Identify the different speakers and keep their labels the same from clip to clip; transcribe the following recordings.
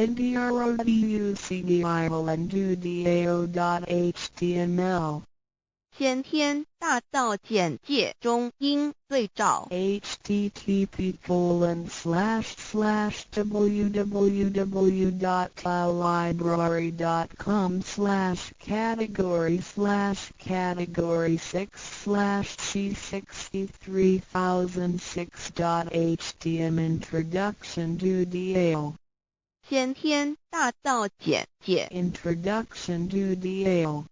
Speaker 1: introduction to dao.html
Speaker 2: 先天大道簡介中應對照
Speaker 1: http://www.taolibrary.com/category/category6/c63006.htm Introduction to Dao
Speaker 2: 先天大道簡介
Speaker 1: Introduction to Dao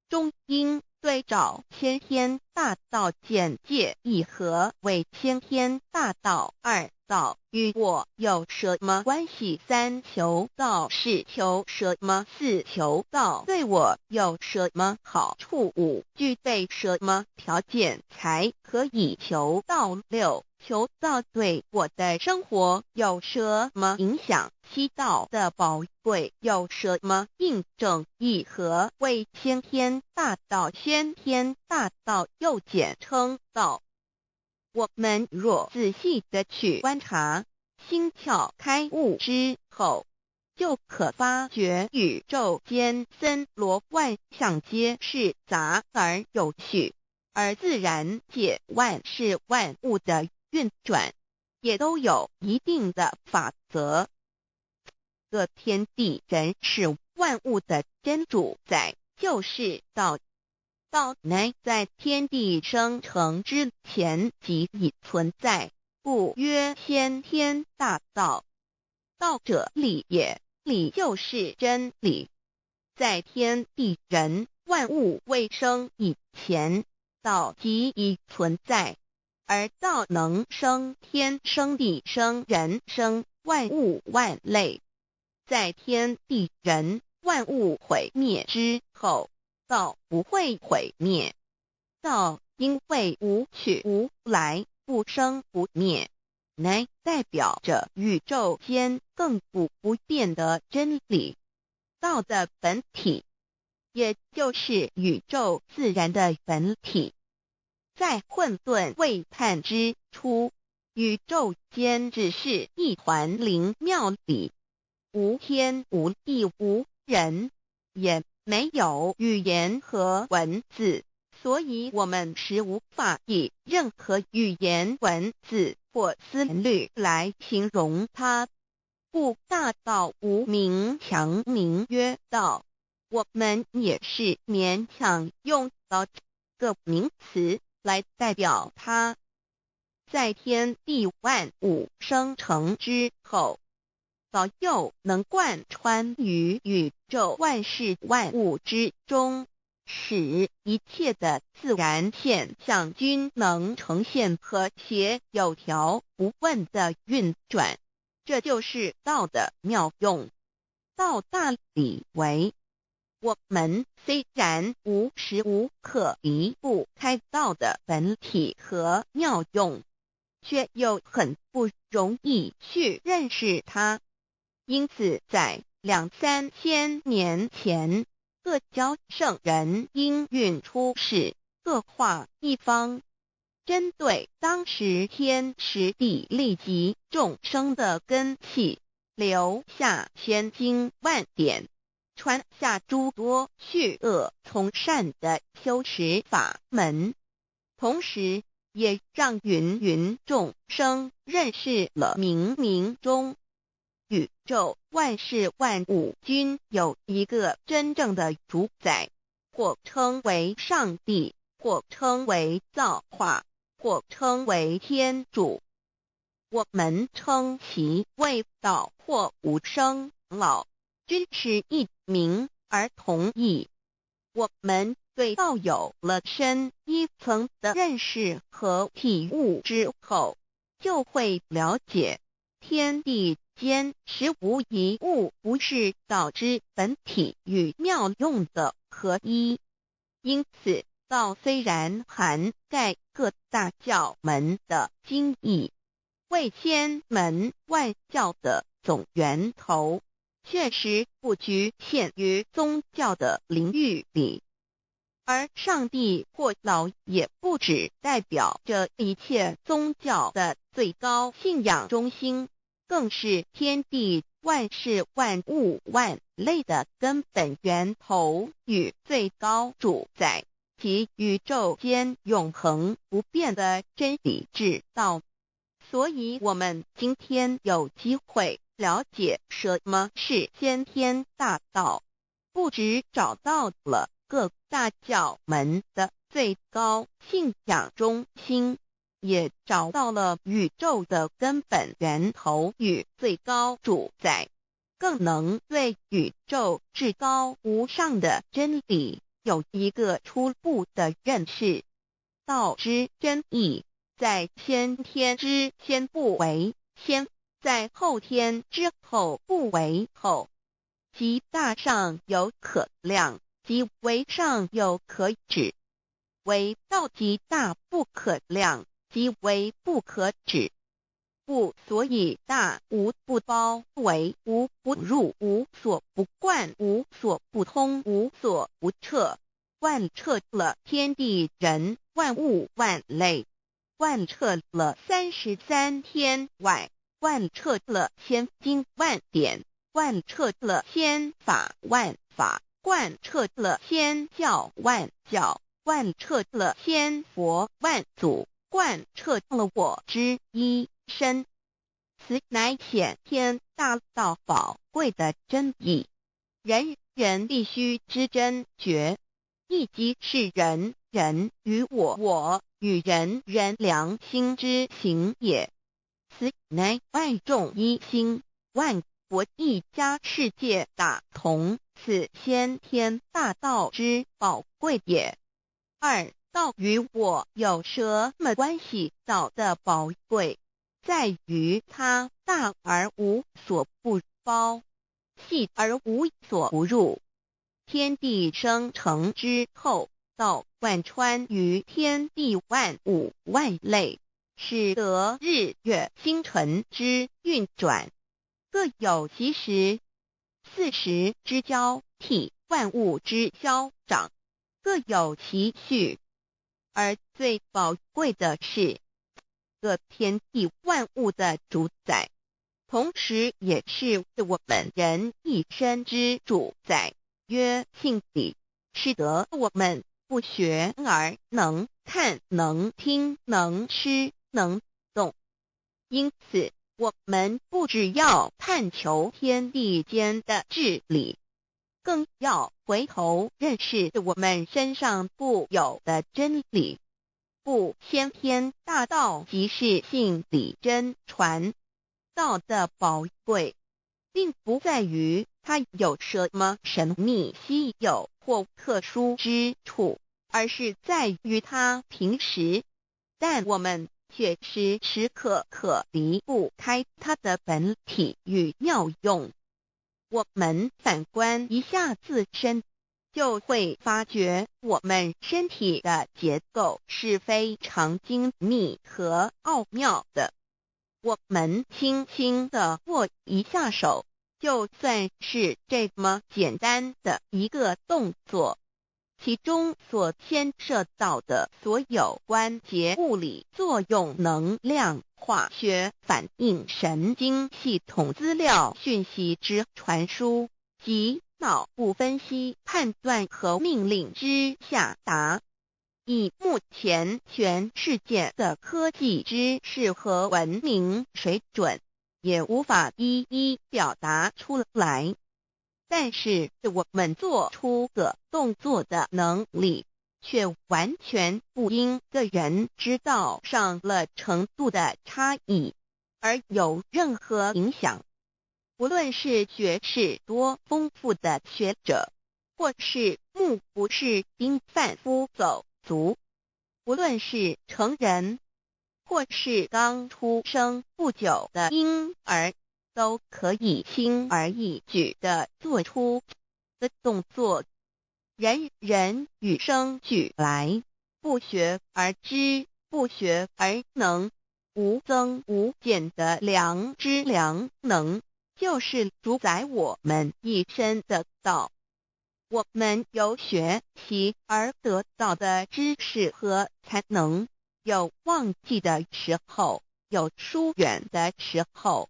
Speaker 2: 中應對照先天大道簡介一何為先天大道二道與我有什麼關係？三求道是求什麼？四求道對我有什麼好處？五具備什麼條件才可以求道？六求道對我的生活有什麼影響？七道的寶貴有什麼印證？一何為先天大道？先天大道又簡稱道。我們若仔細的去觀察，心竅開悟之後，就可發覺宇宙間森羅萬象皆是雜而有序，而自然界萬事萬物的運轉，也都有一定的法則。這天地人事萬物的真主宰就是道。道乃在天地生成之前即已存在，故曰先天大道。道者理也，理就是真理。在天地人萬物未生以前，道即已存在，而道能生天、生地、生人、生萬物萬類。在天地人萬物毀滅之後，道不會毀滅。道因為無去無來，不生不滅，乃代表着宇宙間亙古不變的真理。道的本體，也就是宇宙自然的本體。在混沌未判之初，宇宙間只是一團靈妙理，無天無地無人，也沒有語言和文字，所以我們實無法以任何語言文字或思慮來形容它。故大道無名，強名曰道。我們也是勉強用道這個名詞來代表它。在天地萬物生成之後，道又能貫穿於宇宙萬事萬物之中，使一切的自然現象均能呈現和諧有條不紊的運轉。這就是道的妙用。道大理為，我們雖然無時無刻離不開道的本體和妙用，卻又很不容易去認識它。因此，在兩三千年前，各教聖人應運出世，各化一方，針對當時天時地利及眾生的根器，留下千經萬典，傳下諸多去惡從善的修持法門，同時也讓芸芸眾生認識了冥冥中宇宙萬事萬物均有一個真正的主宰，或稱為上帝，或稱為造化，或稱為天主。我們稱其為道或無生老，均是異名而同義。我們對道有了深一層的認識和體悟之後，就會了解天地間實無一物不是道之本體與妙用的合一。因此，道雖然涵蓋各大教門的精義，為千門萬教的總源頭，確實不局限於宗教的領域裡。而上帝或老也不只代表着一切宗教的最高信仰中心，更是天地萬事萬物萬類的根本源頭與最高主宰，及宇宙間永恆不變的真理之道。所以，我們今天有機會了解什麼是先天大道，不只找到了各大教門的最高信仰中心，也找到了宇宙的根本源頭與最高主宰，更能對宇宙至高無上的真理有一個初步的認識。道之真義，在先天之先不為先，在後天之後不為後。其大上有可量，其微上有可指。惟道其大不可量，其微不可指。故所以大無不包圍，無不入，無所不貫，無所不通，無所不徹，貫徹了天地人萬物萬類，貫徹了33天外，貫徹了千經萬典，貫徹了千法萬法，貫徹了千教萬教，貫徹了千佛萬祖。貫徹了我之一身，此乃先天大道寶貴的真義，人人必須知真覺，亦即是人人與我我與人人良心之行也。此乃萬眾一心，萬國一家，世界大同，此先天大道之寶貴也。二，道與我有什麼關係？道的寶貴在於它大而無所不包，細而無所不入。天地生成之後，道貫穿於天地萬物萬類，使得日月星辰之運轉各有其時，四時之交替，萬物之消長，各有其序。而最寶貴的是，這天地萬物的主宰，同時也是我們人一身之主宰，曰性理，使得我們不學而能看、能聽、能吃、能動。因此，我們不只要探求天地間的治理，更要回頭認識我們身上固有的真理。故先天大道即是性理真傳。道的寶貴，並不在於它有什麼神秘稀有或特殊之處，而是在於它平實。但我們卻時時刻刻離不開它的本體與妙用。我們反觀一下自身，就會發覺我們身體的結構是非常精密和奧妙的。我們輕輕地握一下手，就算是這麼簡單的一個動作，其中所牽涉到的所有關節物理作用、能量、化學反應、神經系統資料訊息之傳輸及腦部分析判斷和命令之下達，以目前全世界的科技知識和文明水準，也無法一一表達出來。但是我們做出個動作的能力，卻完全不因個人知道上了程度的差異而有任何影響。無論是學識多豐富的學者，或是目不識丁販夫走卒，無論是成人，或是剛出生不久的嬰兒，都可以輕而易舉地做出的動作。人人與生俱來，不學而知，不學而能，無增無減的良知良能，就是主宰我們一身的道。我們由學習而得到的知識和才能，有忘記的時候，有疏遠的時候。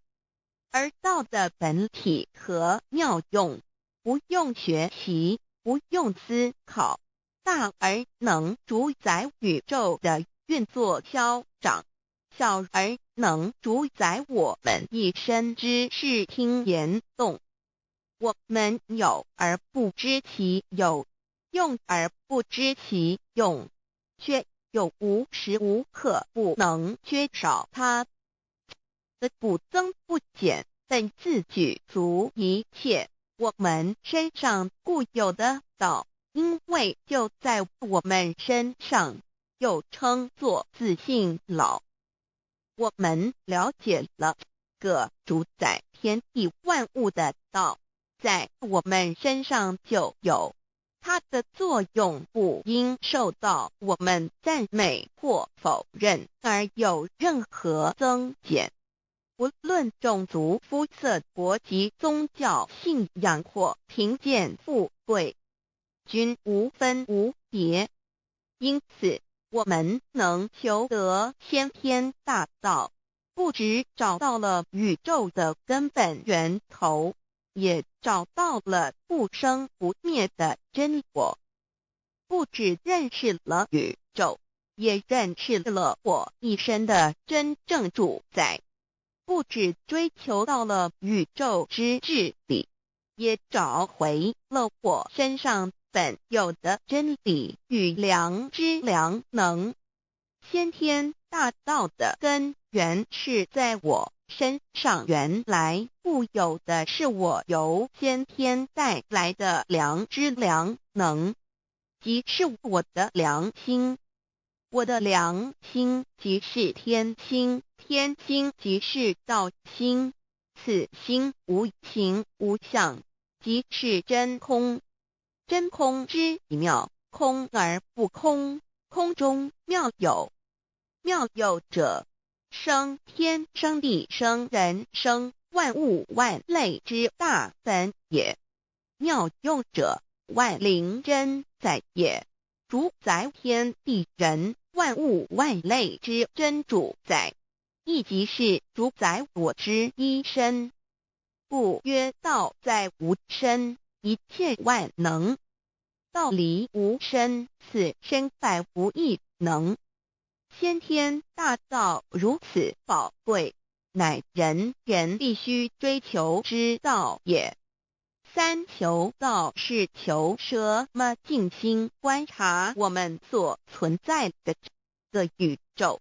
Speaker 2: 而道的本體和妙用，不用學習，不用思考，大而能主宰宇宙的運作消長，小而能主宰我們一身之視聽言動。我們有而不知其有，用而不知其用，卻又無時無刻不能缺少它。的不增不減，本自具足一切。我們身上固有的道，因為就在我們身上，又稱作自性老。我們了解了個主宰天地萬物的道，在我們身上就有。它的作用不因受到我們讚美或否認而有任何增減。不論種族、膚色、國籍、宗教信仰或貧賤富貴，均無分無別。因此，我們能求得先天大道，不只找到了宇宙的根本源頭，也找到了不生不滅的真我。不只認識了宇宙，也認識了我一身的真正主宰。不只追求到了宇宙之至理，也找回了我身上本有的真理與良知良能。先天大道的根源是在我身上原來固有的，是我由先天帶來的良知良能，即是我的良心。我的良心即是天心，天心即是道心，此心無形無相，即是真空。真空之妙，空而不空，空中妙有。妙有者，生天生地生人生萬物萬類之大本也。妙用者，萬靈真在也，主宰天地人萬物萬類之真主宰，亦即是主宰我之一身。故曰道在吾身，一切萬能。道離吾身，此身百無一能。先天大道如此寶貴，乃人人必須追求之道也。三求道是求什麼？靜心觀察我們所存在的這個宇宙，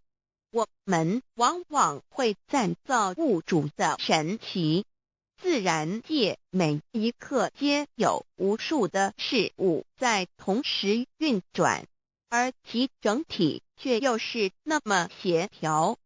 Speaker 2: 我們往往會讚造物主的神奇。自然界每一刻皆有無數的事物在同時運轉，而其整體卻又是那麼協調。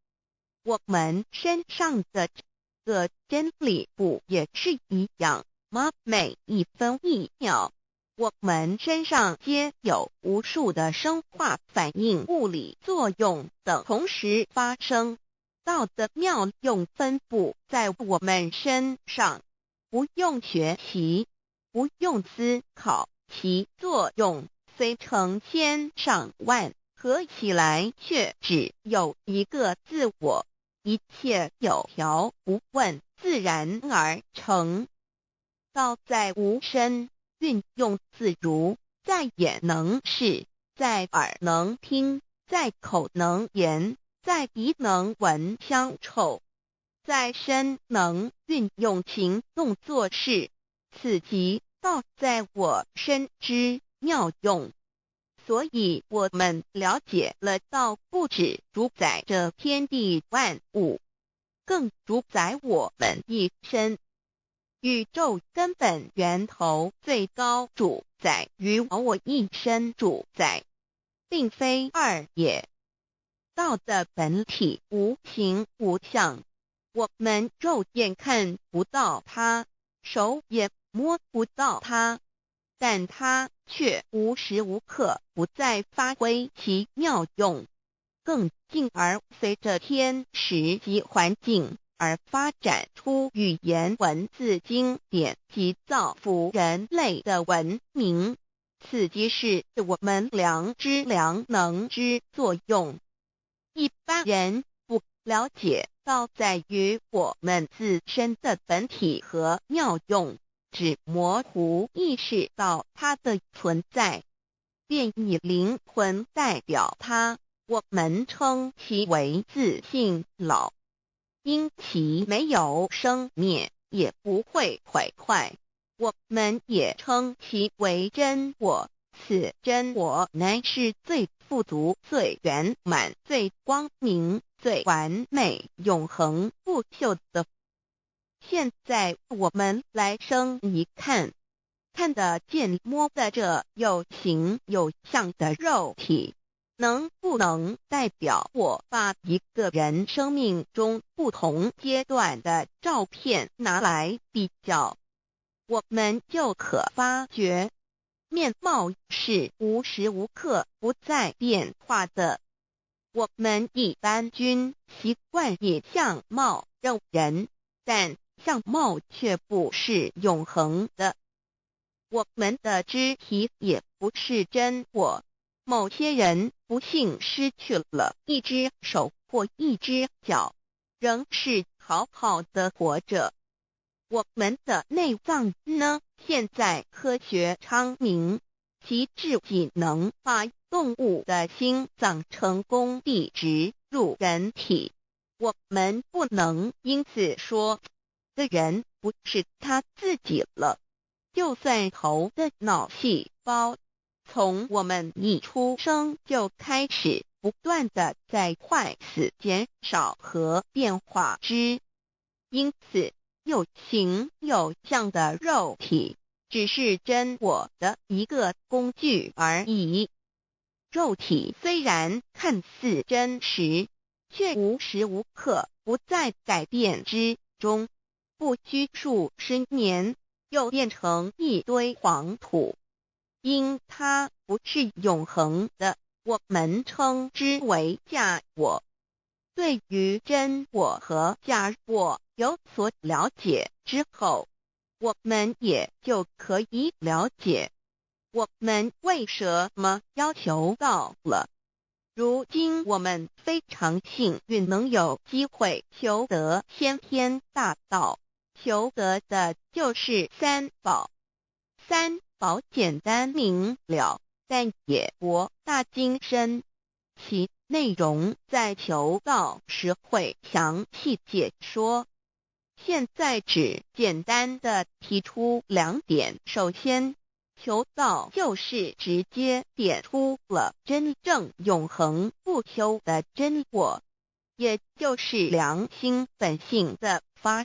Speaker 2: 我們身上的這個真理不也是一樣嗎？每一分一秒，我們身上皆有無數的生化反應、物理作用等同時發生。道的妙用分布在我們身上，不用學習，不用思考，其作用雖成千上萬，合起來卻只有一個自我，一切有條不紊，自然而成。道在吾身，運用自如，在眼能視，在耳能聽，在口能言，在鼻能聞香臭，在身能運用行動做事，此即道在我身之妙用。所以我們了解了道不只主宰着天地萬物，更主宰我們一身。宇宙根本源頭最高主宰與我一身主宰，並非二也。道的本體無形無相，我們肉眼看不到它，手也摸不到它，但它卻無時無刻不在發揮其妙用，更進而隨着天時及環境而發展出語言文字經典及造福人類的文明。此即是我們良知良能之作用。一般人不了解到在於我們自身的本體和妙用，只模糊意識到它的存在，便以靈魂代表它。我們稱其為自性老，因其沒有生滅，也不會毀壞。我們也稱其為真我。此真我乃是最富足、最圓滿、最光明、最完美、永恆不朽的。現在我們來生一看，看得見、摸得著有形有相的肉體，能不能代表我把一個人生命中不同階段的照片拿來比較，我們就可發覺，面貌是無時無刻不在變化的。我們一般均習慣以相貌認人，但相貌卻不是永恆的。我們的肢體也不是真我。某些人不幸失去了一隻手或一隻腳，仍是好好的活着。我們的內臟呢？現在科學昌明，其至僅能把動物的心臟成功地植入人體。我們不能因此說，這人不是他自己了。就算頭的腦細胞，從我們一出生就開始不斷地在壞死、減少和變化之，因此，有形有相的肉體只是真我的一個工具而已。肉體雖然看似真實，卻無時無刻不在改變之中，不拘數十年，又變成一堆黃土。因它不是永恆的，我們稱之為假我。對於真我和假我有所了解之後，我們也就可以了解我們為什麼要求道了。如今我們非常幸運能有機會求得先天大道，求得的就是三寶。三寶簡單明了，但也博大精深，其內容在求道時會詳細解說。現在只簡單的提出兩點。首先，求道就是直接點出了真正永恆不朽的真我，也就是良心本性的發。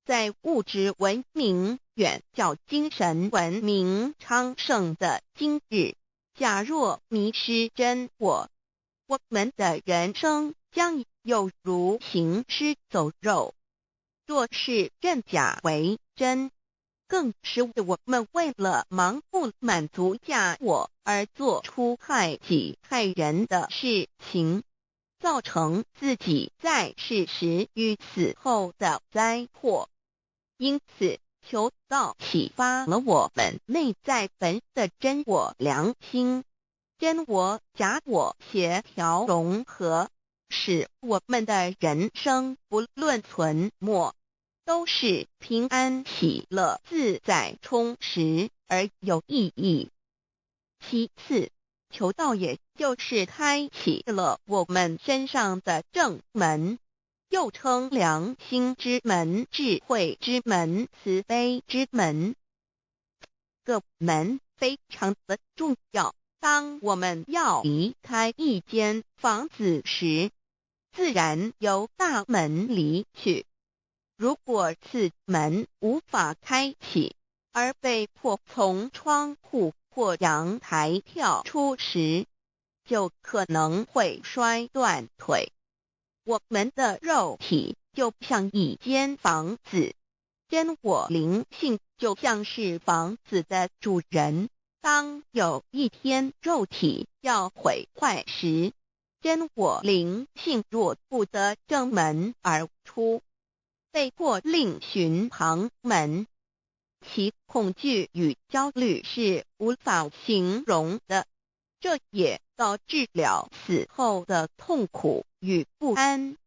Speaker 2: 在物質文明遠較精神文明昌盛的今日，假若迷失真我，我們的人生將猶如行屍走肉。若是認假為真，更是我們為了盲目滿足假我而做出害己害人的事情，造成自己在世時與死後的災禍。因此，求道啟發了我們內在本的真我良心，真我假我協調融合，使我們的人生不論存沒，都是平安喜樂、自在充實而有意義。其次，求道也就是開啟了我們身上的正門，又稱良心之門、智慧之門、慈悲之門。這個門非常的重要。當我們要離開一間房子時，自然由大門離去。如果此門無法開啟，而被迫從窗戶或陽台跳出時，就可能會摔斷腿。我們的肉體就像一間房子，真我靈性就像是房子的主人。當有一天肉體要毀壞時，真我靈性若不得正門而出，被迫另尋旁門，其恐懼與焦慮是無法形容的，這也導致了死後的痛苦與不安。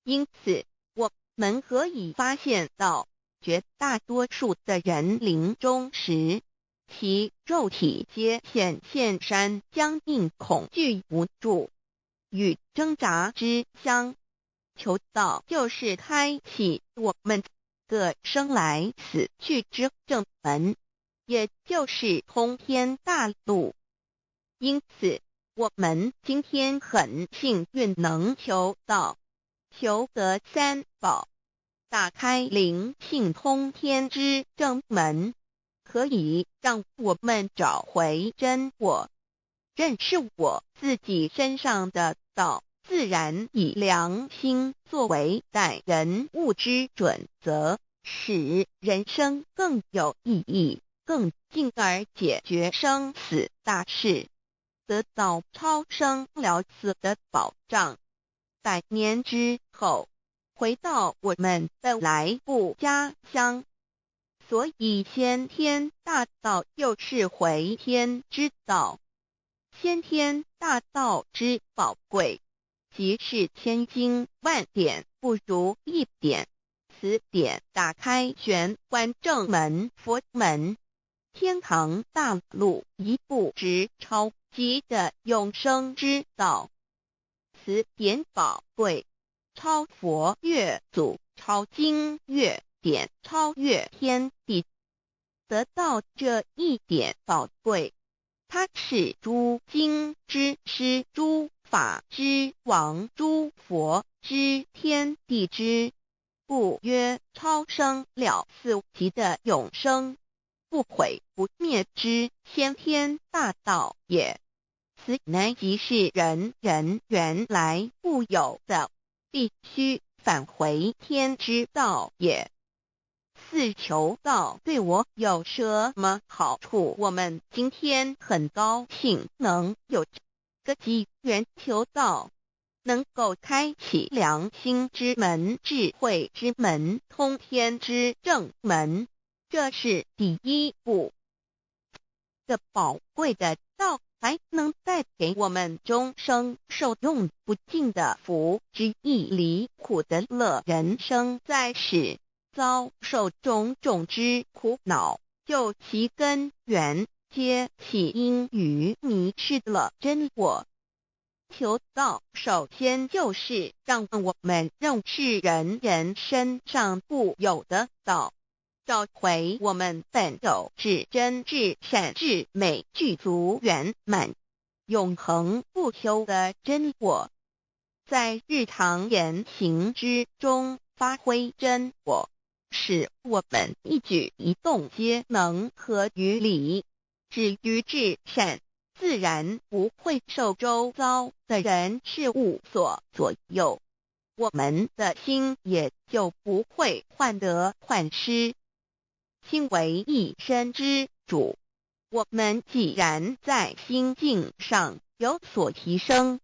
Speaker 2: 因此，我們可以發現到，絕大多數的人臨終時，其肉體皆顯現山僵硬、恐懼、無助與掙扎之相。求道就是開啟我們個生來死去之正門，也就是通天大路。因此，我們今天很幸運能求道，求得三寶，打開靈性通天之正門，可以讓我們找回真我，認識我自己身上的道，自然以良心作為待人物之準則，使人生更有意義，更進而解決生死大事，得到超生了死的保障。百年之後，回到我們本來故家鄉。所以先天大道又是回天之道。先天大道之寶貴，即是千經萬典不如一點。此點打開玄關正門佛門，天堂大路一步直超級的永生之道。此點寶貴，超佛越祖，超經越典，超越天地。得到這一點寶貴，它是諸經之師，諸法之王，諸佛之天地之，故曰超生了死級的永生，不毀不滅之先天大道也。此乃即是人人原來固有的，必須返回天之道也。四求道對我有什麼好處？我們今天很高興能有這個機緣求道，能夠開啟良心之門、智慧之門、通天之正門，這是第一步。這寶貴的道還能帶給我們終生受用不盡的福之義離苦得樂。人生在世，遭受種種之苦惱，究其根源，皆起因於迷失了真我。求道首先就是讓我們認識人人身上固有的道，找回我們本有至真至善至美具足圓滿、永恆不朽的真我，在日常言行之中發揮真我，使我們一舉一動皆能合於理，止於至善，自然不會受周遭的人事物所左右，我們的心也就不會患得患失。心為一身之主，我們既然在心境上有所提升，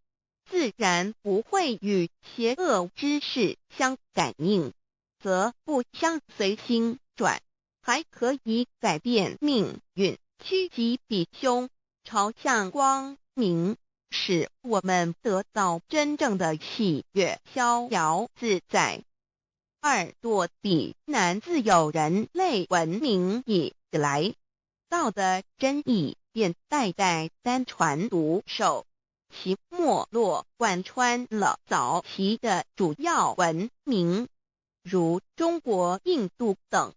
Speaker 2: 自然不會與邪惡之事相感應，則不相隨心轉，還可以改變命運，趨吉避凶，朝向光明，使我們得到真正的喜悅、逍遙自在。二躲避難自有人類文明以來，道的真義便代代單傳獨授，其沒落貫穿了早期的主要文明，如中國、印度等。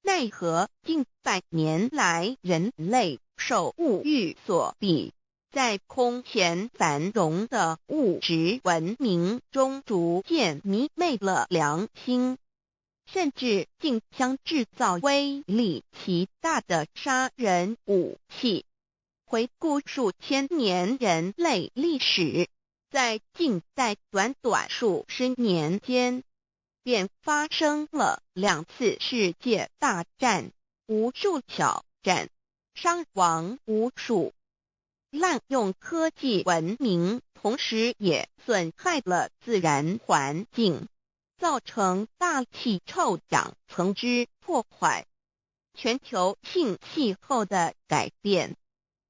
Speaker 2: 奈何近百年來，人類受物欲所蔽，在空前繁榮的物質文明中，逐漸迷昧了良心，甚至競相製造威力極大的殺人武器。回顧數千年人類歷史，在近代短短數十年間，便發生了兩次世界大戰，無數小戰，傷亡無數。濫用科技文明，同時也損害了自然環境，造成大氣臭氧層之破壞，全球性氣候的改變，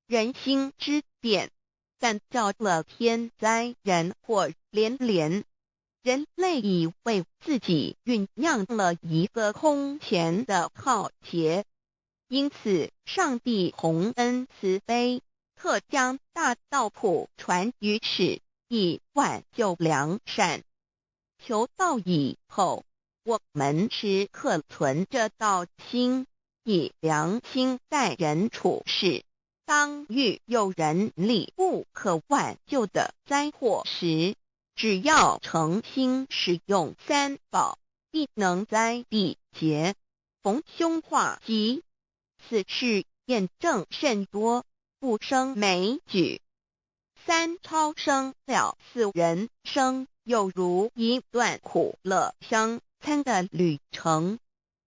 Speaker 2: 人心之變，感召了天災人禍連連。人類已為自己醞釀了一個空前的浩劫。因此，上帝宏恩慈悲，特將大道普傳於世，以挽救良善。求道以後，我們時刻存着道心，以良心待人處事。當遇有人力不可挽救的災禍時，只要誠心使用三寶，必能災避劫，逢凶化吉。此事驗證甚多，不勝枚舉。三超生了死人生，猶如一段苦樂相參的旅程，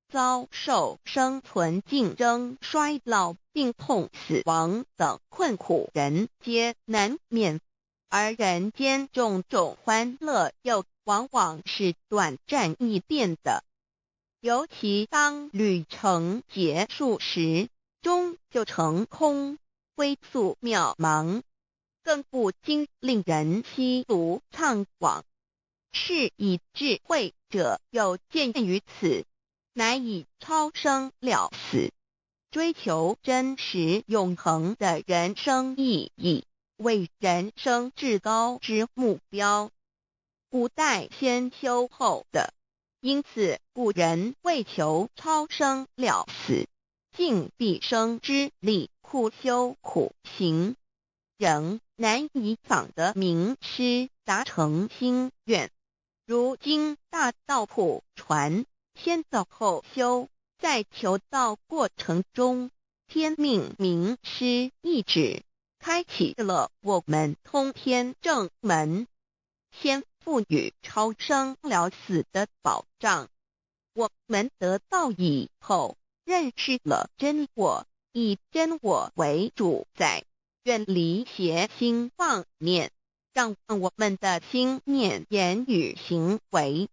Speaker 2: 遭受生存競爭、衰老、病痛、死亡等困苦，人皆難免。而人間種種歡樂又往往是短暫易變的，尤其當旅程結束時，終究成空，歸宿渺茫，更不禁令人唏噓悵惘。是以智慧者有見於此，乃以超生了死，追求真實永恆的人生意義，為人生至高之目標。古代先修後得，因此古人為求超生了死，盡畢生之力苦修苦行，仍難以訪得明師，達成心願。如今大道普傳，先道後修，在求道過程中，天命明師一指，開啟了我們通天正門，先賦予超生了死的保障。我們得道以後，認識了真我，以真我為主宰，遠離邪心妄念，讓我們的心念、言語、行為，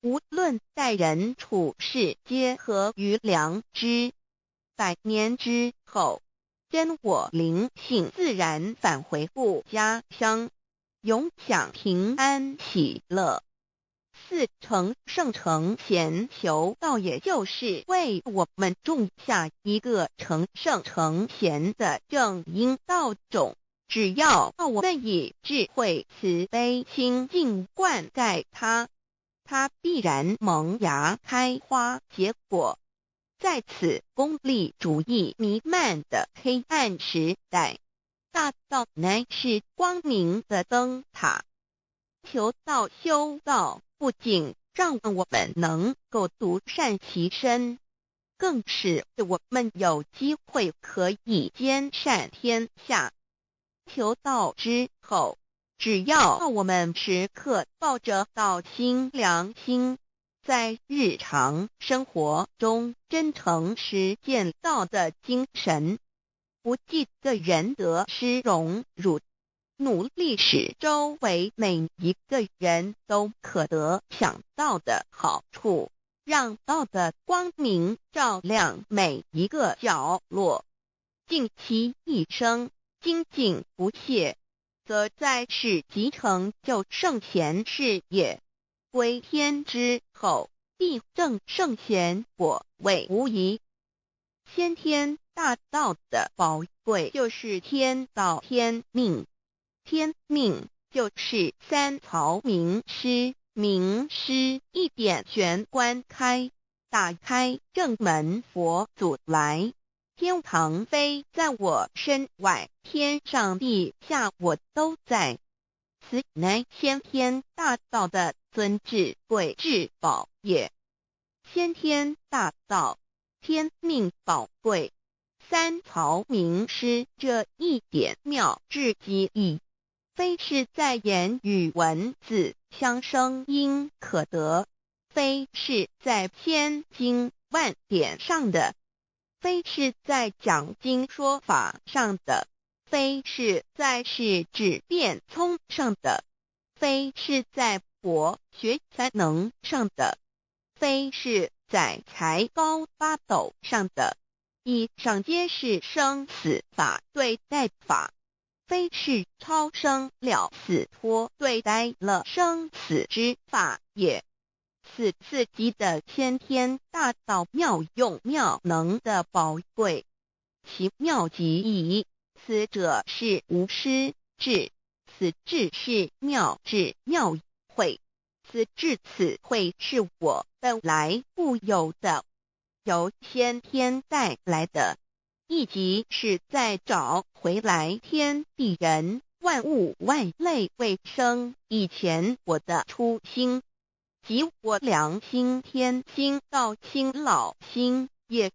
Speaker 2: 無論待人處事，皆合於良知。百年之後，真我靈性自然返回故家鄉，永享平安喜樂。四成聖成賢求道，也就是為我們種下一個成聖成賢的正因道種。只要我們以智慧慈悲清淨灌溉它，它必然萌芽開花結果。在此功利主義彌漫的黑暗時代，大道乃是光明的燈塔。求道修道，不僅讓我們能夠獨善其身，更使我們有機會可以兼善天下。求道之後，只要我們時刻抱着道心良心，在日常生活中真誠實踐道的精神，不計個人得失榮辱，努力使周圍每一個人都可得享道的好處，讓道的光明照亮每一個角落，盡其一生精進不懈，則在世即成就聖賢事業。歸天之後，必證聖賢果位無疑。先天大道的寶貴就是天道天命，天命就是三曹明師，明師一點玄關開，打開正門佛祖來。天堂非在我身外，天上地下我都在。此乃先天大道的尊至貴至寶也。先天大道，天命寶貴，三曹明師這一點妙至極意，非是在言語文字相聲音可得，非是在千經萬典上的，非是在講經說法上的，非是在識智辯聰上的，非是在博學才能上的，非是在才高八斗上的。以上皆是生死法對待法。非是超生了死脫對待了生死之法也。此自己的先天大道妙用妙能的寶貴，其妙極矣。此者是無師智，此智是妙智妙慧，此智此慧是我本來固有的，由先天帶來的，亦即是在找回來天地人萬物萬類未生以前我的初心，即我良心天心道心老心也。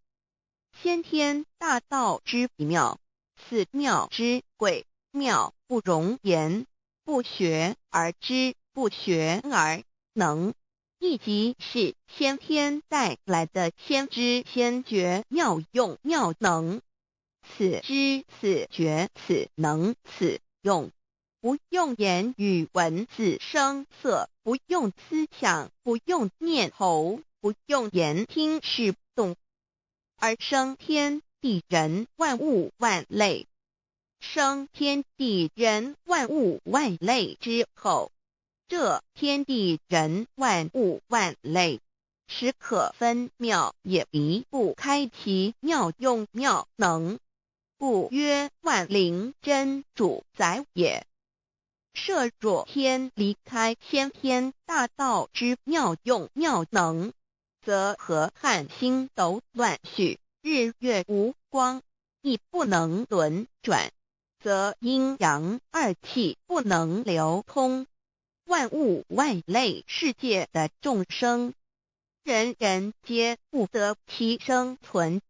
Speaker 2: 先天大道之妙，此妙之貴，妙不容言，不學而知，不學而能，亦即是先天帶來的先知先覺妙用妙能。此知此覺此能此用，不用言語文字聲色，不用思想，不用念頭，不用眼聽視動，而生天地人萬物萬類。生天地人萬物萬類之後，這天地人萬物萬類，時可分秒也離不開其妙用妙能，故曰萬靈真主宰也。設若天離開先天大道之妙用妙能，則河漢星斗亂序，日月無光，亦不能輪轉，則陰陽二氣不能流通，萬物萬類世界的眾生，人人皆不得其生存。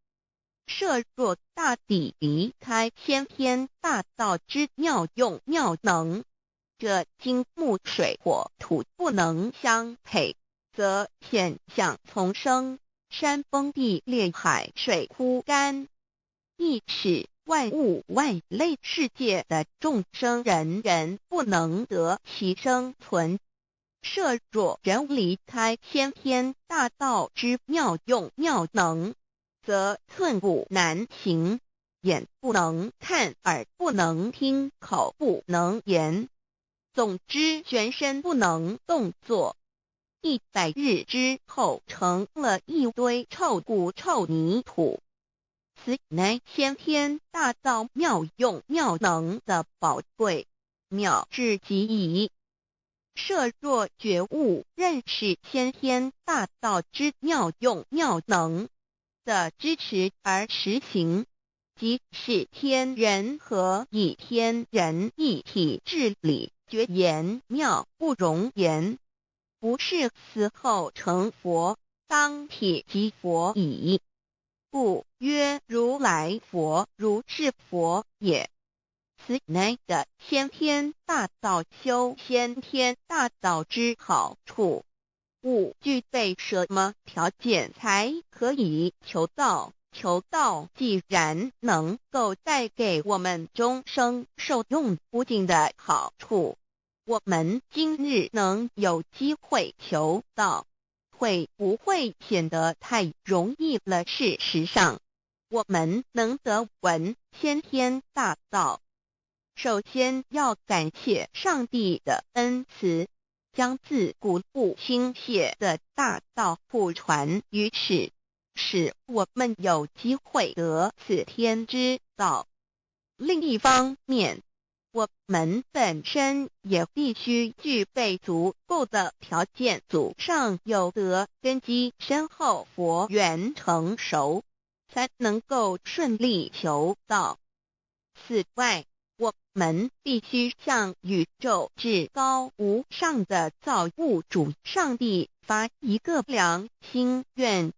Speaker 2: 設若大地離開先天大道之妙用妙能，這金木水火土不能相配，則現象叢生，山崩地裂，海水枯乾，亦使萬物萬類世界的眾生人人不能得其生存。設若人離開先天大道之妙用妙能，則寸步難行，眼不能看，耳不能聽，口不能言，總之全身不能動作。100日之後，成了一堆臭骨臭泥土。此乃先天大道妙用妙能的寶貴，妙至極矣。設若覺悟認識先天大道之妙用妙能的支持而實行，即是天人合一、天人一體之理，絕言妙不容言，不是死後成佛，當體即佛矣。故曰如來佛，如是佛也。此乃的先天大道修先天大道之好處。五具備什麼條件才可以求道？求道既然能夠帶給我們終生受用不盡的好處，我們今日能有機會求道，會不會顯得太容易了？事實上，我們能得聞先天大道，首先要感謝上帝的恩慈，將自古不傾瀉的大道普傳於世，使我們有機會得此天之道。另一方面，我們本身也必須具備足夠的條件，祖上有德，根基深厚，佛緣成熟，才能夠順利求道。此外，我們必須向宇宙至高無上的造物主上帝發一個良心願。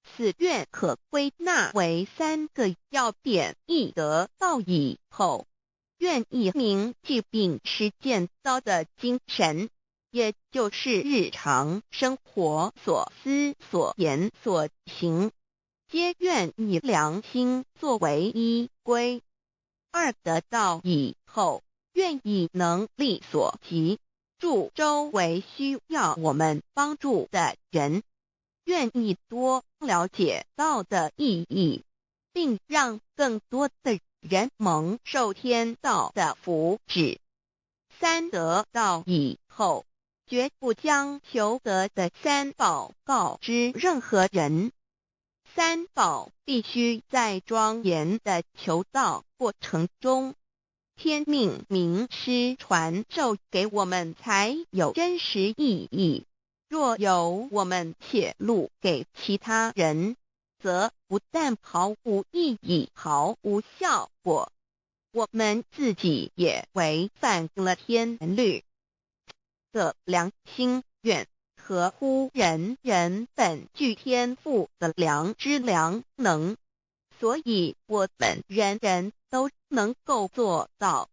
Speaker 2: 此願可歸納為三個要點：一得道以後，願意銘記並實踐道的精神，也就是日常生活所思所言所行，皆願以良心作為依歸。二得道以後，願以能力所及，助周圍需要我們幫助的人，願意多了解道的意義，並讓更多的人蒙受天道的福祉。三得道以後，絕不將求得的三寶告知任何人。三寶必須在莊嚴的求道過程中，天命明師傳授給我們才有真實意義。若由我們洩露給其他人，則不但毫無意義、毫無效果，我們自己也違反了天律的良心願，合乎人人本具天賦的良知良能，所以我們人人都能夠做到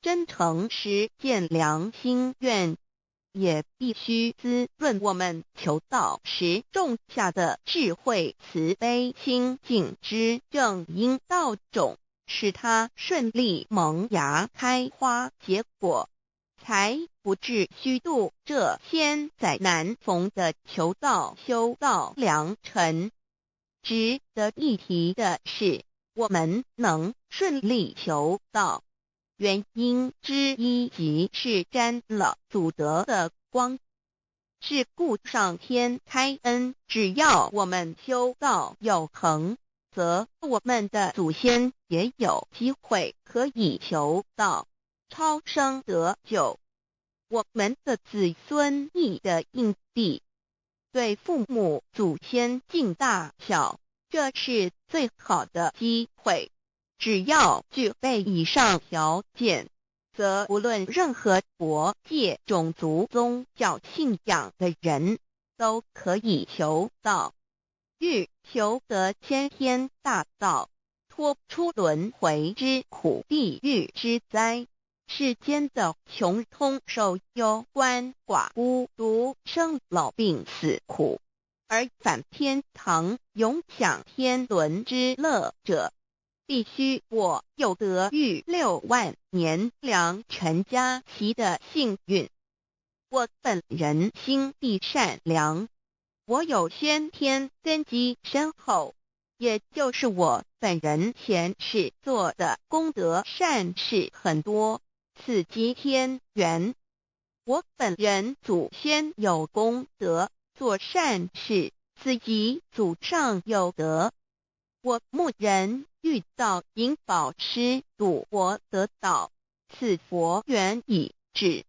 Speaker 2: 真誠實踐良心願，也必須滋潤我們求道時種下的智慧慈悲清淨之正因道種，使它順利萌芽開花結果，才不致虛度這千載難逢的求道修道良辰。值得一提的是，我們能順利求道，原因之一即是沾了祖德的光。是故上天開恩，只要我們修道有恆，則我們的祖先也有機會可以求道，超生得救。我們的子孫亦得應地，對父母祖先盡大孝，這是最好的機會。只要具備以上條件，則無論任何國界、種族、宗教信仰的人，都可以求道，欲求得先天大道，脫出輪迴之苦、地獄之災，世間的窮通受憂鰥寡孤獨生老病死苦，而返天堂永享天倫之樂者，必須我有得遇6萬年良辰佳期的幸運。我本人心地善良，我有先天根基深厚，也就是我本人前世做的功德善事很多，此即天緣。我本人祖先有功德，做善事，此即祖上有德。我牧人遇到引寶師度我得道，此佛緣已至。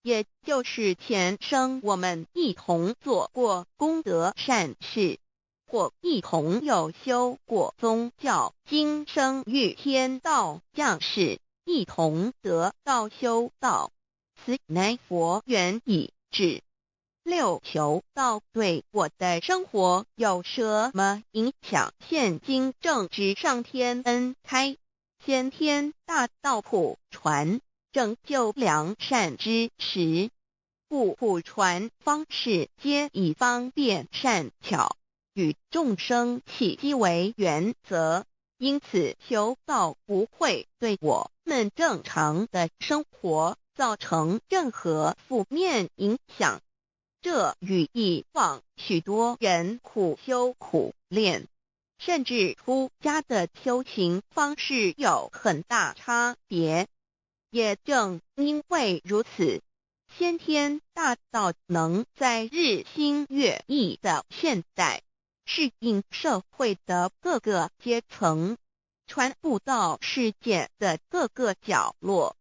Speaker 2: 也就是前生我們一同做過功德善事，或一同有修過宗教，今生遇天道降世，一同得道修道，此乃佛緣已至。六求道對我的生活有什麼影響？現今正值上天恩開，先天大道普傳，拯救良善之時，故普傳方式皆以方便善巧與眾生契機為原則，因此求道不會對我們正常的生活造成任何負面影響。這與以往許多人苦修苦練，甚至出家的修行方式有很大差別。也正因為如此，先天大道能在日新月異的現代，適應社會的各個階層，傳布到世界的各個角落，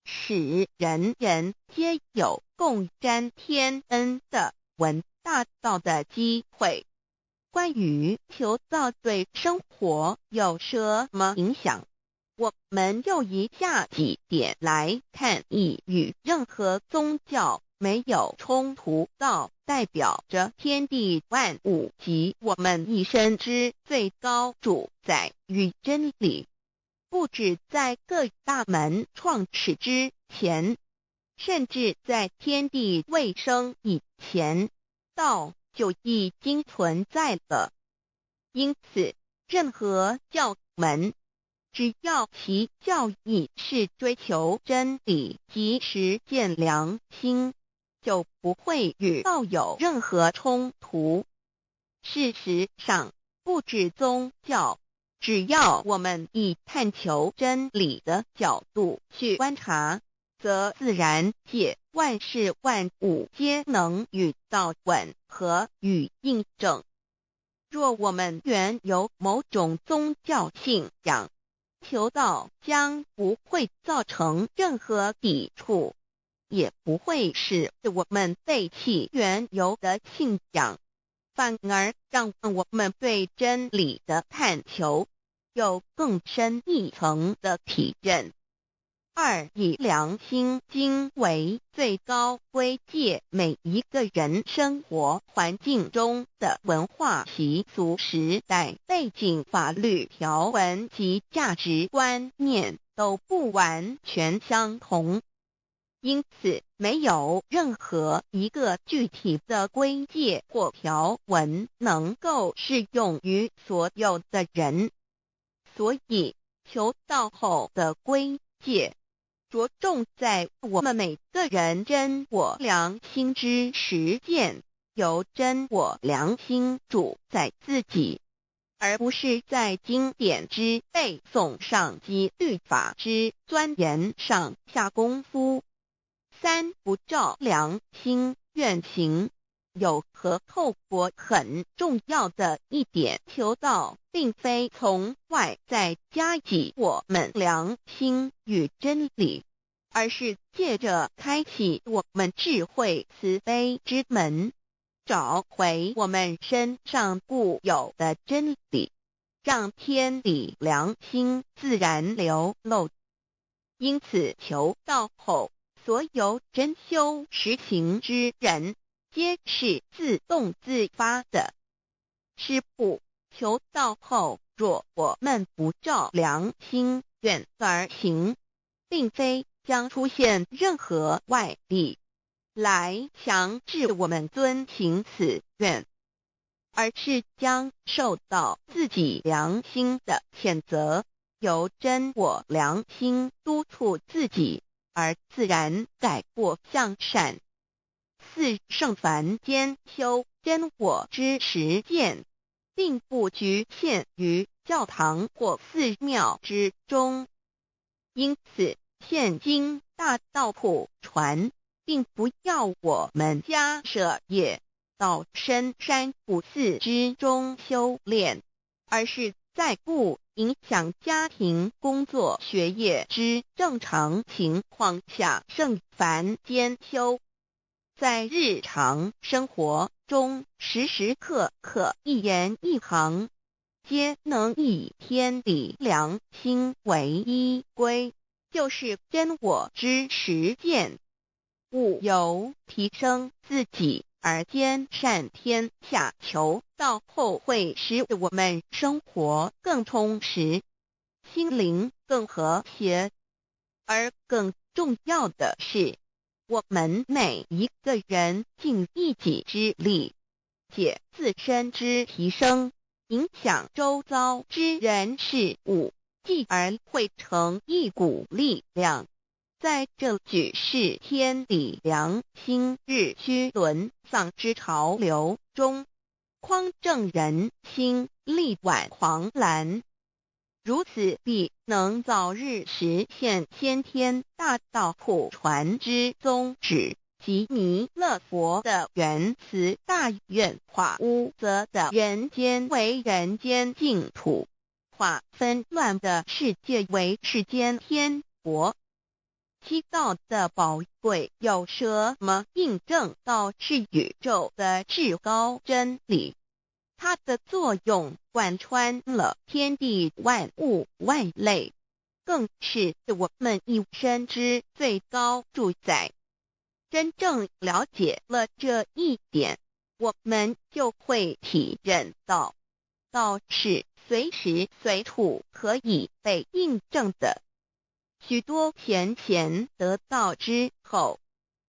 Speaker 2: 使人人皆有共沾天恩的聞大道的機會。關於求道對生活有什麼影響，我們就以下幾點來看：一與任何宗教沒有衝突，道代表着天地萬物及我們一生之最高主宰與真理。不止在各大門創始之前，甚至在天地未生以前，道就已經存在了。因此，任何教門，只要其教義是追求真理及實踐良心，就不會與道有任何衝突。事實上，不止宗教，只要我們以探求真理的角度去觀察，則自然界萬事萬物皆能與道吻合與印證。若我們原有某種宗教信仰，求道將不會造成任何抵觸，也不會使我們背棄原有的信仰，反而讓我們對真理的探求有更深一層的體認。二、以良心經為最高規誡，每一個人生活環境中的文化習俗、時代背景、法律條文及價值觀念都不完全相同，因此沒有任何一個具體的規誡或條文能夠適用於所有的人。所以，求道後的規誡着重在我們每個人真我良心之實踐，由真我良心主宰自己，而不是在經典之背誦上及律法之鑽研上下功夫。三、不照良心願行，有何後果？很重要的一點，求道並非從外在加給我們良心與真理，而是借著開啟我們智慧慈悲之門，找回我們身上固有的真理，讓天理良心自然流露。因此，求道後，所有真修實行之人，皆是自動自發的。是故，求道後，若我們不照良心願而行，並非將出現任何外力來強制我們遵行此願，而是將受到自己良心的譴責，由真我良心督促自己，而自然改過向善。四、聖凡間修真我之實踐，並不局限於教堂或寺廟之中，因此現今大道普傳，並不要我們家捨業到深山古寺之中修煉，而是在不影響家庭、工作、學業之正常情況下，聖凡間修。在日常生活中，時時刻刻一言一行，皆能以天理良心為依歸，就是真我之實踐。五、由提升自己而兼善天下，求道後會使我們生活更充實，心靈更和諧，而更重要的是，我們每一個人盡一己之力，借自身之提升，影響周遭之人事物，繼而匯成一股力量，在這舉世天理良心日趨淪喪之潮流中，匡正人心，力挽狂瀾。如此必能早日實現先天大道普傳之宗旨及彌勒佛的仁慈大願，化污濁的人間為人間淨土，化紛亂的世界為世間天國。七、道的寶貴有什麼印證？道是宇宙的至高真理。它的作用貫穿了天地萬物萬類，更是我們一生之最高主宰。真正了解了這一點，我們就會體認到，道是隨時隨處可以被印證的。許多前賢得道之後，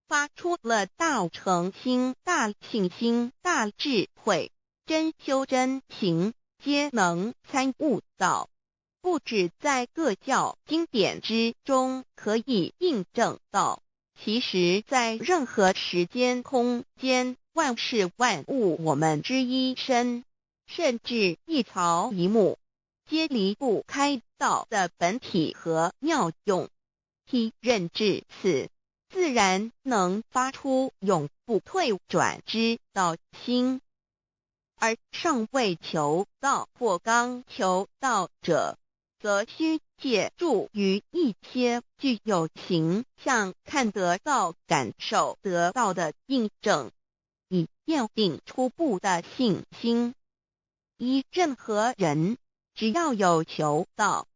Speaker 2: 發出了大誠心、大信心、大智慧。真修真行，皆能參悟道。不止在各教經典之中可以印證到，其實在任何時間空間、萬事萬物，我們之一身，甚至一草一木，皆离不开道的本体和妙用。体认至此，自然能发出永不退转之道心。而尚未求道或刚求道者，则须借助于一些具有形象看得到、感受得到的印证，以奠定初步的信心。依任何人，只要有求道，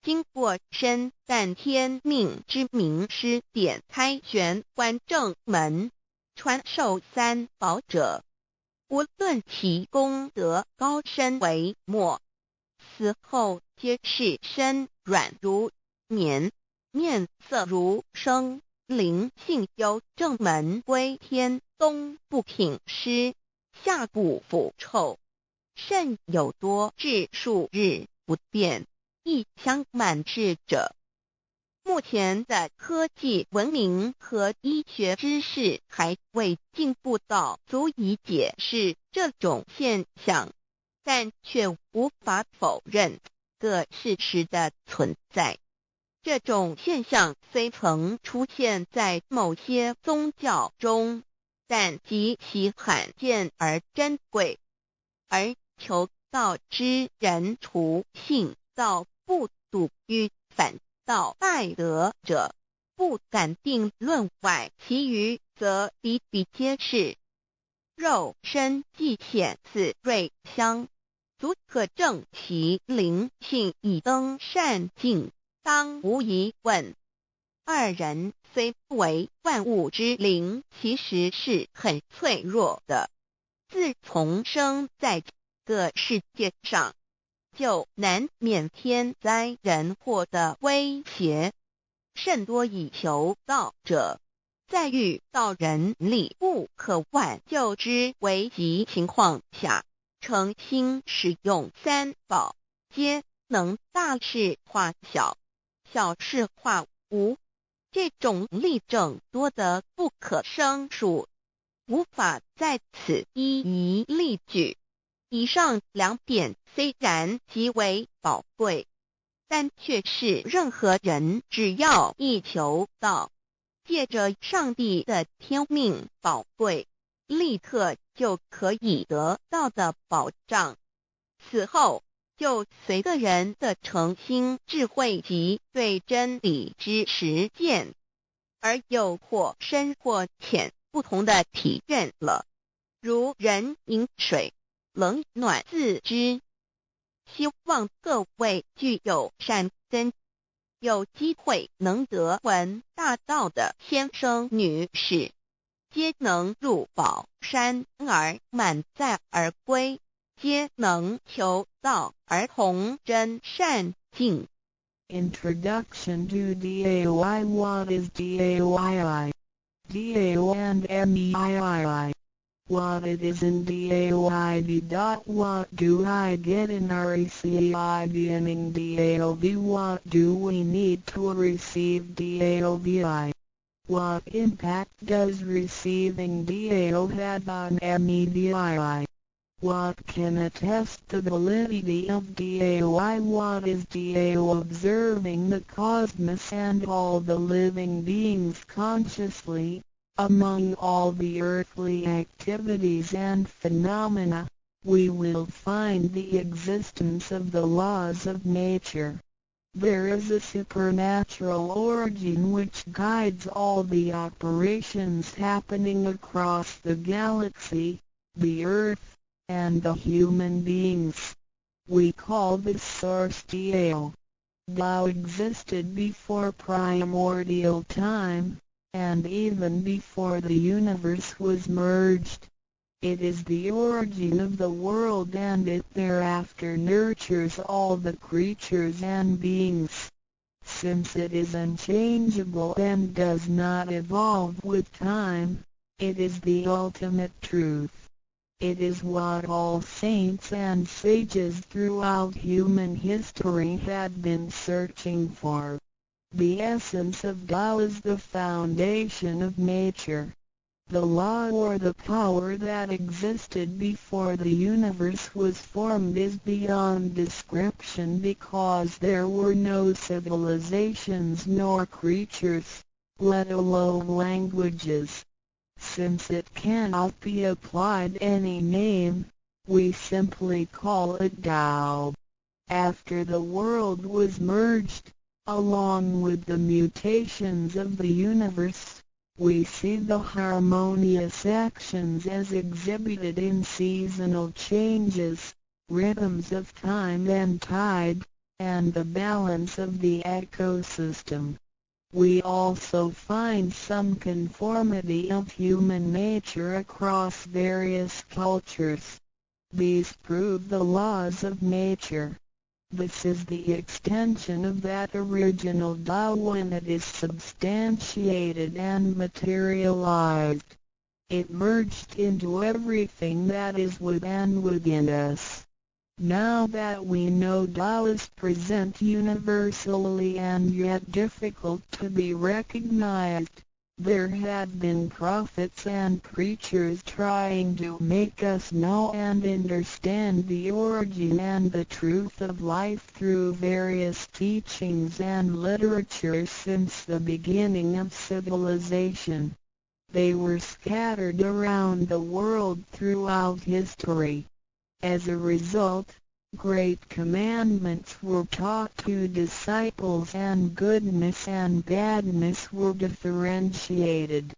Speaker 2: 经过深赞天命之明师点开玄关正门，传授三宝者，无论其功德高深微末，死后皆是身软如棉，面色如生，灵性由正门归天，冬不挺尸，夏不腐臭，甚有多至数日不便，一相满志者。目前的科技文明和医学知识还未进步到足以解释这种现象，但却无法否认个事实的存在。这种现象虽曾出现在某些宗教中，但极其罕见而珍贵。而求道之人，除信道不笃与反道败德者，不敢定论外，其余则比比皆是。肉身既显此瑞相，足可证其灵性已登善境，当无疑问。二人虽为万物之灵，其实是很脆弱的。自从生在这个世界上，就难免天灾人祸的威胁。甚多以求道者，在遇到人力不可挽救之危急情况下，诚心使用三宝，皆能大事化小，小事化无。这种例证多得不可胜数，无法在此一一例举。以上两点虽然极为宝贵，但却是任何人只要一求道，借着上帝的天命宝贵，立刻就可以得到的保障。此后，就随个人的诚心、智慧及对真理之实践，而有或深或浅不同的体认了。如人饮水，冷暖自知。希望各位具有善根，有机会能得闻大道的先生女士，皆能入宝山而满载而归，皆能求道而同真善境。
Speaker 1: Introduction to DAOI. What is DAOII? DAO and MEIII. What it is in DAOID. Dot. What do I get in RECEID DAOV? What do we need to receive DAOVI? What impact does receiving DAO have on MEDII? What can attest the validity of DAOI? What is DAO? Observing the cosmos and all the living beings consciously, among all the earthly activities and phenomena, we will find the existence of the laws of nature. There is a supernatural origin which guides all the operations happening across the galaxy, the earth, and the human beings. We call this source Tao. Tao existed before primordial time, and even before the universe was merged. It is the origin of the world, and it thereafter nurtures all the creatures and beings. Since it is unchangeable and does not evolve with time, it is the ultimate truth. It is what all saints and sages throughout human history had been searching for. The essence of Tao is the foundation of nature. The law or the power that existed before the universe was formed is beyond description because there were no civilizations nor creatures, let alone languages. Since it cannot be applied any name, we simply call it Tao. After the world was merged, along with the mutations of the universe, we see the harmonious actions as exhibited in seasonal changes, rhythms of time and tide, and the balance of the ecosystem. We also find some conformity of human nature across various cultures. These prove the laws of nature. This is the extension of that original Tao when it is substantiated and materialized. It merged into everything that is with and within us. Now that we know Tao is present universally and yet difficult to be recognized, there have been prophets and preachers trying to make us know and understand the origin and the truth of life through various teachings and literature since the beginning of civilization. They were scattered around the world throughout history. As a result, great commandments were taught to disciples and goodness and badness were differentiated.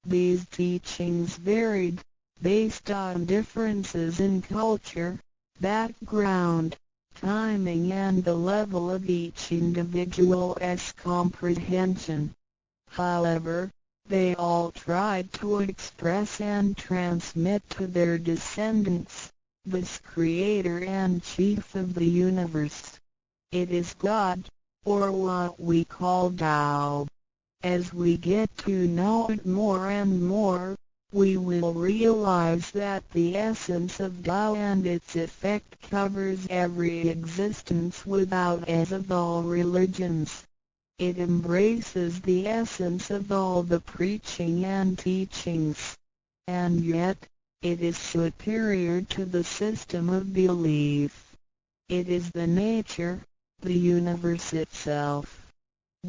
Speaker 1: These teachings varied, based on differences in culture, background, timing and the level of each individual's comprehension. However, they all tried to express and transmit to their descendants this creator and chief of the universe. It is God, or what we call Tao. As we get to know it more and more, we will realize that the essence of Tao and its effect covers every existence without as of all religions. It embraces the essence of all the preaching and teachings. And yet, it is superior to the system of belief. It is the nature, the universe itself.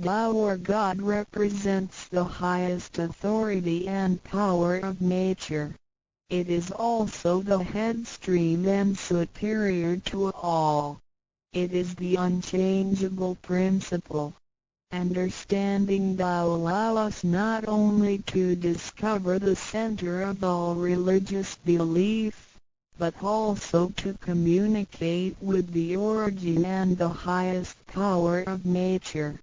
Speaker 1: Tao or God represents the highest authority and power of nature. It is also the headstream and superior to all. It is the unchangeable principle. Understanding Tao allow us not only to discover the center of all religious belief, but also to communicate with the origin and the highest power of nature.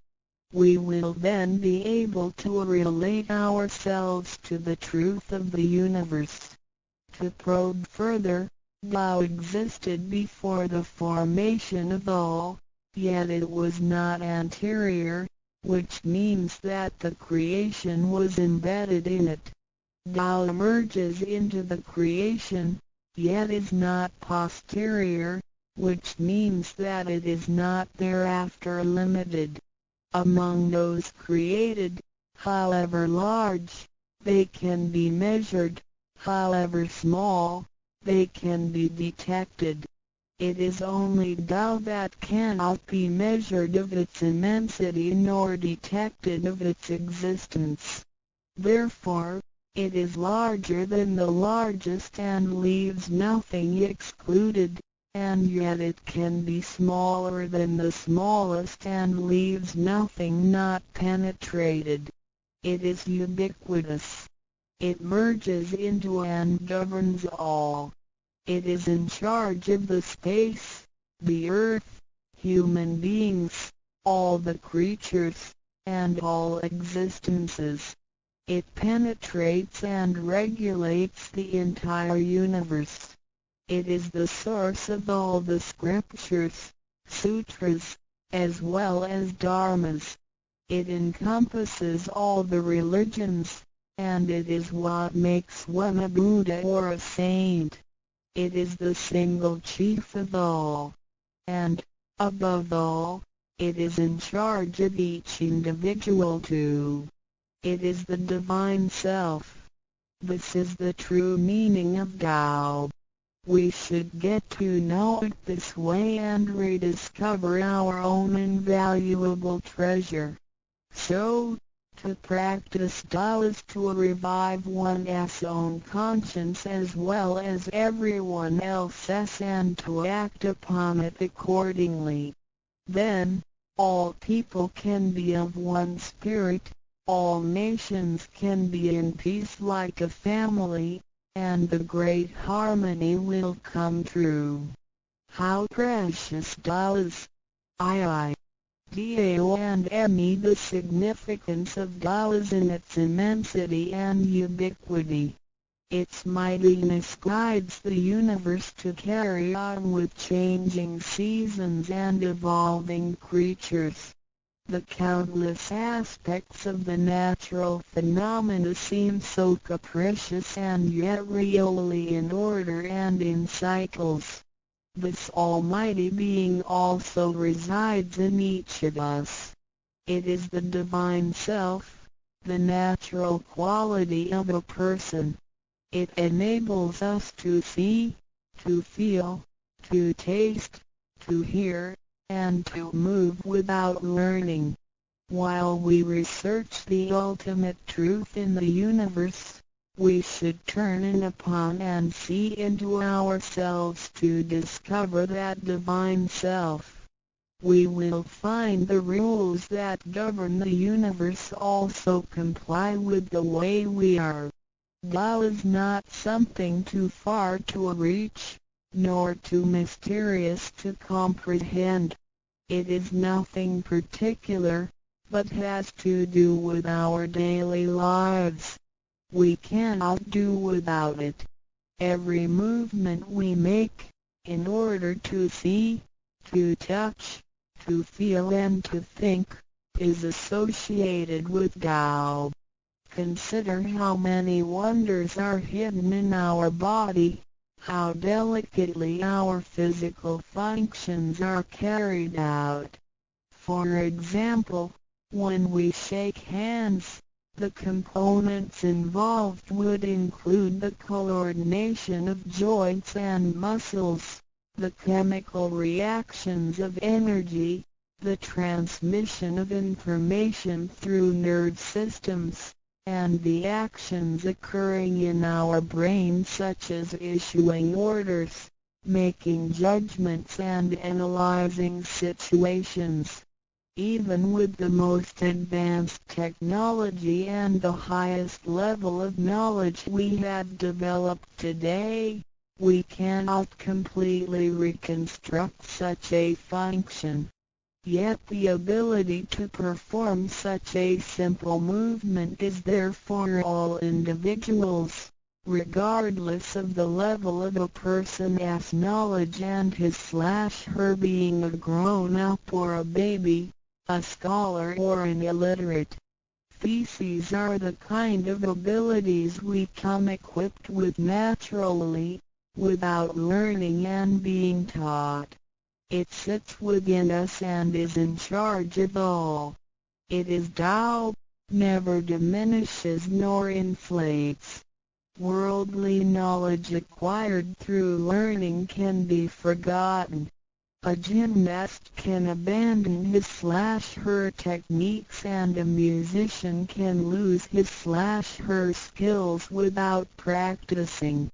Speaker 1: We will then be able to relate ourselves to the truth of the universe. To probe further, Tao existed before the formation of all, yet it was not anterior, which means that the creation was embedded in it. Tao emerges into the creation, yet is not posterior, which means that it is not thereafter limited. Among those created, however large, they can be measured, however small, they can be detected. It is only Tao that cannot be measured of its immensity nor detected of its existence. Therefore, it is larger than the largest and leaves nothing excluded, and yet it can be smaller than the smallest and leaves nothing not penetrated. It is ubiquitous. It merges into and governs all. It is in charge of the space, the earth, human beings, all the creatures, and all existences. It penetrates and regulates the entire universe. It is the source of all the scriptures, sutras, as well as dharmas. It encompasses all the religions, and it is what makes one a Buddha or a saint. It is the single chief of all. And, above all, it is in charge of each individual too. It is the divine self. This is the true meaning of Tao. We should get to know it this way and rediscover our own invaluable treasure. So, to practice Tao is to revive one's own conscience as well as everyone else's and to act upon it accordingly. Then, all people can be of one spirit, all nations can be in peace like a family, and the great harmony will come true. How precious Tao is! I. Dao and Me. The significance of Tao is in its immensity and ubiquity. Its mightiness guides the universe to carry on with changing seasons and evolving creatures. The countless aspects of the natural phenomena seem so capricious and yet really in order and in cycles. This Almighty Being also resides in each of us. It is the Divine Self, the natural quality of a person. It enables us to see, to feel, to taste, to hear, and to move without learning. While we research the ultimate truth in the universe, we should turn in upon and see into ourselves to discover that Divine Self. We will find the rules that govern the universe also comply with the way we are. Tao is not something too far to reach, nor too mysterious to comprehend. It is nothing particular, but has to do with our daily lives. We cannot do without it. Every movement we make, in order to see, to touch, to feel and to think, is associated with Tao. Consider how many wonders are hidden in our body, how delicately our physical functions are carried out. For example, when we shake hands, the components involved would include the coordination of joints and muscles, the chemical reactions of energy, the transmission of information through nerve systems, and the actions occurring in our brain such as issuing orders, making judgments and analyzing situations. Even with the most advanced technology and the highest level of knowledge we have developed today, we cannot completely reconstruct such a function. Yet the ability to perform such a simple movement is there for all individuals, regardless of the level of a person's knowledge and his/her being a grown-up or a baby, a scholar or an illiterate. Theses are the kind of abilities we come equipped with naturally, without learning and being taught. It sits within us and is in charge of all. It is Tao, never diminishes nor inflates. Worldly knowledge acquired through learning can be forgotten. A gymnast can abandon his/her techniques and a musician can lose his/her skills without practicing.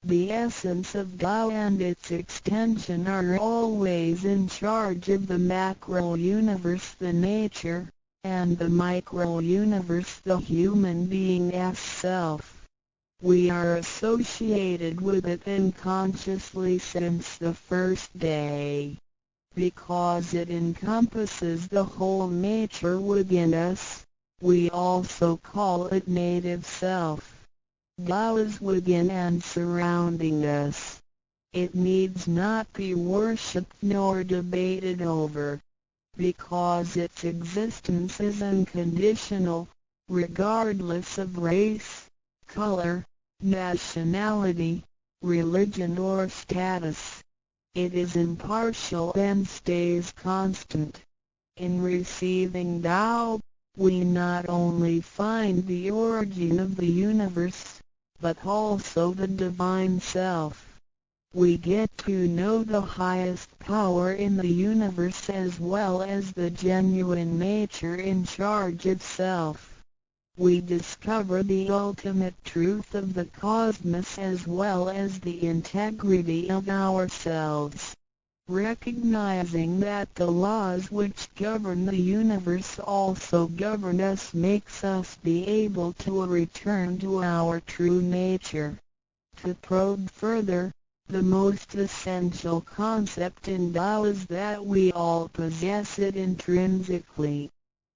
Speaker 1: The essence of Tao and its extension are always in charge of the macro universe, the nature, and the micro universe, the human being's self. We are associated with it unconsciously since the first day. Because it encompasses the whole nature within us, we also call it native self. Tao is within and surrounding us. It needs not be worshipped nor debated over, because its existence is unconditional, regardless of race, color, nationality, religion or status. It is impartial and stays constant. In receiving Tao, we not only find the origin of the universe, but also the divine self. We get to know the highest power in the universe as well as the genuine nature in charge of self. We discover the ultimate truth of the cosmos as well as the integrity of ourselves. Recognizing that the laws which govern the universe also govern us makes us be able to return to our true nature. To probe further, the most essential concept in Tao is that we all possess it intrinsically.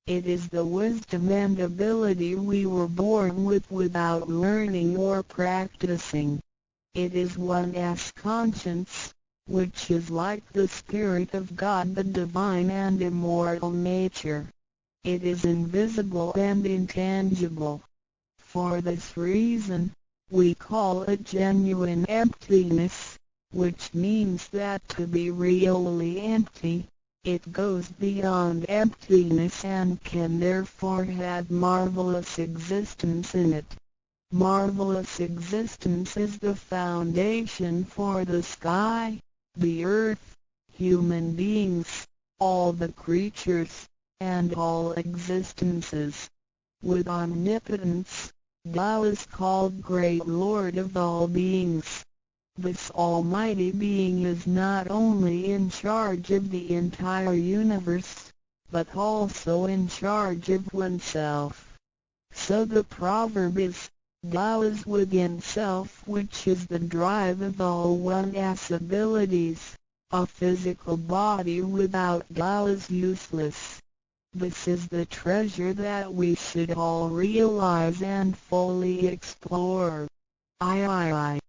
Speaker 1: It is the wisdom and ability we were born with without learning or practicing. It is one's conscience, which is like the Spirit of God, the divine and immortal nature. It is invisible and intangible. For this reason, we call it genuine emptiness, which means that to be really empty, it goes beyond emptiness and can therefore have marvelous existence in it. Marvelous existence is the foundation for the sky, the earth, human beings, all the creatures, and all existences. With omnipotence, Tao is called Great Lord of all beings. This almighty being is not only in charge of the entire universe, but also in charge of oneself. So the proverb is, Tao is within self, which is the drive of all one's abilities. A physical body without Tao is useless. This is the treasure that we should all realize and fully explore. I I I.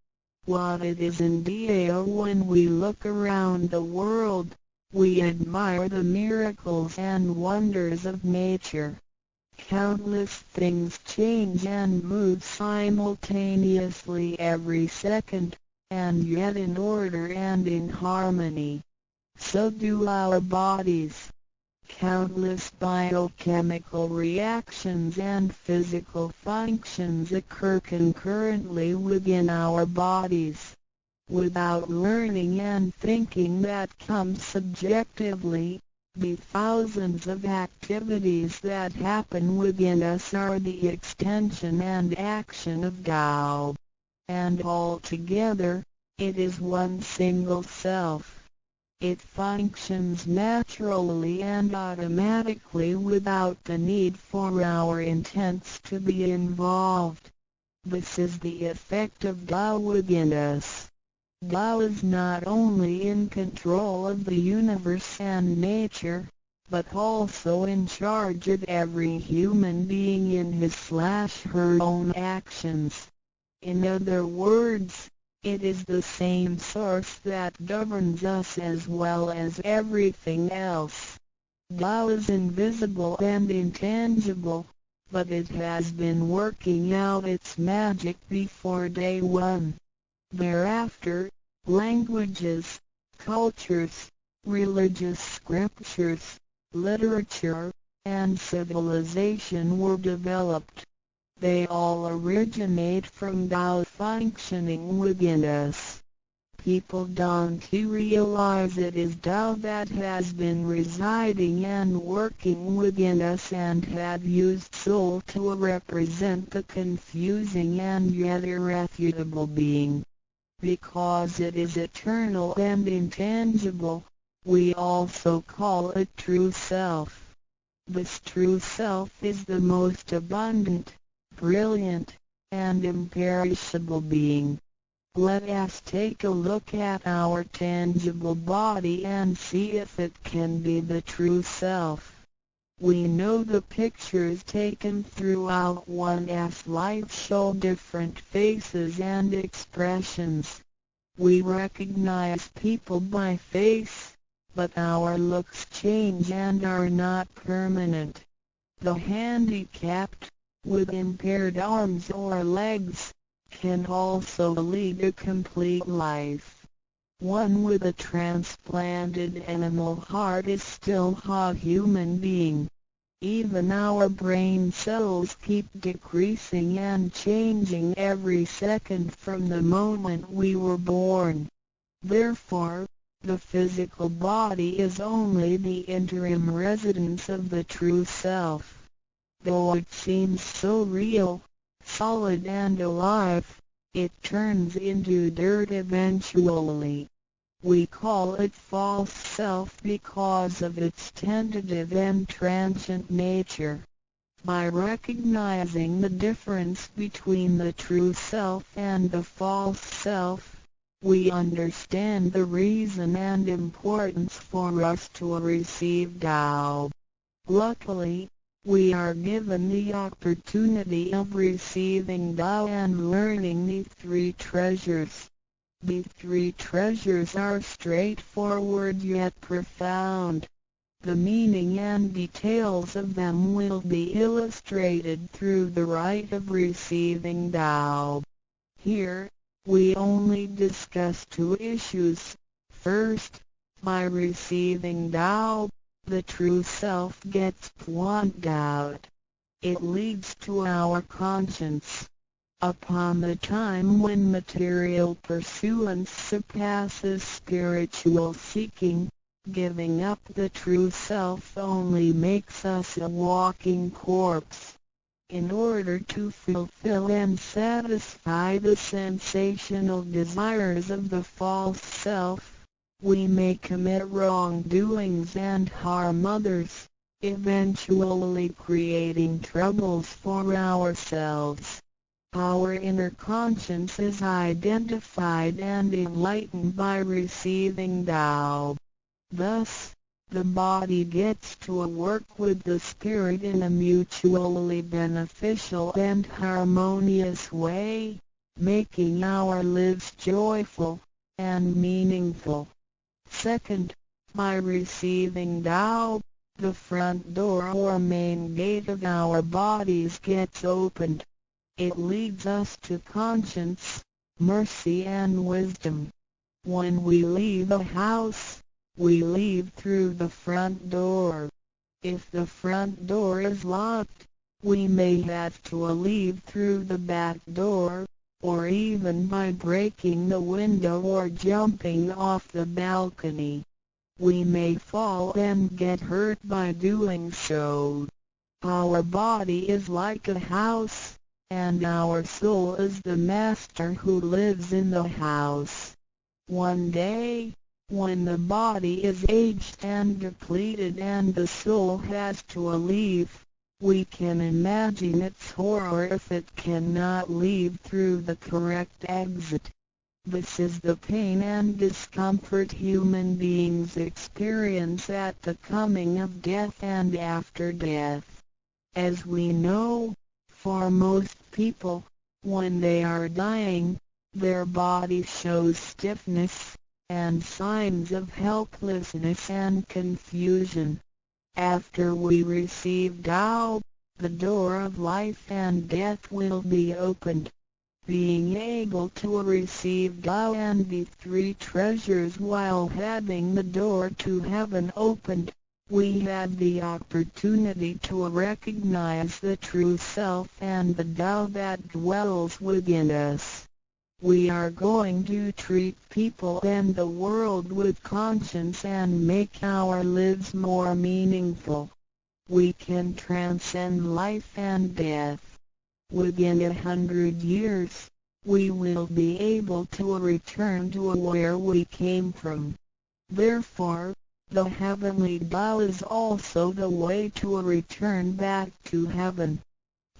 Speaker 1: What it is in Dao. When we look around the world, we admire the miracles and wonders of nature. Countless things change and move simultaneously every second, and yet in order and in harmony. So do our bodies. Countless biochemical reactions and physical functions occur concurrently within our bodies. Without learning and thinking that come subjectively, the thousands of activities that happen within us are the extension and action of Tao. And all together, it is one single self. It functions naturally and automatically without the need for our intents to be involved. This is the effect of Tao within us. Tao is not only in control of the universe and nature, but also in charge of every human being in his/her own actions. In other words, it is the same source that governs us as well as everything else. Tao is invisible and intangible, but it has been working out its magic before day one. Thereafter, languages, cultures, religious scriptures, literature, and civilization were developed. They all originate from Tao functioning within us. People don't realize it is Tao that has been residing and working within us and have used soul to represent the confusing and yet irrefutable being. Because it is eternal and intangible, we also call it true self. This true self is the most abundant, brilliant, and imperishable being. Let us take a look at our tangible body and see if it can be the true self. We know the pictures taken throughout one's life show different faces and expressions. We recognize people by face, but our looks change and are not permanent. The handicapped, with impaired arms or legs, can also lead a complete life. One with a transplanted animal heart is still a human being. Even our brain cells keep decreasing and changing every second from the moment we were born. Therefore, the physical body is only the interim residence of the true self. Though it seems so real, solid and alive, it turns into dirt eventually. We call it false self because of its tentative and transient nature. By recognizing the difference between the true self and the false self, we understand the reason and importance for us to receive Tao. Luckily, we are given the opportunity of receiving Tao and learning the three treasures. The three treasures are straightforward yet profound. The meaning and details of them will be illustrated through the rite of receiving Tao. Here, we only discuss two issues. First, by receiving Tao, the true self gets pointed out. It leads to our conscience. Upon the time when material pursuance surpasses spiritual seeking, giving up the true self only makes us a walking corpse. In order to fulfill and satisfy the sensational desires of the false self, we may commit wrongdoings and harm others, eventually creating troubles for ourselves. Our inner conscience is identified and enlightened by receiving Tao. Thus, the body gets to work with the spirit in a mutually beneficial and harmonious way, making our lives joyful and meaningful. Second, by receiving Tao, the front door or main gate of our bodies gets opened. It leads us to conscience, mercy and wisdom. When we leave a house, we leave through the front door. If the front door is locked, we may have to leave through the back door, or even by breaking the window or jumping off the balcony. We may fall and get hurt by doing so. Our body is like a house, and our soul is the master who lives in the house. One day, when the body is aged and depleted and the soul has to leave, we can imagine its horror if it cannot leave through the correct exit. This is the pain and discomfort human beings experience at the coming of death and after death. As we know, for most people, when they are dying, their body shows stiffness and signs of helplessness and confusion. After we receive Tao, the door of life and death will be opened. Being able to receive Tao and the three treasures while having the door to heaven opened, we have the opportunity to recognize the true self and the Tao that dwells within us. We are going to treat people and the world with conscience and make our lives more meaningful. We can transcend life and death. Within 100 years, we will be able to return to where we came from. Therefore, the heavenly Tao is also the way to return back to heaven.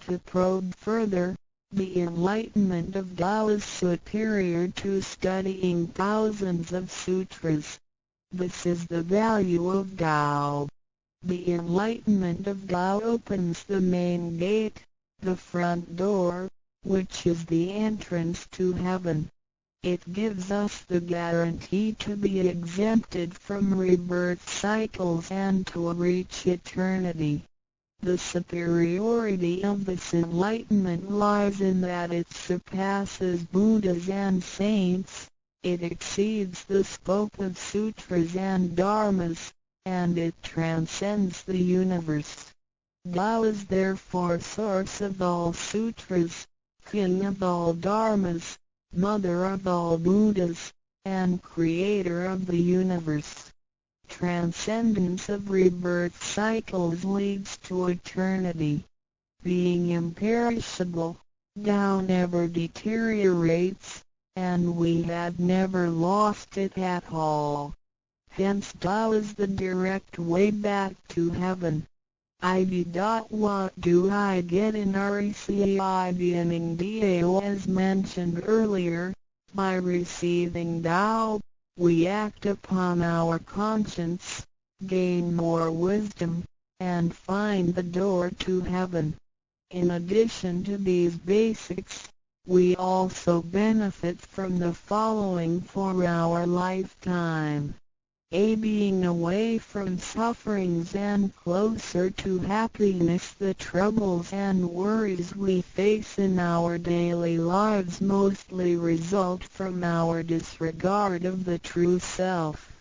Speaker 1: To probe further, the enlightenment of Tao is superior to studying thousands of sutras. This is the value of Tao. The enlightenment of Tao opens the main gate, the front door, which is the entrance to heaven. It gives us the guarantee to be exempted from rebirth cycles and to reach eternity. The superiority of this enlightenment lies in that it surpasses Buddhas and saints, it exceeds the scope of sutras and dharmas, and it transcends the universe. Tao is therefore source of all sutras, king of all dharmas, mother of all Buddhas, and creator of the universe. Transcendence of rebirth cycles leads to eternity. Being imperishable, Tao never deteriorates, and we have never lost it at all. Hence Tao is the direct way back to heaven. ID. What do I get in receiving Dao? As mentioned earlier, by receiving Tao, we act upon our conscience, gain more wisdom, and find the door to heaven. In addition to these basics, we also benefit from the following for our lifetime. A. Being away from sufferings and closer to happiness. The troubles and worries we face in our daily lives mostly result from our disregard of the true self.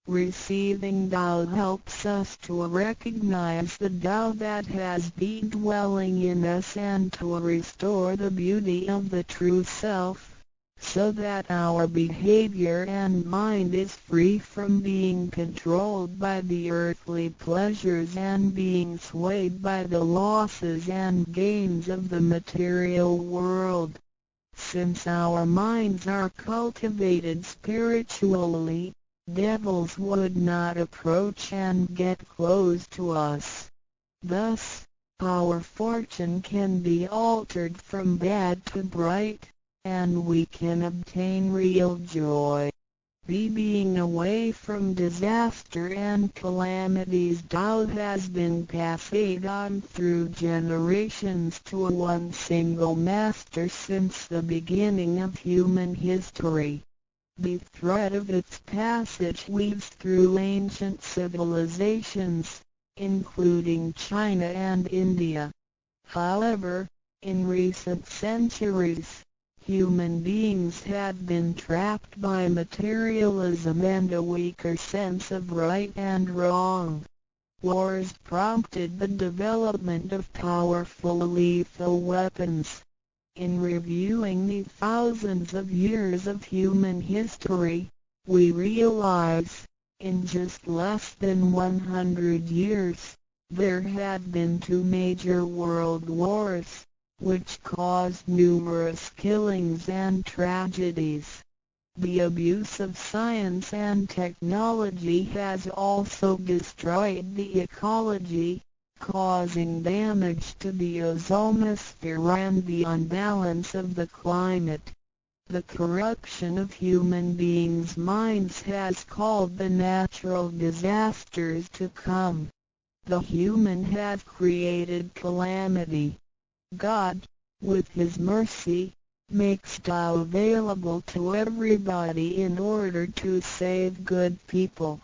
Speaker 1: Receiving Tao helps us to recognize the Tao that has been dwelling in us and to restore the beauty of the true self, so that our behavior and mind is free from being controlled by the earthly pleasures and being swayed by the losses and gains of the material world. Since our minds are cultivated spiritually, devils would not approach and get close to us. Thus, our fortune can be altered from bad to bright, and we can obtain real joy. B. Being away from disaster and calamities. Tao has been passed on through generations to one single master since the beginning of human history. The thread of its passage weaves through ancient civilizations, including China and India. However, in recent centuries, human beings have been trapped by materialism and a weaker sense of right and wrong. Wars prompted the development of powerful lethal weapons. In reviewing the thousands of years of human history, we realize, in just less than 100 years, there have been two major world wars, which caused numerous killings and tragedies. The abuse of science and technology has also destroyed the ecology, causing damage to the ozonosphere and the unbalance of the climate. The corruption of human beings' minds has called the natural disasters to come. The human have created calamity. God, with His mercy, makes Tao available to everybody in order to save good people.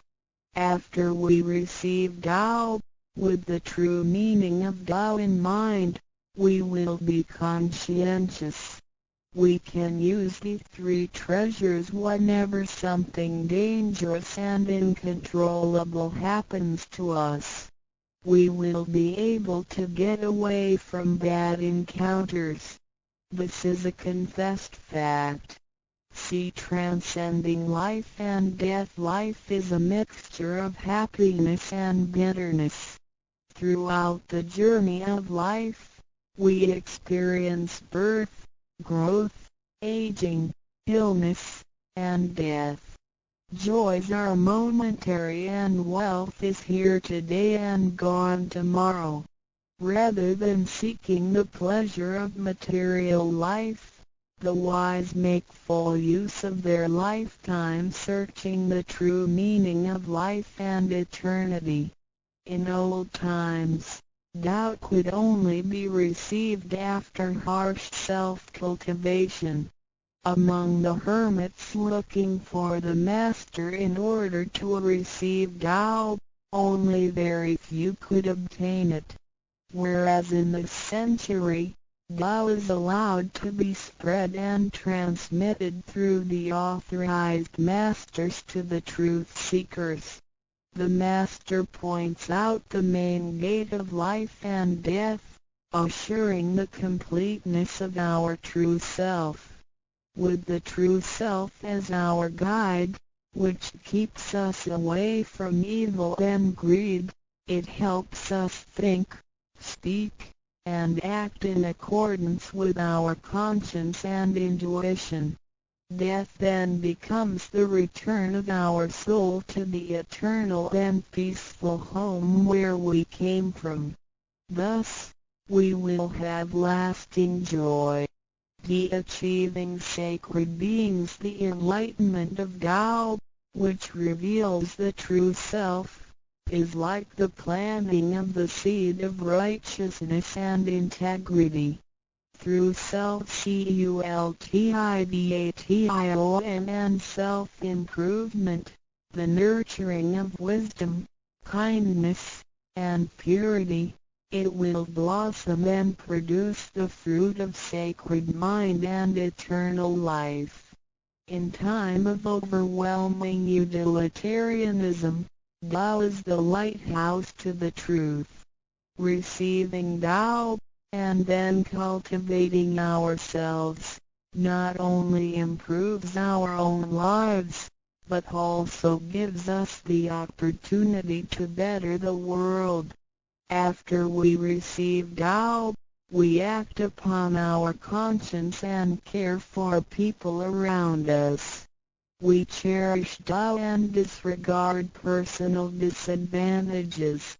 Speaker 1: After we receive Tao, with the true meaning of Tao in mind, we will be conscientious. We can use the three treasures whenever something dangerous and incontrollable happens to us. We will be able to get away from bad encounters. This is a confessed fact. See Transcending Life and Death. Life is a mixture of happiness and bitterness. Throughout the journey of life, we experience birth, growth, aging, illness, and death. Joys are momentary and wealth is here today and gone tomorrow. Rather than seeking the pleasure of material life, the wise make full use of their lifetime searching the true meaning of life and eternity. In old times, Tao could only be received after harsh self-cultivation. Among the hermits looking for the master in order to receive Tao, only very few could obtain it. Whereas in this century, Tao is allowed to be spread and transmitted through the authorized masters to the truth seekers. The Master points out the main gate of life and death, assuring the completeness of our true self. With the true self as our guide, which keeps us away from evil and greed, it helps us think, speak, and act in accordance with our conscience and intuition. Death then becomes the return of our soul to the eternal and peaceful home where we came from. Thus, we will have lasting joy. The achieving sacred beings. The enlightenment of Tao, which reveals the true self, is like the planting of the seed of righteousness and integrity. Through self-cultivation and self-improvement, the nurturing of wisdom, kindness, and purity, it will blossom and produce the fruit of sacred mind and eternal life. In time of overwhelming utilitarianism, Tao is the lighthouse to the truth. Receiving Tao, and then cultivating ourselves, not only improves our own lives, but also gives us the opportunity to better the world. After we receive Tao, we act upon our conscience and care for people around us. We cherish Tao and disregard personal disadvantages.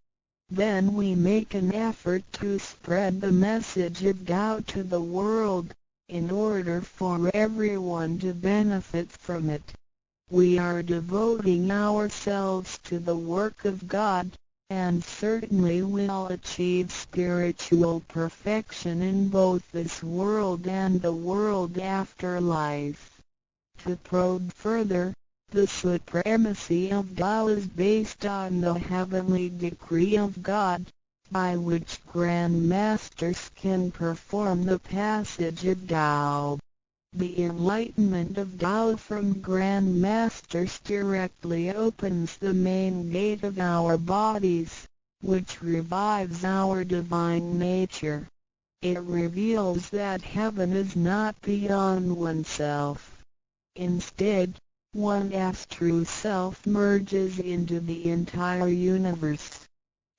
Speaker 1: Then we make an effort to spread the message of Tao to the world, in order for everyone to benefit from it. We are devoting ourselves to the work of God, and certainly will achieve spiritual perfection in both this world and the world after life. To probe further, the supremacy of Tao is based on the heavenly decree of God, by which Grand Masters can perform the passage of Tao. The enlightenment of Tao from Grand Masters directly opens the main gate of our bodies, which revives our divine nature. It reveals that heaven is not beyond oneself. Instead, one's true self merges into the entire universe.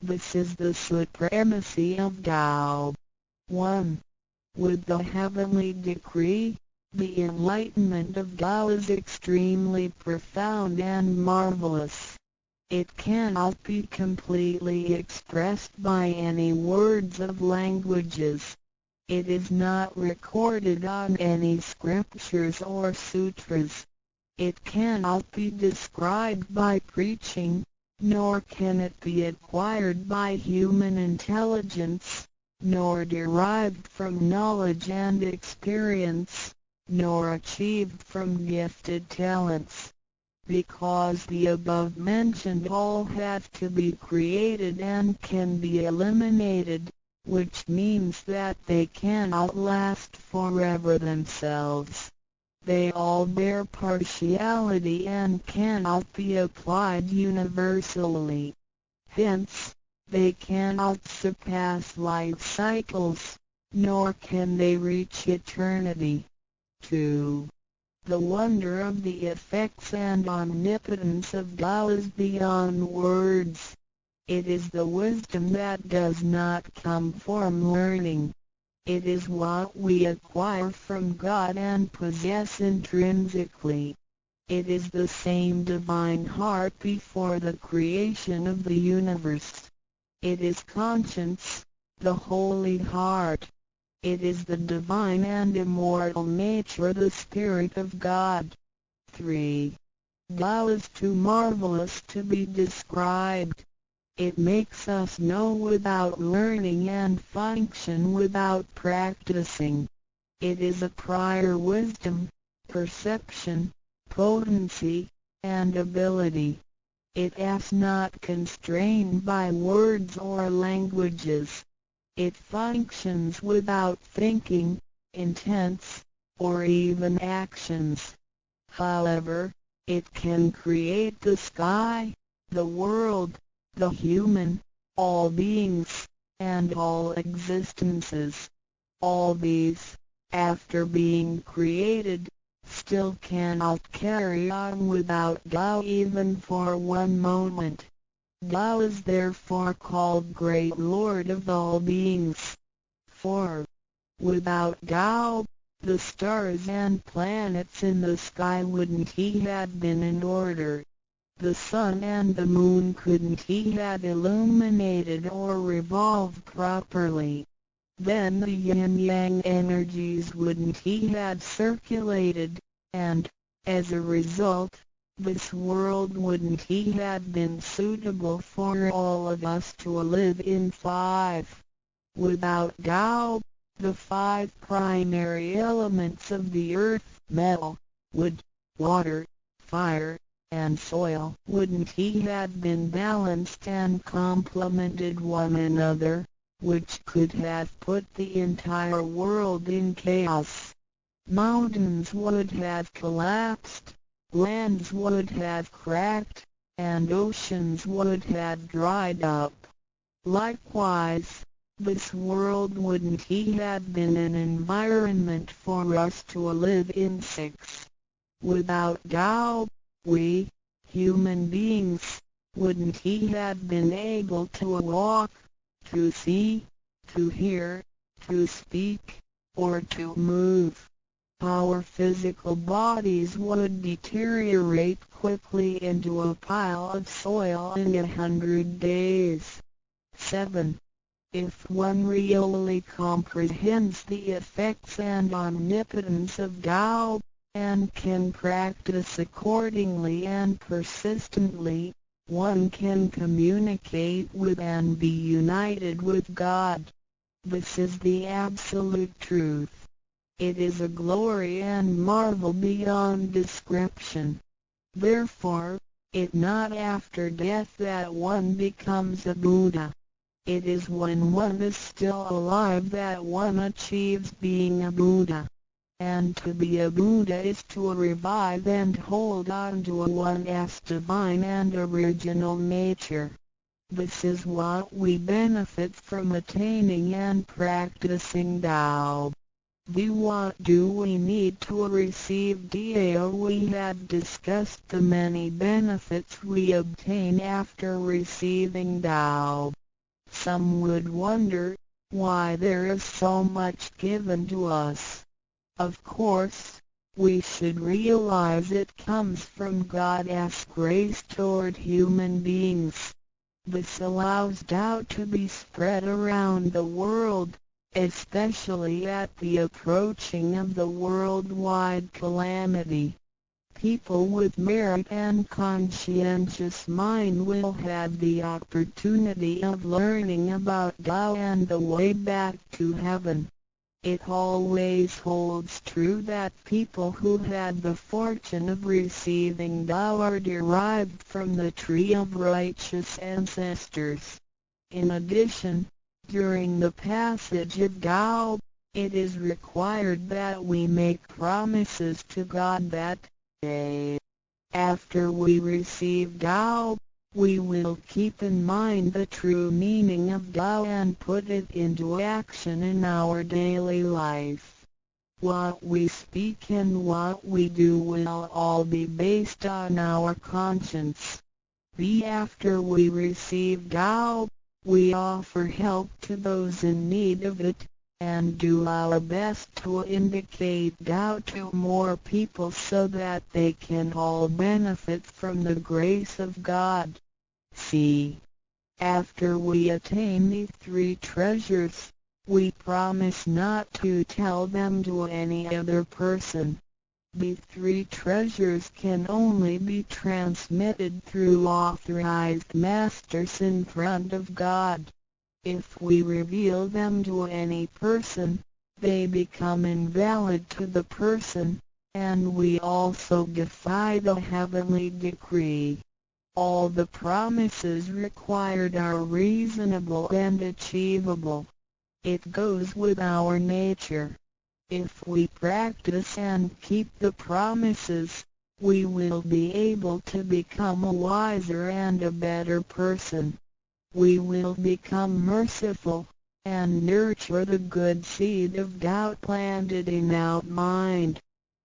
Speaker 1: This is the supremacy of Tao. 1. With the heavenly decree, the enlightenment of Tao is extremely profound and marvelous. It cannot be completely expressed by any words of languages. It is not recorded on any scriptures or sutras. It cannot be described by preaching, nor can it be acquired by human intelligence, nor derived from knowledge and experience, nor achieved from gifted talents. Because the above mentioned all have to be created and can be eliminated, which means that they cannot last forever themselves. They all bear partiality and cannot be applied universally. Hence, they cannot surpass life cycles, nor can they reach eternity. 2. The wonder of the effects and omnipotence of Tao is beyond words. It is the wisdom that does not come from learning. It is what we acquire from God and possess intrinsically. It is the same divine heart before the creation of the universe. It is conscience, the holy heart. It is the divine and immortal nature, the Spirit of God. 3. Tao is too marvelous to be described. It makes us know without learning and function without practicing. It is a prior wisdom, perception, potency, and ability. It is not constrained by words or languages. It functions without thinking, intents, or even actions. However, it can create the sky, the world, the human, all beings, and all existences. All these, after being created, still cannot carry on without Tao even for one moment. Tao is therefore called Great Lord of all beings. 4. Without Tao, the stars and planets in the sky wouldn't have been in order. The sun and the moon couldn't have illuminated or revolved properly. Then the yin-yang energies wouldn't have circulated, and, as a result, this world wouldn't have been suitable for all of us to live in. 5. Without Tao, the five primary elements of the earth, metal, wood, water, fire, and soil, wouldn't have been balanced and complemented one another, which could have put the entire world in chaos. Mountains would have collapsed, lands would have cracked, and oceans would have dried up. Likewise, this world wouldn't have been an environment for us to live in. 6. Without Tao, we, human beings, wouldn't have been able to walk, to see, to hear, to speak, or to move. Our physical bodies would deteriorate quickly into a pile of soil in 100 days. 7. If one really comprehends the effects and omnipotence of Tao, and can practice accordingly and persistently, one can communicate with and be united with God. This is the absolute truth. It is a glory and marvel beyond description. Therefore, it not after death that one becomes a Buddha. It is when one is still alive that one achieves being a Buddha. And to be a Buddha is to revive and hold on to one's divine and original nature. This is what we benefit from attaining and practicing Tao. The what do we need to receive Tao? We have discussed the many benefits we obtain after receiving Tao. Some would wonder why there is so much given to us. Of course, we should realize it comes from God's grace toward human beings. This allows Tao to be spread around the world, especially at the approaching of the worldwide calamity. People with merit and conscientious mind will have the opportunity of learning about Tao and the way back to heaven. It always holds true that people who had the fortune of receiving Tao are derived from the tree of righteous ancestors. In addition, during the passage of Tao, it is required that we make promises to God that, A. After we receive Tao, we will keep in mind the true meaning of Tao and put it into action in our daily life. What we speak and what we do will all be based on our conscience. B. After we receive Tao, we offer help to those in need of it, and do our best to indicate Tao to more people so that they can all benefit from the grace of God. C. After we attain the three treasures, we promise not to tell them to any other person. The three treasures can only be transmitted through authorized masters in front of God. If we reveal them to any person, they become invalid to the person, and we also defy the heavenly decree. All the promises required are reasonable and achievable. It goes with our nature. If we practice and keep the promises, We will be able to become a wiser and a better person. We will become merciful, and nurture the good seed of Tao planted in our mind.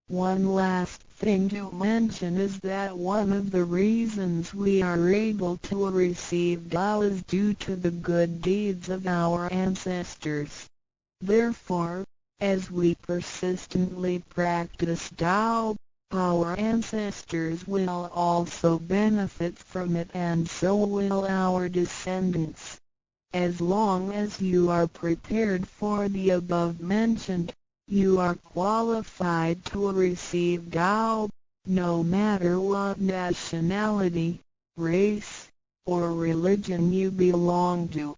Speaker 1: One last thing to mention is that one of the reasons we are able to receive Tao is due to the good deeds of our ancestors. Therefore, as we persistently practice Tao, our ancestors will also benefit from it, and so will our descendants. As long as you are prepared for the above mentioned, you are qualified to receive Tao, no matter what nationality, race, or religion you belong to.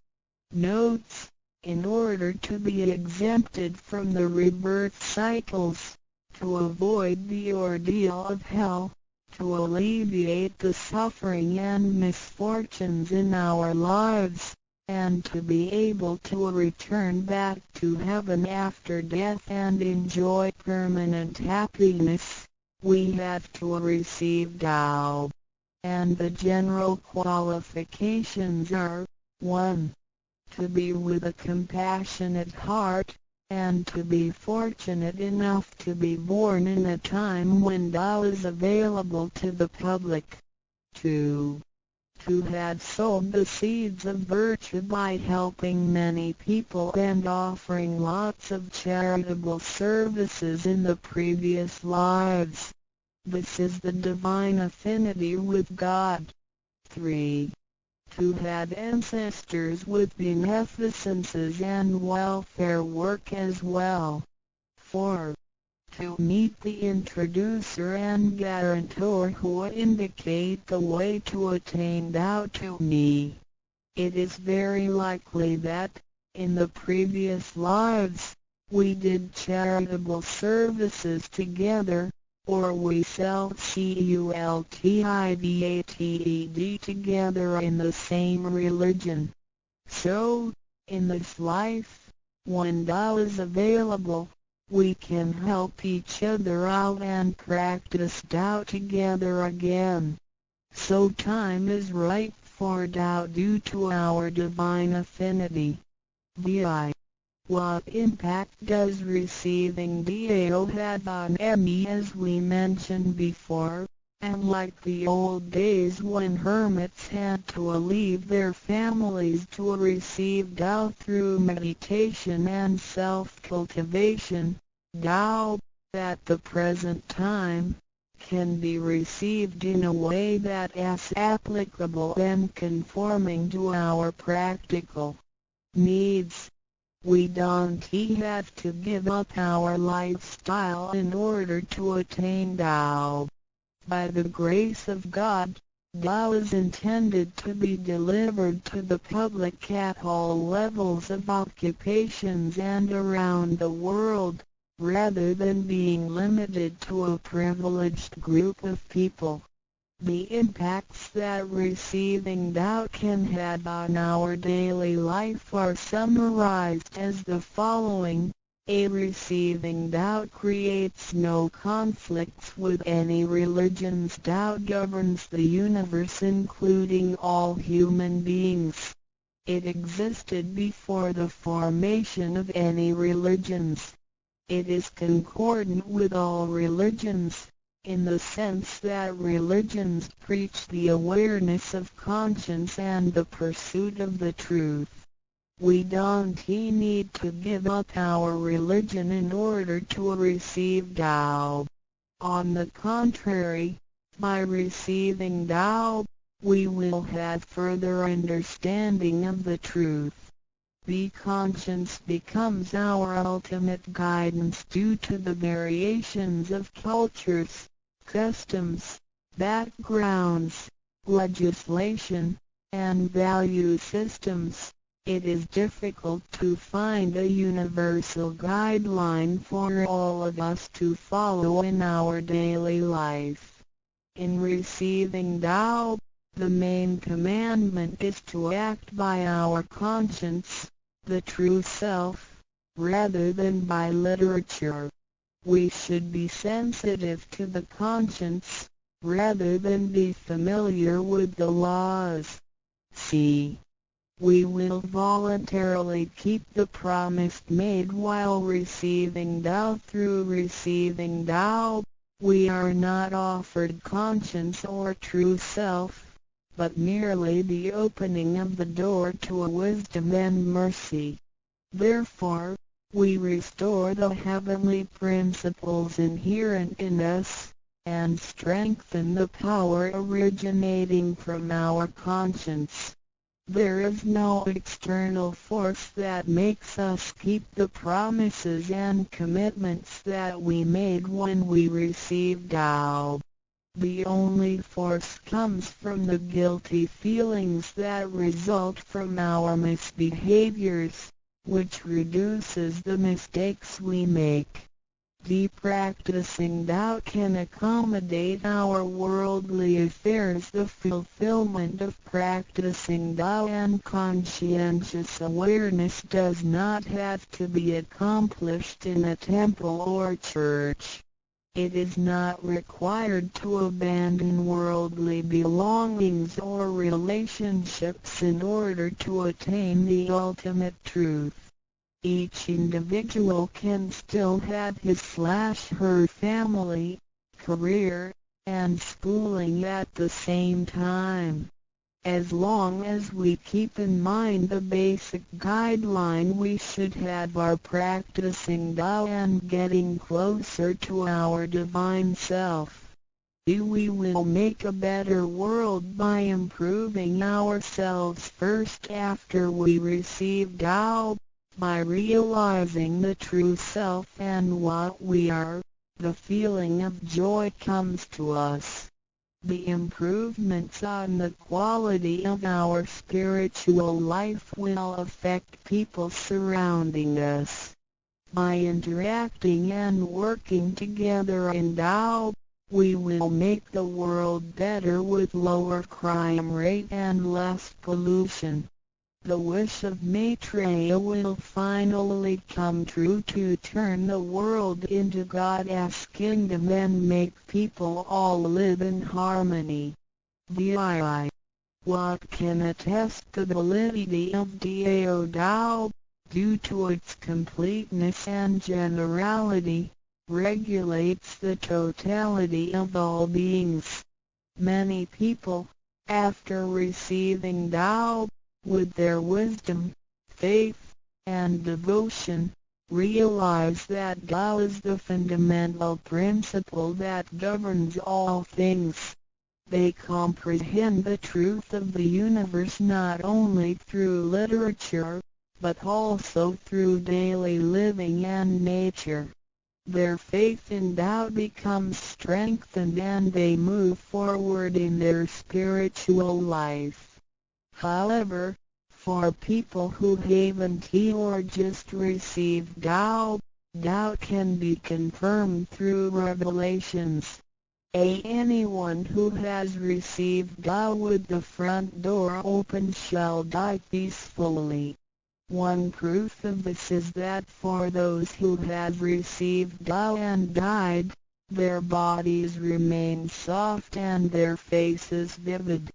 Speaker 1: Notes: in order to be exempted from the rebirth cycles, to avoid the ordeal of hell, to alleviate the suffering and misfortunes in our lives, and to be able to return back to heaven after death and enjoy permanent happiness, we have to receive Tao. And the general qualifications are: 1. To be with a compassionate heart, and to be fortunate enough to be born in a time when Tao is available to the public. 2. To have sowed the seeds of virtue by helping many people and offering lots of charitable services in the previous lives. This is the divine affinity with God. 3. To have ancestors with beneficences and welfare work as well. 4. To meet the introducer and guarantor who indicate the way to attain Tao to me. It is very likely that, in the previous lives, we did charitable services together, or we self-cultivated together in the same religion. So, in this life, when Tao is available, we can help each other out and practice Tao together again. So time is right for Tao due to our divine affinity. VI. What impact does receiving Tao have on me? As we mentioned before, and like the old days when hermits had to leave their families to receive Tao through meditation and self-cultivation, Tao, at the present time, can be received in a way that is applicable and conforming to our practical needs. We don't have to give up our lifestyle in order to attain Tao. By the grace of God, Tao is intended to be delivered to the public at all levels of occupations and around the world, rather than being limited to a privileged group of people. The impacts that receiving Tao can have on our daily life are summarized as the following. A. Receiving Tao creates no conflicts with any religions. Tao governs the universe, including all human beings. It existed before the formation of any religions. It is concordant with all religions, in the sense that religions preach the awareness of conscience and the pursuit of the truth. We don't need to give up our religion in order to receive Tao. On the contrary, by receiving Tao, we will have further understanding of the truth. The conscience becomes our ultimate guidance due to the variations of cultures, customs, backgrounds, legislation, and value systems. It is difficult to find a universal guideline for all of us to follow in our daily life. In receiving Tao, the main commandment is to act by our conscience, the true self, rather than by literature. We should be sensitive to the conscience, rather than be familiar with the laws. C. We will voluntarily keep the promise made while receiving Tao. Through receiving Tao, we are not offered conscience or true self, but merely the opening of the door to wisdom and mercy. Therefore, we restore the heavenly principles inherent in us, and strengthen the power originating from our conscience. There is no external force that makes us keep the promises and commitments that we made when we received Tao. The only force comes from the guilty feelings that result from our misbehaviors, which reduces the mistakes we make. The practicing Tao can accommodate our worldly affairs. The fulfillment of practicing Tao and conscientious awareness does not have to be accomplished in a temple or church. It is not required to abandon worldly belongings or relationships in order to attain the ultimate truth. Each individual can still have his/her family, career, and schooling at the same time. As long as we keep in mind the basic guideline, we should have our practicing Tao and getting closer to our divine self. We will make a better world by improving ourselves first after we receive Tao. By realizing the true self and what we are, the feeling of joy comes to us. The improvements on the quality of our spiritual life will affect people surrounding us. By interacting and working together in Tao, we will make the world better with lower crime rate and less pollution. The wish of Maitreya will finally come true to turn the world into God's kingdom and make people all live in harmony. VII. What can attest the validity of Dao Tao, due to its completeness and generality, regulates the totality of all beings. Many people, after receiving Tao, with their wisdom, faith, and devotion, realize that Tao is the fundamental principle that governs all things. They comprehend the truth of the universe not only through literature, but also through daily living and nature. Their faith in Tao becomes strengthened and they move forward in their spiritual life. However, for people who haven't or just received Tao, Tao can be confirmed through revelations. Anyone who has received Tao with the front door open shall die peacefully. One proof of this is that for those who have received Tao and died, their bodies remain soft and their faces vivid.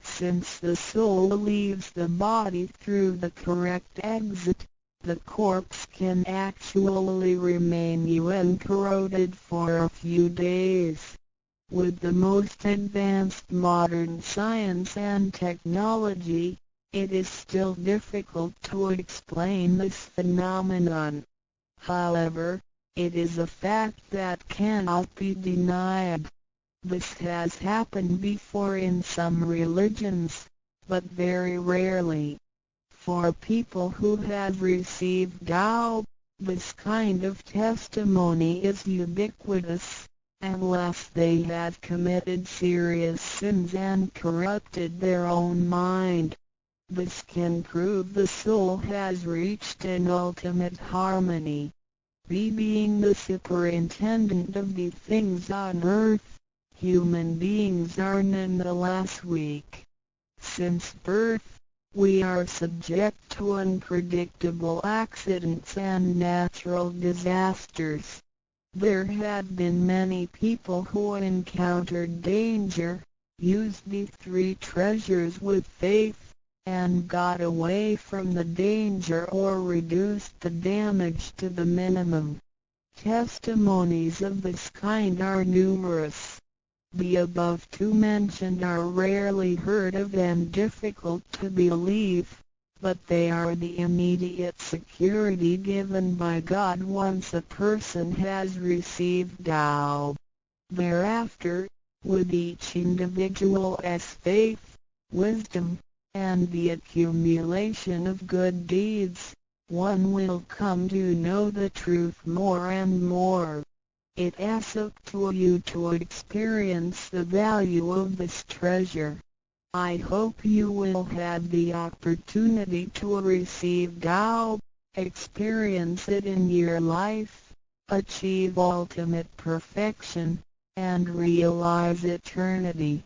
Speaker 1: Since the soul leaves the body through the correct exit, the corpse can actually remain uncorroded for a few days. With the most advanced modern science and technology, it is still difficult to explain this phenomenon. However, it is a fact that cannot be denied. This has happened before in some religions, but very rarely. For people who have received Tao, this kind of testimony is ubiquitous, unless they have committed serious sins and corrupted their own mind. This can prove the soul has reached an ultimate harmony. Being the superintendent of the things on earth, human beings are nonetheless weak. Since birth, we are subject to unpredictable accidents and natural disasters. There have been many people who encountered danger, used the three treasures with faith, and got away from the danger or reduced the damage to the minimum. Testimonies of this kind are numerous. The above two mentioned are rarely heard of and difficult to believe, but they are the immediate security given by God once a person has received Tao. Thereafter, with each individual's faith, wisdom, and the accumulation of good deeds, one will come to know the truth more and more. It's up to you to experience the value of this treasure. I hope you will have the opportunity to receive Tao, experience it in your life, achieve ultimate perfection, and realize eternity.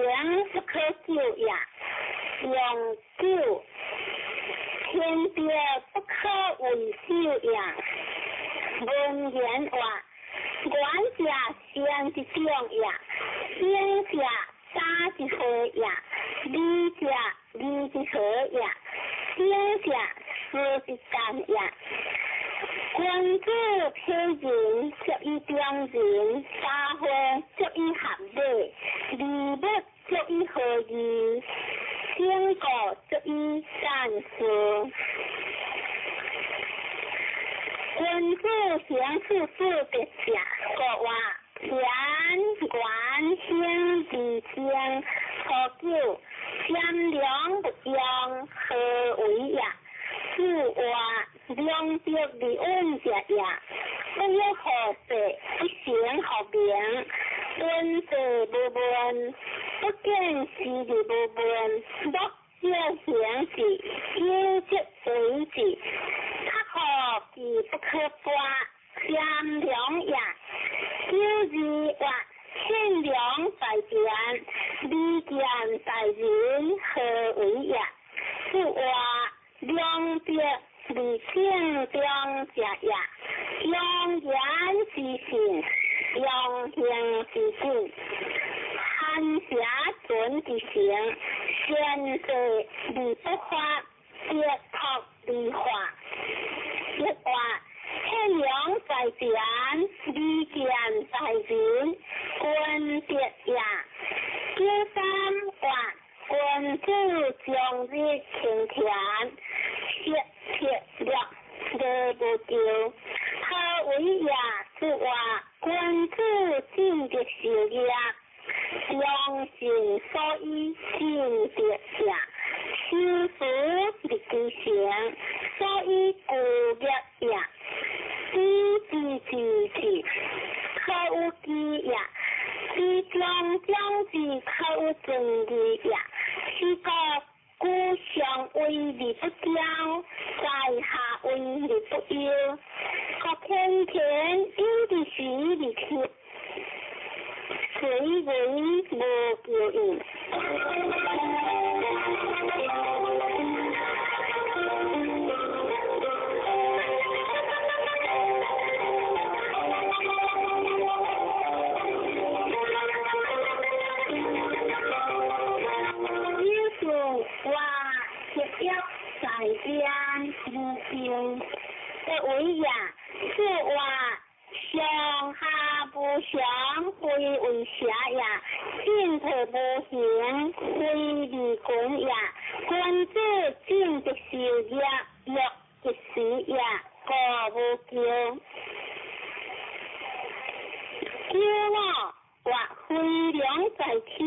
Speaker 3: 行不可久也。永久，天德不可为久也。文言话，远者先之长也，行者三之会也，礼者义之和也，行者事之干也。君子体仁，足以中人；三会足以合礼，礼物足以和义，整个足以善事。君子行处事德者，国话田园兴而清，初九，贤良不用，何为也？子话良德而稳者也，不欲好势，不成学名。闻者无问，不见时而无问。莫少行之，有则为之。较好其不可拔，贤良也。九二话，天良在前，利见在人，何为也？子话良德而正中者也，用言之信，用行之信，含邪存之诚，善事而不发，德托而化。一话天良在前，利见在人，君德也。九三话，君子终日勤田，色切略礼无咎。何为也？子话君子进德修业，良心所以进德也。修辞立其成，所以固业也。知之之之，可有基也；知将将之，可有正义也。是故故上为而不骄，在下为而不忧。国天天有之时而去，随为无求应。在天无求，不为也。此话上下无常，非为邪也；进退无形，非利群也。君子进德修业，乐一时也，故无求。九五或飞龙在天，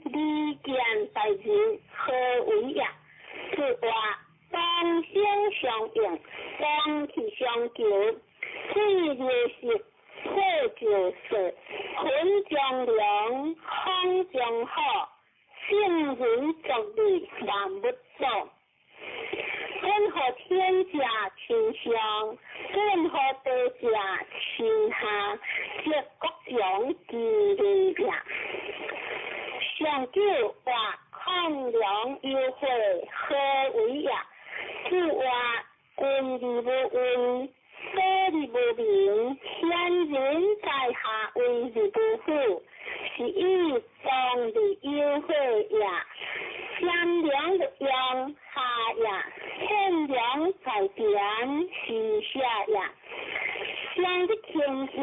Speaker 3: 利剑在人，何为也？此话同声相应，同气相求，水流石，火就色，云中龙，风中虎，圣人作利万物祖。本予天者亲上，本予地者亲下，则国强其利也。上九话抗梁有悔，何为也？子话君而无威，所而无名，贤人在下威而不虎，是以当而有悔也。贤良不用下也，天良在田是下也。上日清闲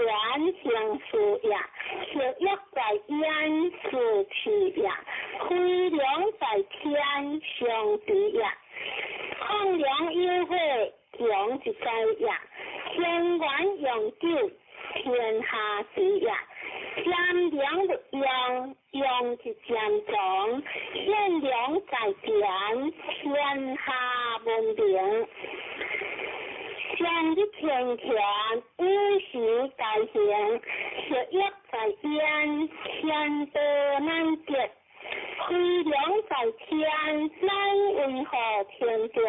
Speaker 3: 行事也，学业在焉是气也，飞龙在天上地也。抗梁有悔，强一在也；天元永久，天下治也。贤良不用，用一渐强；贤良在田，天下文明。上日清闲，有时大行，学业在焉，天道难得。飞龙在天，乃为何天德？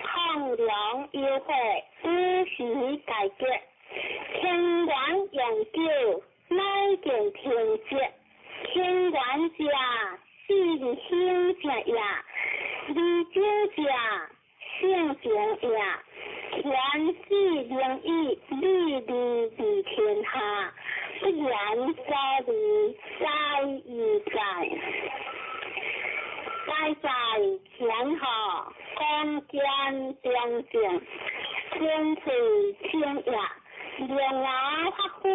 Speaker 3: 抗梁有悔，有时大吉。天元永久，乃见天节。天元者，而行者也，而者者性情也。天子灵以礼义利天下，不言所利，在于在。在在天下，广建中正，天垂清也。良牙发挥，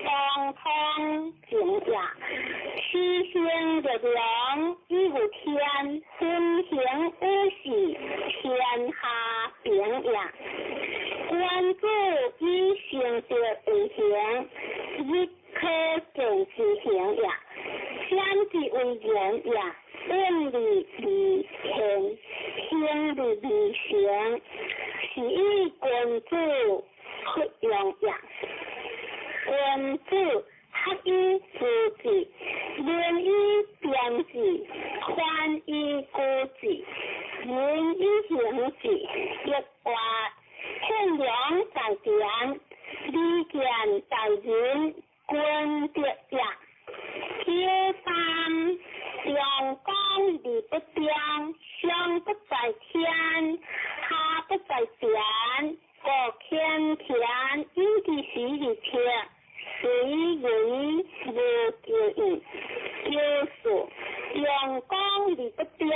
Speaker 3: 当通正也。此行力量以有天，分行五事，天下平也。君子以成德为行，日可见之行也。先之为人也，远离离天，行离离行，是以君子不用也。君子学以致志，仁以辨志，宽以固志，仁以行志。一话天良在田，利见在人，君德也。九三阳光而不中，上不在天，下不在田，国天田以其时而天，随为无求意。九四阳光而不中，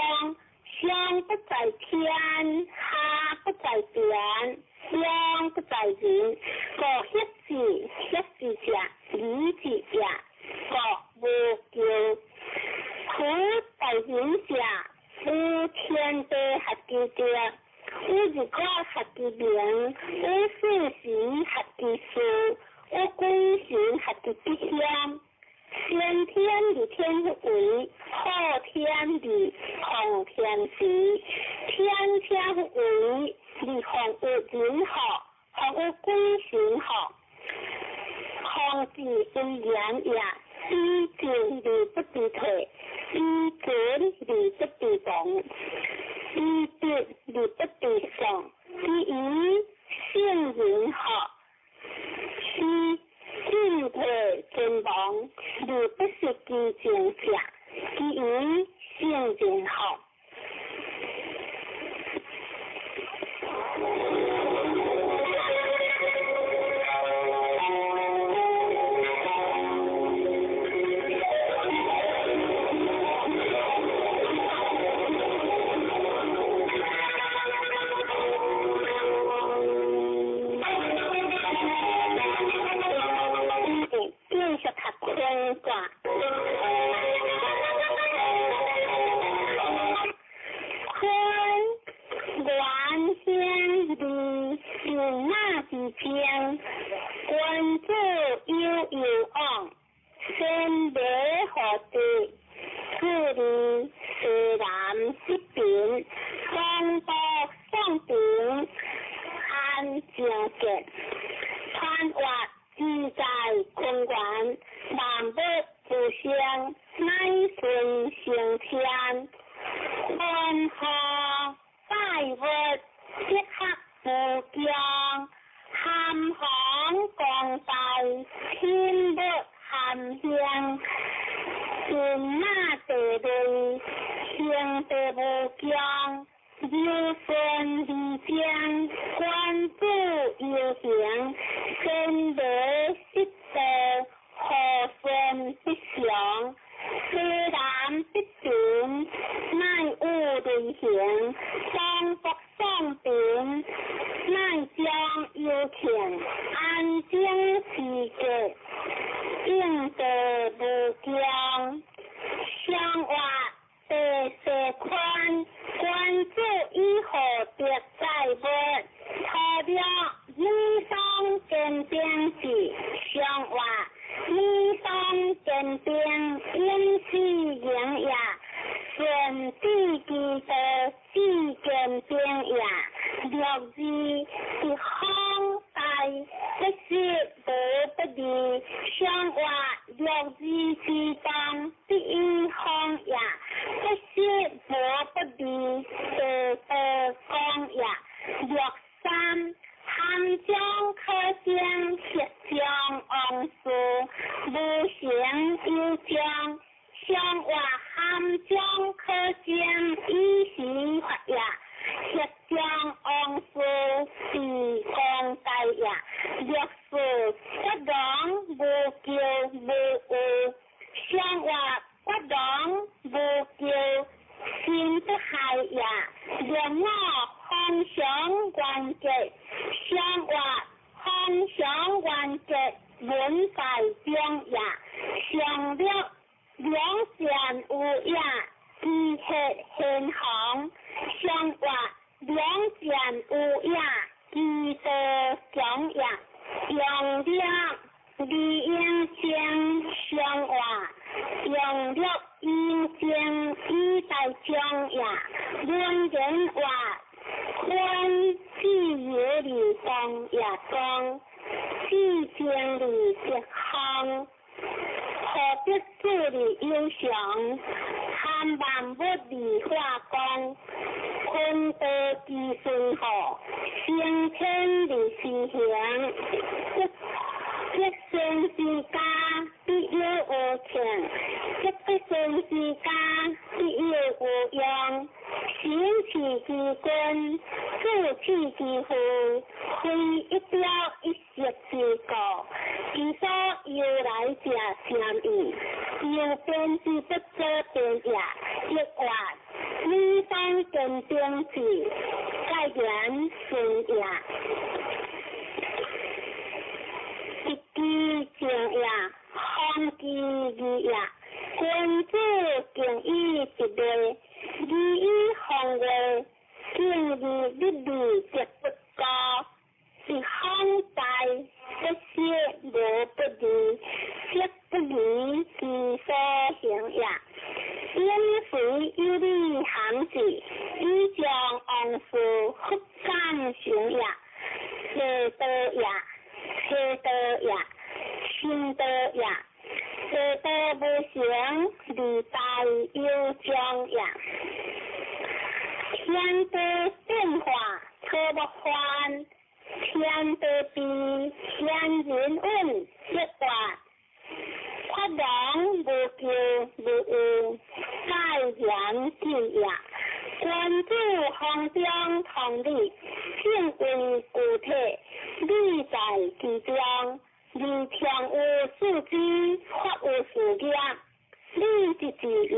Speaker 3: 上不在天，下不在田，上不在人，国协志协志者，理智也。国无求，苦在人者，有天地合其德，有日月合其明，有四时合其事，有鬼神合其吉祥。先天而天为，后天而奉天时，天天为而奉有人福，奉有鬼神福。奉之为言也，以进而不知退，以进而不知动，以得而不知丧，以以圣人福，是进退存亡而不失其正者，其以圣人福。君子有有往，先礼后德，处理西南西平，东北宋平，安正杰，穿越自在坤元，万物自生，乃顺成天，天下百物即合无疆。含风光大，天物含香，天马地雷，行地无疆，柔顺而将，君子游行，先礼失道，和顺必祥，西南必平，乃有雷行，东北宋平，乃将有庆，安静之国，应地无疆，相活地势宽，君子以厚德载物，土壤以桑坚定志，相活以桑坚定，永世营也，顺治其道，至坚定也。六字是方大，不是无不利，相活六字之当，第一方也，不是无不利，地道讲也。六三汉将可将，铁将王事，无形有将，相活汉将物理化光，坤道之顺好，升天而施行，积善之家必有余庆，积不善之家必有余殃。行事之君，处事之父，非一朝一夕之故。其所由來者甚矣，由邊之不做邊也，抑或女方堅定志，戒言順也。一枝正也，方其義也。君子敬以直禮，禮以方位，敬而立義則不高。一方大，不屑無不義，則不義之所行也。因隨有理行事，以將往事復感成也。邪道也，邪道也，心道也。邪道無成，利大有將也。天地變化，草木繁；天地變，天人穩，則活。發亡無咎無憂，戒嚴禁也。君子方中同理，正為具體，理在其中。而常有四肢，法有四業，理即是也。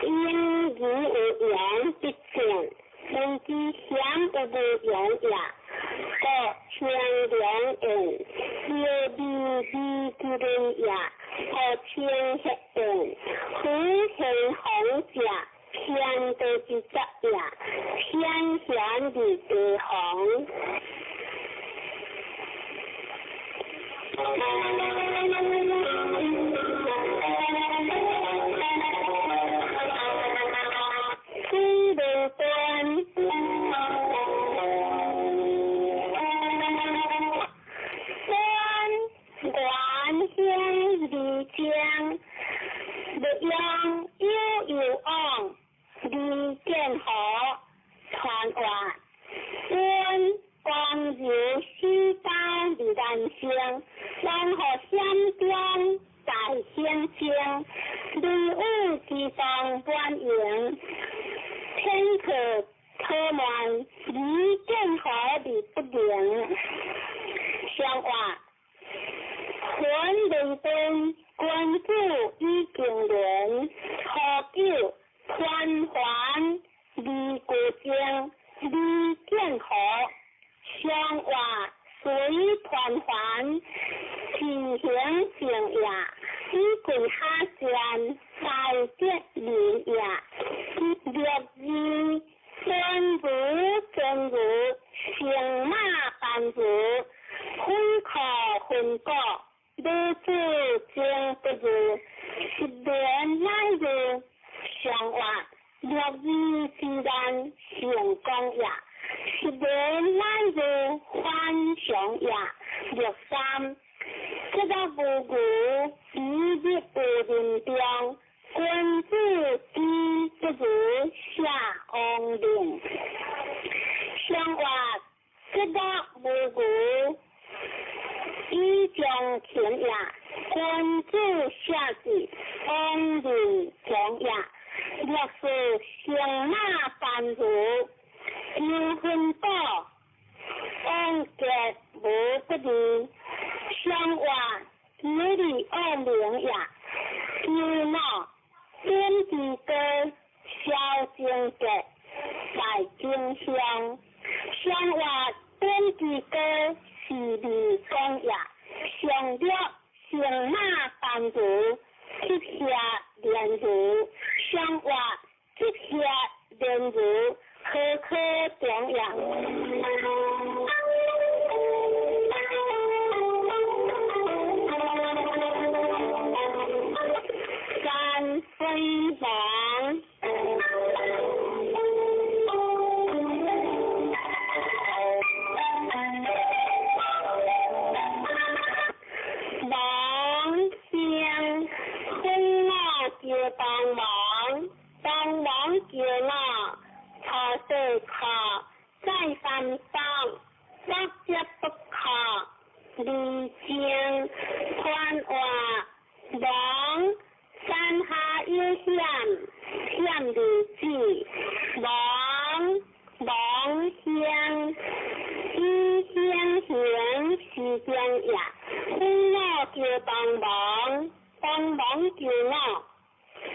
Speaker 3: 因義有言必正，人之險有無言也。故清涼言，六義義之論也。故清血言，夫天皇者，天道之則也。天賢而地皇。水流端，端元兴而将，欲用有有往，而见何传话，端光柔四刀而难成，然后险中在险中，雷雨之当满盈，天可可慢，而见何而不灵。相话，魂灵灯，君子以敬人，何久团环而过正，而见何。相话随团环，其行正也；以贵下贱，大德仁也。六字天如真如，乘马班如，分可分果，女子情不如，失眠乃如。相话六字之难，成功也。失眠乃如反常也。六三，这个无牛，一日无人中，君子之不如下王令。相话这个无牛，以将勤也。君子下之，王令强也。六四乘马班如，求分果，往结无不利。相话有理恶名也。求闹点之高，消贞节在真相。相话点之高，是利公也。上略乘马班如，七下连如。相话七下连如，何可重要？三分忙，忙声分我情，險險離子，亡亡興以興行是中也，父我求當亡，當亡求我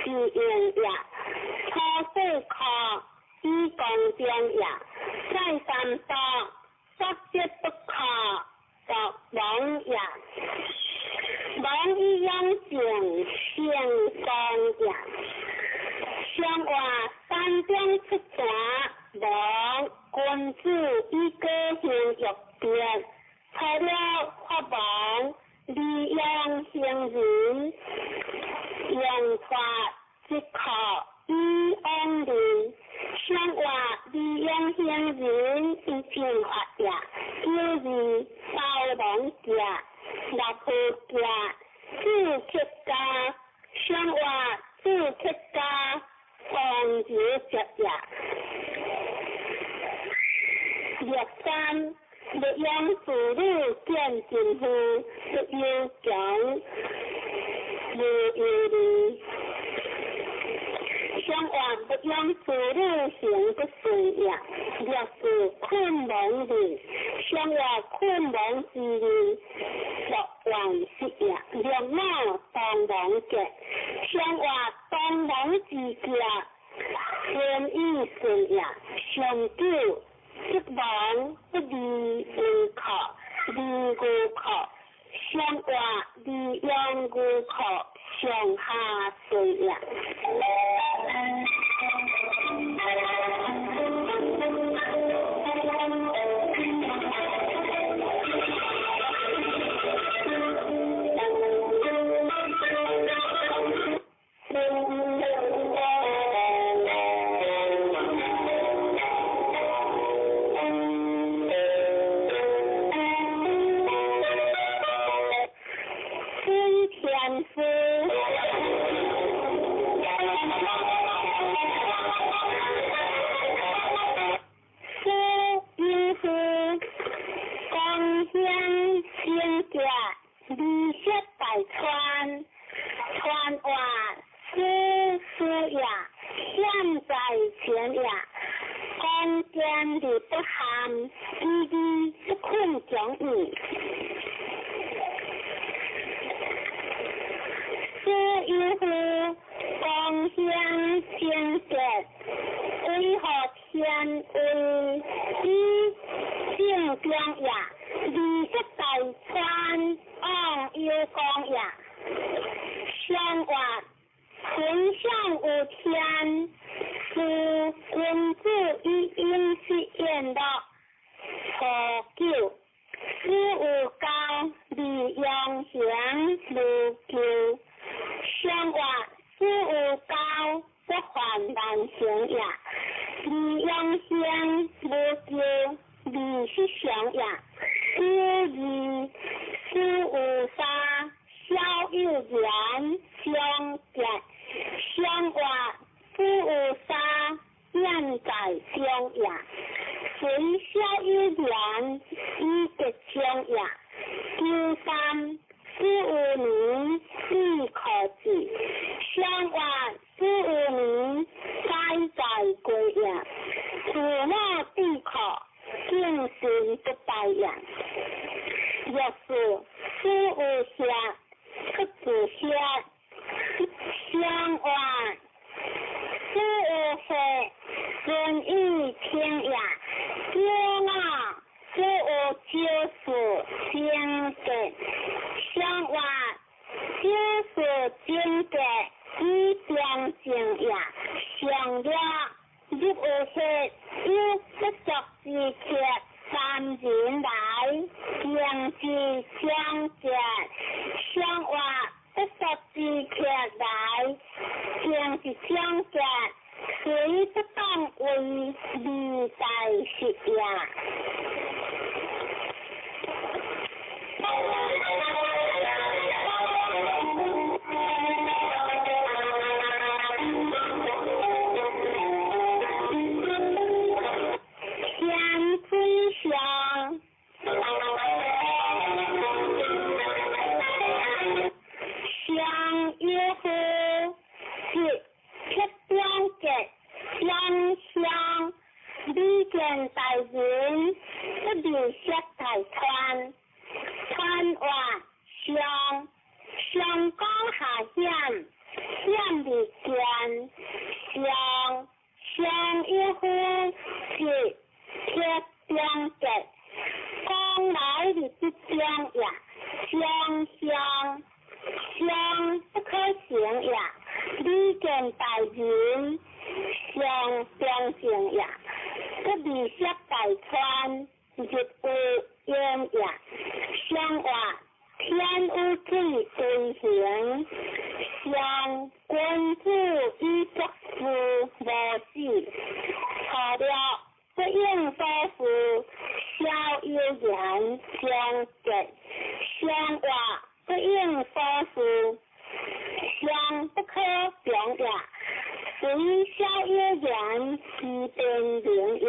Speaker 3: 是應也，初世可以公中也，再三多作則不可作亡也。亡以養正成功也。上話山中出泉，亡君子以果行欲別，除了法亡，利用行人，用法即可以往人。上話利用行人以正法也，九二包亡者，六破者，自克家，上話自克家，王者接也。六三，欲養子女見真夫，不憂窮，無憂慮。上話欲養子女行不順也，六四困亡人，上話困亡之人，樂萬失也。六五當亡者，上話當亡之者，天意順也。上九，即亡不離無可，離無可，上話離養無可，上下順也。天父，父有父，光显圣洁，绿色大川，川话师师也，现在前也，光见的不含，依依不困讲义。师有父，光显圣洁，为何天为以正中也？绿色大川，往有光也。上话纯上有天，是君子以应是言乐。初九，师有教，利用行无求。上话师有教，不患难行也。利用行无求，利是上也。九二，师有三，小有言，相结。上话师有三，现在中也。随小有言，以结中也。九三，师有年，必可治。上话师有年，该在归也。自我必可，敬神不败也。六四，师有下，出自下。上话师有下，顺意天也。九五，师有九四，正结。上话九四正结，以中正也。上六，入有血，有不足之客，三人來，行之相結。上話不足之客來，行之相結，雖不當為利在實也。天水上，上有父，是李见大人上中正也，不离涉大川日有烟也，上话天有水为行，上君子以作事无死，错了不应所事，小有言相结，上话不应所事，上不可强也。随小有言其变明也，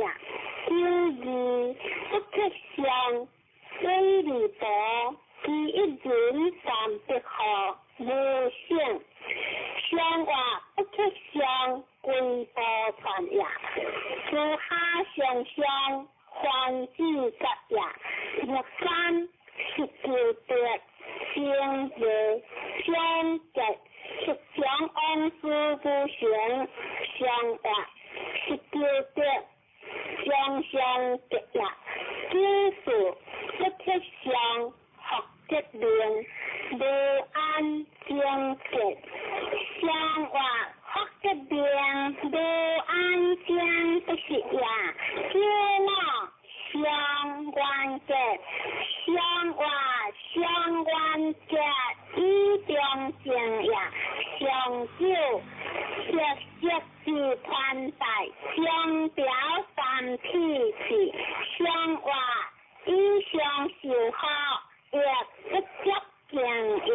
Speaker 3: 有义不克相，水利薄，其一人三百号无性，相话不克相，归波传也。自下上相，还子节也。六三十九德，正月相结。十强王事不成，相话十九德，双双结也。九四不克相，福德明，无安正结。相话福德明，无安正不是也。九五相关结，相话相关结，以中正也。上九色色之团带，相表三体是，相话以相受好，亦不足敬也。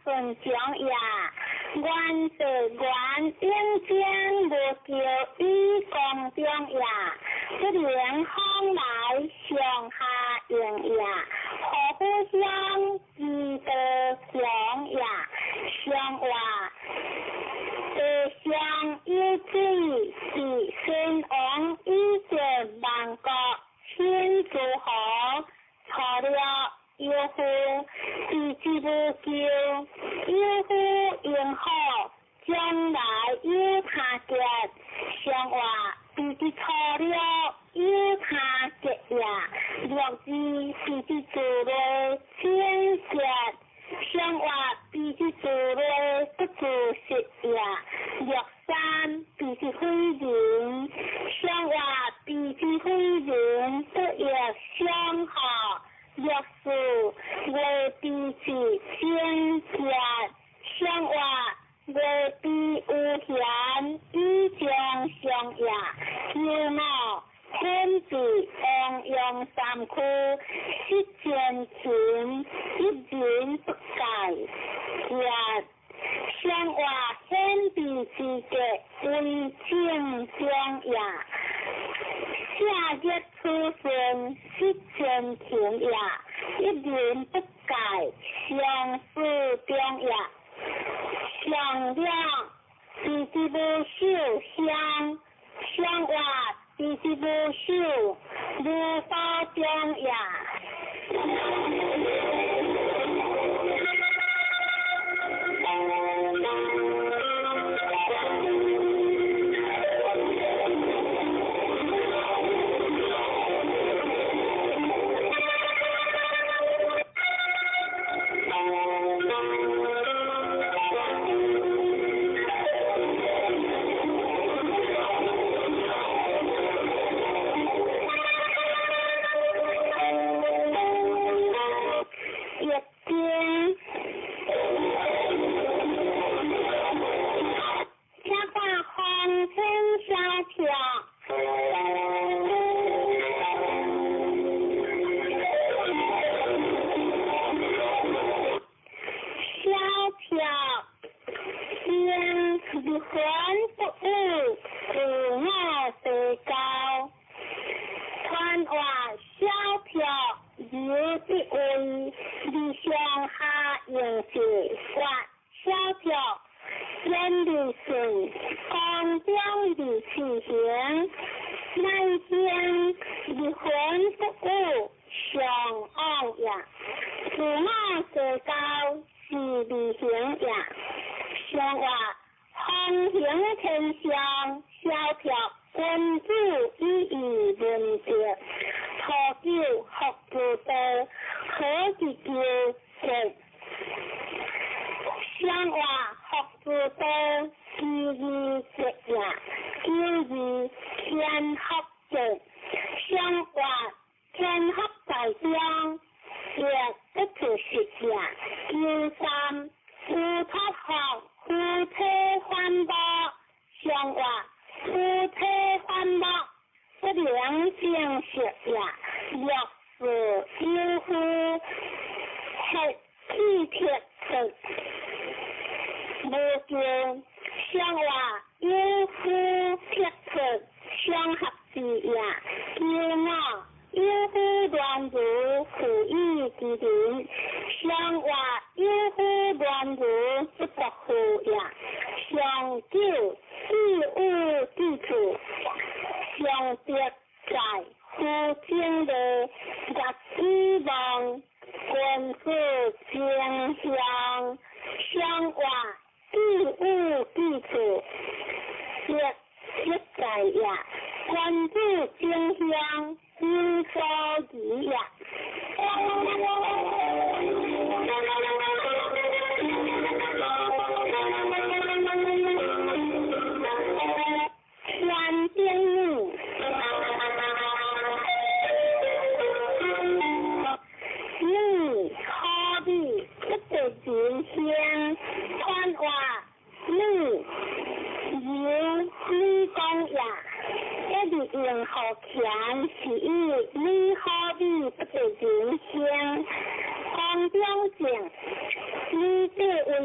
Speaker 3: 順中也。願地願應將無求於公中也，不能往來上下應也。何夫鄉之道強也，上話地上有水是先王以前萬國先諸侯錯了。有夫是之無求，有夫應好，將來有他結。上話是之錯了，有他結也。六字是之自類清結，上話是之自類不自實也。六三是之非人，上話是之非人不亦相合。六四月比是清潔，上話月比有閒以將相也。九五天地王陽三區，失前勤一人不改。一上話天地之格為正中也。下月出生失前勤也，一人不改，相思中也。上兩是之無守相，上話是之無守無所中也。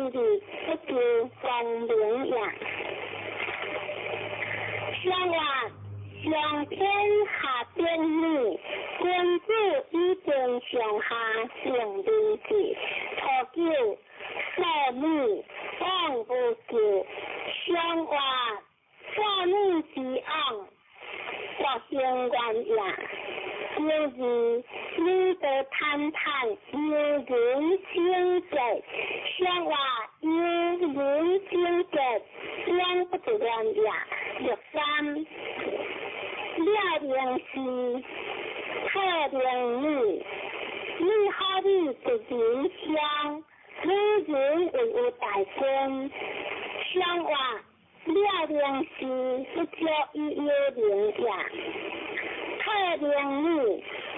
Speaker 3: 義不求光明也。上話上天下等女，君子以天上下定名字。初九少女往無咎。上話少女之往，國興願也。九二女德坦坦，有人貞潔。上話有人貞潔，兩不得亂也。六三了明是特明女，女好女一人鄉，女人為有大君。上話了明是不足以有名也。特明女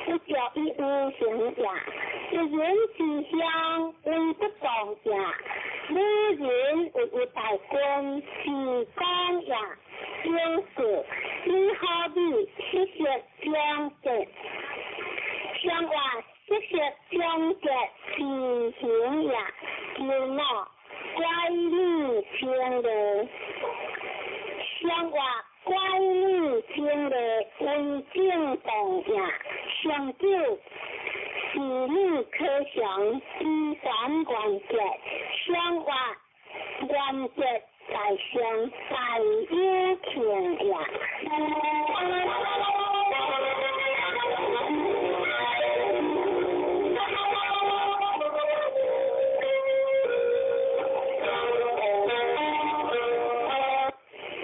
Speaker 3: 不足以無形也。一人之鄉為不當也。女人為有大君是講也。九四女好女七色長節。上話七色長節是形也。九五乖女清樂。上話乖女清樂為正當也。上九是女可祥依還原節。上話原節在上大有慶也。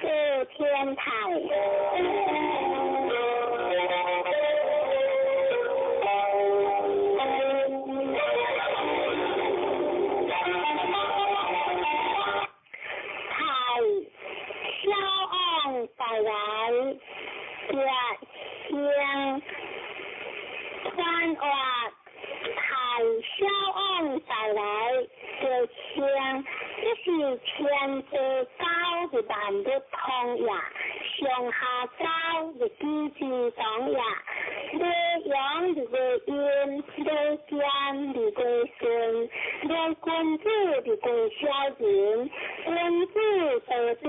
Speaker 3: 四天台。太小王带来月星传话，太小王带来月星，这是天地交的万物通也，上下交的机之同也，日阳的月阴，日间的月顺，日君子的月小人，君子得长，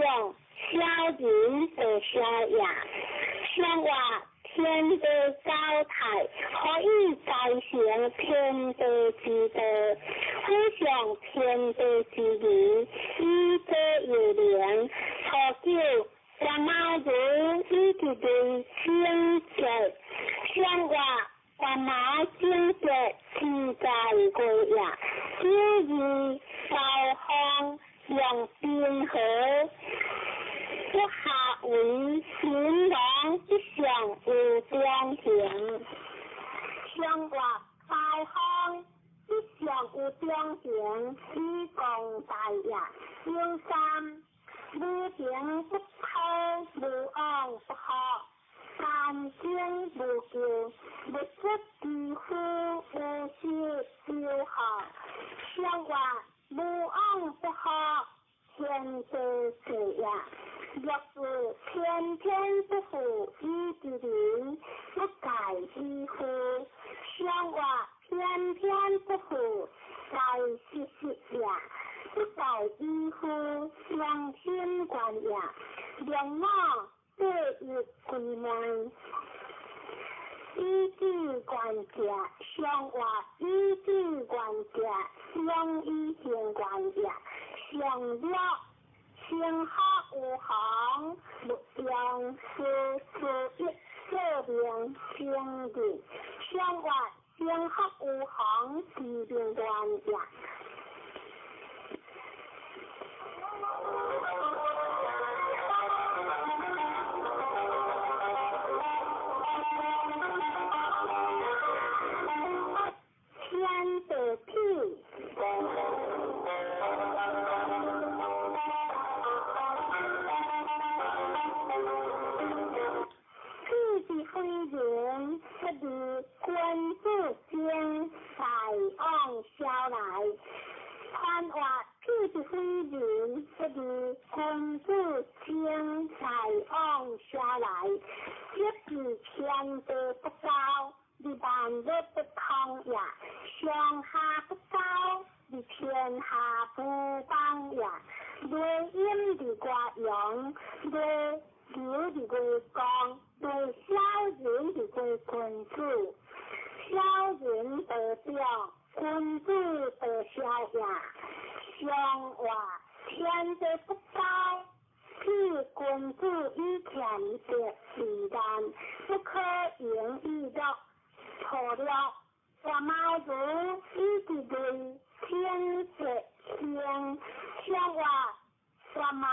Speaker 3: 小人得小也。上話天地交泰，可以再成天地之道，好上天地之義，以德有灵。初九干马如以及对清洁，上話干马清洁自在过也。九二高方用冰河。不下为新郎之上有中行，上话大方之上有中行，以共大也。九三无情不抛，无往不好，三经无咎，物质之夫无失丢好。上话无往不好，天地事也。若是偏偏不负以之人，不改以夫。上话偏偏不负在时时也，不改以夫相亲关也。两马对日归门，以智关者，上话以智关者，相以行关也。上了成学有行，勿用书书一说明成字。上话成学有行，是明愿也。天地痞。痞之非人，不如君子精，大往小来。传话痞之非人，不如君子精，大往小来。这是天地不交，你万物不通也。上下不交，佇天下無邦也。雷音佇外陽，雷流佇月光，雷小人佇月君子，小人得表，君子得小也。上話天地不高，譬君子以儉德為難，不可盈以樂。錯了，我貓如以之類，天色興，上話我貓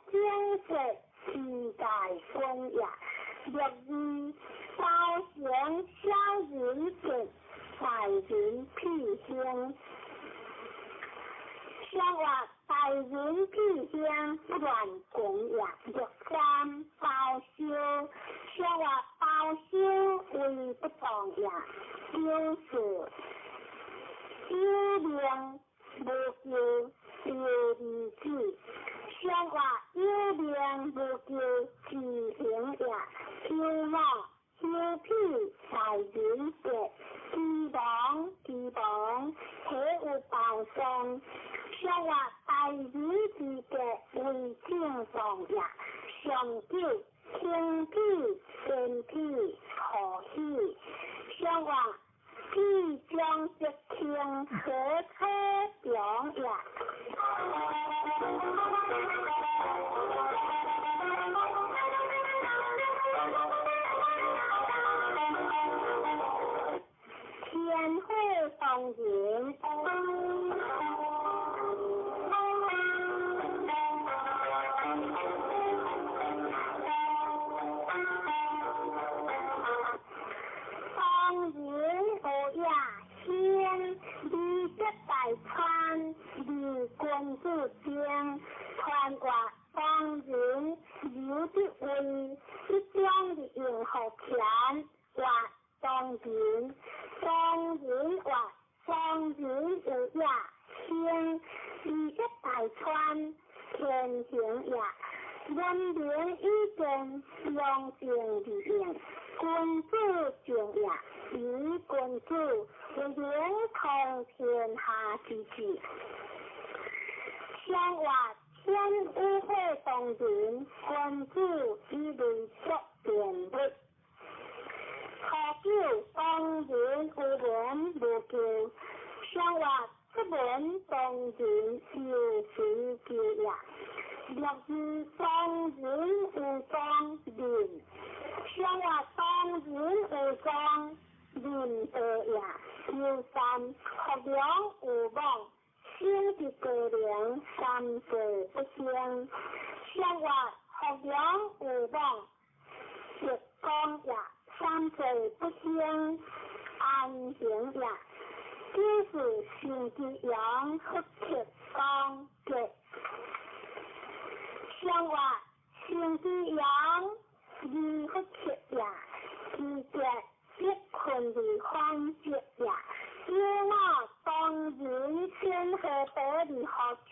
Speaker 3: 天色之大君也。六二包成小人德，大人屁興。上話大人屁興不亂君也。六三包修，上話包修為不當也。九四有命無求丟兒子，上話有命無求自行也。九五修屁大人德，雞王雞王，何有包喪？上話大人之德為正當也。上九輕屁堅屁何喜，上話屁將則輕何可長也。天火當人。當人有也先，利則大川，利君子精。傳話當人有得位，一將的用好錢。話當人，當人話當人有也先，利則大川，天行也。人民意見，良政利用，君子正也。以君子為明通天下之治。上話天有火當人，君子以類作辩論。初九當人有文無求，上話出門當人有隨求也。六二當人有當人，上話當人有當人道也。九三福良有望，生佇高齡三歲不生。上話福良有望，德光也。三歲不生，安行也。九四生之陽，福克光德。上話生之陽，二福克也。二德必困而反德也。九五當人先何得而好者，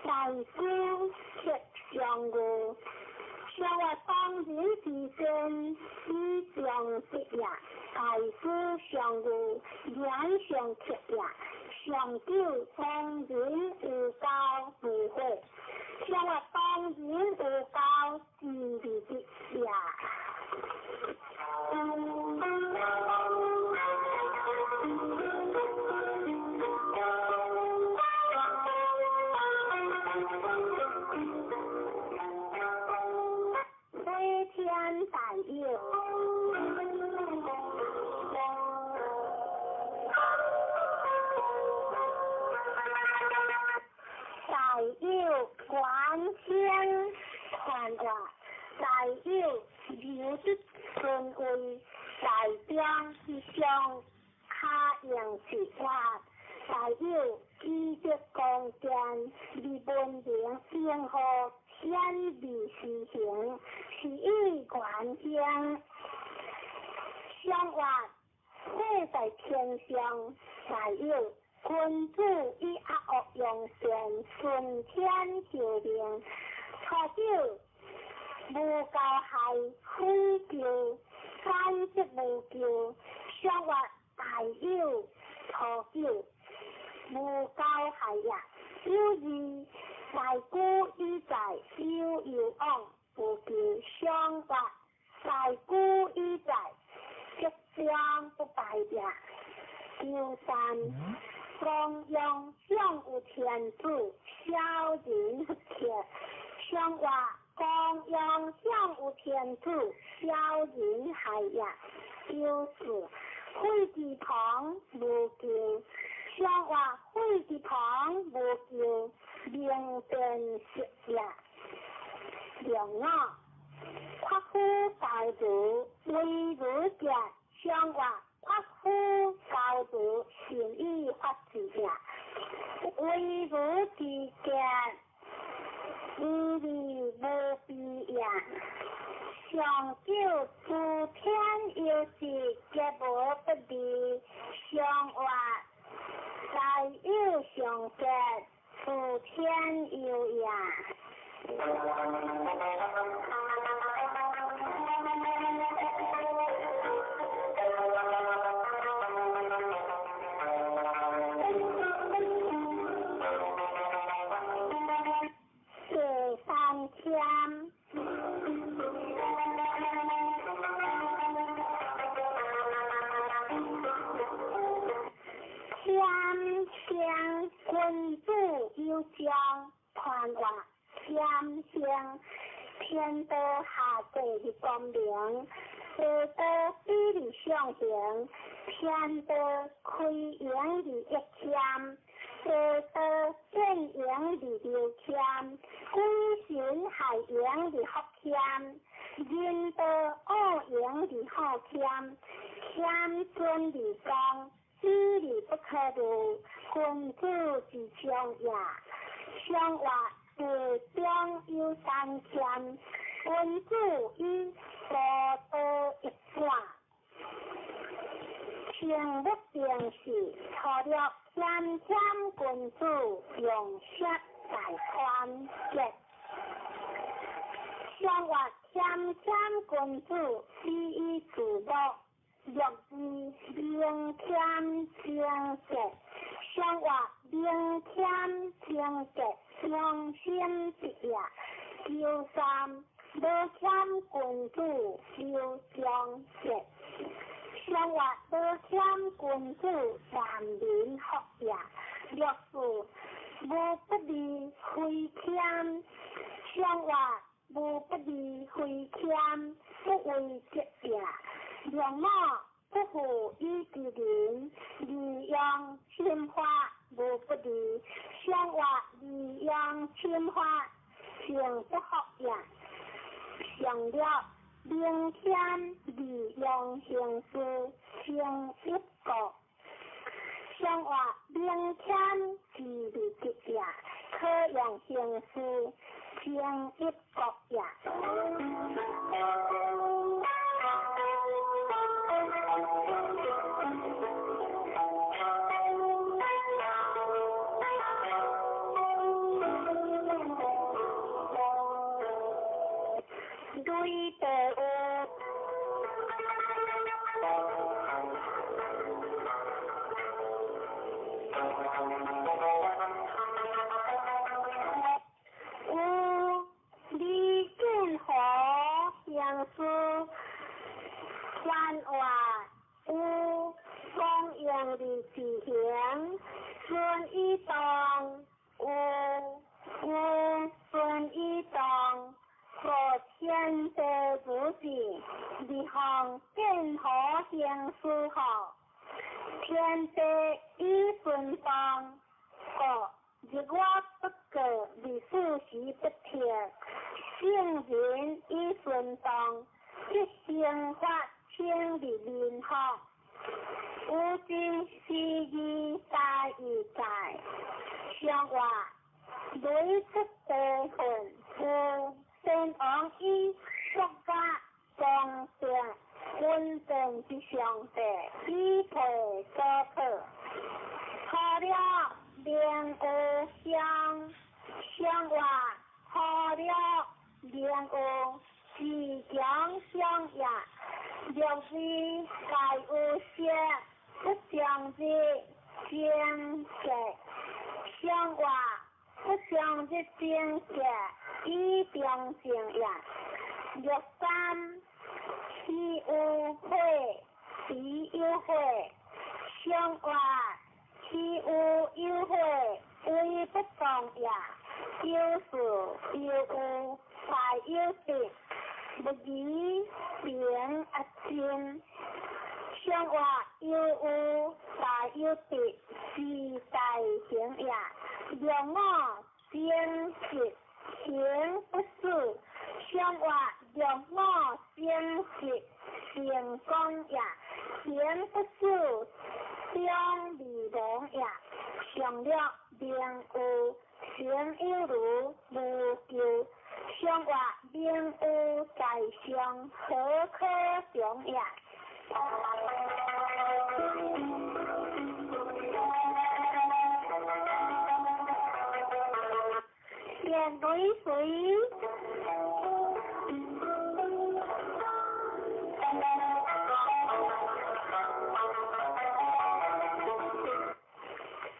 Speaker 3: 大師克上語。上話當人之先，以上德也。大師上語，言上克也。上九當人有交無悔，上話當人有交之利的也。飛天大有，大有關天傳話，大有有得尊位，大中之上卡用之法，大有基德光殿，立文明平和显微施行，是以原兴。上话火在天上，大有君子以阿恶用善，顺天受命。初九無交害，非求反則無求。上話大有初九，無交害也。有二大古以在有有往，無求相活。大古以在吉祥不敗也。求三光陽上有天子，小人不克。相活光陽上有天子，小人害也。求四廢之旁無求，相活廢之旁無求，明辨色也。兩五夸夫高如為如傑，相活夸夫高如善以法治也。為如之傑，無利無弊也。上九諸天有時皆無不利，上活大有上傑，諸天有也。第三签。谦谦君子有将，传话谦谦，天道下界的光明，地道比例上行，天道开源而一谦，地道变盈而流谦，鬼神害盈而福谦，人道恶盈而好谦，谦尊而刚，比例不可入，君子之将也。相活地中有三谦，君子以道德一转。清不定时，除了谦谦君子，用色大宽结。相活谦谦君子，礼以自乐，乐之明谦清洁。相活明谦清洁，良心之也。求三无谦君子，求将节。相活无谦君子，难民福也。六四无不利非谦，相活无不利非谦，不为节也。两五不负以之人，利用心法无不利，相活利用心法，行不福也。上了明谦利用行事，成一国。相活明谦之利节也，可用行事，成一国也。对地有。有李建和行事，传话有光荣的执行，孙以当有有孙以当，和天地如是，立项建和行事好，天地以顺当，个日月不过，日四时不停，圣人以顺当，一生发清的民福。有真是义大义在，相话雷出地魂，有先王以国家公正稳定之上帝，以配所托。好了，明有相，相话好了，明有自强相也。六字大有色，不相知，正格，上活不相入正格，以中正也。六三岂有火，彼有火，上活岂有有火，为不动也。九四有有大有得，不疑平阿真。上活有有大有得，是大行也。六五正直行不死，上活六五正直成功也，行不死中未亡也。上六明有行有如无咎，上活明有在上何可长也。电雷水，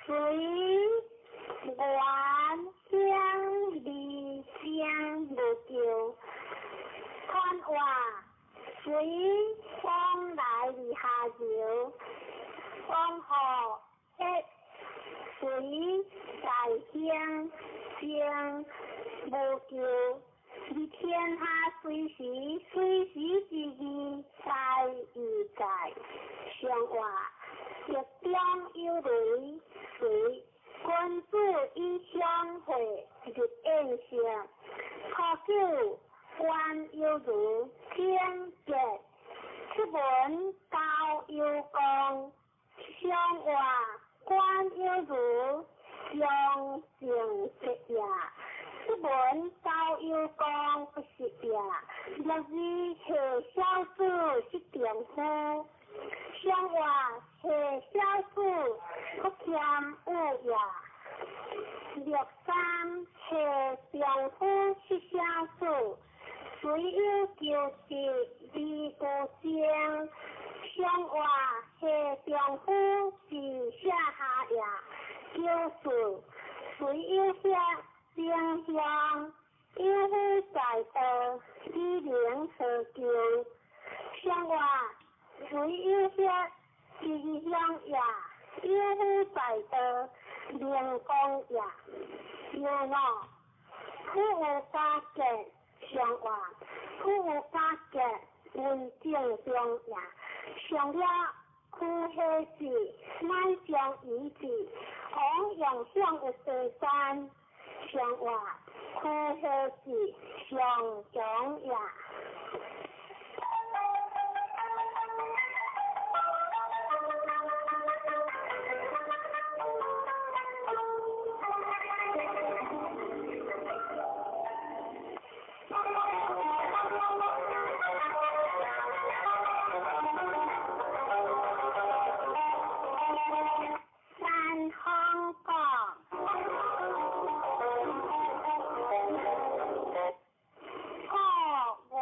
Speaker 3: 水原乡二声无咎，看话水往来而下流，往后一水在乡声无咎，而天下随时随时之义在于在，上话日中有雷水，君子以相会日应性，初九官有如天杰，出门高有功，上话官有如上正直也。出门高有功不是也，六二下小子是丈夫，上话下小子不谦有也。六三下丈夫是小子，虽有求得而无争，上话下丈夫是下下也。九四虽有下正向，有夫在道，以能何求？上话虽有下正向也，有夫在道，明光也。六五苦有加结，上话苦有加结，为正中也。上了苦下子，乃将遗子，王用向有地山，上话苦下子，上强也。三方讲，故原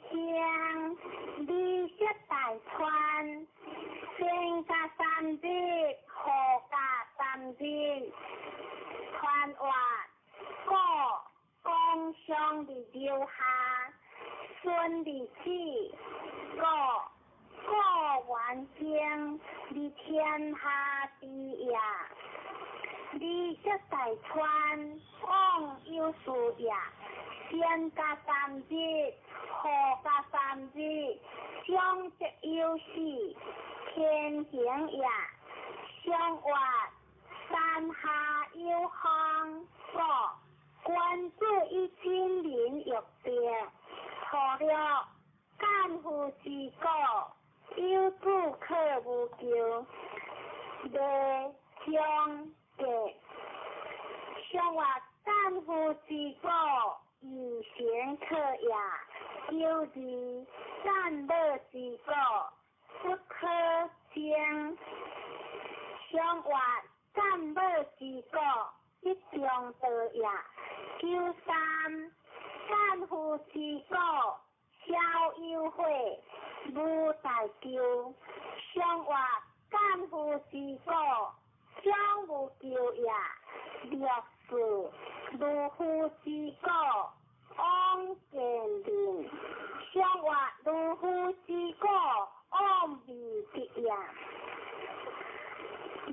Speaker 3: 乡美食大川，先加三日，后加三日，传话故公上伫留下，孙伫子，故故原乡伫天下之也。美食大川，往有事也。先加三日，后加三日，上则有事，天行也。上话山下有风，故君子以亲民欲定，初六干夫之果，有子可无咎。未将格，上话干夫之果，以贤可也。九二干母之果，不可争。上话干母之果，一中道也。九三干夫之果，小有悔，无大咎。上话干夫之果，將無咎也。六四，如夫之果，往見人。上話如夫之果，往未得也。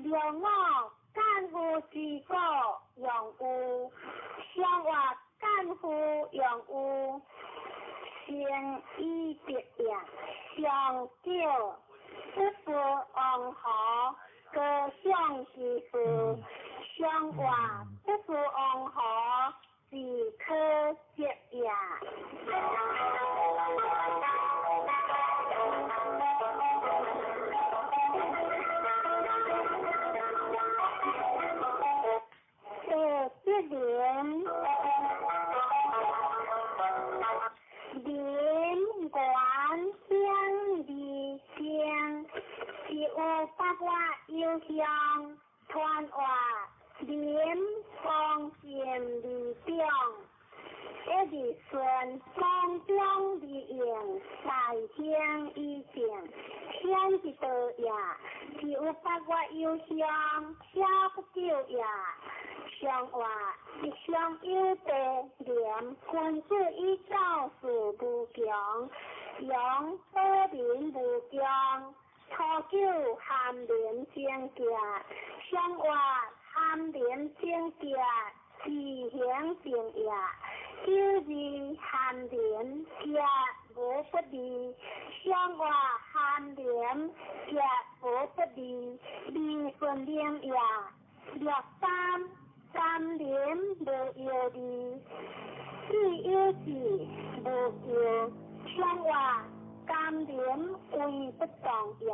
Speaker 3: 六五，干夫之果，用有。上話干夫用有，成以得也。上九，不是王侯，高尚之事。上話不是王侯，是可接也。第七联，人缘显而正，是有八月有香，传话人方正而长，一日顺风中而应，大兴以正，显一道也，是有八月有香，小不久也。上话一上有地廉，君子以教事无穷，扬保民无穷。初九含廉贞洁，上话含廉贞洁，自行正也。九二含廉洁无不利，上话含廉洁无不利，利顺灵也。六三，三廉无忧虑，智有智无忧。上话甘廉为不动也，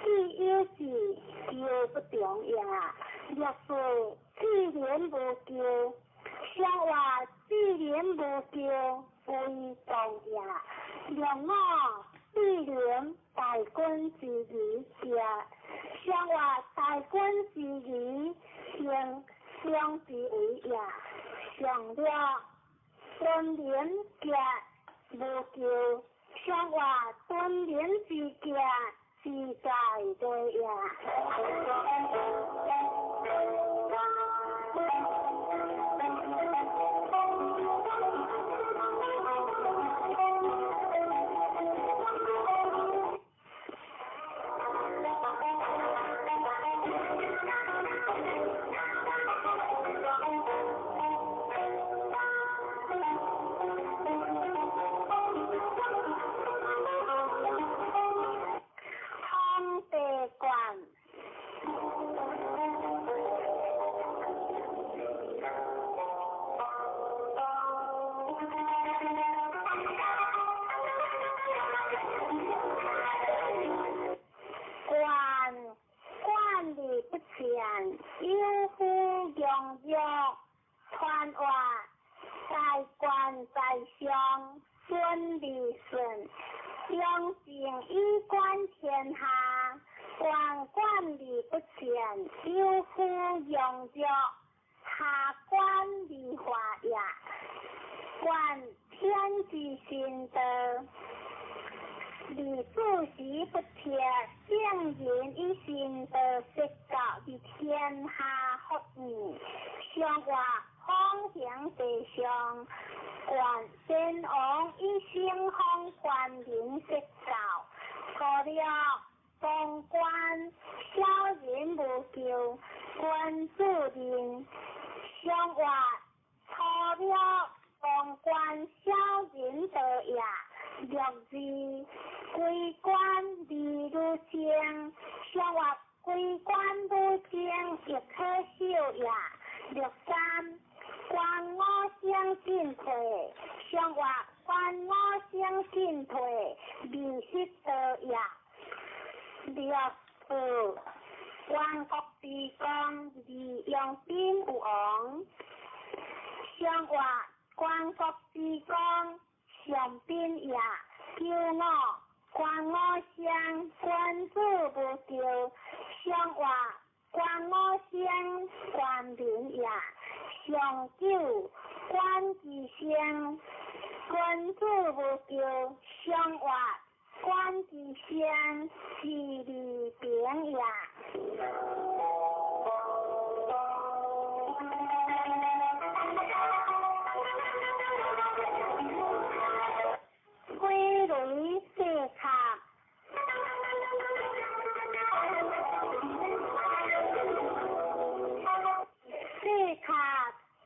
Speaker 3: 智有智忧不动也。六四，智廉无咎，上话智廉无咎为动也。六五，智廉大君之义也，上话大君之义行相之为也。上六，敦廉洁无咎，上话敦廉之洁自在对也。有夫用药，传话大官在上，孙立顺，两政以观天下，官官而不前，有夫用药，下官而化也。观天之心道。李主席不贴，圣人以心道说教伫天下福义，上话方行地上，观先王以先锋官民说教，除了当官小人无咎，君子人上话除了当官小人道也。六二归官而如正，上话归官如正亦可守也。六三官我相进退，上话官我相进退，未失道也。六四官国之功，而用兵有王，上话官国之功。上宾也，九五官我相，君子无咎。上话官我相，官民也。上九官之相，君子无咎。上话官之相，是利平也。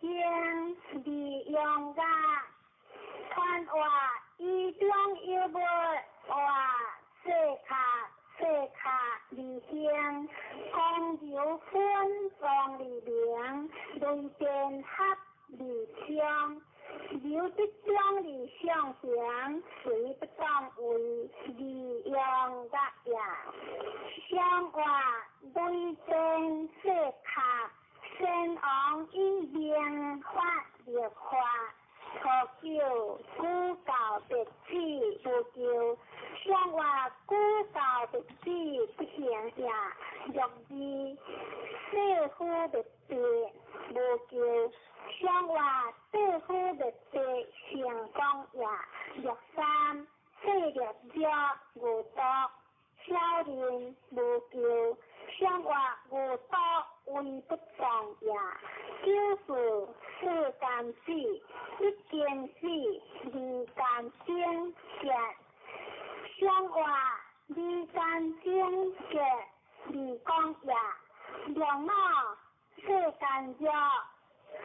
Speaker 3: 行利用乐，传话以中有物话细卡细卡二行，光柔分王立明，雷电合二枪。刘德忠二上行，随不当为利用乐也。相话雷电细卡，先王以明法立法。初九古教别子无救，相话古教别子不行也。六二世夫别别无救，相话世夫别别成功也。六三世略者无毒，小人无救，相话无毒为不当也。九四世间死，一经死，二间精结，相话二间精结二讲也。两五世间热，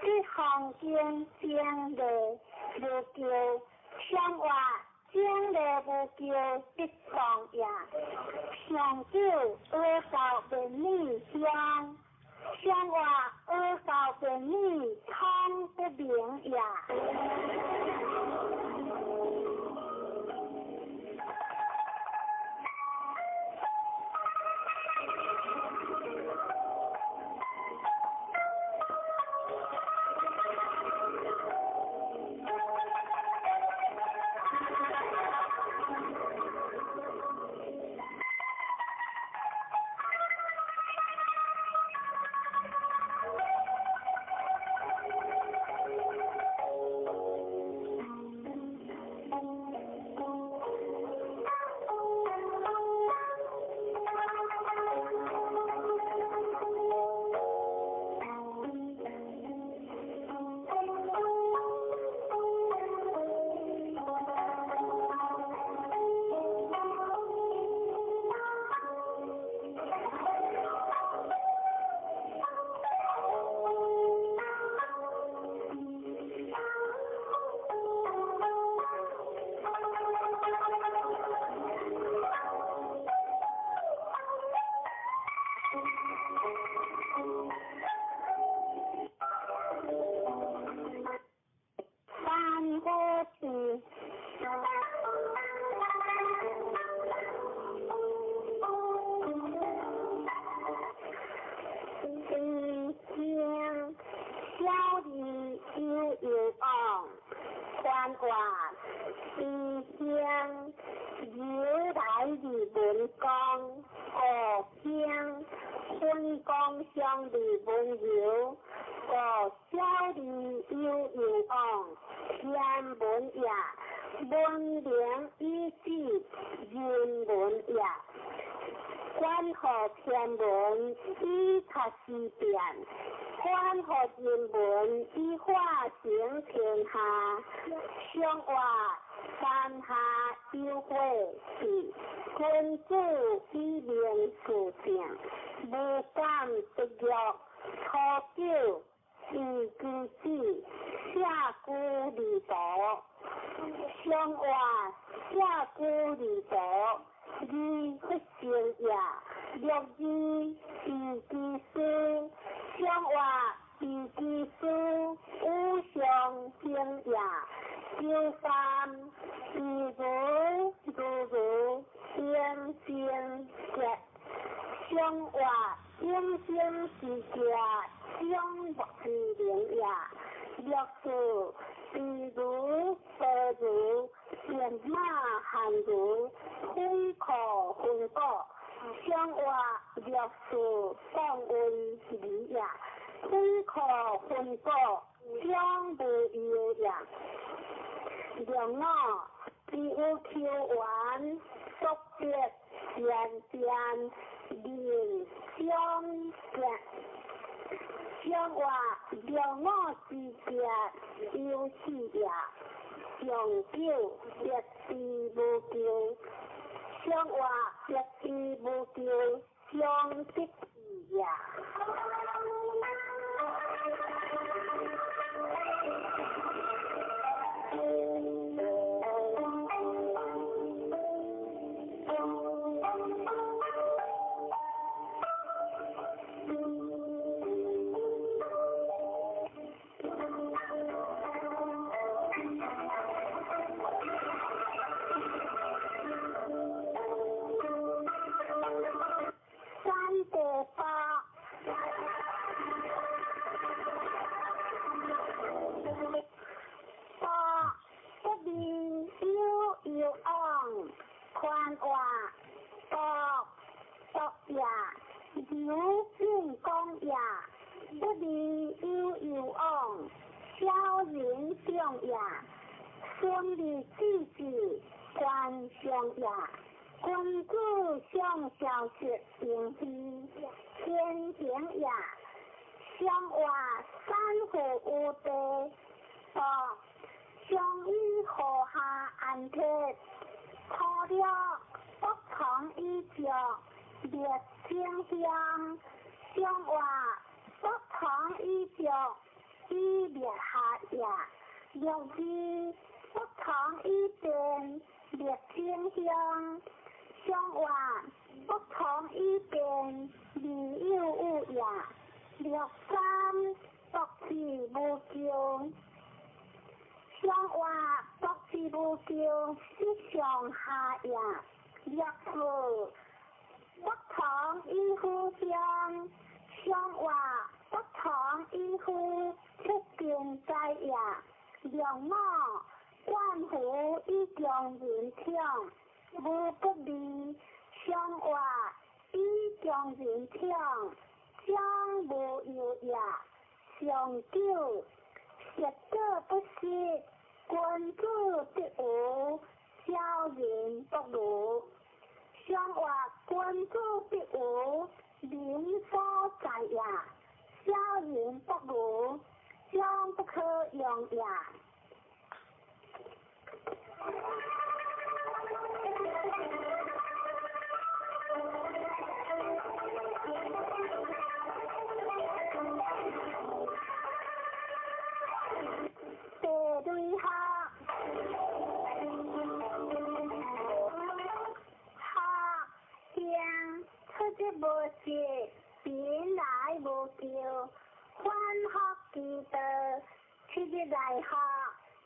Speaker 3: 这方经经历无救，相话经历无救得当也。上九阿教便女相，相话阿教便女通不明也。三个字。一天，小儿悠悠往，传话一乡由来二文公，五乡分公相二文柔，五小儿悠悠往，天文也，文明以止人文也。关乎天文以察时变，关乎人文以化成天下。相话山下有火是，君子以明事正，无敢得欲。初九以居子，下居二途。相话下居二途。二不成也，六二以居师，相话以居师，五常兴也。九三以如如如应生结，相话应生之家，相莫之灵也。六四以如何如变马汉如推可分果，相话六四当为理也。推可分果，相无忧也。两五只有求缘，速别善变灵相结。相话两五之结有四也。上九别之无求，相话别之无求，相得也。人重也，顺利之至官上也。君子上消息盈虚，天行也。上话三户有地，多上以河下安铁，初六不从以将列清乡。上话不从以将以列下也。六二不从以变列清乡。上话不从以变利有有也。六三独自无求，上话独自无求是上下也。六四不从以夫乡，上话不从以夫出边在也。六五万福以强人强，无不利。上话以强人强，将无忧也。上九实果不失，君子得无，小人不如。上话君子得无，民所在也。小人不如，将不可用也。地雷学，学行出入无失，贫来无求，反复其道，七日来学，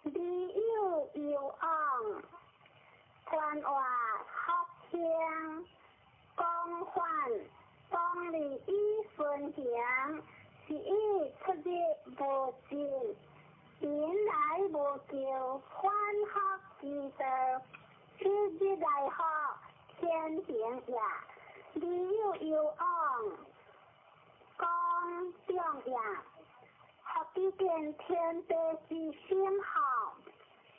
Speaker 3: 利有攸往。宽话福兴，广泛当利以顺行，是以出入无尽，贫来无求，反复其道，七日来学，天行也。利有攸往，广众也。福基见天地之心好，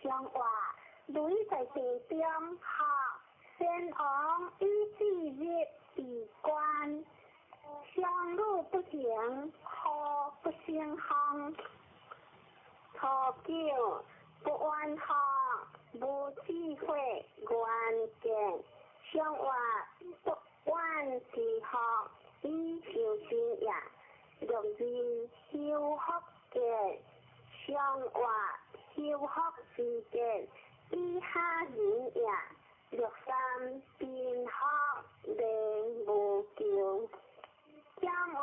Speaker 3: 上话雷在地中学，先王以至日闭关，相路不行，何不成风？初九不怨学，无智慧，愿见上话不怨之学，以修身也。六二修福见，上话修福之见，以下人也。六三贫福连无求，上话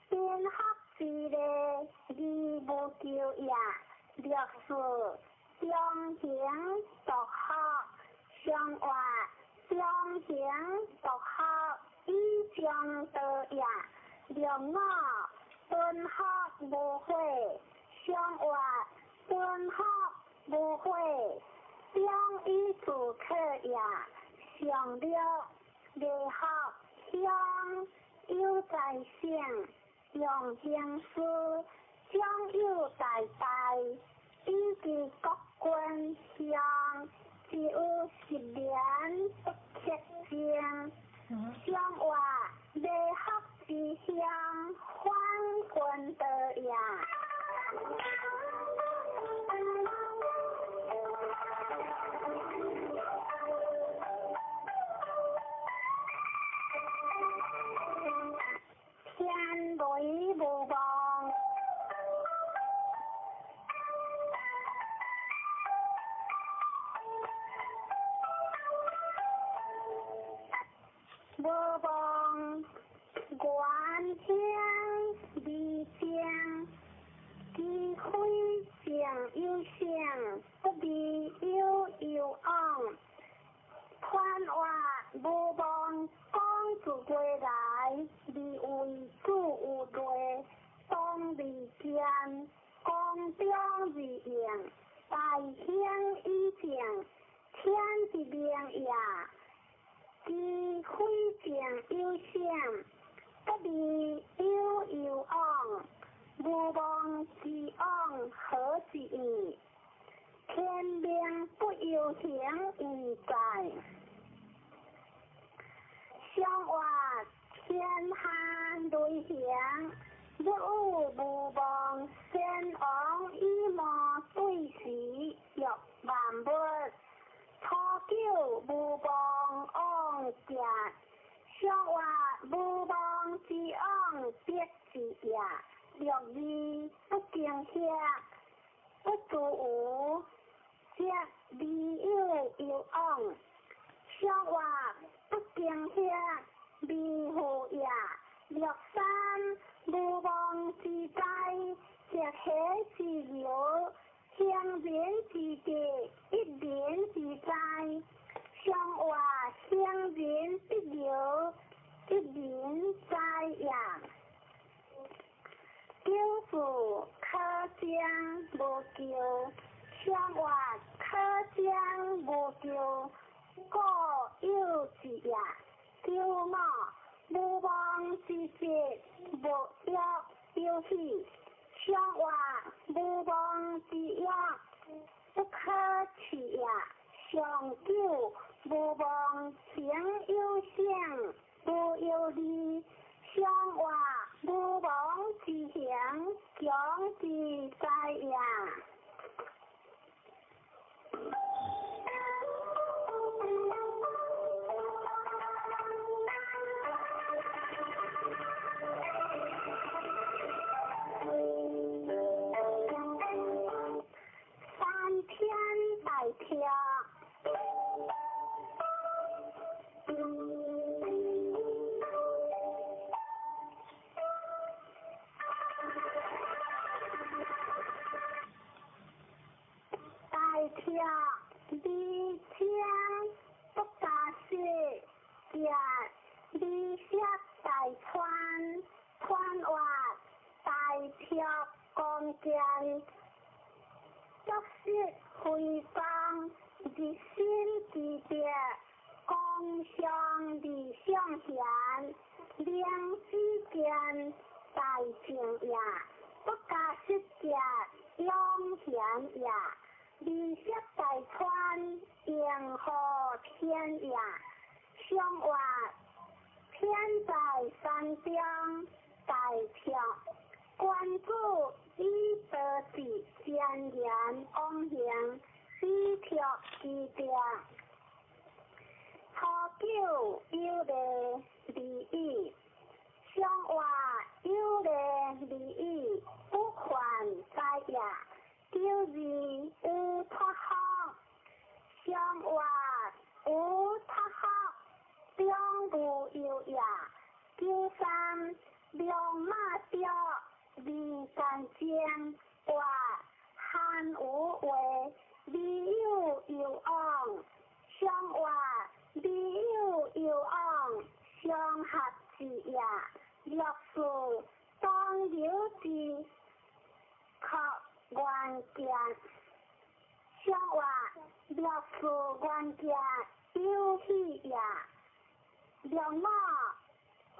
Speaker 3: 贫福之礼，义无求也。六四中行独学，上话中行独学，以上道也。六五敦福无悔，上话敦福无悔，将以自克也。上六礼学乡有在性，用行师将有大大，以及国君乡，只有十年不克正。上话礼学之乡，反君道也。天雷无望，无望，愿听离正，机会正有性，不离有攸往。宽话无望，讲自归来，离为主有类，当离间，光中而应，大兴以正，天之明也。机会正有性，不离有攸往。无望之往，何之行為在。上活天下雷行，欲有無望，先王以無對時欲萬物。初九無望往行，上活無望之往必之也。六二不驚嚇，不自無，則未有攸往。上活不驚嚇，未負也。六三無妄之災，則喜之由，行人之德，一人之災。上活行人必由，一人哉也。九四可將無咎，上活可將無咎，故有之也。九五無妄之節，無欲有喜。上活無妄之欲，不可取也。上九無妄行有性，無有利。上活無妄之行，強之哉也。三天大跳。大跳二千不加雪，行二色大川，川活大跳光剑，足色辉光，日新之德，光上理想贤，灵之见大正也，不加失者永贤也。二色大川，迎和天也。上活天在山中，大跳关主以德治善言往行，以跳之德。初九有礼利益，上活有礼利益，不犯哉也。九二有脱福，上活有脱福，中無憂也。九三龍馬雕，二干正，活罕有話，未有攸往。上活未有攸往，相合之也。六四當有之，可元件。上活六四元件有喜也。六五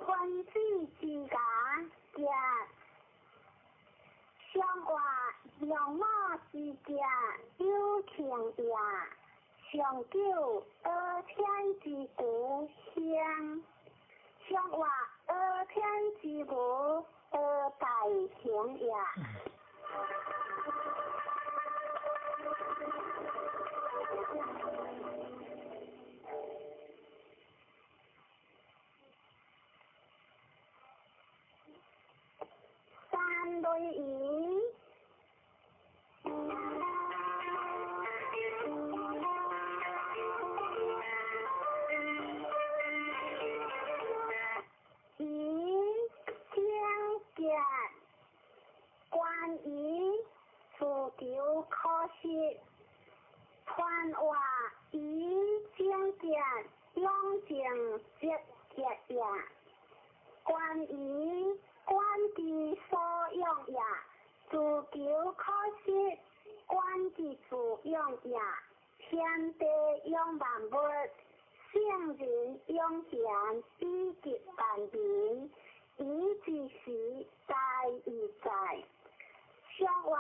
Speaker 3: 分子之家件。上活六五之件有情也。上九阿天之故乡。上活阿天之故阿大行也。三类鱼。鱼精结，关于自求可惜，传话鱼精结，养成积极也。关于管之所用也，自求可惜，管之自用也。天地养萬物，聖人養賢以及萬民，以之時在以在。上活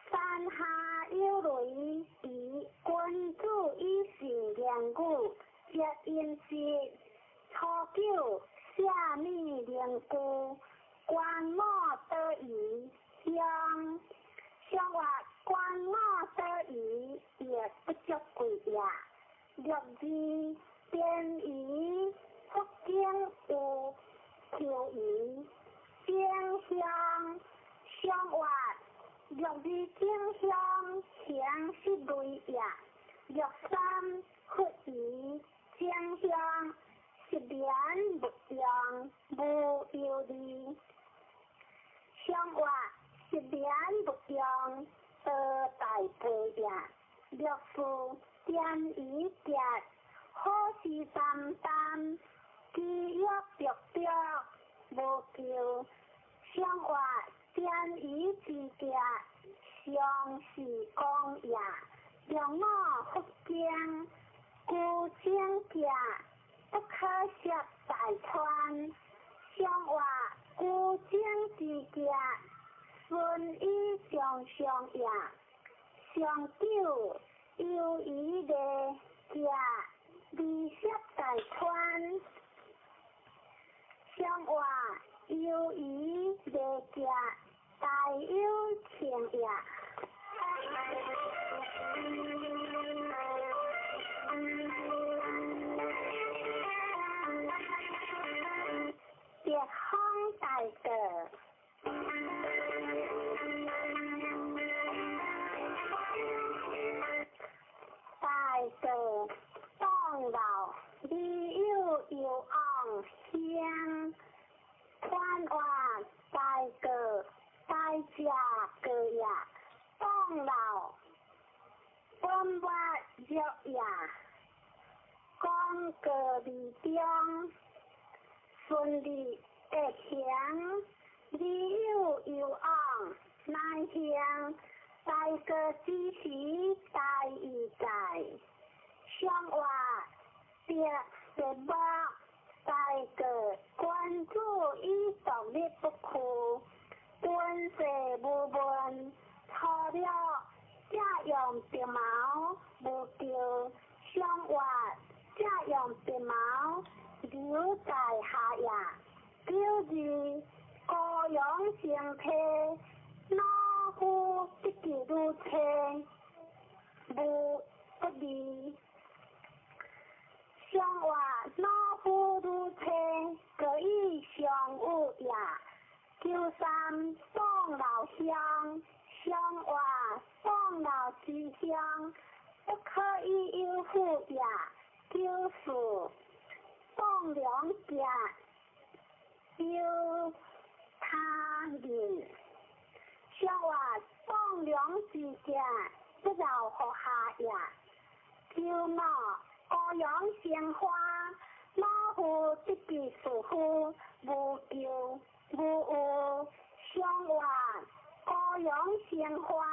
Speaker 3: 山下有雷，以君子以攝音室。初九，舍物靈具，觀摩多疑鄉。上月觀摩多疑亦不足貴也。六二，典儀福經有求疑，正向上月六二正向行失類也。六三，佛儀正向失眠勿用無憂慮。上月失眠勿用多大杯也。六四，典儀節好事三担，饥欲著著無求。上月典儀之節常是講也。六五，佛經孤精節不可攝大川。上月孤精之節順以上上也。上九，猶疑禮節離攝大川。上月猶疑禮節大有情也。別方大道，大道當老，理有有昂香，寬話大道大家個也，當老本我弱也，講過理中順利得行，理有有昂難行，大過之時大義在，上話別別目大過關注以獨立不屈，敦世無問，初了這用白毛無求，上話這用白毛留在下也。九二，高陽成體，老夫得其如車，無不利。上話老夫如車，各以相有也。九三，宋老鄉，上話宋老之鄉，不可以有負也。九四，宋良節有他人，上話宋良之節不饒乎下也。九五，高陽生花，老夫得其士夫，無求無有。上話高陽生花，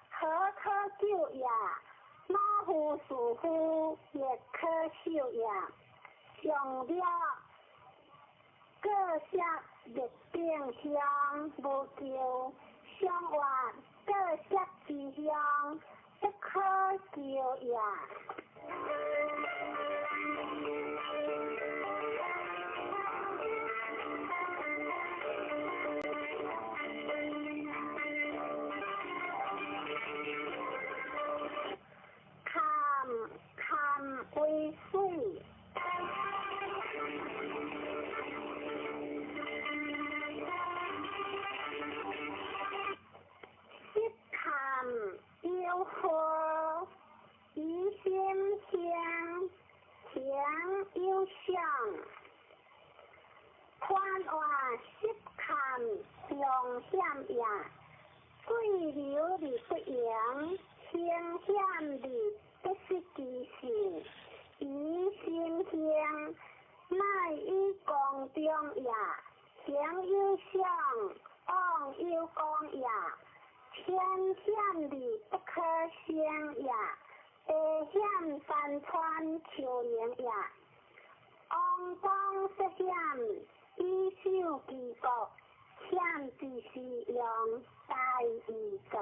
Speaker 3: 何可救也？老夫士夫亦可受也。上了各色熱定香無求，上話各色之香不可求也。坎坎為水。十坎有火，疑心香，行有相。寬話十坎常險也，水流而不盈，行險而不失其性。疑心香，乃以公中也。行有相，往有功也。天險而不可勝也，地險山川丘陵也。王公涉險，以守其國，險之是用，大義在。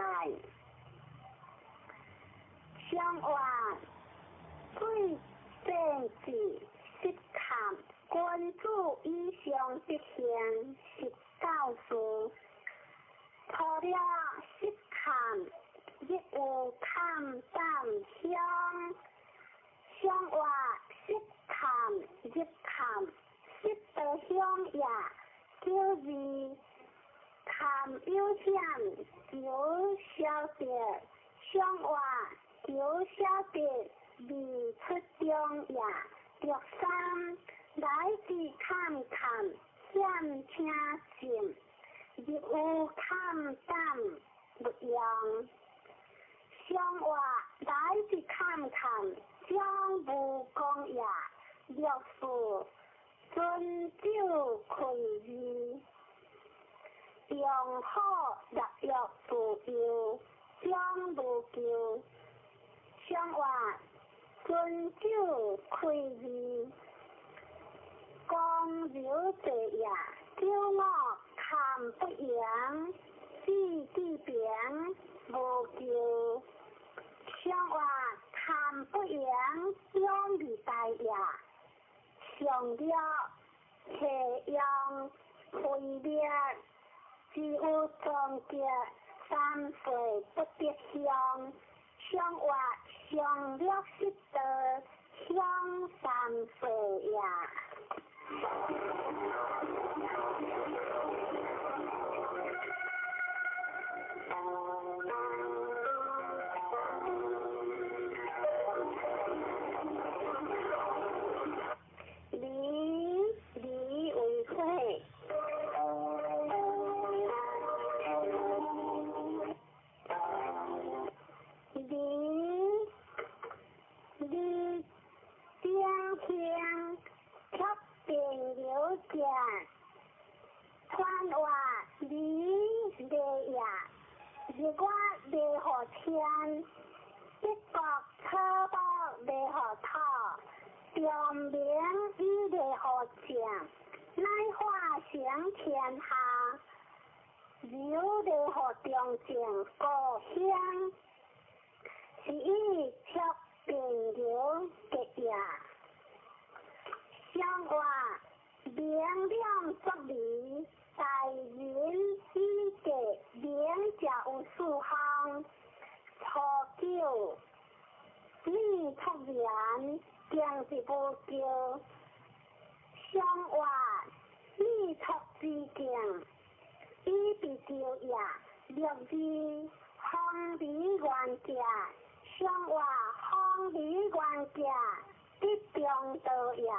Speaker 3: 上話水政治失坎，君子以上德行是教示。除了失坎，亦有坎胆乡，乡话失坎入坎，失道乡也，叫字坎有险，求消得，乡话求消得未出中也。六三来自坎坎险听信，入有坎胆勿用。乡话来自坎坎将无功也。六四尊酒开义，用好六欲自由，将无求。乡话尊酒开义，公牛坐也，九五坎不扬，子弟平无求。乡话坎不扬，两二大也。上了斜阳开裂，只有终结三岁不得乡。乡话上了失道，乡三岁也。离离为火，离离顶香，贴平流者，传话离离也，日月离予天，德国草木离予土，中明以离予正，乃化成天下，柔离予中正故乡，是以贴平流结也。乡话明亮作理，大人以德明者有四项：初九，你出言，经是无求。乡话你出之境，以必求也。六二方离原者，乡话方离原者，得中道也。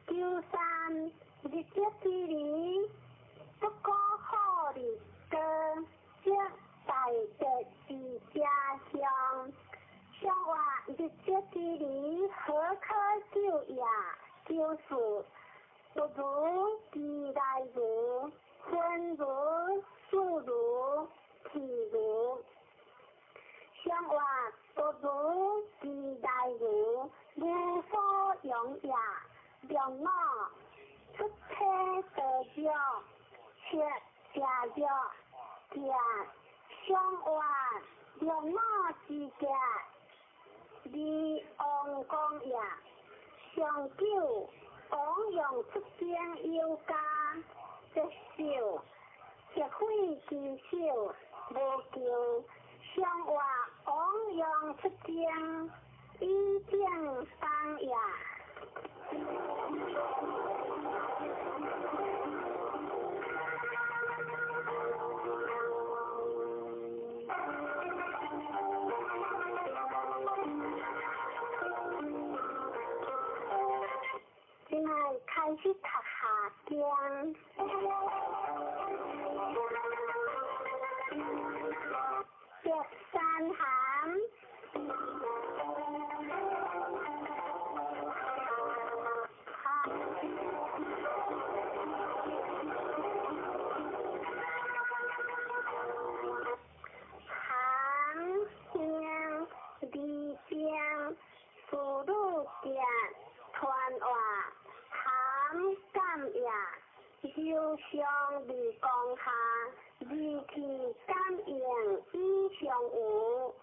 Speaker 3: 九三日节之理，不可好日高，则大德之家乡。乡话日节之理，何可救也？九四不如其来如，分如数如譬如。乡话不如其来如，无所用也。六五出体得药，七食药，食乡话六五之家，离王公也。上九王用出征有加，节少节费之少无求。乡话王用出征，以正方也。这摆开始读下经。白山函。传话含感也，受伤未讲下，二气感应以上有，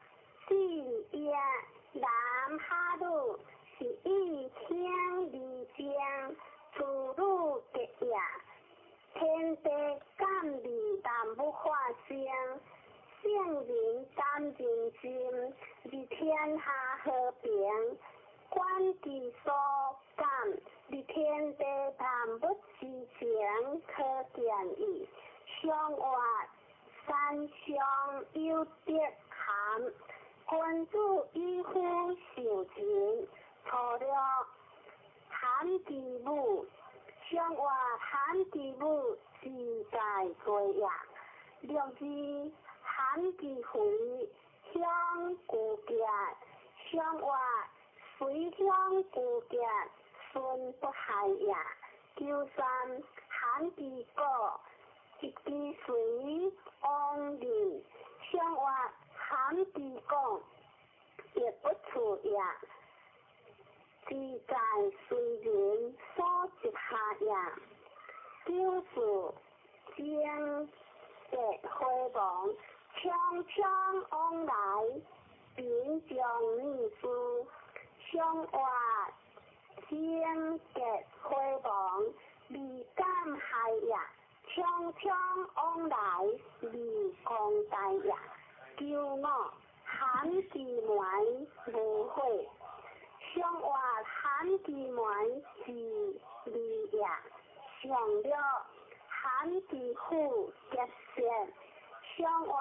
Speaker 3: 天下和平，觀其所感，佇天地萬物之情可見矣。上活三上有德涵，君子以夫受人，初六含之母，上活含之母自在過也。六二含之肥，鄉古杰，上活隨鄉古杰，孫不害也。九三含之果，一之隨往人，上活含之講，亦不處也。自在隨人所執下也。九四精結回亡，匆匆往來，貧將女士，上活精結回亡，未敢害也。匆匆往來，未公大也。九五含之門無悔，上活含之門是利也。上六含之虎結舌，上活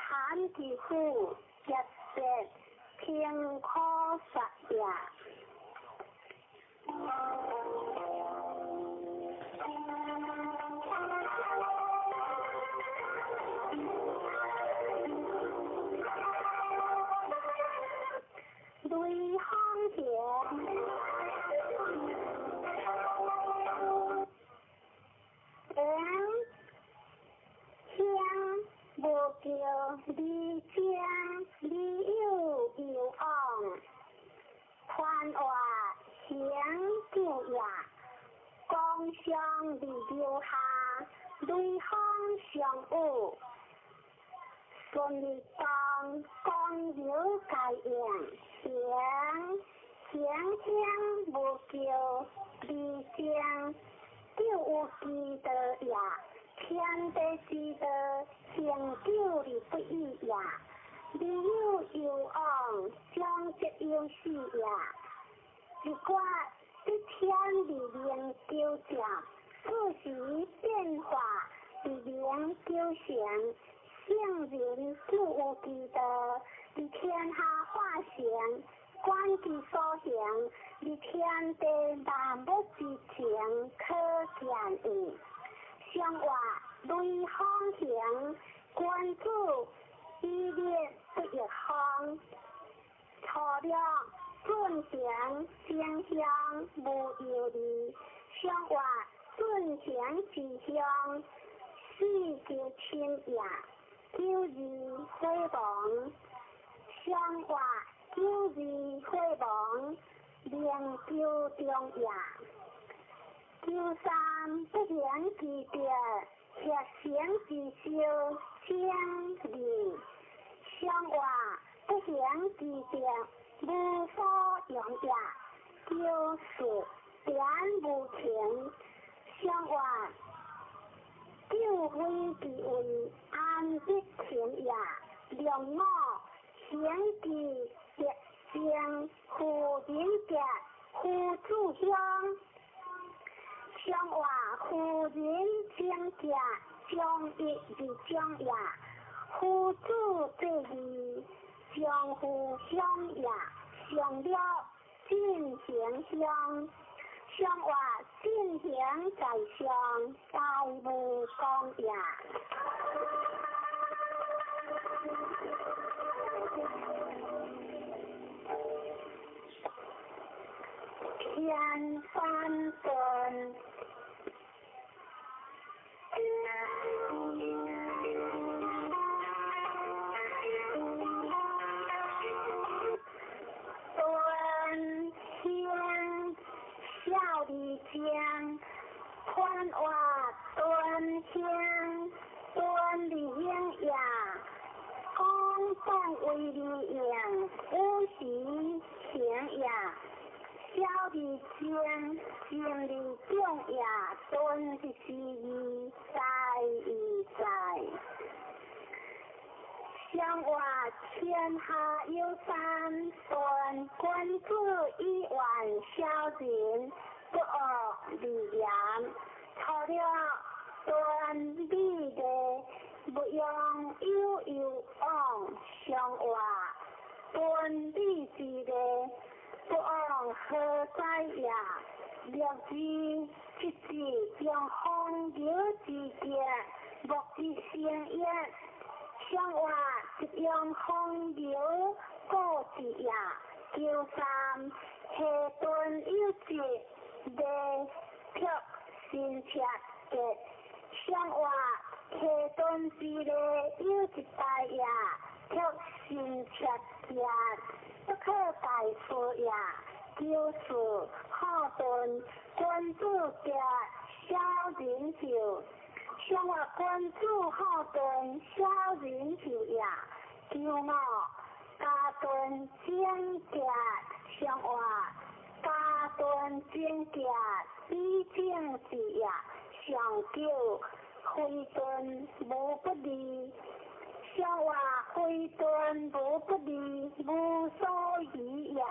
Speaker 3: 含之虎結舌，平可殺也。雷鋒行，黃香無叫李江，李有有往，寬活行久也，光相離留下，雷鋒相遇，順利當光有該應，行行香無叫李江，久有之道也，天地之道，恒久而不易也。理有攸往，將則有始也。一卦得天而明久者，四時變化而明久成。聖人久有之道，佇天下化成，觀其所行，佇天地萬物之情可見矣。上活雷鋒行，君子以立不逆風。初六進行正向無憂慮，上活進行之向，四求親也。九二火亡，上活九二火亡，明求中也。九三不行之德，協行之修，正義。上活不行之德，無所用也。九四點無情，上活救非之位，安得情也？兩五行之德正，夫人德，夫子鄉。上活夫人正德，將一而將也。夫子這義，將夫鄉也。上了進行鄉，上活進行在上，大無功也。天翻頓。端香小李江，寬活端香端李英也，公共為利用，有時行也。小李江，正李中也，端是是義，在義在。上上活天下有三顿，君子以远小人，不恶而言。初六端美丽，不用悠悠往上活端美之丽，不往何在也？六字七字中风流之节，莫之成也。上活一用风流故之也。九三下顿有节，未却新切节。上活下顿之礼有一大也，却新切节，不可大事也。九四好顿君子节小人寿。上活君子好顿小人寿也。九五家顿整洁，上活家顿整洁比正之也。上九非顿无不利，上活非顿无不利，无所疑也。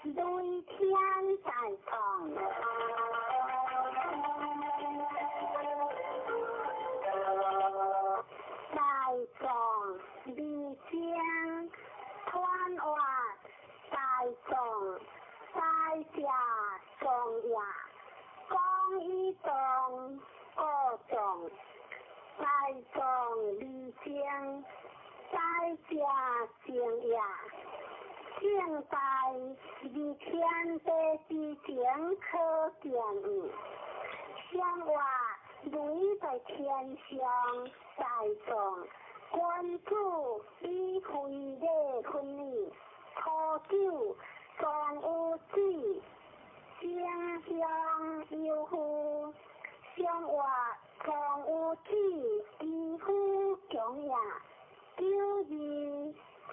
Speaker 3: 雷天在堂，在藏离江，团活在藏在家藏也，讲一藏过藏，在藏离江，在家静也。正在二天地之前可见矣。上活雷在天上在藏，君子以非礼分矣。初九藏有子，正向有父。上活藏有子，其父强也。九二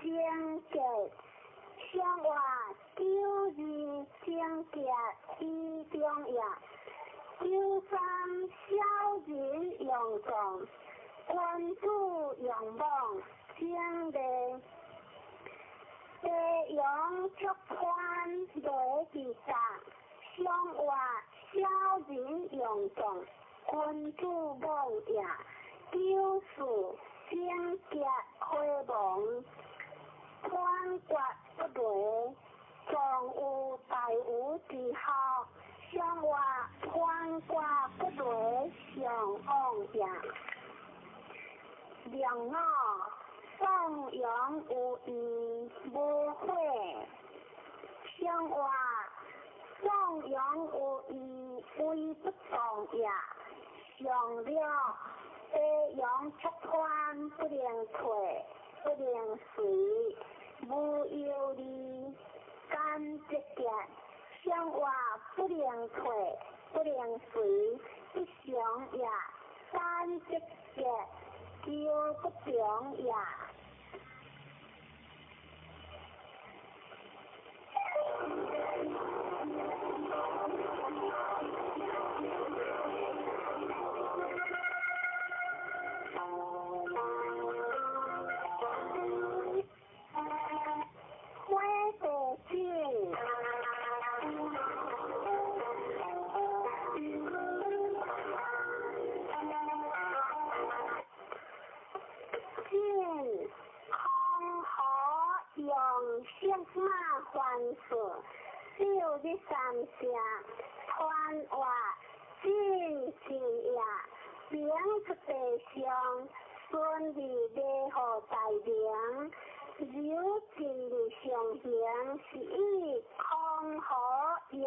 Speaker 3: 正节。上活九二正节以中也。九三小人用藏，君子用妄正礼。地阳出宽雷之甲，上活小人用藏，君子妄也。九四正节回亡，宽决不雷，藏有大无之学。上活宽决不雷，上往也。两五颂扬有义无悔，上活颂扬有义为不动也。上了地阳出宽不能退，不能随，无忧虑，甘节节。上活不能退，不能随，不祥也。三节节，求不强也。火地井。进空河用色马还事，六日三声，团活进进也，明出地上，顺利礼予大明，柔进日上行，是以空河用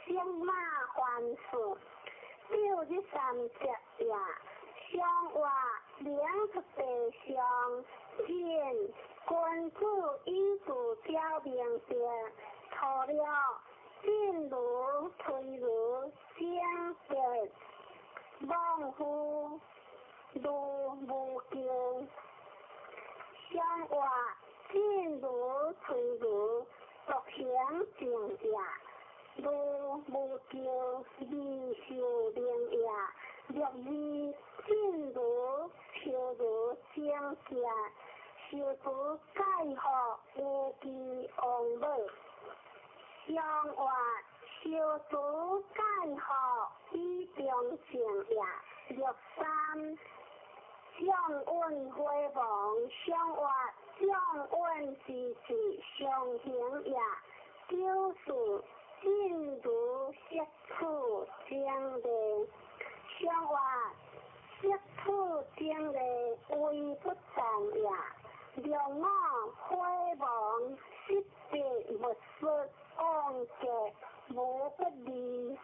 Speaker 3: 色马还事，六日三节也，上上活明出地上，见君子以自表明德。初六进如推如正德，望夫如无咎。上活进如推如独行正也，如无咎未受明也。六二进如求如正正，受除盖福无记王母。上活受除盖福以中正也。六三将运火亡，上活将运之志上行也。九四进如色处正理，上活色处正理为不善也。六五火亡，失德勿失，往结无不利。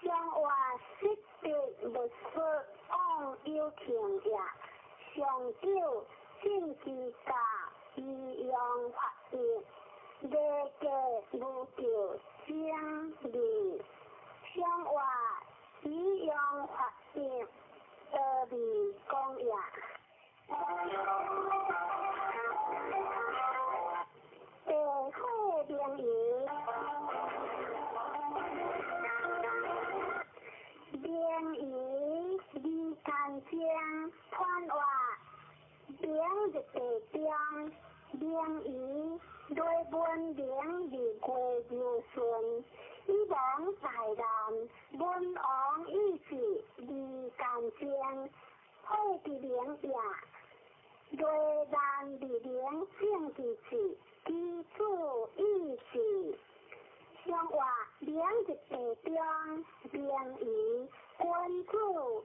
Speaker 3: 上活失德勿失，往有情也。上九进之家，以阳发育，礼节无咎正义。上活以阳发育，得利公也。地火明夷，明夷离间精，传话明日地中，明夷雷文明日月柔顺，以亡大难，文王意志离间精，火之明也。雷难日明正之志，基础意志。上活明日地中，明夷君子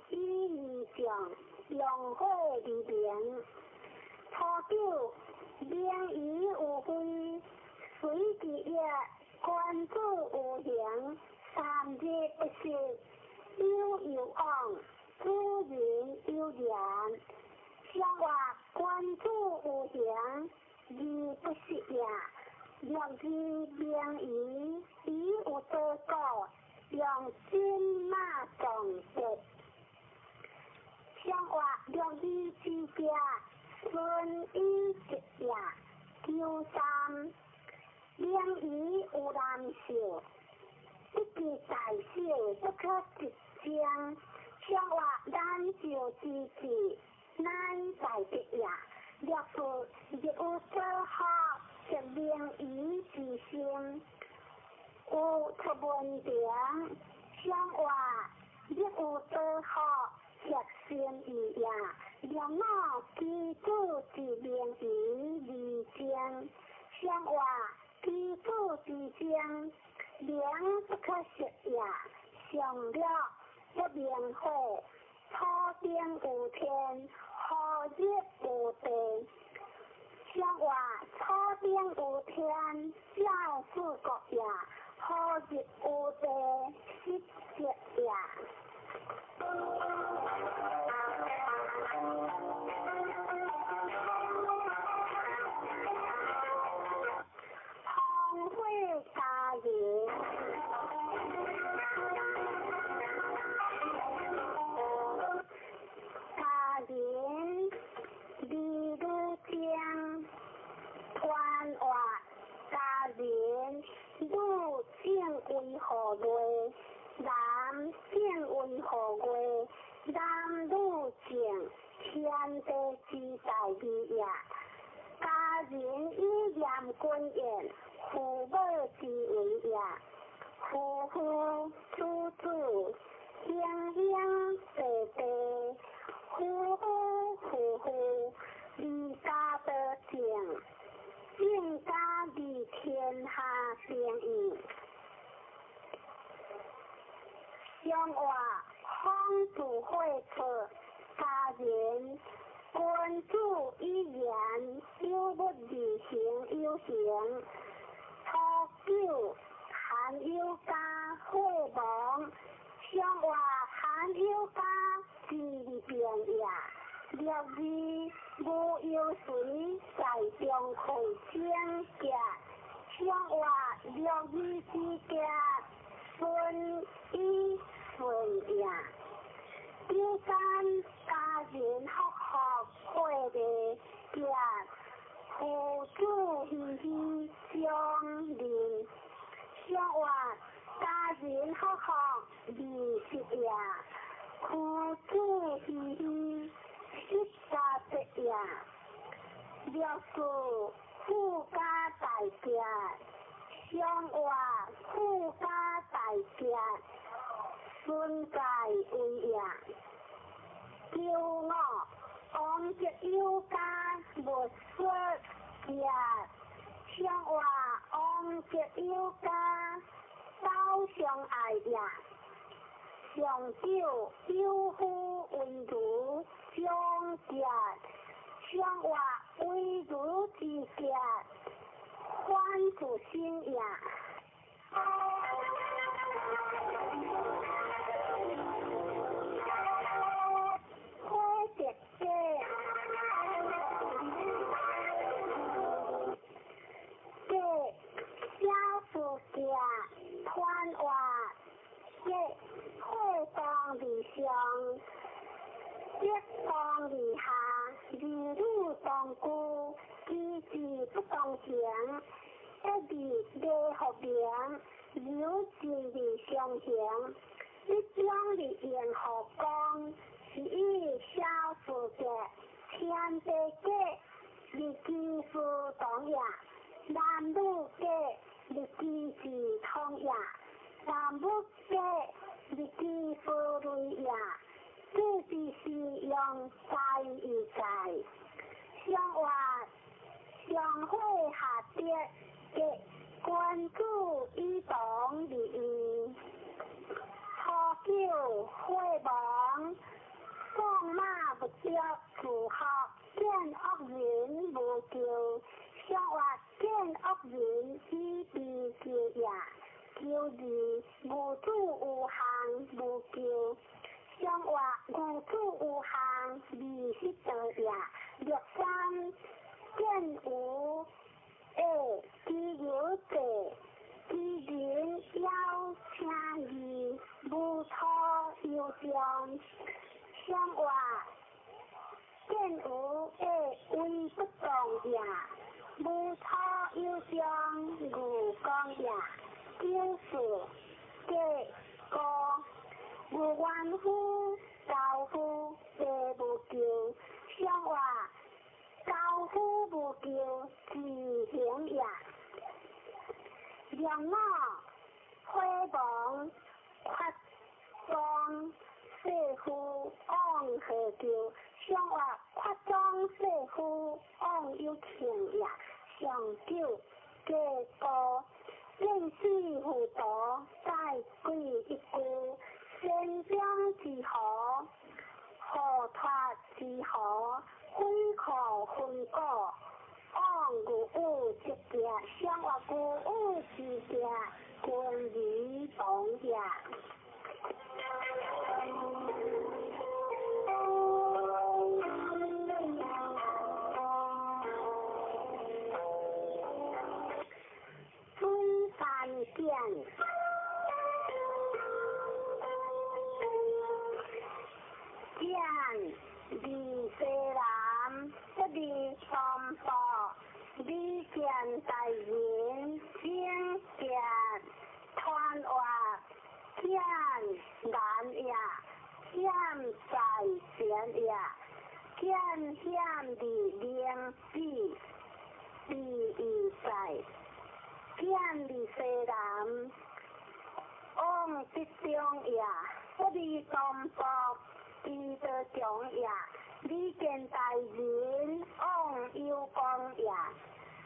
Speaker 3: 以义将，用火而明。初九明夷有非，随之业，君子有形，三日不食，有有往，主人有言。上活君子有形，而不食也。六二明夷，以有多故，用金马撞德。上活六二之家，孙以吉也。九三明夷有难受，不计大小，不可直将。上活难受之至，乃大德也。六四日有所学，则明夷之心，有出文凭。上活日有所学，则心义也。六五基础之明夷而精，上活基础之精，明不可失也。上六不明火，土顶有天，何日有地？上活土顶有天，照四国也；何日有地，失德也。风火家人，家人李女将，传话家人女正为何月？男正为何月？男女正，天地之大义也。家人以严君言，父母之为也。夫妇子子，兄兄弟弟，夫夫妇妇，离家得正，正家利天下定义。上活方自火出，家人君子以言，有物而行有形。初九含有家火亡，上活含有家正智而变也。六二无忧随在中会精结，相活六二之结，顺以顺也。九三家人福福会的结，父子喜喜相认，相活家人福福20也，父子喜喜18也。六四富家大结，相活富家大结，孙界为也。九五王德有家无说结，相活王德有家走相爱也。上九有夫为如相结，相活为如之结，反自身也。火德者，结小事结，团活结火当而上，德当而下，儿女当顾，机智不当行，一字礼福名，流进而上行，一将而应福光，是以小事结，天地结，日机事同也；男女结，日机事通也；男女结，日机事类也。这是用在而在，相活相会下德，结君子以同而义。初九火亡，放马不着自学，见恶人无救，相活见恶人以悲救也。九二无子有项无救，相活无子有项20道也。六三见无下机有者，机人邀请义，无错有将，相活见无下为不动也，无错有将无光也。九四结高无冤夫，高夫地无救，相活高夫无救，自行也。两五火亡，发庄世夫往何救？相活发庄世夫往有庆也。上九结高见死糊涂，再鬼一句，先将之何，何脱之何，非可分果，往有有之结，相活有有之结，君而同也。水山见，见二世南，不离三宝，李见大人，精结团活见难也，险在前也，见险的灵智，第一在。见二世南，往得中也，不离东北，知道中也。李见大人，往有光也，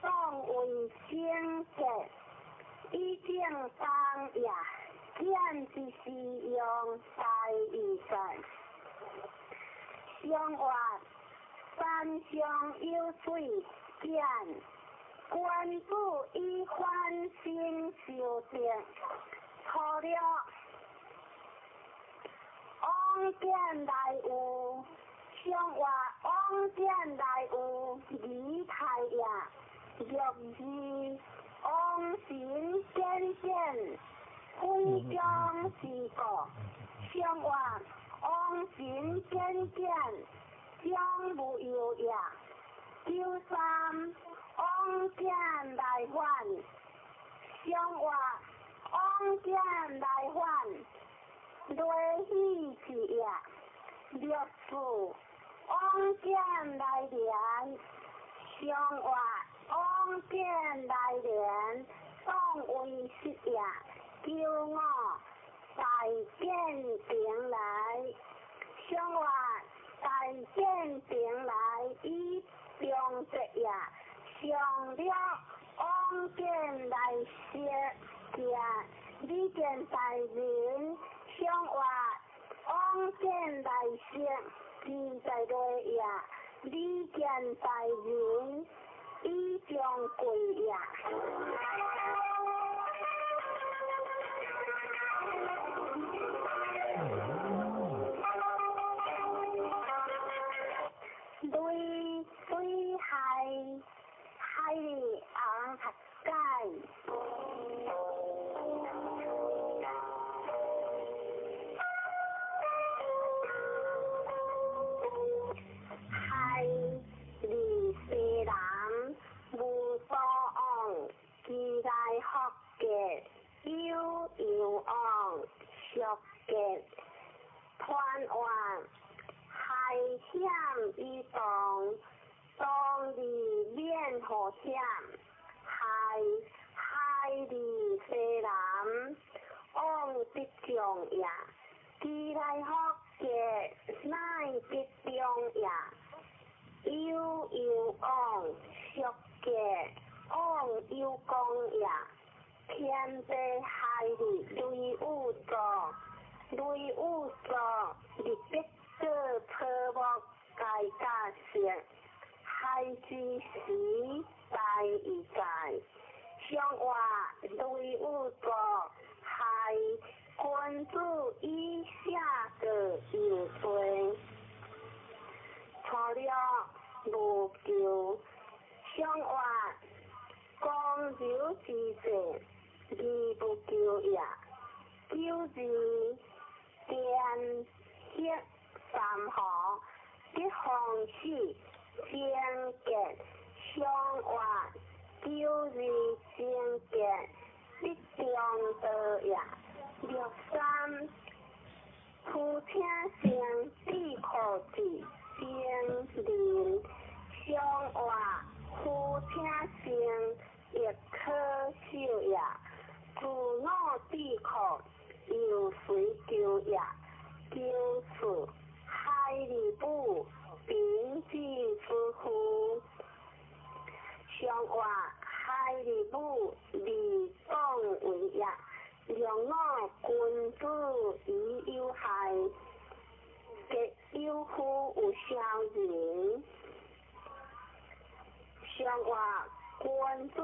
Speaker 3: 往为圣洁，以正当也。见之是用在而在，相活山上有水见。君子以反省修德，初六往往見來有，上話往見來有儀態也。六二往神見見，非將之故。上話往神見見，將無有也。九三往見來還，上話往見來還，雷喜之也。六四往見來連，上話往見來連，當為實也。九五大見平來，上話大見平來以中節也。上了往見來說行，李見大人上話往見來說，自在落也。李見大人以將貴也。雷水海海里昂合解。海里西南无所往，其来福结有有往，俗结团圆。海险以动，当日免祸险。海海里西南往得中也，其来福结乃得中也。有有往俗结往有功也。天地海里雷有作，雷有作，日必做草木皆甲色，海之时大以在。上话雷有作，海君子以下个有罪。初六无求，上话公柔之势，而不求也。九二电血三河，得风死，贞洁上话九二贞洁，得中道也。六三夫听声，智可智，精灵上话夫听声，亦可受也。自我智可，由随求也。九四海里母，贫之之夫。上话海里母，利当为也。两我君子以有害，结有夫有小人。上话君子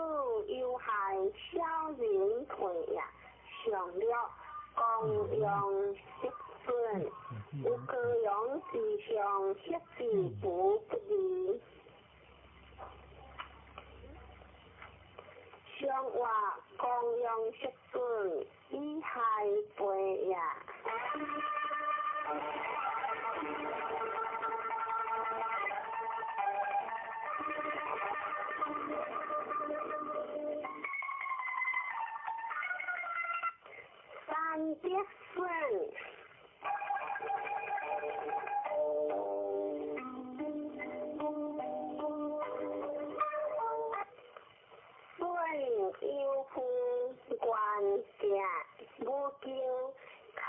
Speaker 3: 有害，小人退也。上了公羊失损，有高阳之上，失之不不利。上话公羊失损，以害背也。三得损。损有夫愿行无求，可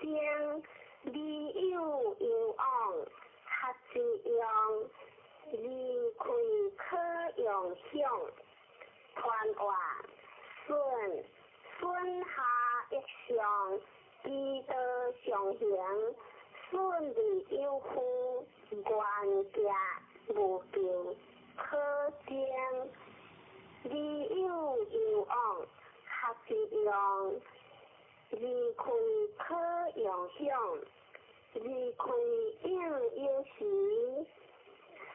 Speaker 3: 将理有有往，合之用，离开可用享。团话损损下一上，其道上行，损利有夫，愿行无求，可将理有有往，合之用，离开可用享。离开应有时，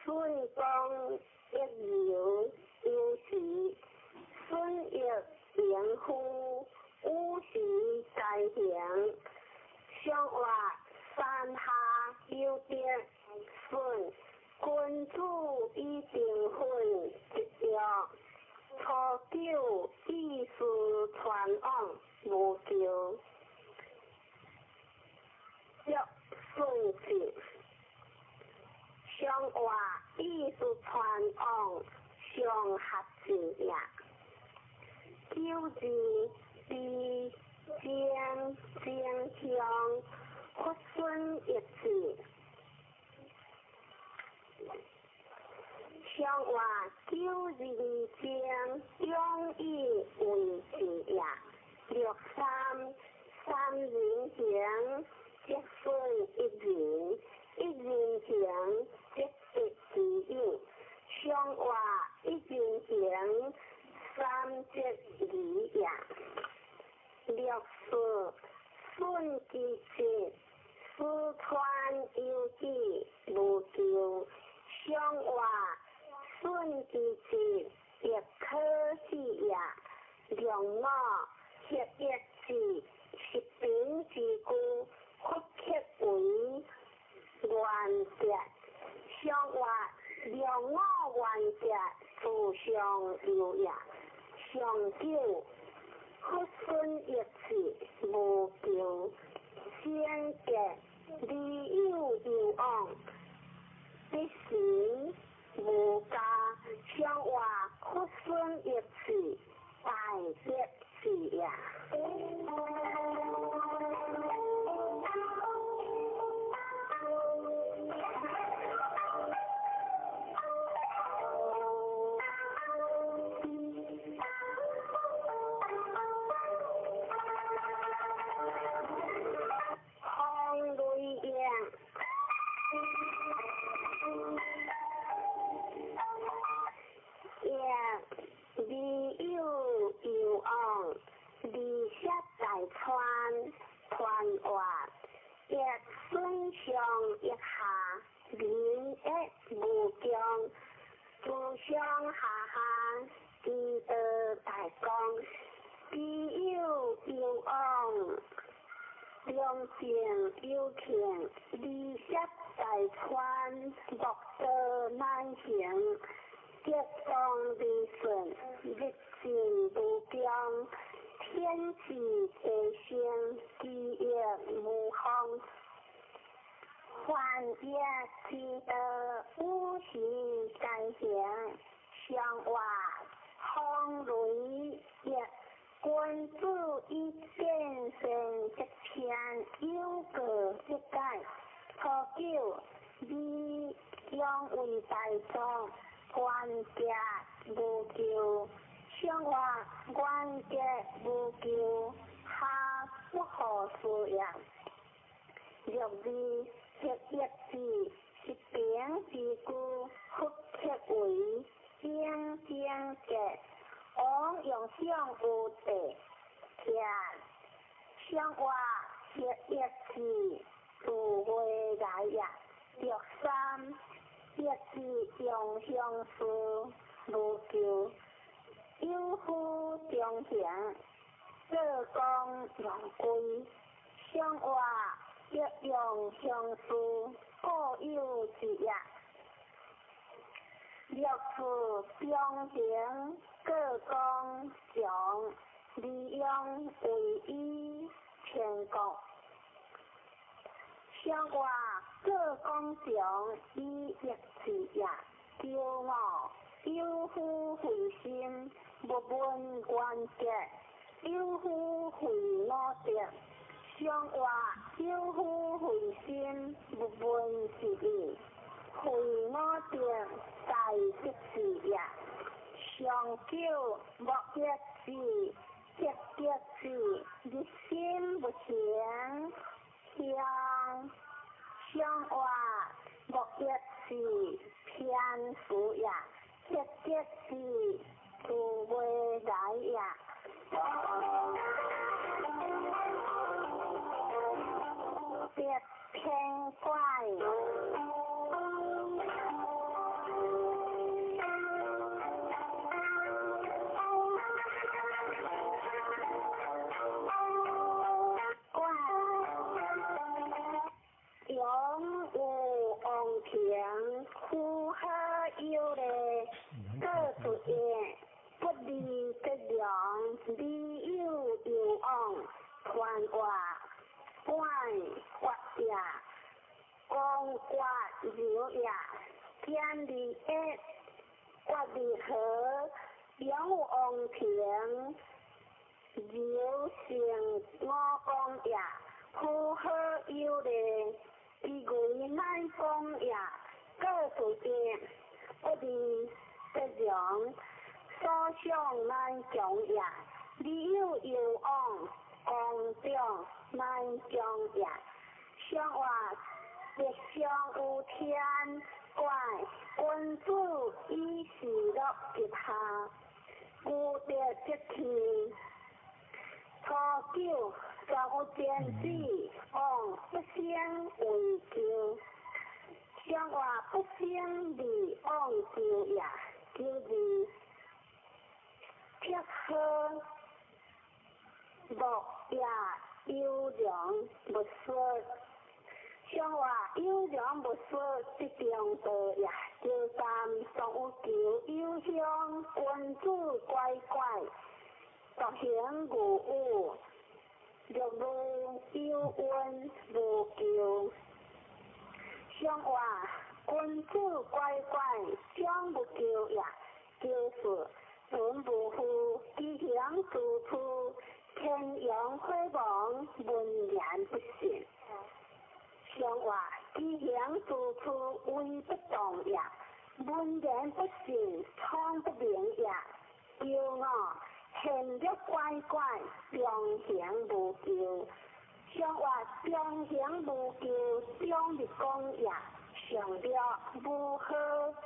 Speaker 3: 顺光一流有时，顺益迎夫，五时在行，上话山下有德顺，君子以定分执着，初九意思传往无求，约顺子，上话意思传往上合字也。九字悲正正向佛孙一字，上话九字正中义为字也。六三三人行，积分一人，一人行积一之有。上话一人行，三节二也。六四顺其节，四川有志无求。上话顺其节，亦可喜也。两五合一字，十平之故，复刻为原则。上话两五原则，自上有也。上九佛孙一字无求，先格理有有往，必时无加。上话佛孙一字大德字也。有咧，各出现，不离得量，理有有往，传话本法也，光决柔也，天理一，决离和，两有王庭，柔性五光也，符合有咧，伊为乃讲也，各出现，不离得量，所想难强也，理有有往，光中难强也。相话吉祥有天怪，君子以事乐吉下，无德则天。初九，全有天子往不生为求，相话不生而往求也，求而铁好，乐也优良无说。相话优良无说，即中道也。求三，常有求有乡，君子乖乖，独行无有，若无有恩无求。相话君子乖乖，将无求也。求四，存无负，其行处处，天阳火亡，文言不信。相话其行处处，为不动也。文言不信，聪不明也。求五，现略乖乖，中行无求。相话中行无求，中日讲也。上略无好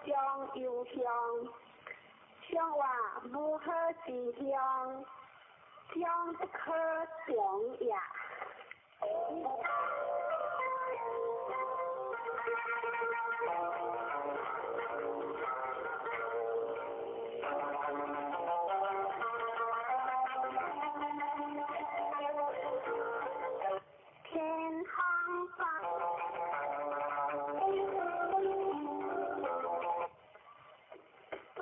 Speaker 3: 将有乡，相话无好之乡，将不可长也。天空发，道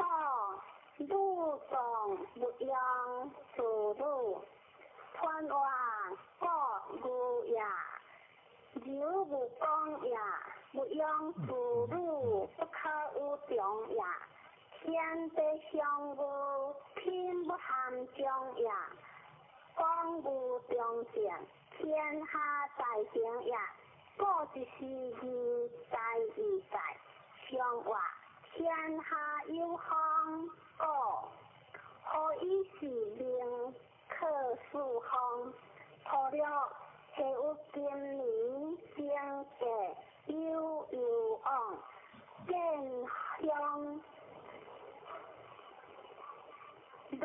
Speaker 3: 路上无恙自鲁，传话国无也，柔无讲也，无恙自鲁不可有长也。天地相无，天不含将也，讲无中正，天下大行也。故一时义在义在，相话天下有风，故何以是命可四方？除了下有今年经济有有往，见乡雷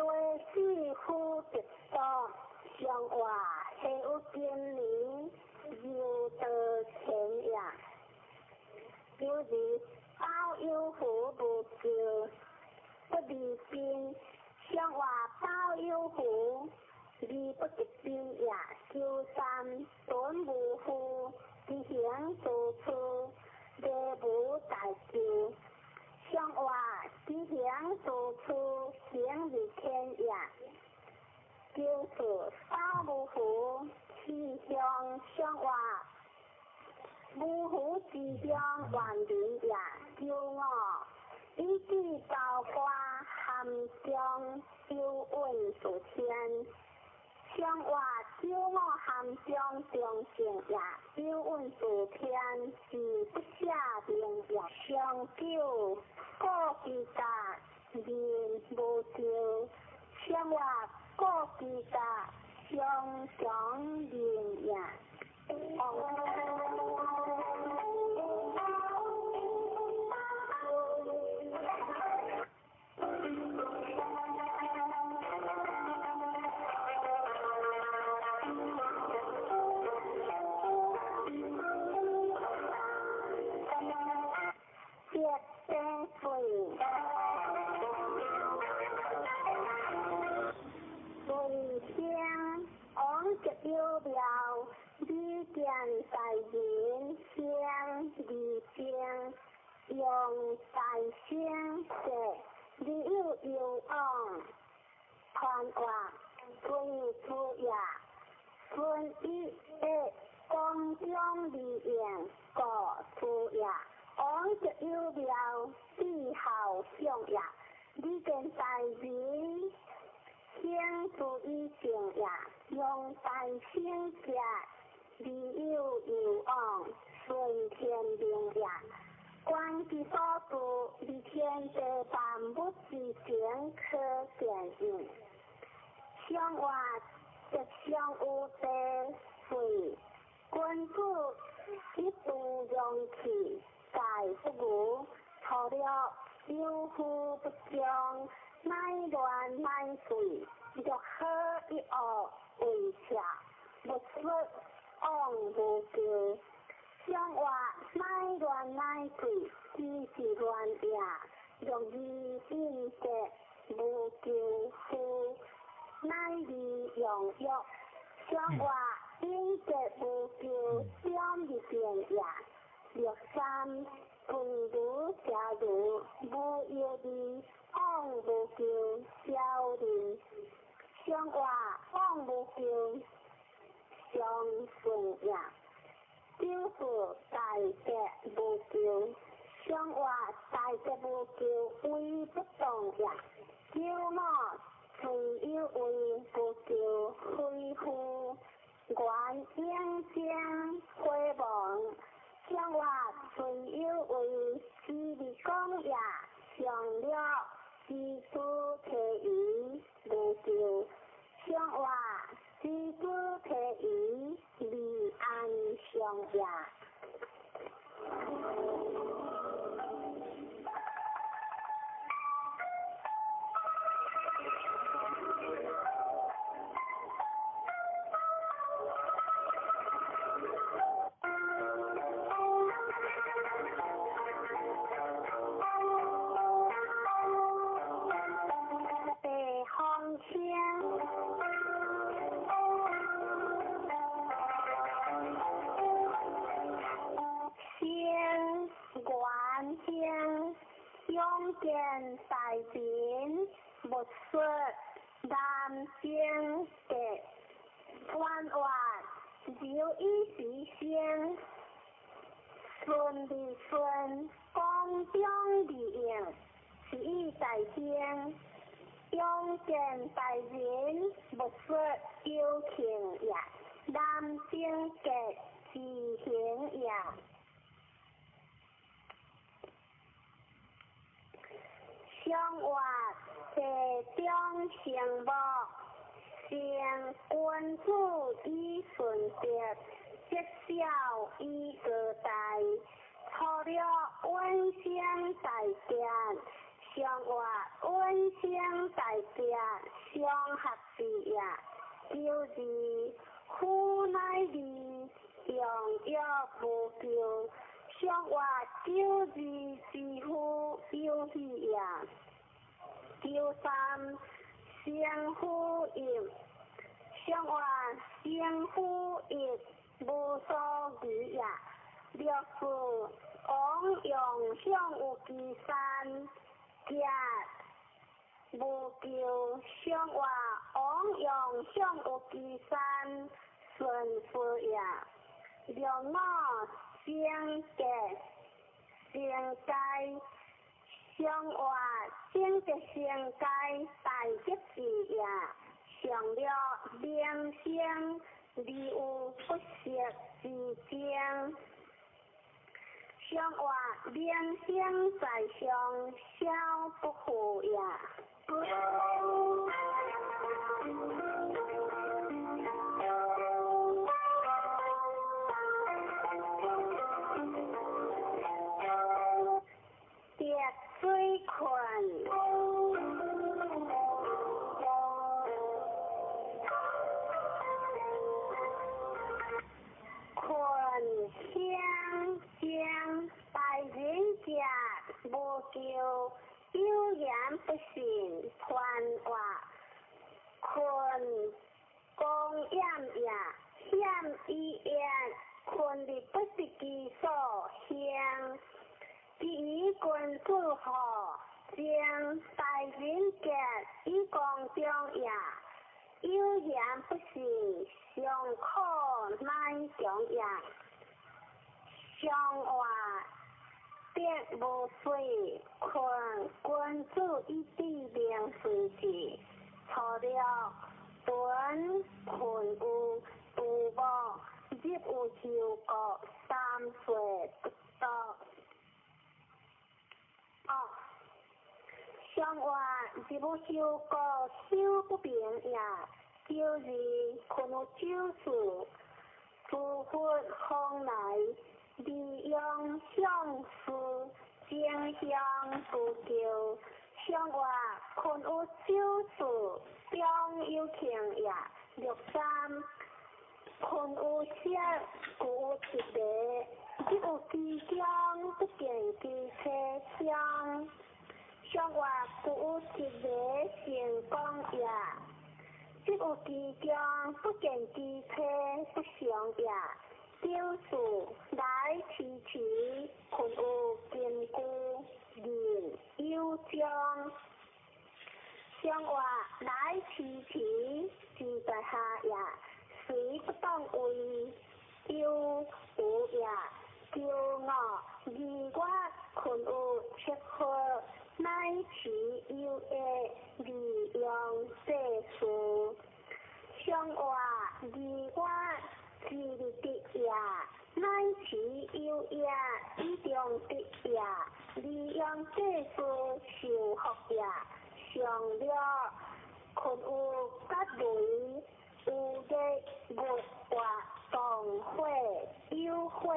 Speaker 3: 死夫得多，相话下有今年又得钱也。有日包有福无求，不离宾，相话包有福，而不得宾也。求三，存无负，其行处处，礼无大求。相话其行处处，行如天也。求四，包无福，其乡相话无福之乡万人也。求五，以至包括含中有运数天，相话九五含中中正也，有运数天是不下明也。上九，故其家面无求，相话故其家相强面也。有庙，李见在人，乡李经，用大聲說，你有有往，傳話隨出也，順一的光中利用故出也，往則有妙智孝相也，你見大人行注意正也，用大聲說，你有有往順天命也。觀其所住，佇天地萬物之間可見應。上話吉祥有地位，君子一度容器，蓋不如除了有福不將，乃亂乃水，若好一惡為邪，勿說往無求。上話乃亂乃水，只是亂也，若以應得無求福，乃利用欲。上話應得無求，將入變也。六三分如邪如無藥味，往無求消人。上話往無求相順也。九四大德無求，上話大德無求為不動也。九五隨有為無求，非復原應將回望。上話隨有為之利講也，上了知主提疑無求，上話知主提疑利安上也。地方聲。先原先永見大人，勿說南京的官話，留意時先順利順，光中利用，是以大興。永見大人，勿說有情也，南京的自行也。上話地中成木，成君子以順德，積小以高大，粗略穩生大德，上話穩生大德，相合之也。九二夫乃利，用藥無求，上話九二之夫有喜也。九三生夫欲，上話生夫欲無所疑也。六四王用向有其山，甲無求，上話王用向有其山，順夫也。六五生格生界，上話正德生界大吉字也。上略名聲，利有不息之爭。上話名聲在上，小不負也。滴水困。困相将大人家無求，有言不信，傳大人格以公中也，有言不是，尚可乃强也。上话得无水，困君子以知明随之。初六，屯困有杜牧，入有休国，三岁不到。哦，上话入有休国，修不平也。九二，困有九事，诸佛方来，利用相思，争相不求。上话困有九事，中有庆也。六三，困有色，故有一个，入有其中，不见其车厢。上话故有一个成功也，入有其中，不见其车不祥也。九四，来迟迟，困有根据，人有将。上话来迟迟，之在下也，虽不当为有无也。九五，二月困有七号，乃持有益，利用世事。上话二月之日得也，乃持有益，以中得也，利用世事受福也。上了困有甲雷，有日月活动火，有火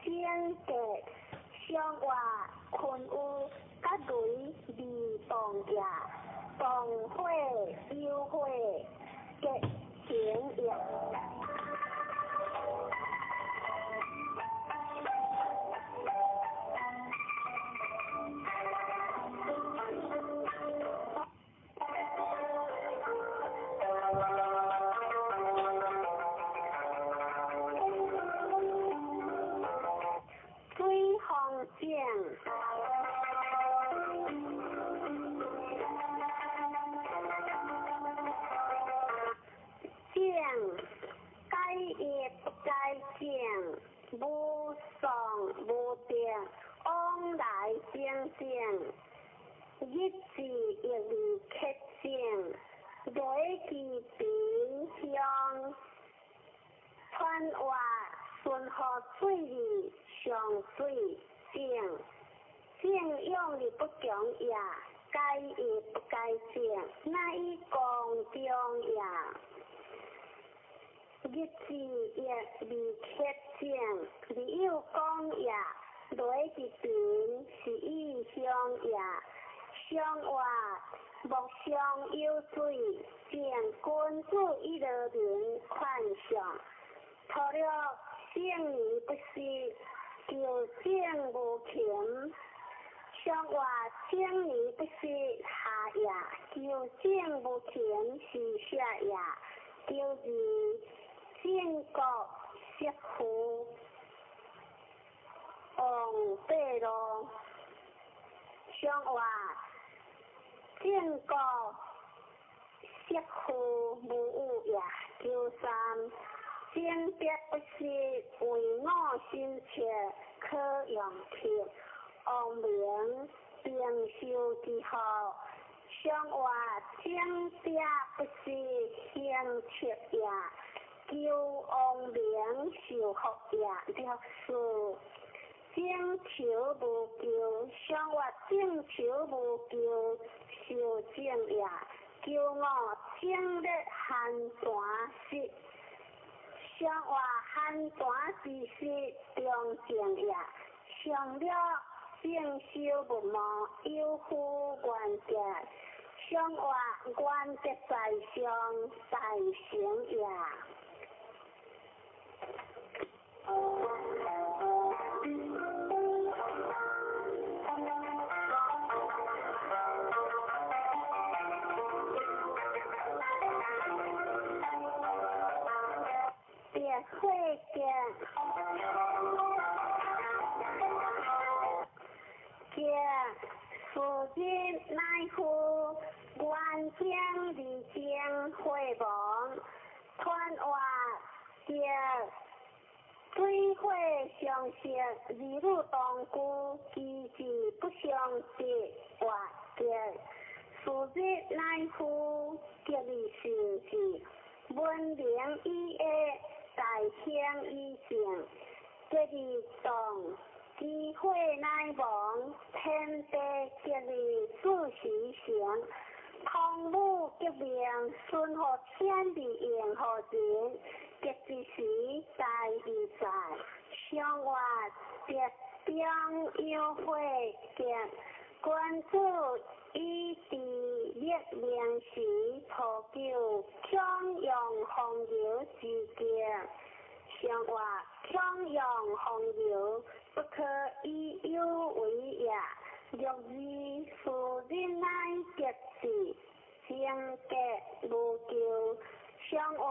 Speaker 3: 整格。上话困有甲雷未动也，动火有火结成也。水风井，井该亦不该井，无丧无定，往来正正，日子亦未克井，雷其平乡，川话顺河水里上水井，井用日不强也，该亦不该井，乃以公中也。日子亦未克井，未有讲也，雷其平是以乡也。上话莫相有水，见君子以乐民宽上。除了圣年不息，求正无勤。上话圣年不息下也，求正无勤是下也。九二，正国媳妇王八路。上话正国媳妇无有也。九三，正德不息，为我心切，可用铁。王明平寿之后，上话正德不息，行切也，求王明受福也。六四，正求无求，上话正求无求，受正也。求五，正日寒泉时，上话寒泉之时，中正也。上了正修不毛，有夫原则。上话原则在上，在成也。别会见，见，如今乃乃夫，原经二经火亡，传话得水火相生，儿女同居，其志不相得，活得是日乃夫，吉利神志，文明以下，大兴以正，吉利动。机会乃亡，天地吉利自时成，汤武革命，顺乎天地应乎人，吉之时大义在，相活德中有火吉，君子以治立命时，普求强扬风流之极。相活强扬风流，不可以有为也。若二是日乃吉至，贞洁无咎。相活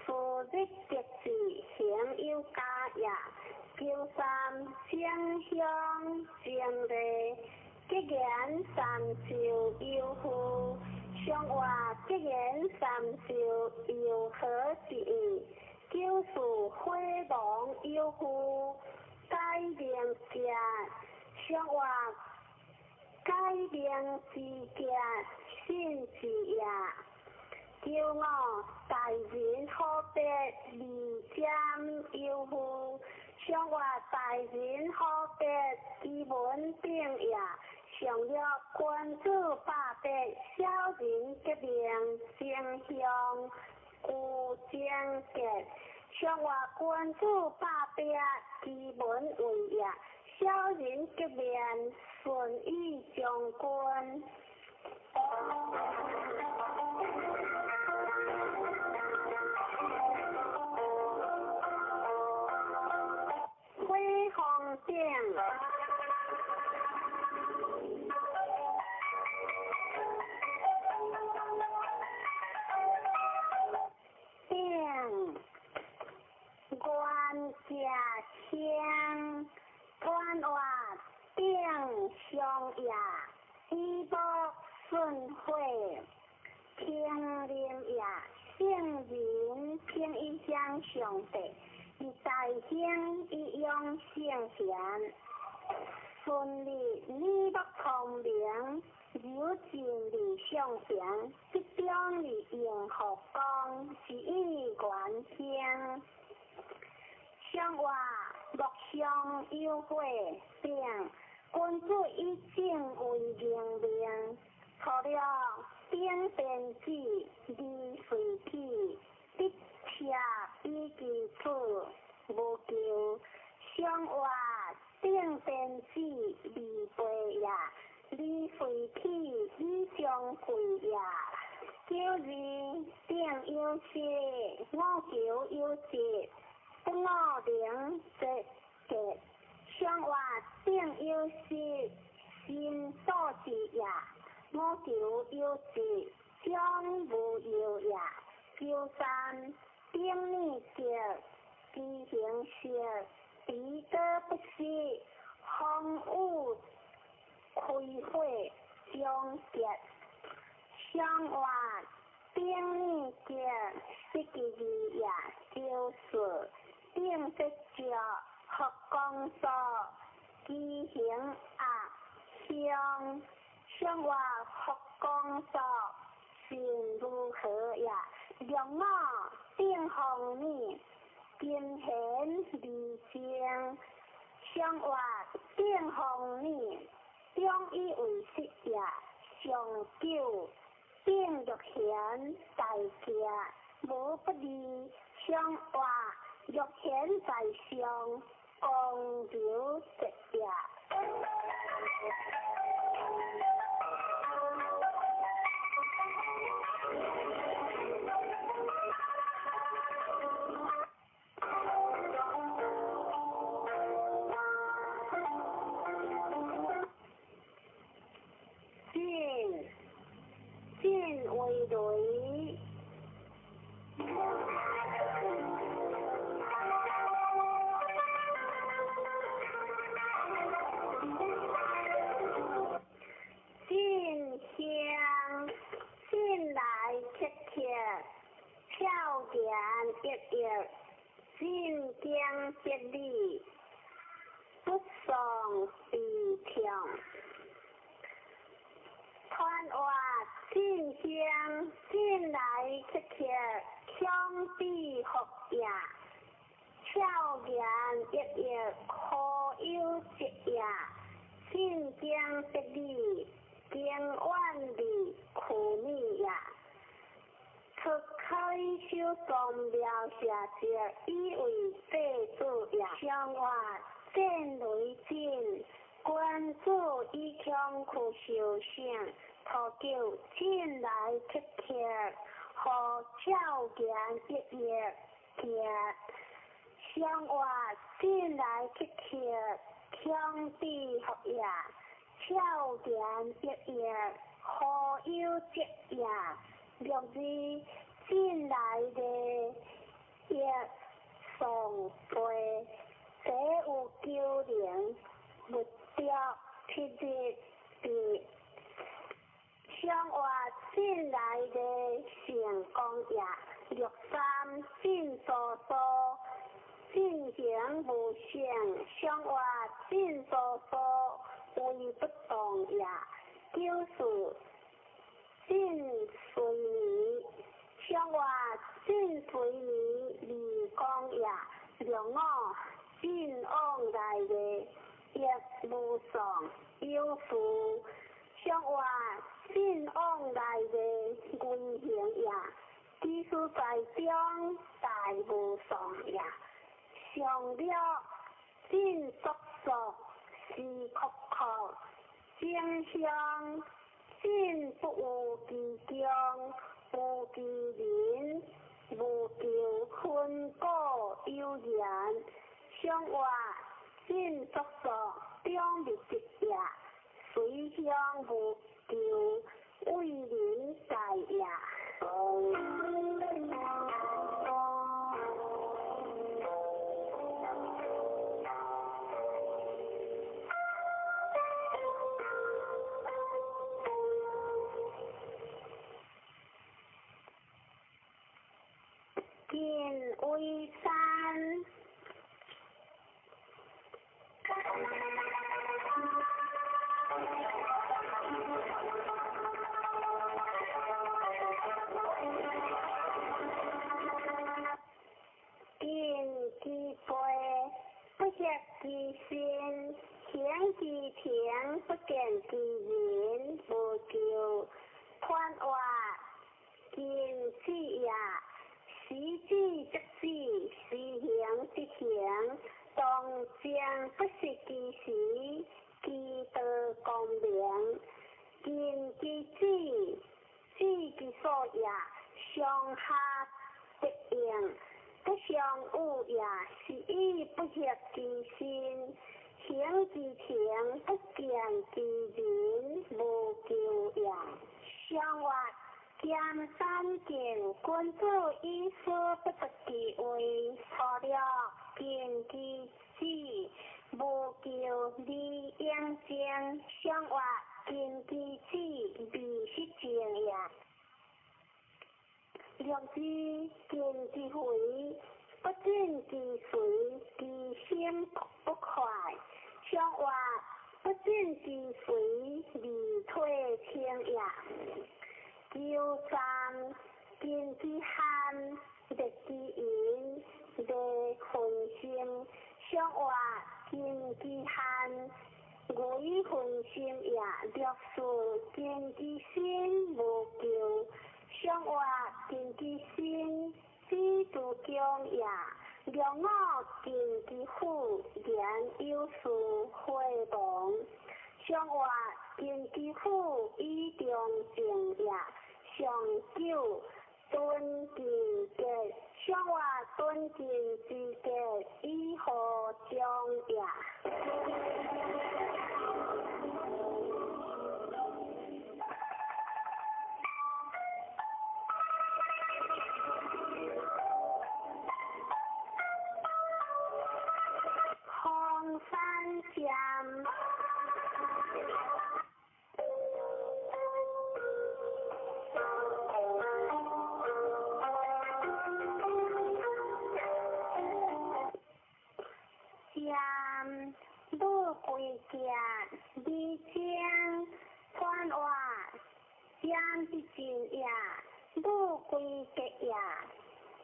Speaker 3: 是日吉至，行有加也。九三正向正礼，吉言三就有夫。相活吉言三就有何之意？九四火亡有夫，改名节，相活改名之节，信之也。九五大人好别二占有夫，相活大人好别其文定也。上略君子百别，小人革命争向有贞洁。上活君子百别，其文为也。小人革命，顺以将军。火风顶。顶原家乡，传话顶上也，以木顺火，平林也，圣人平一相上帝，以大兴以养圣贤，顺利你木聪明，柔尽理上平，集中利用福光，是以原兴。相活木相有火并，君子以正为明命，除了顶边子，二随体，得车以其处，无咎。相活顶边子，二背也，二随体以相贵也。九二顶有色，五求有节，不五能则吉。相活顶有色，心所之也，五求有节，将无忧也。九三顶逆节，其行色，彼得不失，风雨开火将吉。相活顶逆节，失其义也。九四顶得脚，福光所，其行恶相。相活福光所，心如何也？六五顶风雨，金贤二正。相活顶风雨，中以为实也。上九顶玉贤在家，无不利。相活玉贤在上，光流直也。进进为雷。奕奕，進經得理，不喪悲痛。傳話進香進來乞乞，強比福也。俏言奕奕，可有疾也。進經得理，經遠離苦米也。出開修宗庙下節，以為祭祖也。上話戰雷震，君子以強去修成。初九進來乞乞，予俏言奕奕行。上話進來乞乞，強比福也。俏言奕奕，可有疾也。六二進來的亦喪背，這有九靈，勿著七日別。上話進來的成功也。六三進疏疏，進行無成。上話進疏疏，為不動也。九四進隨眠，上話進隨眠離光也。六五進往來的亦無喪有事。上話進往來的危行也。技術在中大無喪也。上了進速速時刻刻，正向進不有其中，無其人，無求分果有緣。上話進速速中密集也，隨向無求為人大也。近微山。近其背，不協其身；行其情，不見其人。無求傳話近子也。時止則止，時行則行，當將不失其時，其道光明。近其子，子其所也，上下得應，不相惡也。是以不協其身，行其情，不見其人，無求也。上話兼三見，君子以思不得其位。初六近其子，無求離應正。上話近其子，未失正也。六二近其肥，不進其髓，其心不快。上話不進其髓，未退清也。九三近其寒，熱其陰，熱分心。上話近其寒，偽分心也。六四近其身，無求。上話近其身，知足強也。六五近其腹，言有事回亡。上話近其腹，以中正也。上九敦其節，上話敦敬之節，以何終也？紅山劍。占得尽也，武归结也，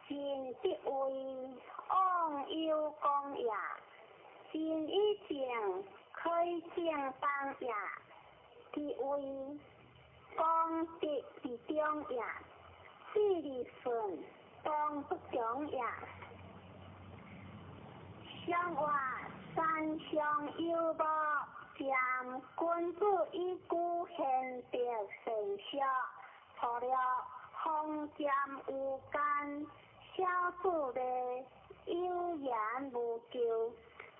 Speaker 3: 尽得位，忘忧功也，尽以正，开正当也，其为功德之中也，智利顺，当不穷也。相话三相有无？占君子以居贤德善学，除了风占有间，小子的有言无求。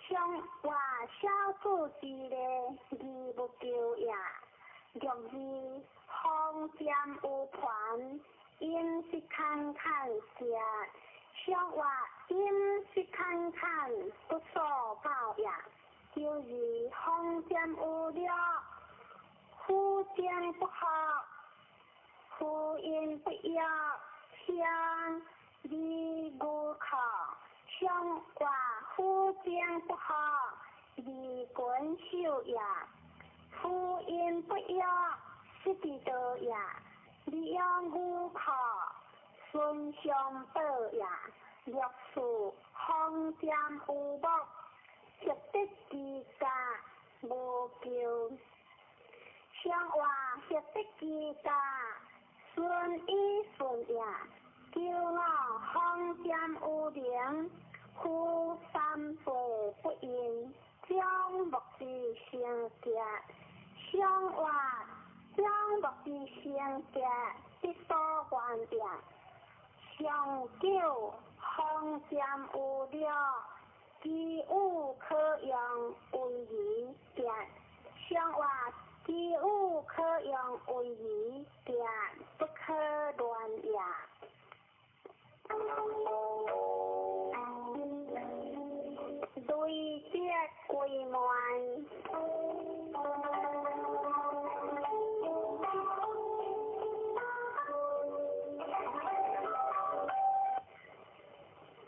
Speaker 3: 相话小子之礼义无求也。六二风占有盘，应是坎坎食。相话应是坎坎不所报也。就是风占有了，夫将不合，夫因不要，相离无可。相话夫将不合，离君受也。夫因不要，失之道也。利用无可，孙相报也。六四风占有木，积德之家无求。相话积德之家，顺以顺也。九五风占有灵，夫三辈不应，将木之成结。相话将木之成结，得所愿也。上九风占有了，其有可用为义结。相话其有可用为义结，不可乱也。累积归满，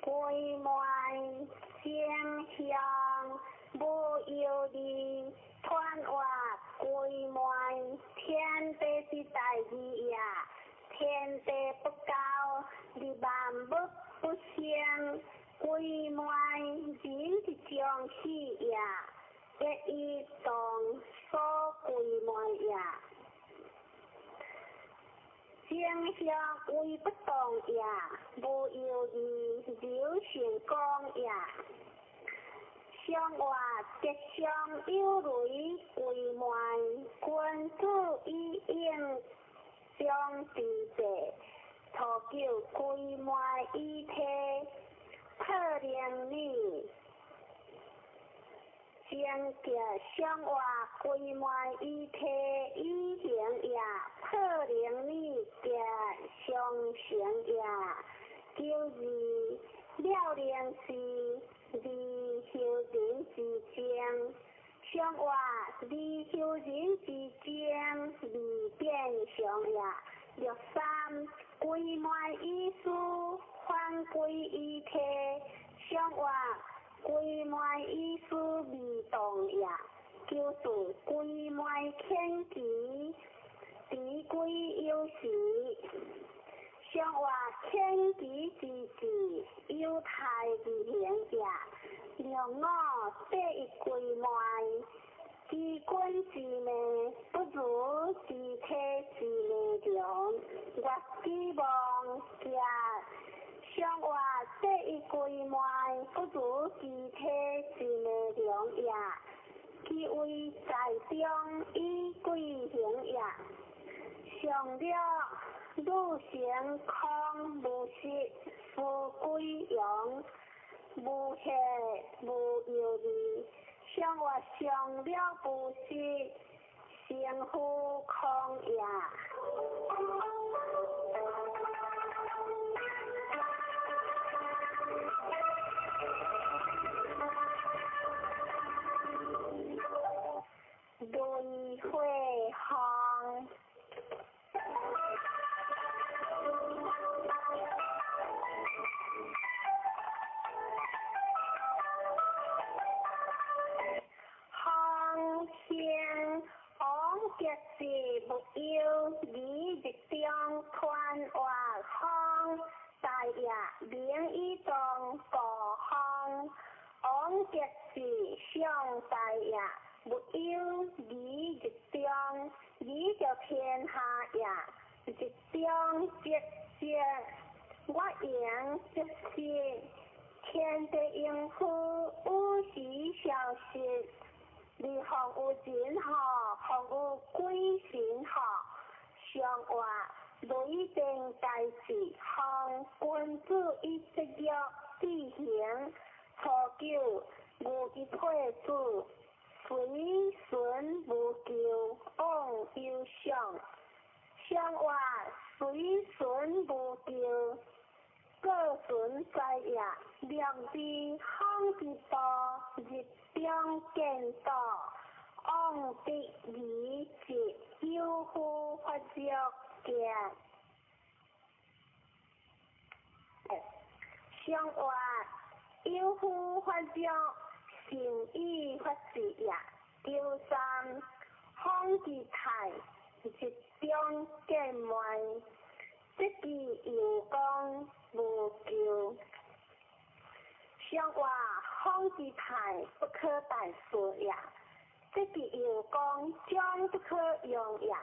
Speaker 3: 归满正向无忧虑，团活归满天地之大义也，天地不交，利万物不生。归满人之将死也，一以动所归满也。正向为不动也，无忧虑流成功也。相话吉祥有雷归满，君子以应将之地，初九归满以体。破灵女，正结相话归满以体以行也，破灵女结相成也。九二了灵是离修人之精，相话离修人之精，离变相也。六三归满以思，反归以体，相话归满以思未动也。九四归满天机，敌归有时，相话天机之志，有太之行也。六五第一归满，知君之命，不如知体之命强。月之望结，相话第一归满，不如知体之命强也。其为在中以贵行也。上了汝成空无实，无归阳，无血无忧虑。相话上了无实，成乎空也。雷火风，风声王结是无忧，离格是上大也，无忧于日中，于著天下也。日中积积，我言积实，天地应乎有时消失。你风有人吼，风有鬼神吼，上话雷电大事，风君子以节约志行。初九，牛之配子，随顺无咎，往有上。上话随顺无咎，过顺在也。良知风之道，日中见道，往得而直，有夫发作见。上话有夫发作，诚意发志也。九三，风之泰，日中见迈，这句又讲无咎。上话风之泰，不可代说也。这句又讲将不可用也。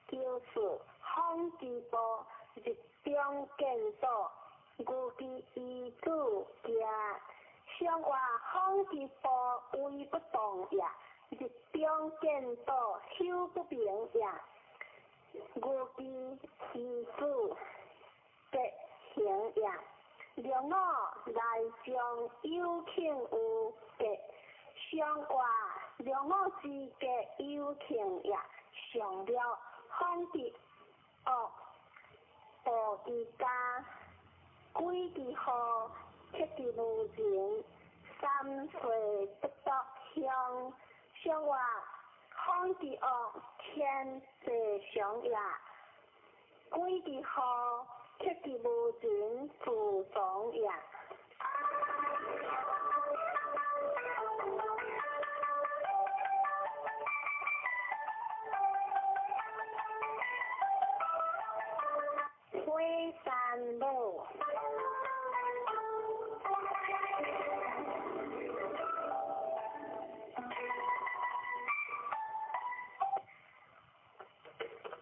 Speaker 3: 就是风之波，日中见道，牛之遗子行。上话风之波，威不动也。日中见道，修不明也。牛之遗子结行也。两我来将有庆有结，上话两我之结有庆也。上了风之恶，暴之家，鬼之祸，克之无情，三岁不得乡。上话风之恶，天地常也；鬼之祸，克之无情，自从也。火山母。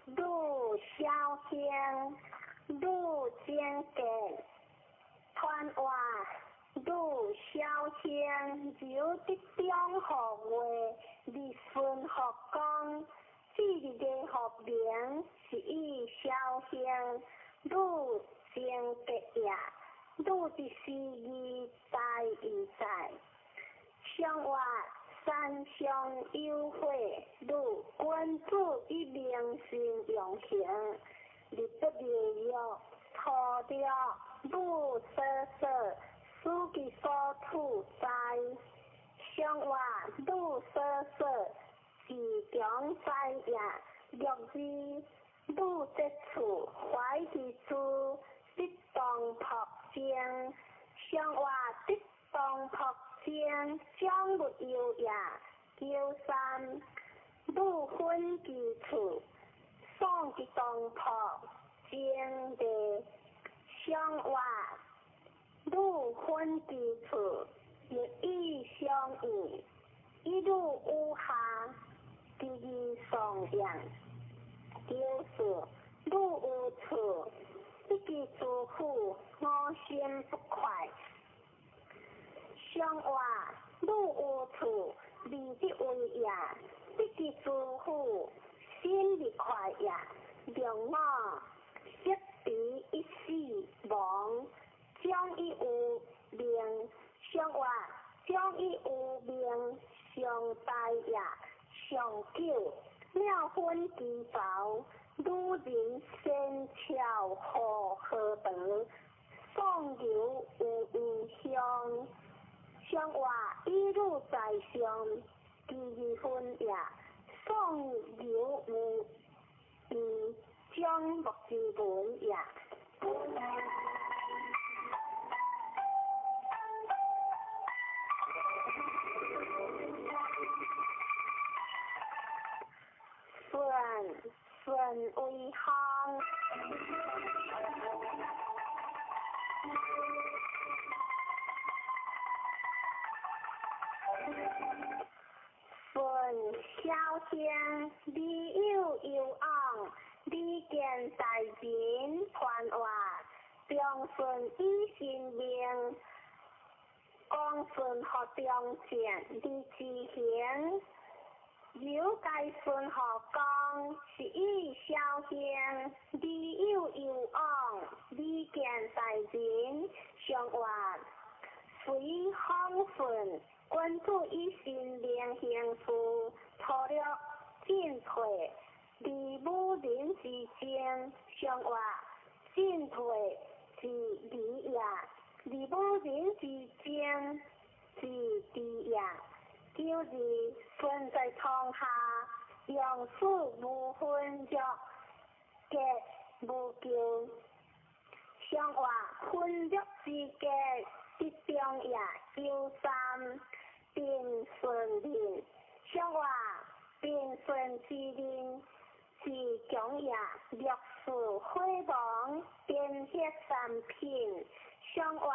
Speaker 3: 女小兴，女精格，传话女小兴，由得中学月，日顺学讲，至日个学名是以小兴，女精格也，女之思义在义在。上话三相有悔，女君子以明心用行，日不流欲，土着女所说，思其所处哉。上话女所说，自强哉也。六字女节处，怀其诸，得当朴正。上话得当朴正，将勿忧也。九三，女分其处，丧其当朴正地。上话女分其处，日以相应，一路有下，第二颂扬。九四，女有处，得其诸苦，我心不快。上话女有处，利得为也，得其诸苦，心不快也。两我识彼一死亡，将以有命。上话将以有命，上大也。上九，妙分其薄，女人仙巧何何德，宋牛有异乡。上话一路在上，第二分也。宋牛有异将木之文也。顺顺为行。光顺以神明，光顺予中正而自行，由该顺予公，是以消行，而有攸往，而见在人，上活随风顺，君子以神明行事，粗略进退，而武人之争，上活进退之理也，而武人之争之智也。九二顺在床下，用事无分略，结无咎。上活分略之结，得中也。93平顺民，上活平顺之民是强也。64火亡，颠血三品，上活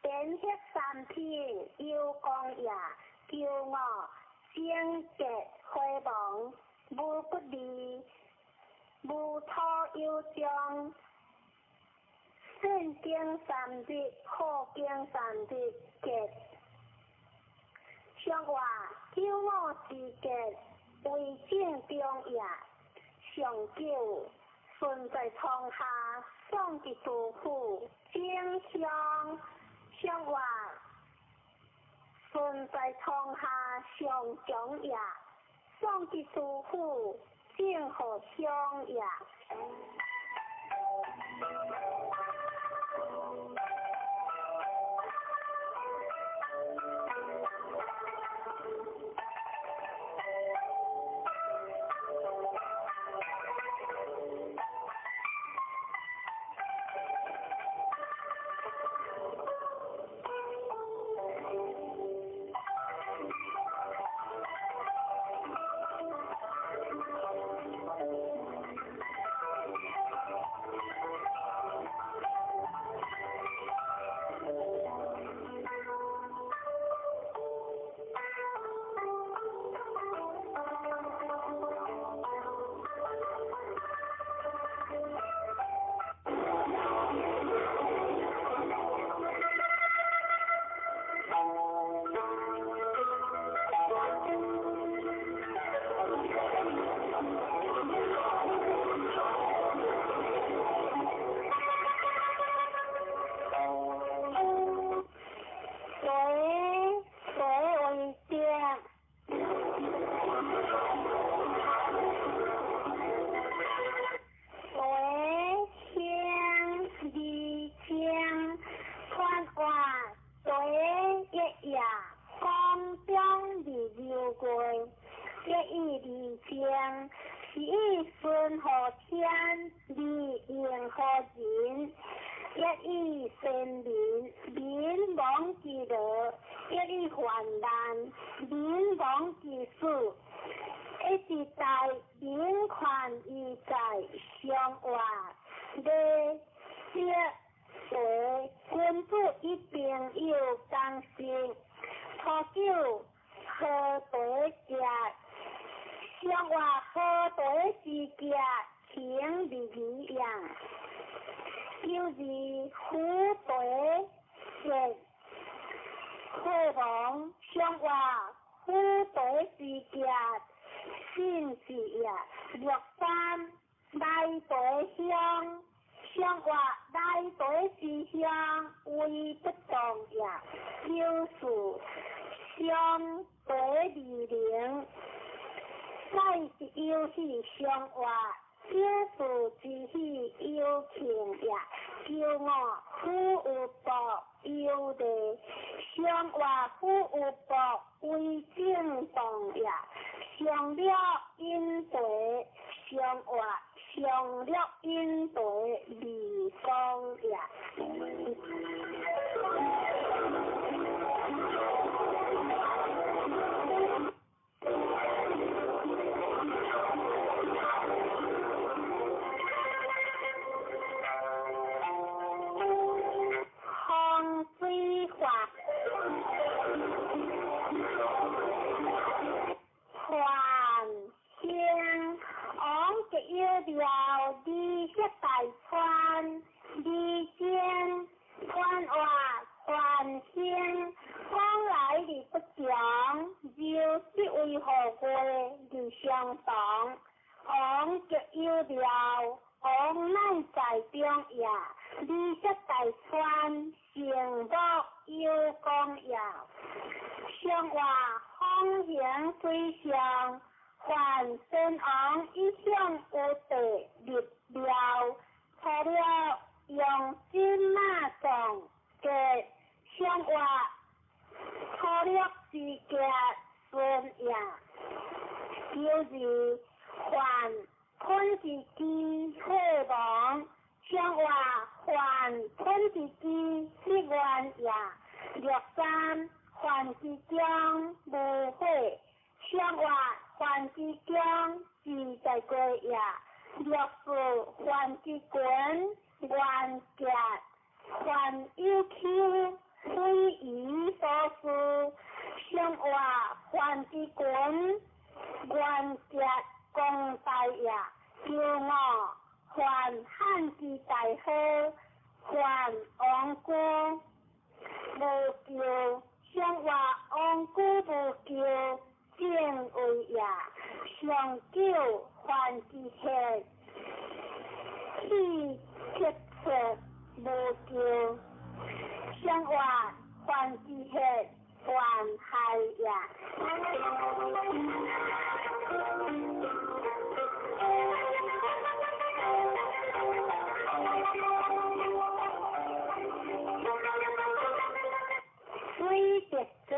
Speaker 3: 颠血三品有功也。95贞节火亡，无不利，无土有将。善经三日，好经三日结。上活95之结，为正中也。上九顺在床下，送伫杜甫，正向上活顺在床下，上强也。送伫杜甫，正好相也。中也，二色大川成木有功也。上话风行水上，凡先王一向有地立庙，除了用金马藏嘅上话粗略之家孙也，就是凡吞之机火王，上话凡吞之机立愿也，六三凡之中无火，上话凡之中自在过也，六四凡之群愿结，凡有丘非夷所思，上话凡之群愿结公大也，九五凡汉之大好，凡王居无咎，上话王居无咎正位也，上九凡之血气结出无咎，上话凡之血凡害也。水滴节，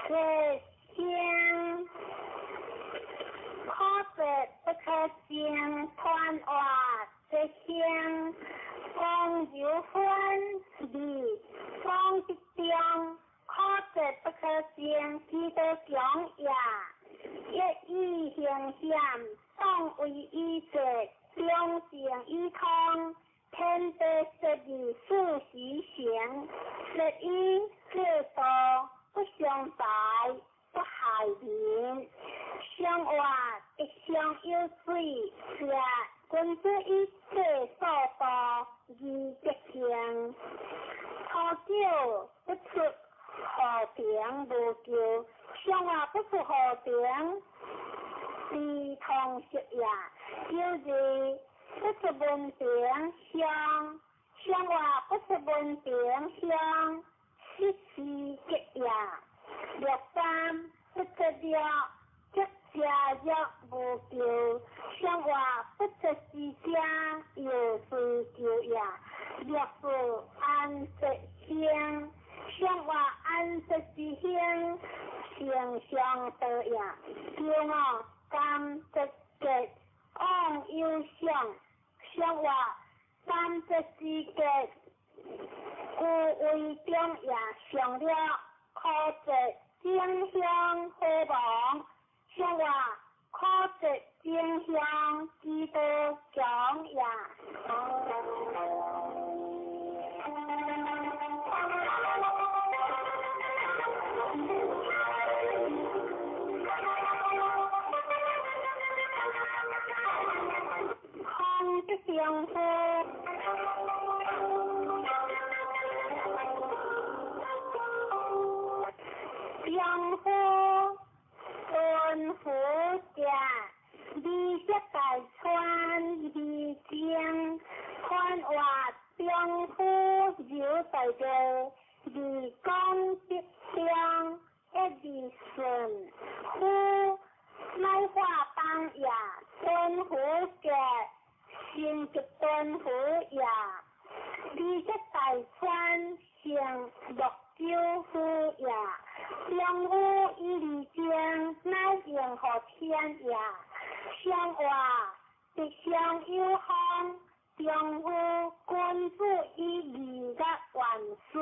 Speaker 3: 这声可说不可声，传话这声讲柔分离讲之中，可说不可声，其道强也。一意行险，当为一节，两性一通。天地设立四时行，设以制度不相败，不害人。相活一相有水，是君子以制所度而德行。初九不出河平无咎，相活不出河平，非通识也。就是不出门庭乡，相话不出门庭乡，失时节也。六三不出了，即家若无咎，相话不出之家，又随咎也。六四安吉兴，相话安吉之兴，成相道也。九五感吉吉。往有相，相话三节之节，故为中也。上了可节正香火王，相话可节正香之道强也。丈夫，丈夫敦福者，二色大川二正，宽话丈夫有大个，二讲吉祥，一二顺，夫乃化当也，敦福者。成吉敦福也，二色大川成木九夫也，丈夫以二正乃应乎天也。相话吉祥有方，丈夫君子以二月万事。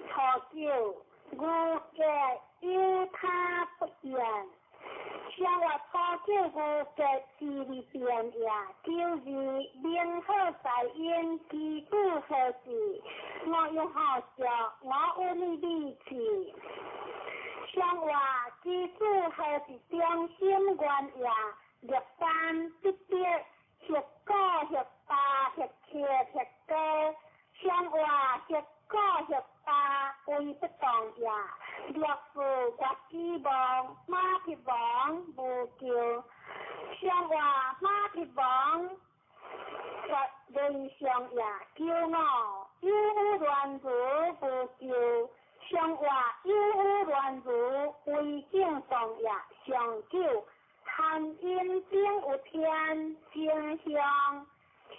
Speaker 3: 初九，牛节有他不言。相话初九牛节之日变也，就是明好在因，基础何事？我用好笑，我有你理气。相话基础何是中心原也？六三得得，十九十八十七十九，相话十九十八为不动也。六四国之王，马匹王无咎。上話馬蹄王雷上也九五，有夫亂如無咎。上話有夫亂如為正當也上九，含陰頂有天正向。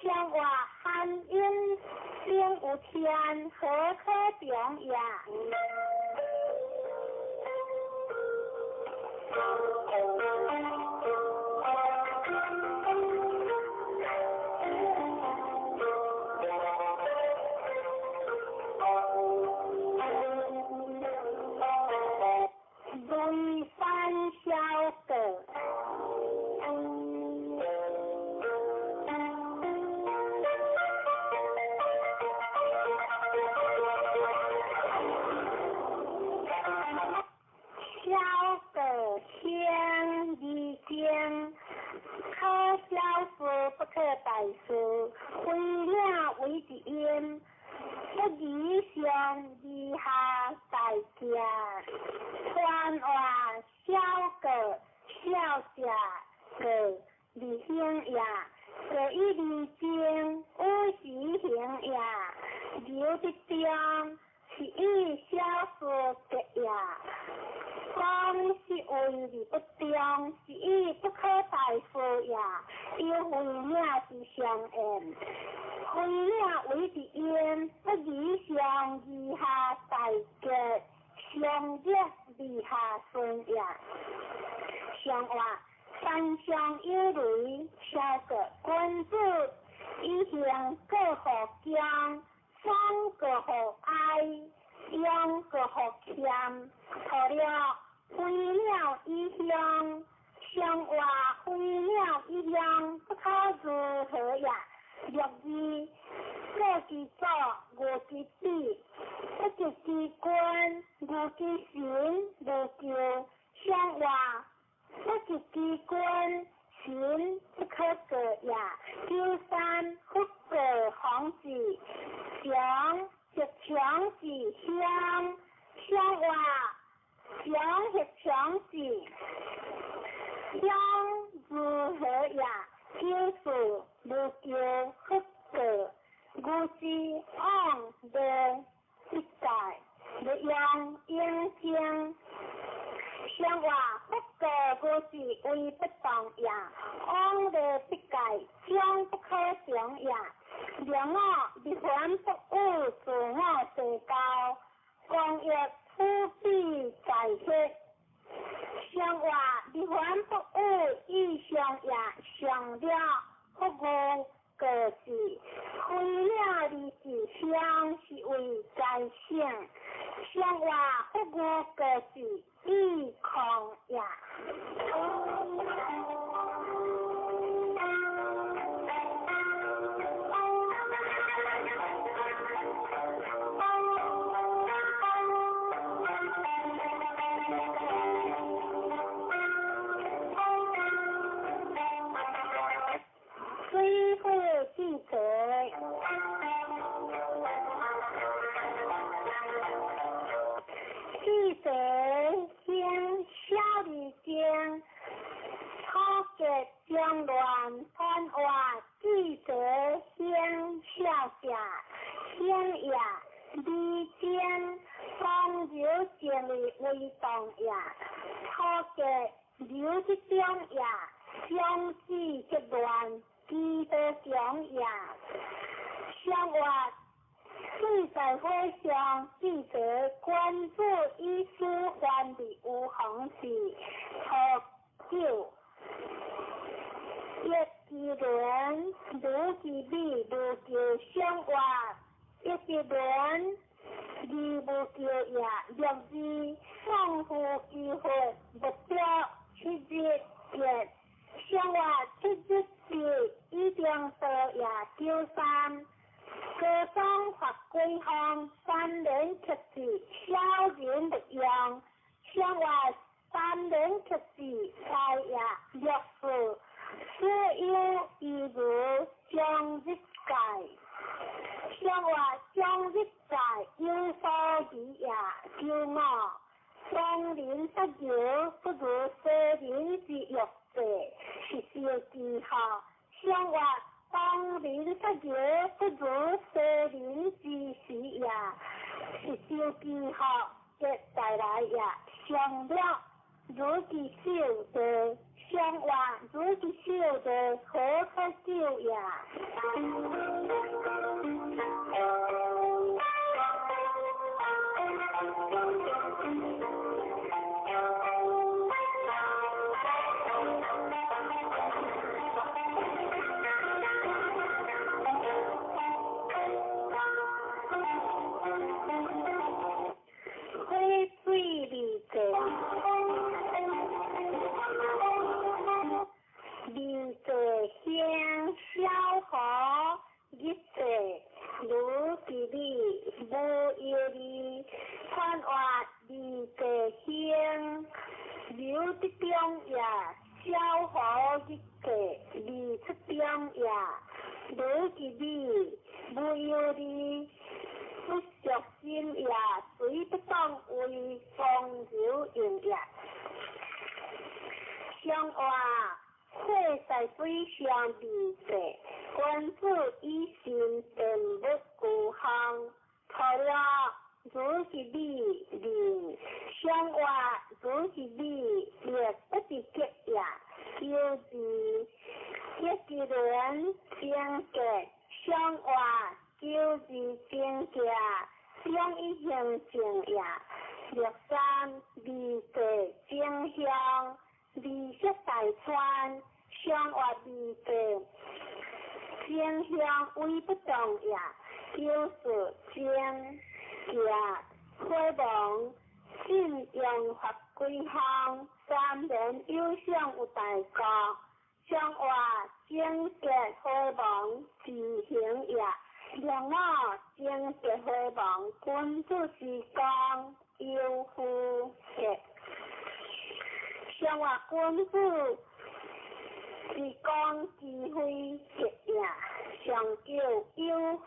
Speaker 3: 上話含陰頂有天何可長也？雷山小阁。小阁先二经，可小事不可大事，非领为一因，不以上以下大家，传话小阁小者阁二行也，阁以二经有时行也，留得中是以小事结也。讲是为而不中，是以不可大事也。有非领是相应，非领为一因，不以上以下大结，上热以下顺也。上话山上有雷，小阁君子以行过予强，爽过予哀，勇过予谦。错了，飞鸟以向，上话飞鸟以向，不可如何也？六字，过之祖，无之子，不及之君，无之神，无咎。上话不及之君，神不可过也。九三，不过防止，强则强之乡，上话强则强之乡如何也？九四，无咎不过，无之往无必在，无用应经。上话不过无是为不当也，往无必界，将不可长也。两我立凡不与自我地交，光欲处比在血。上话立凡不与意上也，上了不与过是，非领二是相是为在性。上话不与过是意空也。水火记者，记者先小二经，初结中乱传话，记者先小者先也，二经方柔静的为动也，初结留之中也，相子则乱。基督强也，上话水在火上，记者关注以书还的有红是初九，一之轮，如之美，无求上话，一之轮，二无求也，六字送夫之佛，目标七日结。上话七日节以中道也九三，高宗发归方三年克制，小人不用。上话三年克制，财也六四，所有一如将日界。上话将日界有所疑也九五，双人不由不如小人之欲。是上招记号，相话当人出游不如西人之时也，是招记号的带来也，上了如其手的，相话如其手的何可救也？火水二济，二济兴小河日济，如其理无忧虑，宽话二济兴留得中也，小河日济二出中也，如其理无忧虑。不着心也，随不当为风流用也。相话火在水上二济，君子以心定物故乡。错了，如是理人，相话如是理，亦不是结也。有字一个人正格，相话。九字正格，两一行正也。六三二济正向，二色大川，相话二济正向为不动也。九四正格火亡，信用法归乡，三年有相有大国，相话正格火亡自行也。两我正格火亡，君子之讲有夫格。相话君子之讲之非格也，上叫有夫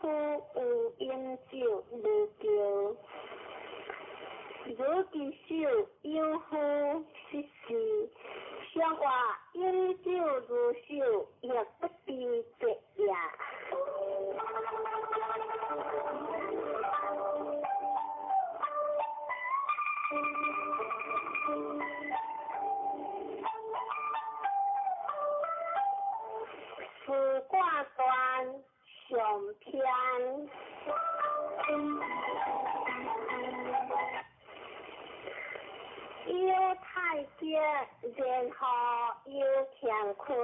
Speaker 3: 有饮酒无叫。如其手有夫失事，相话饮酒如手，亦不知节也。四卦断上篇。有太极，然后有乾坤；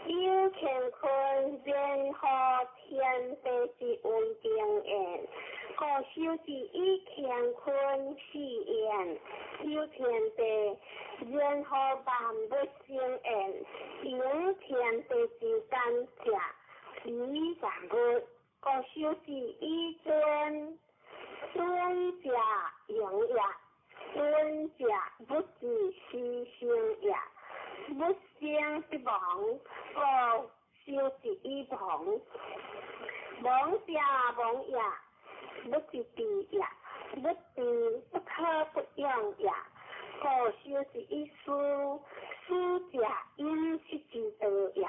Speaker 3: 有乾坤，然后天地之为定言。故修之以乾坤四言，有天地，然后万物生言，有天地之间者，以万物。故修之以尊，尊者荣也。尊者不知其生也，不生必亡，故修之以亡。亡者亡也，不知知也，不知不可不用也。故修之以思，思者饮食之道也，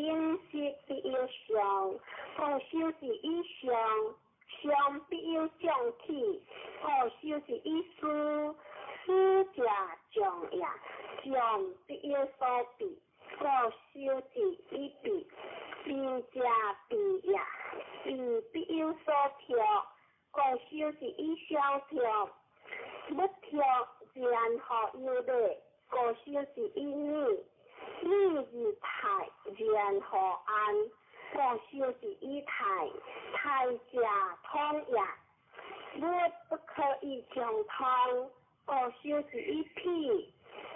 Speaker 3: 饮食必有常，故修之以常。常必有将起，故修之以思，思者将也，将必有所避，故修之以避，避者避也，避必有所托，故修之以相托，不托然后有礼，故修之以礼，礼而泰，然后安。故修之以泰，泰者通也。物不可以将通，故修之以辟；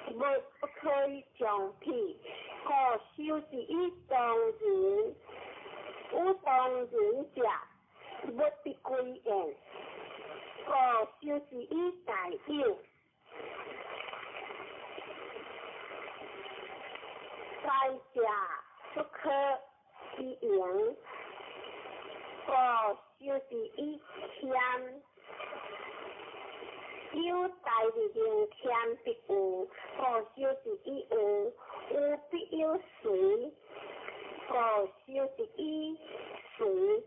Speaker 3: 物不可以将辟，故修之以当人。有当人者，物必归焉。故修之以大有。大者不可以盈，故修之以谦。有大而能谦必有，故修之以有。有以隨，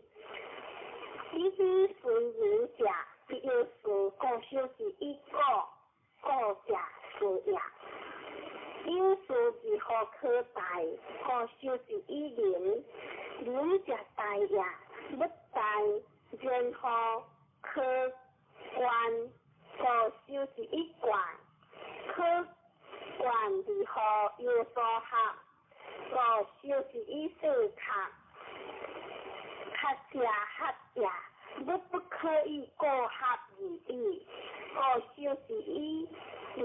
Speaker 3: 以彼隨緣者，必有事，故修是以果，果者事也。有事如何可大？故修是以仁，仁者大也。不大，然後可觀，故修是以觀，可觀如何有所合？故修是以四合，合者合也，不不可以過合而已。故修是以智，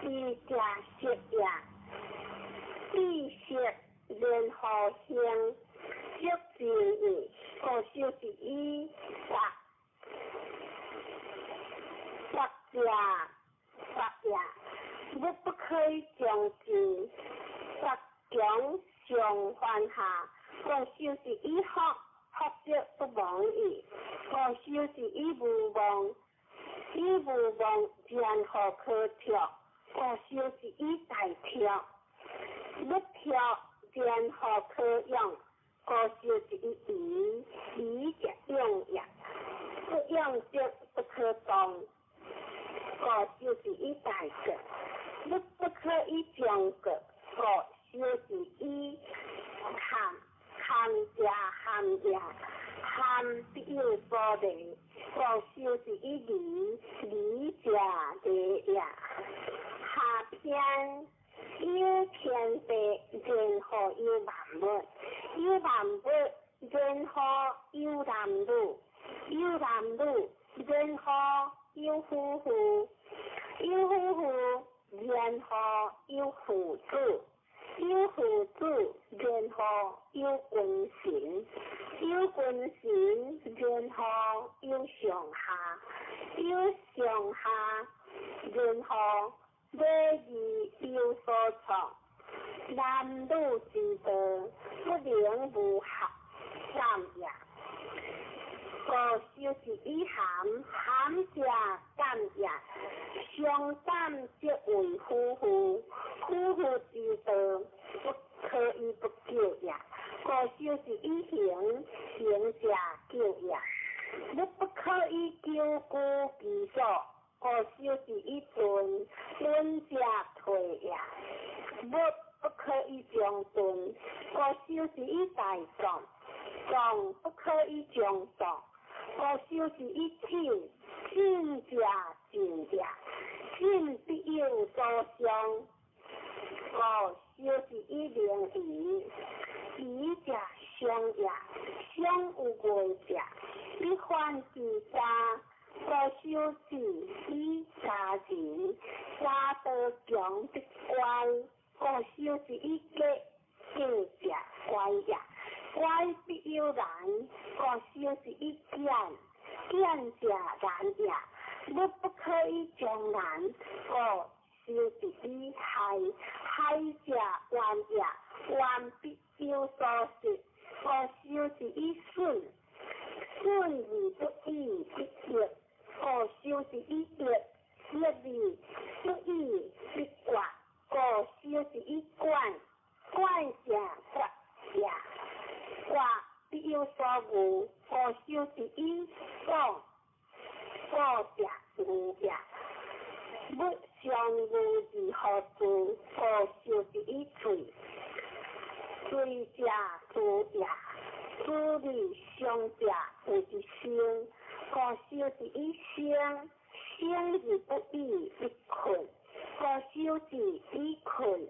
Speaker 3: 智者識也，智識然後行，足智義。故修是以達，達者達也，不不可以將之，達強上犯下。故修是以福，福則不忘矣。故修是以無忘，以無忘然後可脫。故修是以大脫，不脫然後可用。故修是以疑，疑者勇也，不勇則不可動。故修是以大國，不不可以將國。故修是以堪，堪者堪也，堪必有所利。故修是以利，利者利也。下篇有天地，然後有萬物，有萬物，然後有男女，有男女，然後有夫婦，有夫婦，然後有父子，有父子，然後有君臣，有君臣，然後有上下，有上下，然後禮義有所創。男女之道，不能無合感也。故修是以含，含者感也。相感則為夫婦，夫婦之道，不可以不久也。故修是以行，行者久也。不不可以久居其所，故修是以遁，遁者退也。不不可以將鈍，故修是以大壯，壯不可以將壯，故修是以進，進者進也，進必有所傷。故修是以明夷，夷者傷也，傷有過者，必反其家。故修是以家仁，家道強必乖。故修是以格，格者乖也，乖必有難。故修是以儉，儉者難也，不不可以將難。故修是以害，害者怨也，怨必有所失。故修是以損，損而不已，必益。故修是以益，益而不已，必割。故修是以管，管者割也，割必有所惡。故修是以廣，廣者惡也，不相惡而何住？故修是以罪，罪者誅也，誅而上者謂之生。故修是以生，生而不已，必困。故修是以困，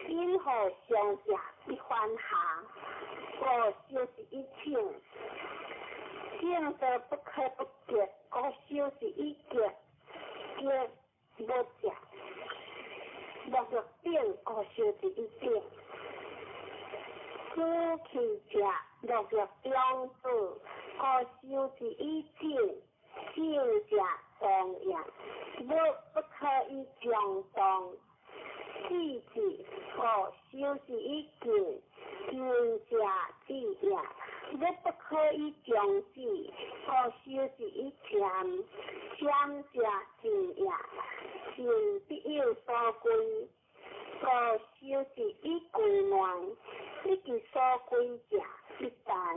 Speaker 3: 因何上者必反下？故修是以正，正道不可不潔。故修是以潔，潔無者，莫若頂。故修是以頂。此去者莫若中子。故修是以正，正者動也，不不可以將動。智字，故修是以近，近者智也，不不可以將智。故修是以謙，謙者靜也，靜必有所歸。故修修是以归内，不其所归者必大。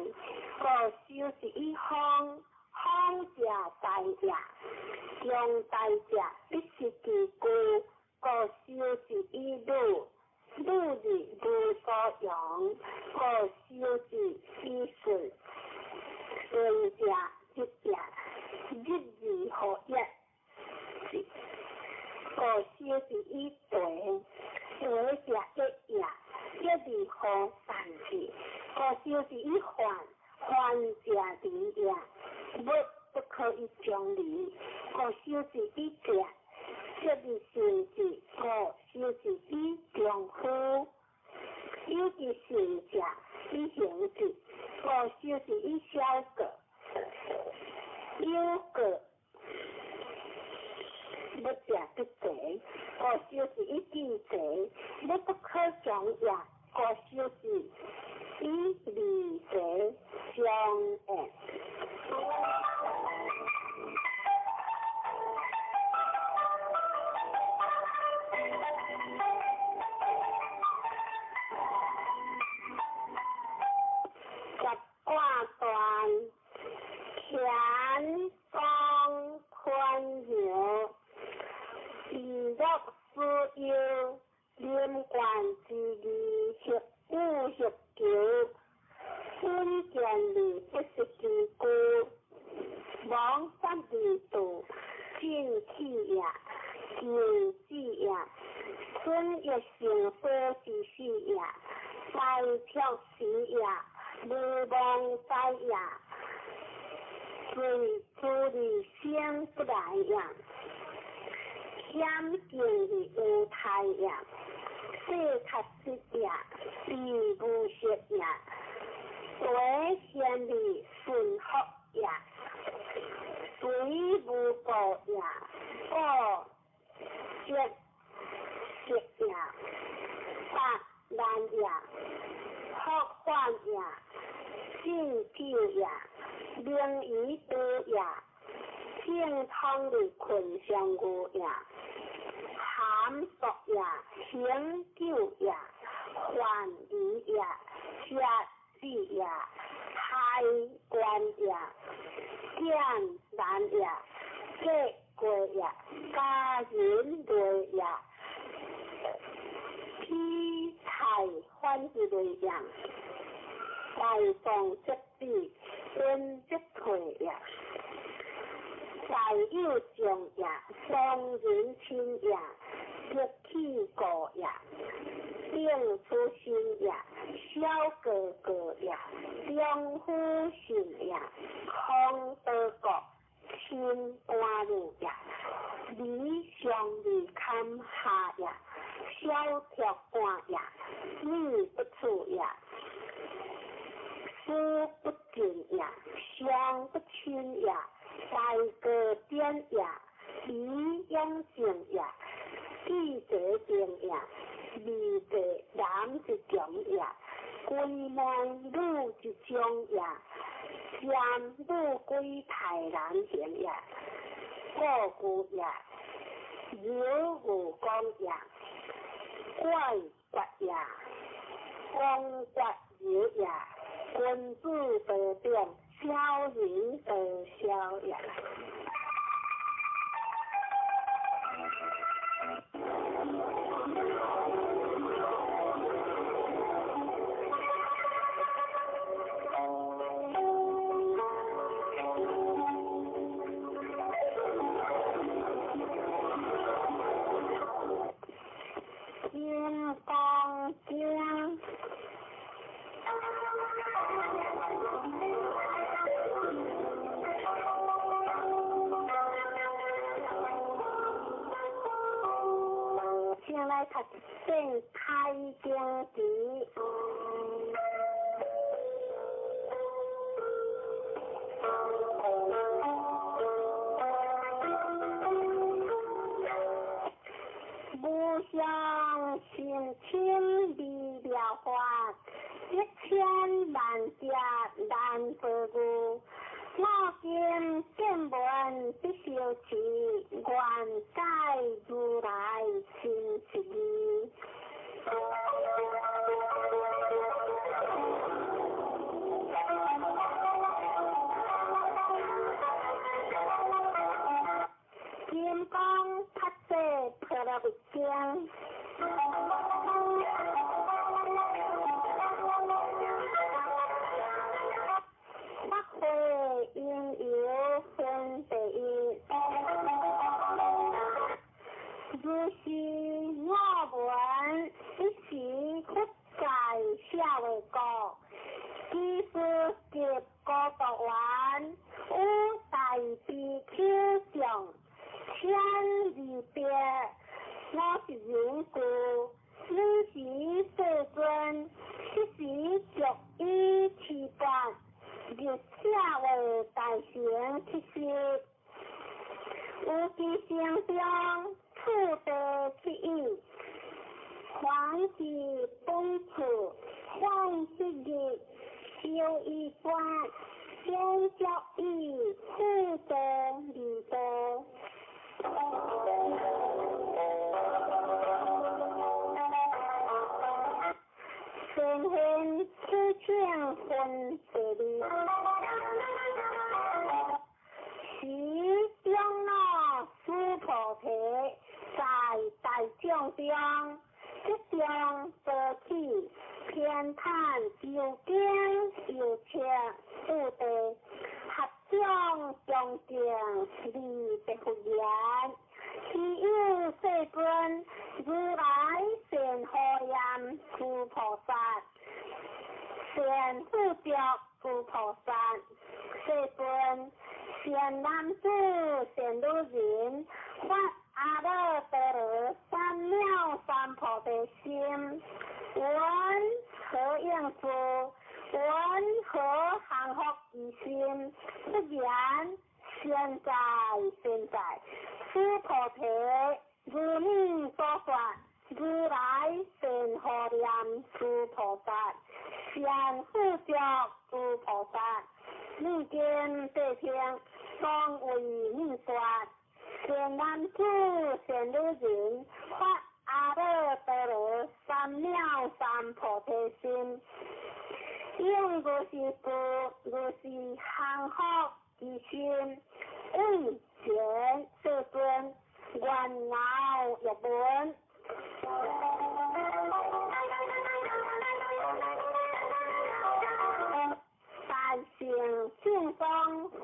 Speaker 3: 故修是以方，方者大也，强大者不失其具。故修是以女，女字无所容。故修是以顺，顺者日也，日字何也？故修是以地，地者一也，一字何善字？故修是以幻，幻者离也，物不可以将离。故修是以者，这字性字，故修是以丈夫，有其性者以行字，故修是以小过，有过不者不济，故修是以记济，物不可将也，故修是以离济相应。十卦断，乾宫坤爻，以乐思忧，临官之义，协武协求，稳健利不失其具，亡法而度，进气也，求子也，春月成所之始也，开拓时也，无忘在也，随诸利生不来也，险境的有态也，世确实也，地无色也，地现的顺福也，随无过也，过节节也，八难也，福患也，信久也，名医多也，正通的困上牛也，含毒也，行久也，患疑也，邪子也，开关也，见难也，结过也，家人类也，披菜反之类也，大众则子，温则退也，大有将也，双人亲也，得气过也，定出身也，小哥哥也，中夫信也，空德国亲官路也，理上利堪下也，小条官也，女不处也，思不尽也，相不亲也，大哥典也，李养正也，记者定也，二者男一强也，归门女一种也，占女归太难行也，故故也，有无公也，怪决也，公决有也，君子得变，小人得小也。金刚经。先来读正开经题。无上甚深微妙法，一千万劫难得遇。我今见闻得受持，愿解如来真实义。七十，有其生中次第七义，凡是本处，凡是日，修一观，先教义，次第二道。先现此请分第二，时长老须菩提在大众中，即将多起偏袒究竟有情次第，合掌恭敬礼白佛言：希有世尊，如来善护念诸菩萨，善护着诸菩萨。世尊，善男子、善女人，发阿耨多罗三藐三菩提心，云何应知？云何降伏其心？不然，善哉善哉，须菩提，如你所说，如来善护念诸菩萨，善护着诸菩萨。你今谛听，当为你说。善男子、善女人，发阿耨多罗三藐三菩提心，应如是知，如是降伏其心，为前世尊，愿饶欲闻。大乘正宗分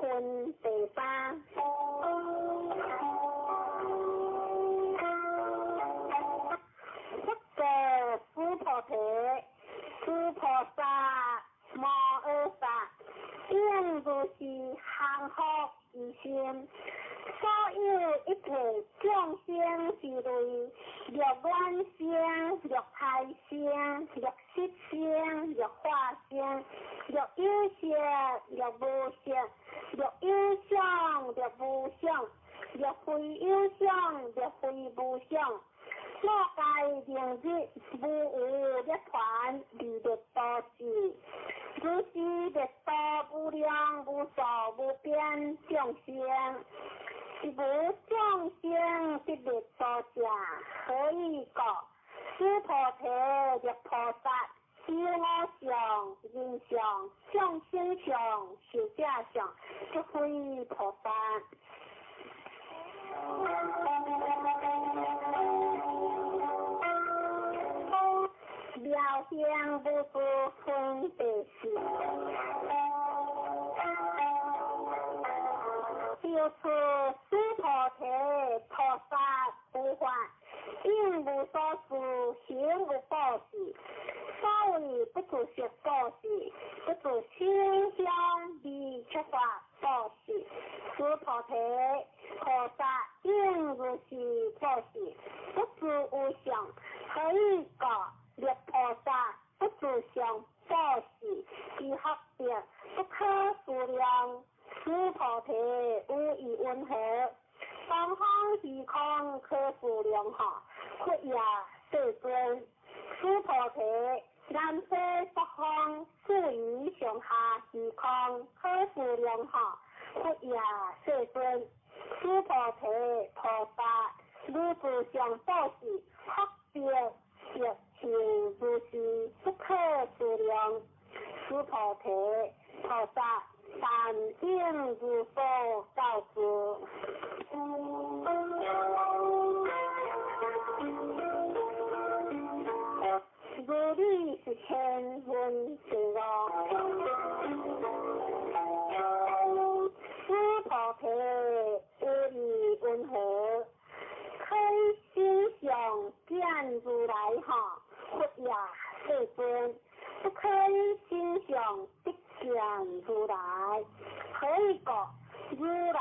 Speaker 3: 第八。佛告须菩提：诸菩萨摩诃萨，应如是降伏其心，所有一切众生之类，若卵生，若胎生，若色生，若化生，若有色，若无色，若有相，若无相，若非有相，若非无相。我该明日无有涅槃，离灭度时，如是灭度无量无数无边众生，是无众生得灭度者，何以故？须菩提，若菩萨有我相、人相、众生相、寿者相，即非菩萨。妙行无住分第四，就此须菩提，菩萨无法，应无所住，行无布施。所谓不住色布施，不住声香味触法布施。须菩提，菩萨应如是布施，不住无相，何以故？若菩萨不住相布施，其福德不可思量。须菩提，有疑云何？东方虚空可思量哈，佛也世尊。须菩提，南西北方四夷上下虚空可思量哈，佛也世尊。须菩提，菩萨如住相布施，福德亦是如是不可思量。须菩提，菩萨但应如所告知。如理是千闻之乐。须菩提，有疑云何？可以心想见如来哈，佛也世尊。不可以心想得见如来，何以故？如来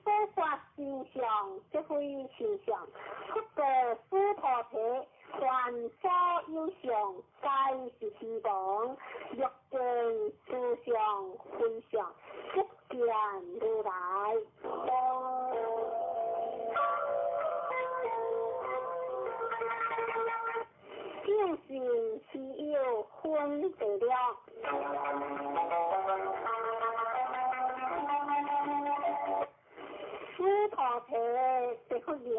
Speaker 3: 所说心相，即非心相。不过须菩提，凡所有相，皆是虚妄。欲见诸相非相，即见見如來。正信是有分第六。須菩提白佛言：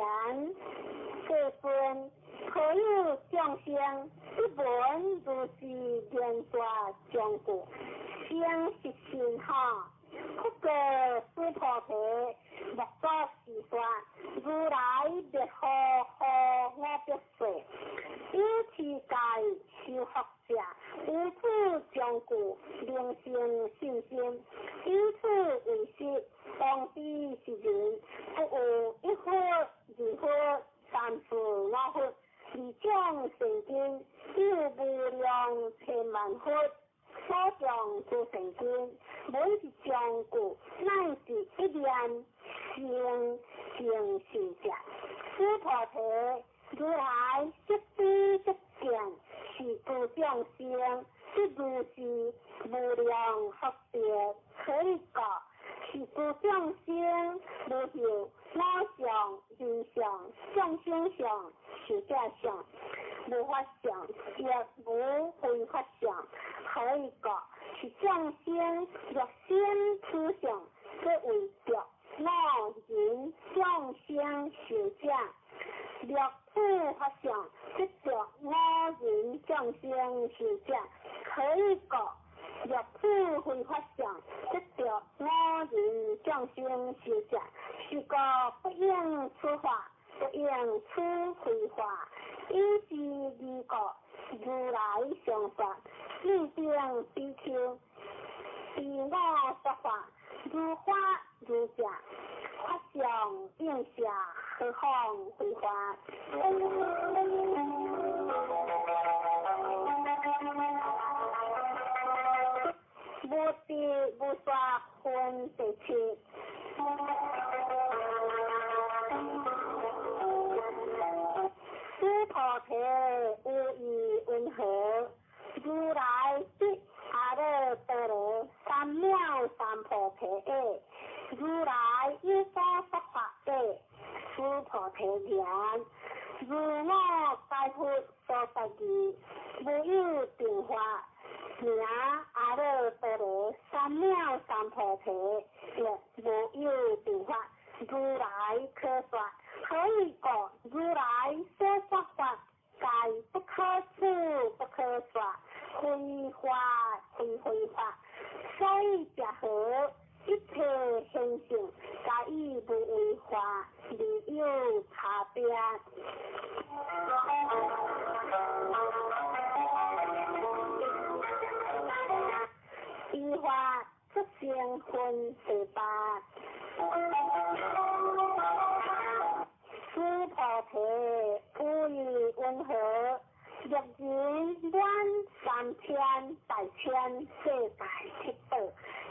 Speaker 3: 世尊，何有眾生不聞如是言說將故，生是信哈？不過須菩提，莫作是說，如來滅後何我百歲？有持戒修福者，有此將故，能生信心。以此為實，當知是人，不有一佛、二佛、三四五佛，二種善根，有無量千萬佛。所像諸善根，每一將故，乃是一念生成信者。須菩提，如來悉知悉見，是諸眾生，悉如是無量福德，何以故？是諸眾生無有我相、人相、眾生相、壽者相、無法相，亦無非法相。何以故？是眾生若生此相，即為著我人眾生壽者；若此法相，即著我人眾生壽者。何以故？若此非法相，即著我人眾生壽者。是故不應此法，不應此非法。以是義故，如來常說：汝等比丘，依我說法，如法如者，法相應舍，何況非法？無知無說分第七。須菩提，有疑云何？如來得阿耨多羅三藐三菩提耶？如來有所說法耶？須菩提言：如我解佛所說義，無有定法，名阿耨多羅三藐三菩提，亦無有定法，如來可說。何以故？如來所說法，皆不可取，不可說，非法非非法。所以者何？一切現象，皆以無為法，而有差別。依法出生分第八。須菩提，有疑云何？若人滿三千大千世界七寶，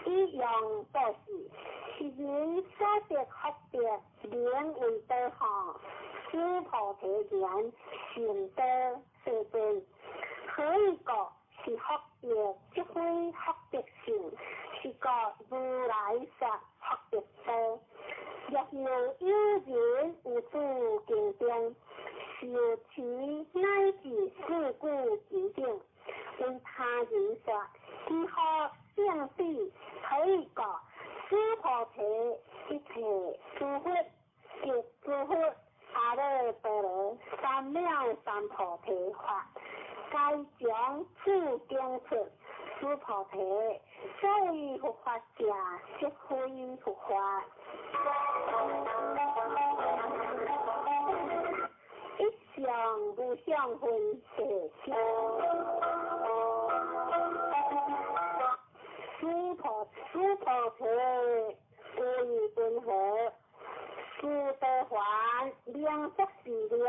Speaker 3: 以用布施，是人所得福德，名為多哈？須菩提言：甚多，世尊。何以故？是福德，即非福德性，是故如來說福德多。若有有人有此經中，受持乃至四句之頂，為他人說，其福勝彼。何以故？須菩提，一切諸佛及諸佛阿耨多羅三藐三菩提法，皆從此經出。須菩提，所謂佛法者，即非佛法。一相無相分第七。須菩提，有疑云何？須陀洹名作是念，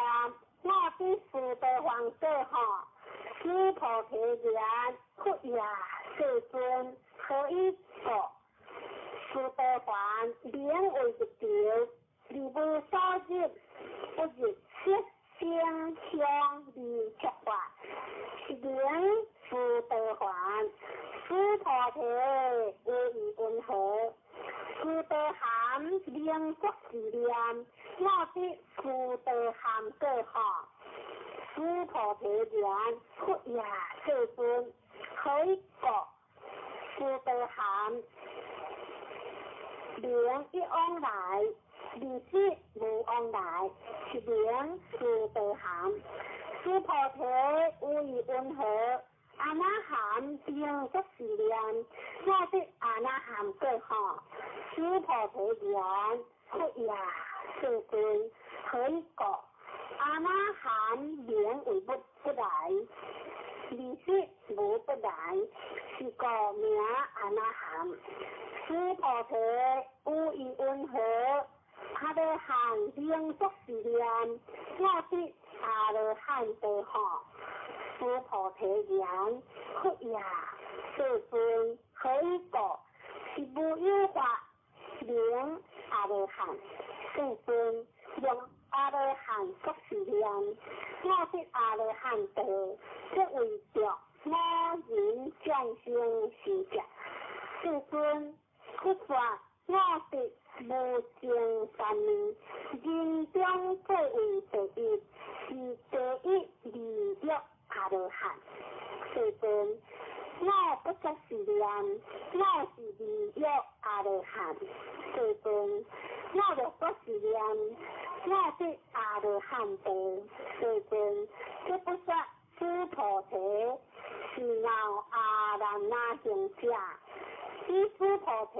Speaker 3: 我對須陀洹說吼，須菩提言：佛也，世尊，何以故？須陀洹名為入道，而無所入，不入色聲香味觸法，是名須陀洹。須菩提，有疑云何？名作是念，我得须陀含过吼。须菩提言：佛也，世尊，何以故？须陀含名一往来，二识无往来，是名须陀含。须菩提，有意云何？阿那含名作是念，我得阿那含过吼。须菩提言：佛也，世尊，何以故？阿那含名为不不来，二识无不来，是故名阿那含。须菩提，有意云何？阿罗汉名作是念，我得阿罗汉道吼。须菩提言：佛也，世尊，何以故？是无有法名阿罗汉。世尊，用阿罗汉作是念，我得阿罗汉道，即为著五蕴众生是者。世尊，佛说我得无尽三昧，人中最为第一，是第一利益阿罗汉。世尊，我不作是念，我是利益阿罗汉。世尊，我若作是念，我得阿罗汉道。世尊，这不说须菩提是闹阿难那行者，彼须菩提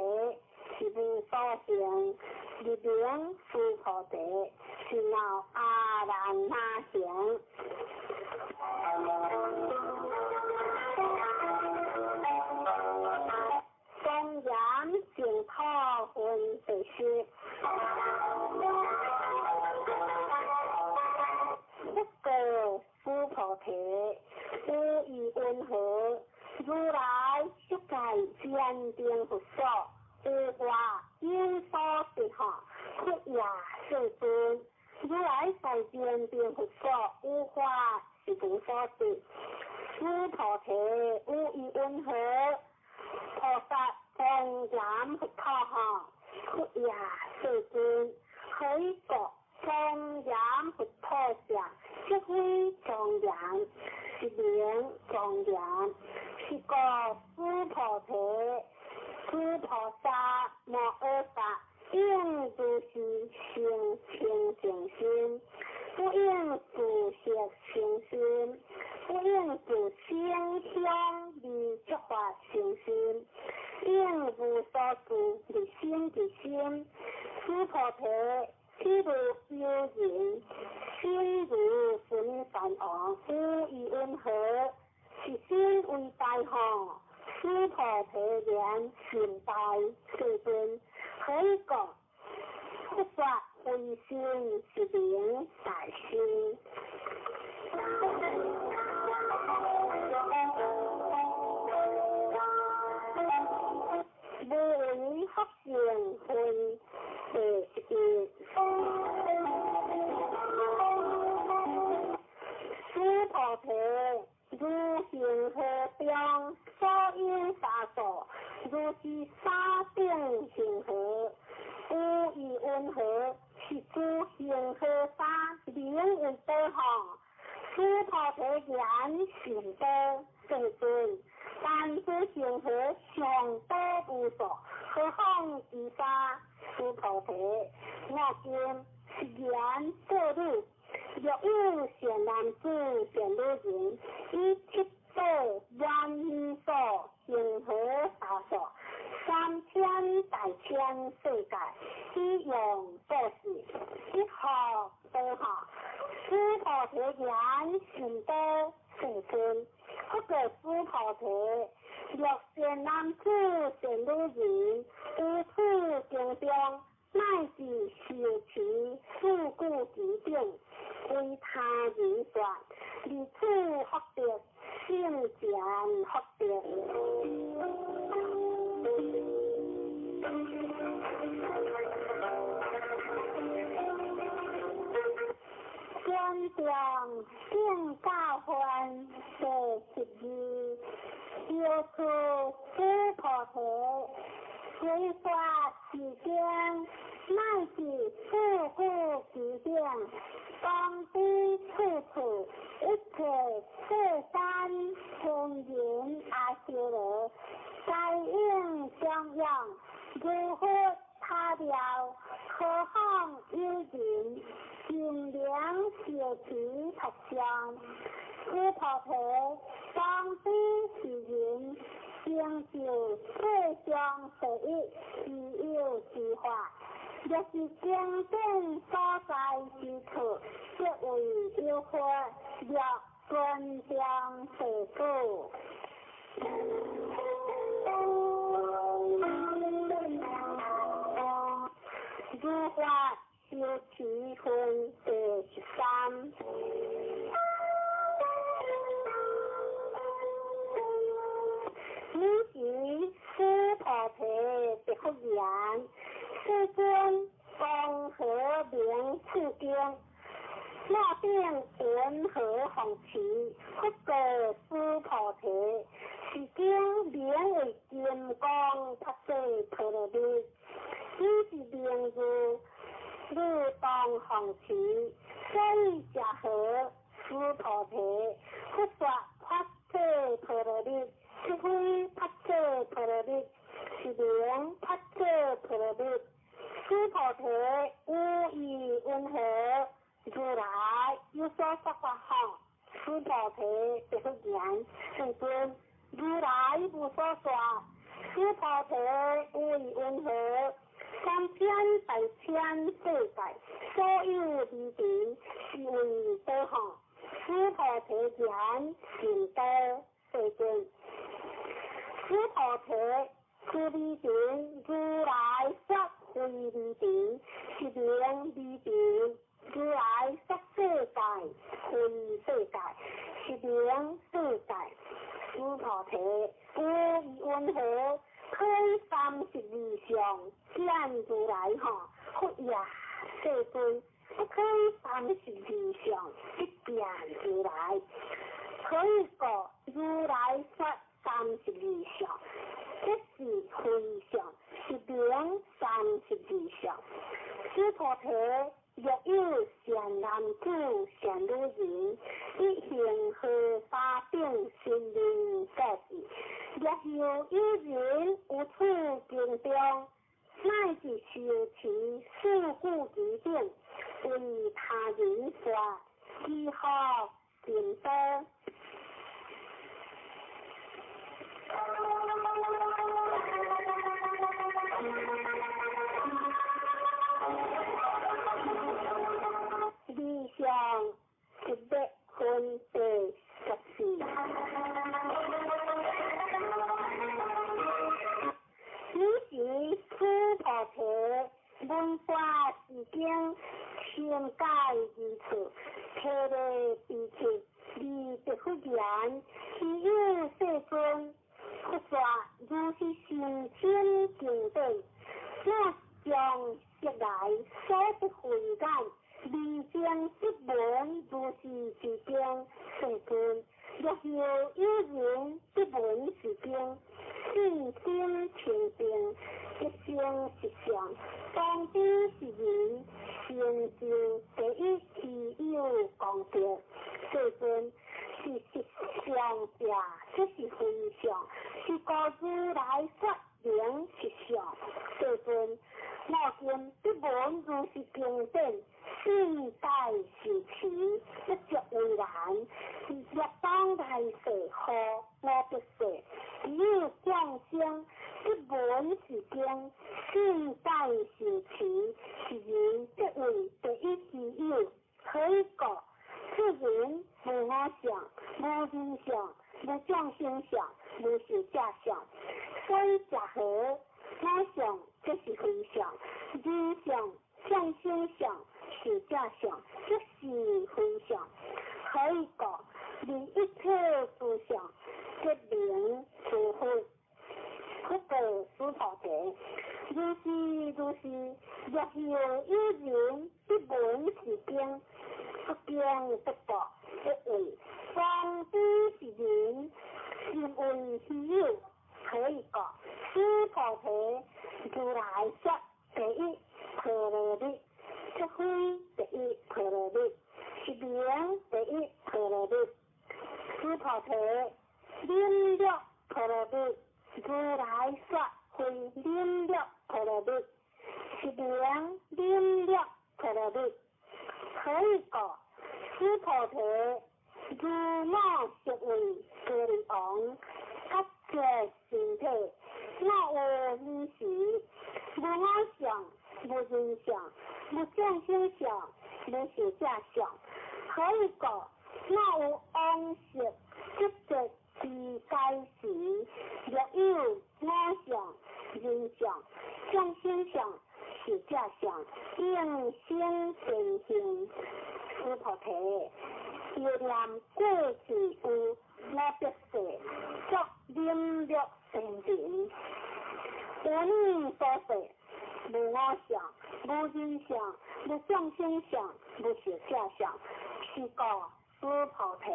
Speaker 3: 是无所行，入名须菩提是闹阿难那行。庄严净土分第十。不过须菩提，有意云何？如来色界坚定佛所，有法有所得吼。佛也，世尊，如来在坚定佛所，有法是无所得。须菩提，有意云何？菩萨庄严佛土吼。佛也，世尊，何以故？庄严佛土者，即非庄严，是名庄严。是故须菩提，诸菩萨摩诃萨应如是生清净心，不应自色生心，不应自声香味触法生心，应无所住而生其心。须菩提，譬如有人心如须弥山王，有意云何？是心为大吼。须菩提言：心大。世尊，何以故？佛说非心是名大心。无为福善分第一。须菩提，如恒河中所有沙数，如是沙等恒河，有意云何？是诸恒河沙名为多吼。须菩提言：甚多。世尊，但诸恒河尚多无数，何况其沙？须菩提，我今是言作汝。若有善男子、善女人，以七宝万余数恒河沙数，三千大千世界，以用布施，一学多学。须菩提言：甚多。世尊，不过须菩提，若善男子、善女人，于此经中，乃至受持四句其顶，为他人说，而此福德，圣贤福德。观众圣教分第12，药师须菩提，随说是经，乃至四句其顶，當知處處一切世間天人阿修羅，皆應供養如佛塔廟，何況有人金蓮修持佛像，須菩提，當知是人成就世上第一希有之法。若是經典所在之處，則為有佛若尊重世故。如法修持分第13。尔時須菩提答佛言：世尊，光和明次經，我等云何奉持？佛告須菩提：是經名為金剛菩薩婆羅蜜，彼是名字，汝當奉持。所以者何？須菩提，佛說菩薩婆羅蜜，是非菩薩婆羅蜜，是名菩薩婆羅蜜。須菩提，汝意云何？如來有所說法吼。須菩提答佛言：世尊，如來無所說。須菩提，汝意云何？三千大千世界所有離塵，是為多吼。須菩提言：甚多，世尊。須菩提，此離塵如來說非離塵，是名離塵。如來說世界非世界，是名世界。須菩提，汝意云何？可以32相見如來吼？佛也，世尊，不可以32相不見如來。可以講如來說32相，這是非相，是名32相。須菩提，若有善男子、善女人，欲行荷花等神明故事，若有有人有此經中，乃至修持四句其頂，為他人說，其福甚多。理想一百分第14。尔時須菩提，聞法是經，深解而處，體會彼此，而答佛言：希有世尊，佛說如是甚深經典，我將悉來所得慧眼，未經得聞如是之經，世尊，若有有人得聞是經，信心清淨，一生實相，當知是人成就第一希有功德。世尊，是實相者，這是非相，是故如來說明實相。世尊，我今得聞如是經典，信解受持，不足為難。若當來世後五百世，只有眾生得聞是經，信解受持，是人得為第一希有。何以故？此人無我相，無人相，無眾生相，無壽者相。所以者何？我相這是非相，人相、眾生相、壽者相，這是非相。何以故？離一切諸相，則名諸佛。佛告須菩提：如是如是，若有有人得聞是經，不經不覺，則為當知是人，心為希有。何以故？須菩提，如來說第一菩婆羅蜜，即非第一婆羅蜜，是名第一婆羅蜜。須菩提，忍辱婆羅蜜，如來說非忍辱婆羅蜜，是名忍辱婆羅蜜。何以故？須菩提，如我昔為歌利王，割截身體，我有爾時，無我相，無人相，無眾生相，無壽者相。何以故？我有往昔得得之解時，若有我相、人相、眾生相、壽者相，應生善行。須菩提，憶念過去有五百世，作忍辱仙人。有爾所世，無我相、無人相、無眾生相、無壽者相，是故須菩提，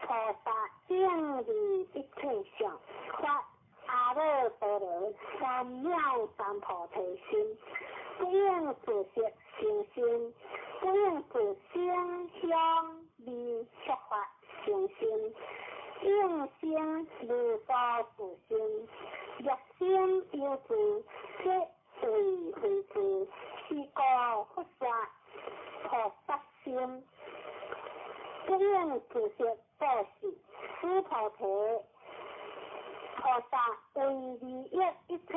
Speaker 3: 菩薩應離一切相，發阿耨多羅三藐三菩提心，不應自色生心，不應自聲香味觸法生心，應生無所住心。若心有住，即為非住，是故佛說菩薩心，不應自色布施。須菩提，菩薩為利益一切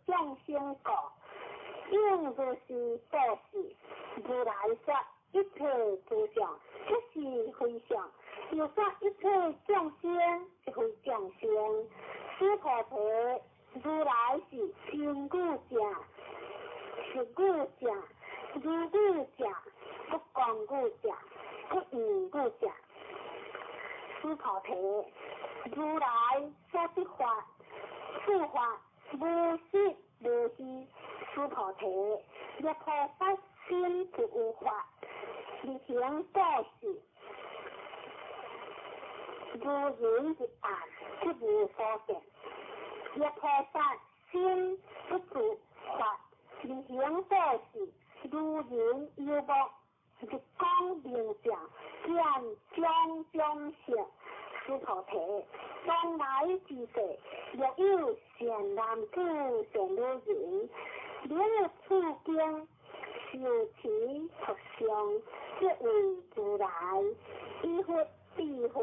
Speaker 3: 眾生故，應如是布施。如來說一切諸相，即是非相；又說一切眾生，即非眾生。須菩提，如來是真語者、實語者、如語者、不誑語者、不異語者。須菩提，如來所得法，此法無實無虛。須菩提，若菩薩心不有法，而行布施，如人入暗，即無所見。若菩薩心不住法，而行布施，如人游目，日光明鏡，見種種色。須菩提，當來之世，若有善男子、善女人，明此經，受持讀誦，即為如來，以佛智慧，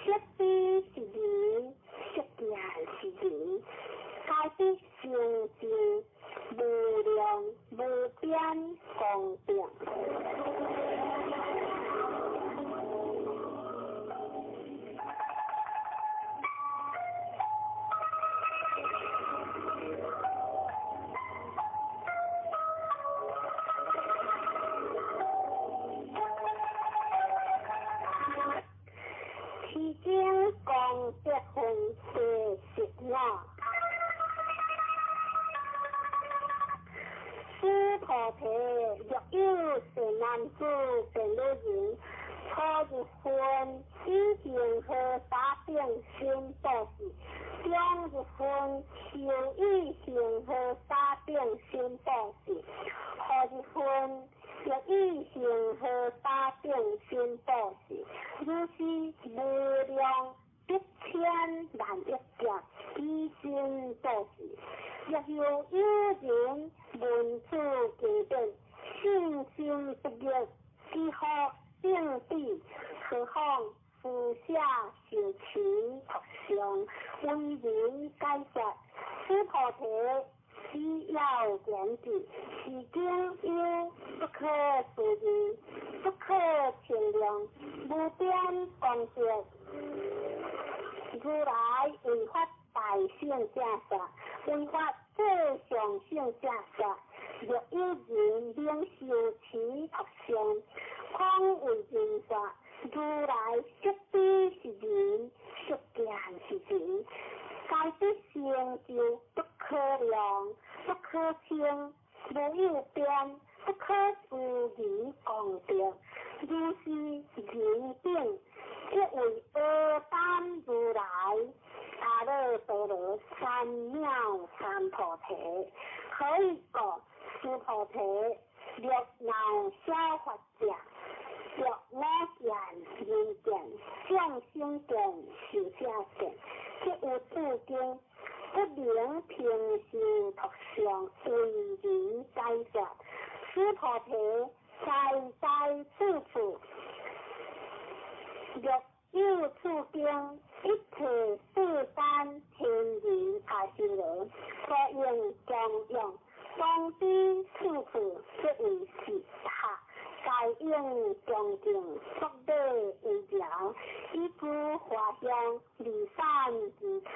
Speaker 3: 識彼是人，識見是人，皆得成就無量無邊功德。其中功德分第15。須菩提，若有善男子、善女人，初入分以恆河沙等心布施，中入分修以恆河沙等心布施，後入分欲以恆河沙等心布施，如是無量百千萬億劫以心布施。若有有人聞此經典，信心不逆，幾乎正彼，何況施捨受持讀誦，為人解說。須菩提，只要言之，是經有不可思議、不可稱量、無邊功德。如來為發大乘正說，為發最上乘正說。若有人能受持讀誦，況為人說，如來識彼是人，識見是人，皆得成就不可量、不可稱、無有邊、不可思議功德。如是人等，即為阿單如來阿耨多羅三藐三菩提。何以故？須須菩提，六鬧小法者，六我見、人見、眾生見、壽者見，即有諸經不能平受托相，為人解說。須菩提，在在處處，若有此經，一切世間天人阿修羅，所應供養，當知處處即為是塔，皆應恭敬作禮為條，以諸華香離散之處。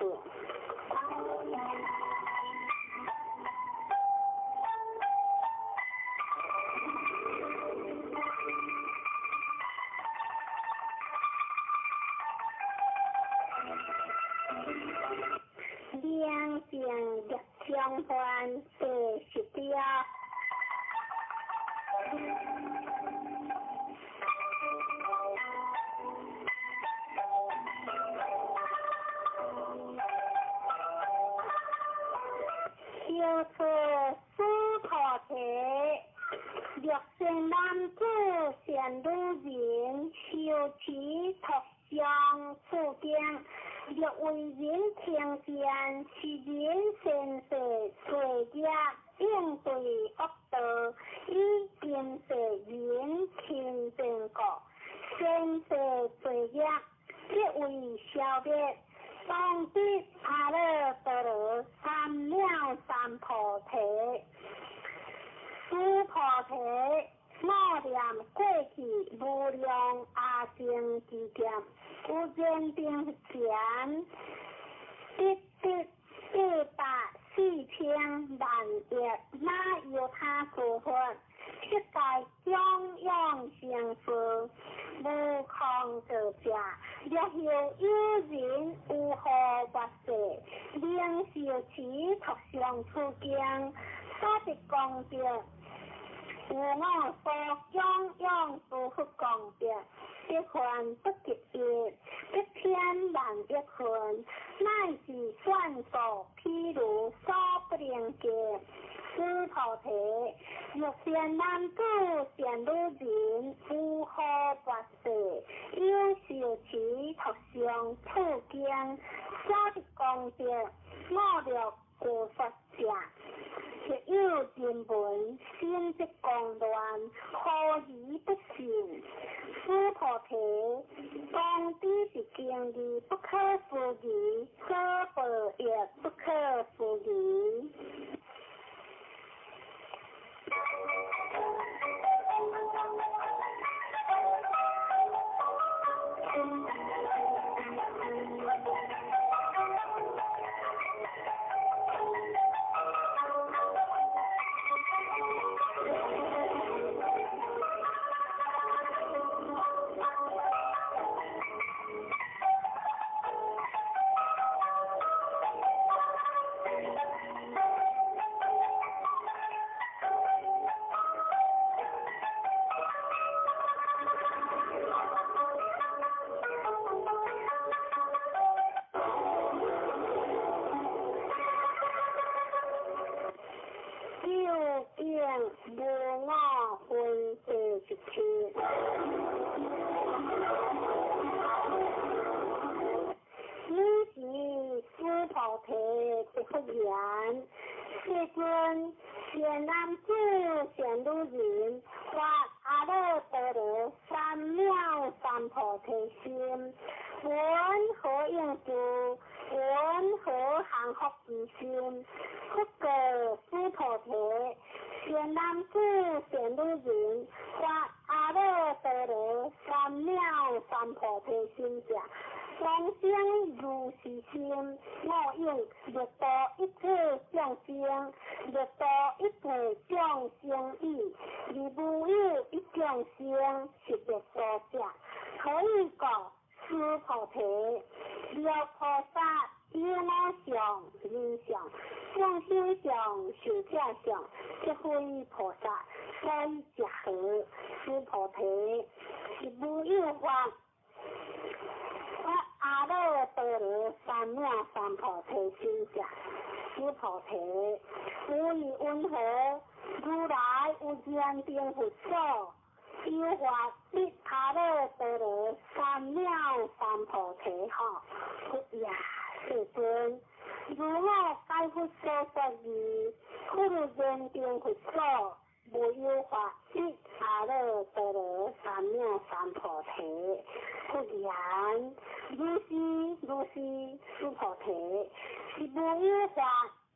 Speaker 3: 明淨業相還第十條。小出須菩提，若善男子善女人，修持托相此經，若為人聽見，是人善世罪業，應對惡道，以今世人清淨故，善世罪業，即為消滅。當得阿耨多羅三藐三菩提。須菩提，我念過去無量阿僧祇劫，有人頂前得得八百四千萬億那由他諸佛，悉皆供養成事，無空過者。若復有人有何跋涉，能受持托相此經，所得功德，有我所供養諸佛功德，得分不及一，一千萬億分，乃至算數譬如所不能及。須菩提，若善男子善女人，有何跋涉，有受持托相此經，所得功德，我樂過佛者，若有人聞，心則狂亂，何而不信？須菩提，當知是經義不可思議，所報亦不可思議。究竟無我分第十七。爾時須菩提答佛言：世尊，善男子善女人，發阿耨多羅三藐三菩提心，雲何應具？雲何降伏其心？佛告須菩提：善男子善女人，發阿耨多羅三藐三菩提心者，往生如是心，我應欲度一切眾生，欲度一切眾生已，而無有一眾生是欲度者。何以故？須菩提，若菩薩有我相、人相、眾生相、壽者相，即非菩薩，所以者何？須菩提，是無有法。發阿耨多羅三藐三菩提心者，須菩提，有以雲何？如來有燃燈佛所，有法得阿耨多羅三藐三菩提吼。佛也，世尊，如我解佛所說義，佛有燃燈佛所，無有法得阿耨多羅三藐三菩提。佛言：如是如是，須菩提，是無有法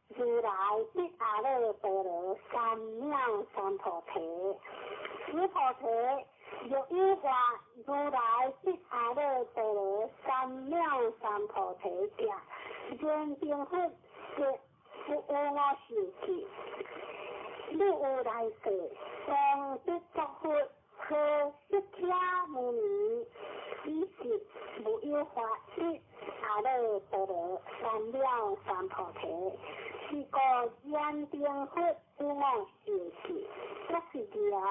Speaker 3: 如來得阿耨多羅三藐三菩提。須菩提，若有法如來得阿耨多羅三藐三菩提者，燃燈佛則不與我受記。汝有來世當得作佛，號釋迦牟尼，彼時無有法得阿耨多羅三藐三菩提。是故燃燈佛與我受記，作是言：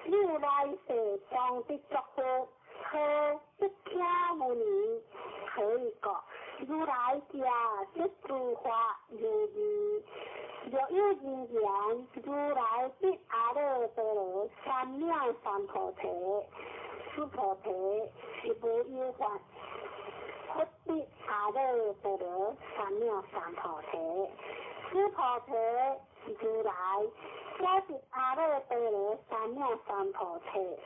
Speaker 3: 汝有來世當得作佛，號釋迦牟尼。何以故？如來者，說諸法如義。若有人言如來得阿耨多羅三藐三菩提，須菩提，是無有法佛得阿耨多羅三藐三菩提。須菩提，如來所得阿耨多羅三藐三菩提，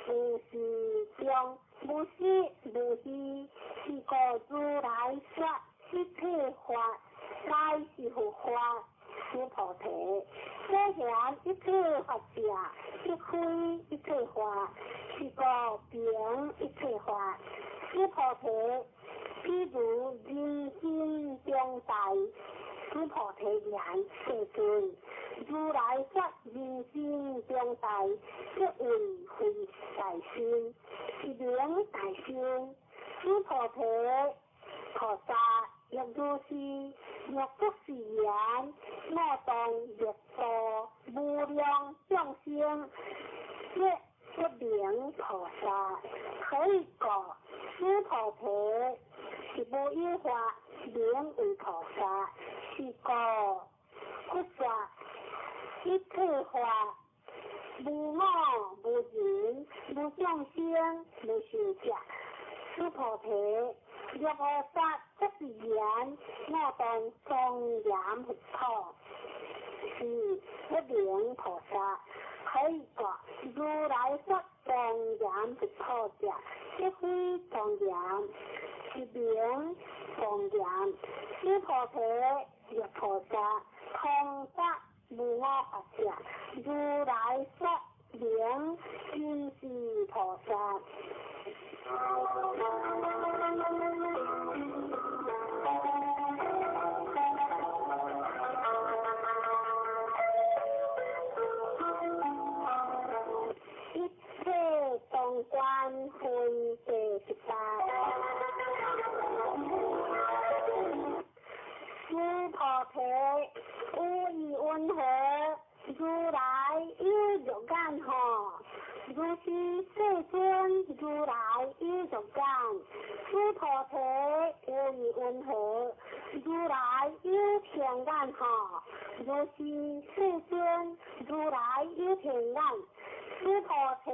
Speaker 3: 無是中，無實無虛，是故如來說一切法，皆是佛法。須菩提，所言一切法者，即非一切法，是故名一切法。須菩提，譬如人身中大，須菩提言：世尊，如來說人身中大，即為非大身，是名大身。須菩提，菩薩亦如是，若作是言，我當欲度無量眾生，則不名菩薩。何以故？須菩提，是無有法名為菩薩，是故佛說一切法無我無人無眾生無壽者。須菩提，若菩薩作是言，我當莊嚴佛土，是不名菩薩。何以故？如來說莊嚴佛土者，即非莊嚴，是名莊嚴。須菩提，若菩薩通達無我法者，如來說名真是菩薩。一切中觀分第18。須菩提，有意云何？如來有肉眼吼？如是世尊，如來有肉眼。須菩提，有意云何？如來有天眼吼？如是世尊，如來有天眼。須菩提，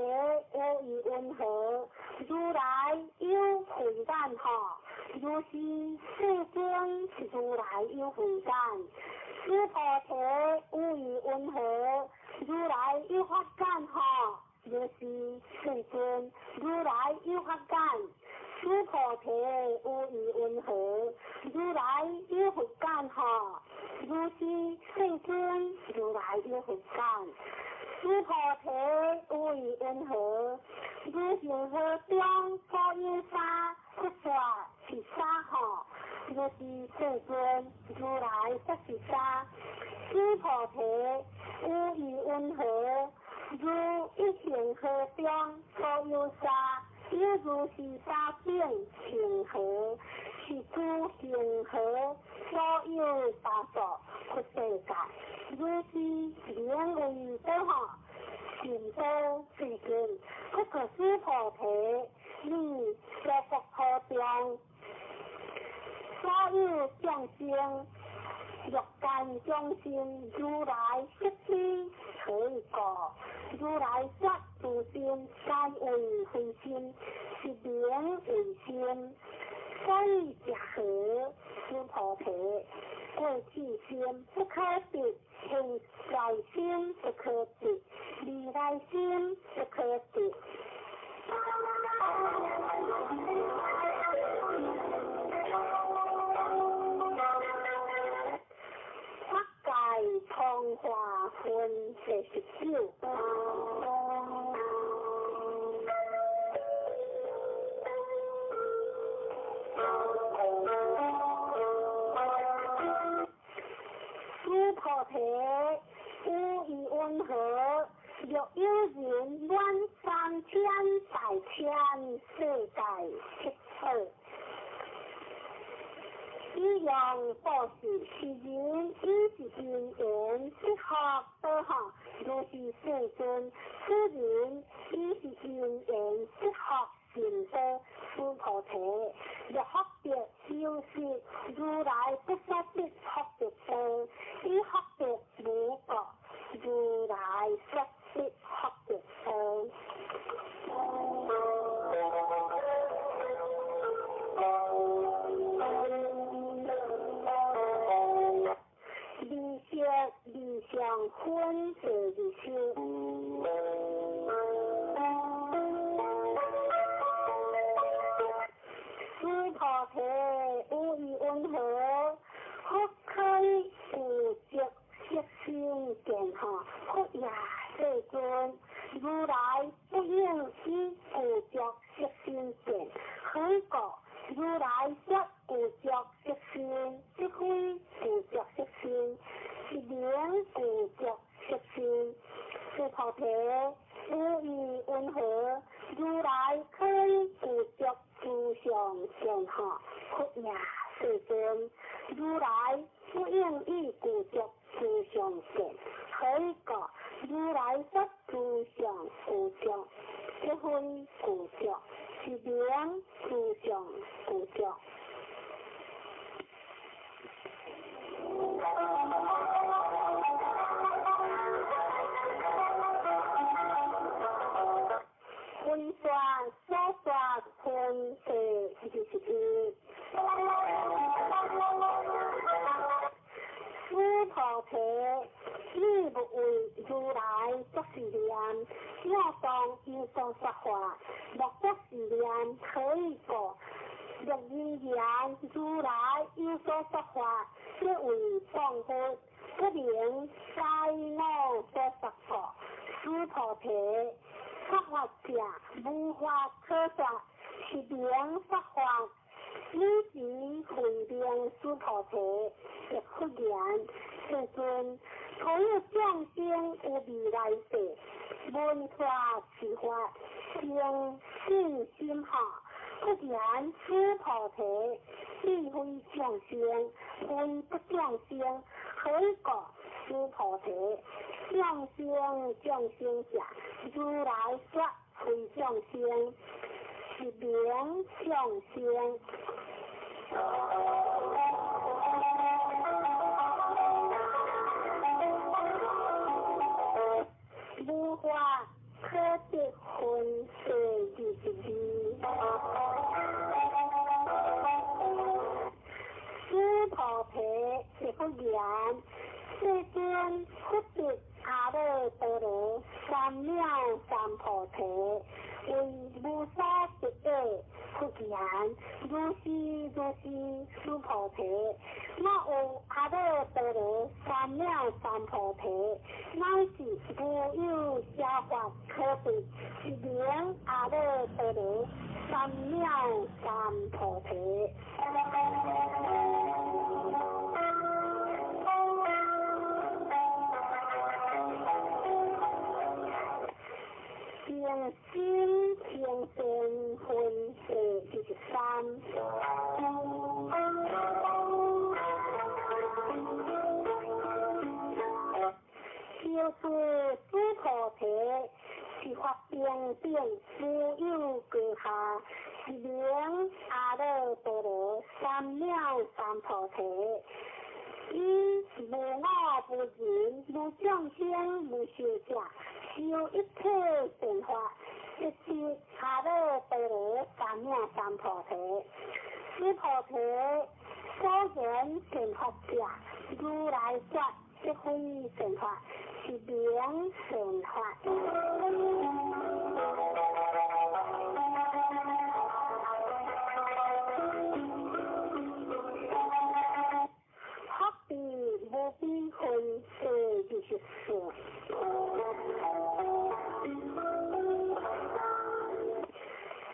Speaker 3: 有意云何？如來有慧眼吼？如是世尊，如來有慧眼。須菩提，有意云何？如來有法眼吼？如是世尊，如來有法眼。須菩提，有意云何？如來有佛眼吼？如是世尊，如來有佛眼。須菩提，有意云何？如恒河中所有沙，佛說是沙吼？如是世尊，如來說是沙。須菩提，有意云何？如一恒河中所有沙，有如是沙等恒河，是諸恒河所有沙數佛世界。如是名為多吼？善多世尊，不過須菩提，你娑國土中所有眾生，欲界眾生如來悉知何以故？如來說諸心皆為非心，是名為心。所以者何？須菩提，過去心不可得，現在心不可得，未來心不可得。法界通化分第十九。须菩提，有疑云何？若有人满三千大千世界七宝，以用布施，是人以是因缘得福报哈，如是世尊，此人以是因缘得福成道。须菩提，若福德有时，如来不说得福德道，以福德无过，如来说得福德道。二色二相分第二十。须菩提，有疑云何？佛可以具足色身见哈？佛也，世尊，如来不应以具足色身见，何以故？如來說具足色身，即非具足色身，是名具足色身。須菩提，有疑云何？如來可以具足諸相見哈？佛也，世尊，如來不應以具足諸相見，何以故？如來說諸相具足，即非具足，是名諸相具足。分段所说分第21。须菩提，你勿为如來作是念，應當有所說法，莫作是念，何以故？若人言如來有所說法，即為謗佛，不能該我所說故。須菩提，說法者無法可說，是名說法。汝時慧明須菩提，亦復言：世尊，所有眾生有未來世，聞法持法，生信心哈。復言須菩提，彼非眾生，非不眾生，何以故？須菩提，眾生眾生者，如來說非眾生，是名眾生。無法可得分第22。須菩提，亦復言：世尊，佛得阿耨多羅三藐三菩提，為無所得者。復言：如是如是，須菩提，若有阿耨多羅三藐三菩提，乃是無有邪法可得，是名阿耨多羅三藐三菩提。平心平善分第23。就是須菩提，是法平等，無有高下，是名阿耨多羅三藐三菩提。以以無我無人無眾生無壽者，修一切善法，一得阿耨多羅三藐三菩提。此菩提所言善法者，如來說即非善法，是名善法。福地無邊分第24。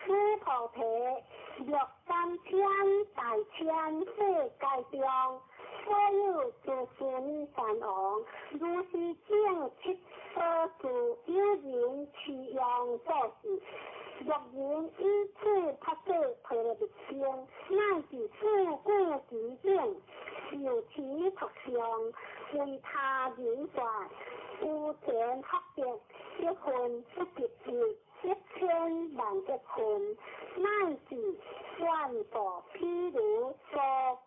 Speaker 3: 此菩提若三千大千世界中，所有諸須彌山王，如是正七所住，有人持用做事，若人以此菩薩婆羅蜜經，乃至四句之等，受持讀誦，為他人說，有田福德，一分不及一。一千萬億分，乃至萬部譬如所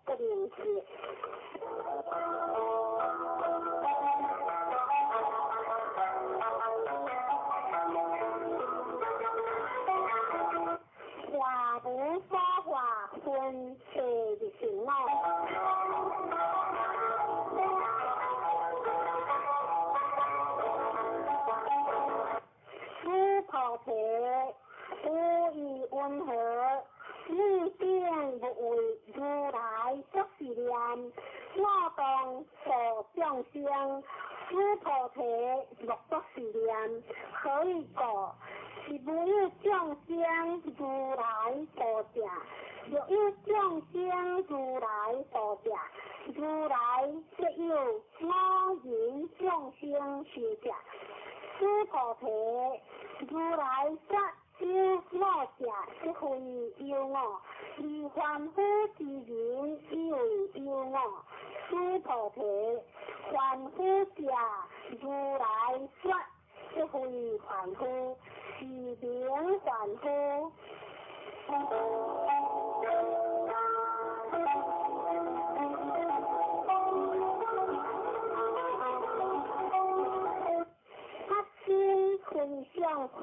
Speaker 3: 不能及。化無所化，分第25。菩提無異雲何？你定無為如來作是念：我當度眾生。此菩提莫作是念，何以故？是無有眾生如來度者。若有眾生如來度者，如來則有我人眾生壽者。此菩提如來說有我者，即非有我；而凡夫之人以為有我。此菩提凡夫者，如來說即非凡夫，是名凡夫。分享分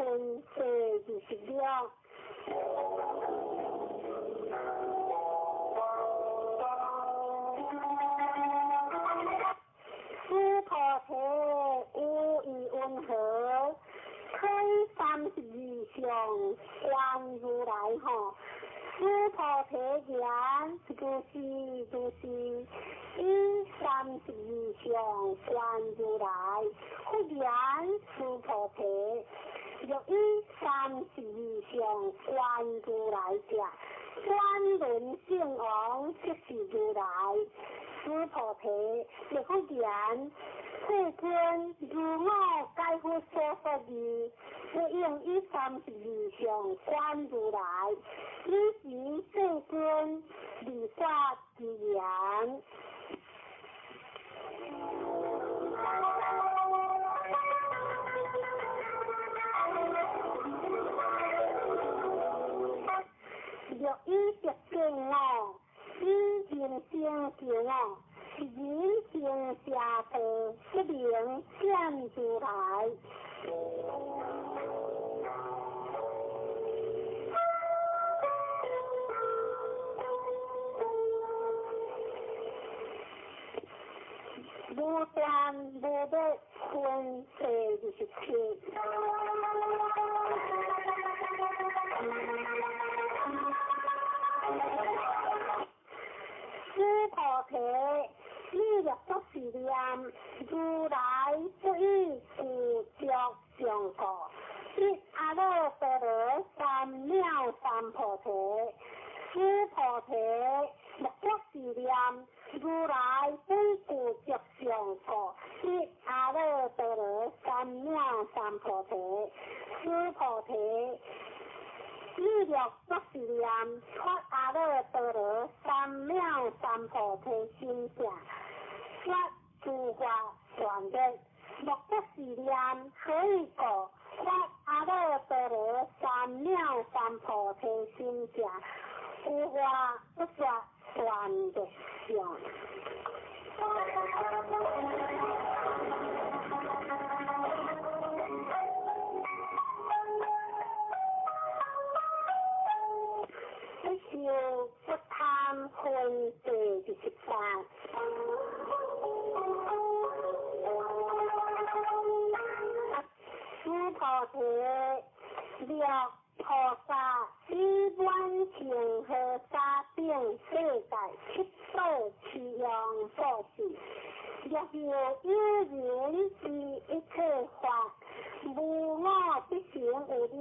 Speaker 3: 第26。此菩提無異雲何？開32相觀如來吼。此菩提言如是如是，以32相觀如來。佛言此菩提，若以32相觀如來者，轉輪聖王即是如來。此菩提，亦佛言：世尊，如我解佛所說義，不應以32相觀如來。彼時世尊離說之言。若以得見我，以人生求我，是人生邪道，不能見如來。無斷無滅分第27。此菩提，你若作是念，如來不以具足相故，得阿耨多羅三藐三菩提。此菩提莫作是念，如來不具足相故，得阿耨多羅三藐三菩提。此菩提，你若作是念，發阿耨多羅三藐三菩提心者，說諸法斷滅，莫作是念，何以故？發阿耨多羅三藐三菩提心者，有法不說斷滅相。须菩提，若菩萨以满恒河沙等世界七宝持用布施，若有有人知一切法，无我必成有忍，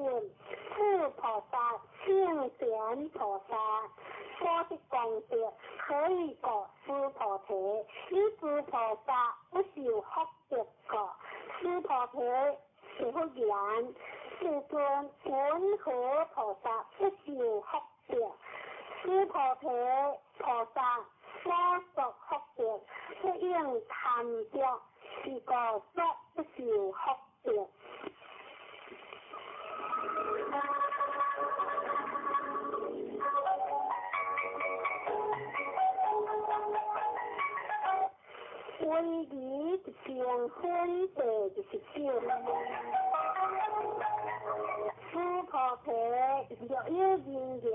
Speaker 3: 此菩萨圣贤菩萨所得功德，何以故？须菩提，以诸菩萨不受福德故。须菩提，是佛言：世尊，云何菩萨不受福德？须菩提，菩萨所得福德，不应贪著，是故说不受福德。威仪成分第29。须菩提，若有人言：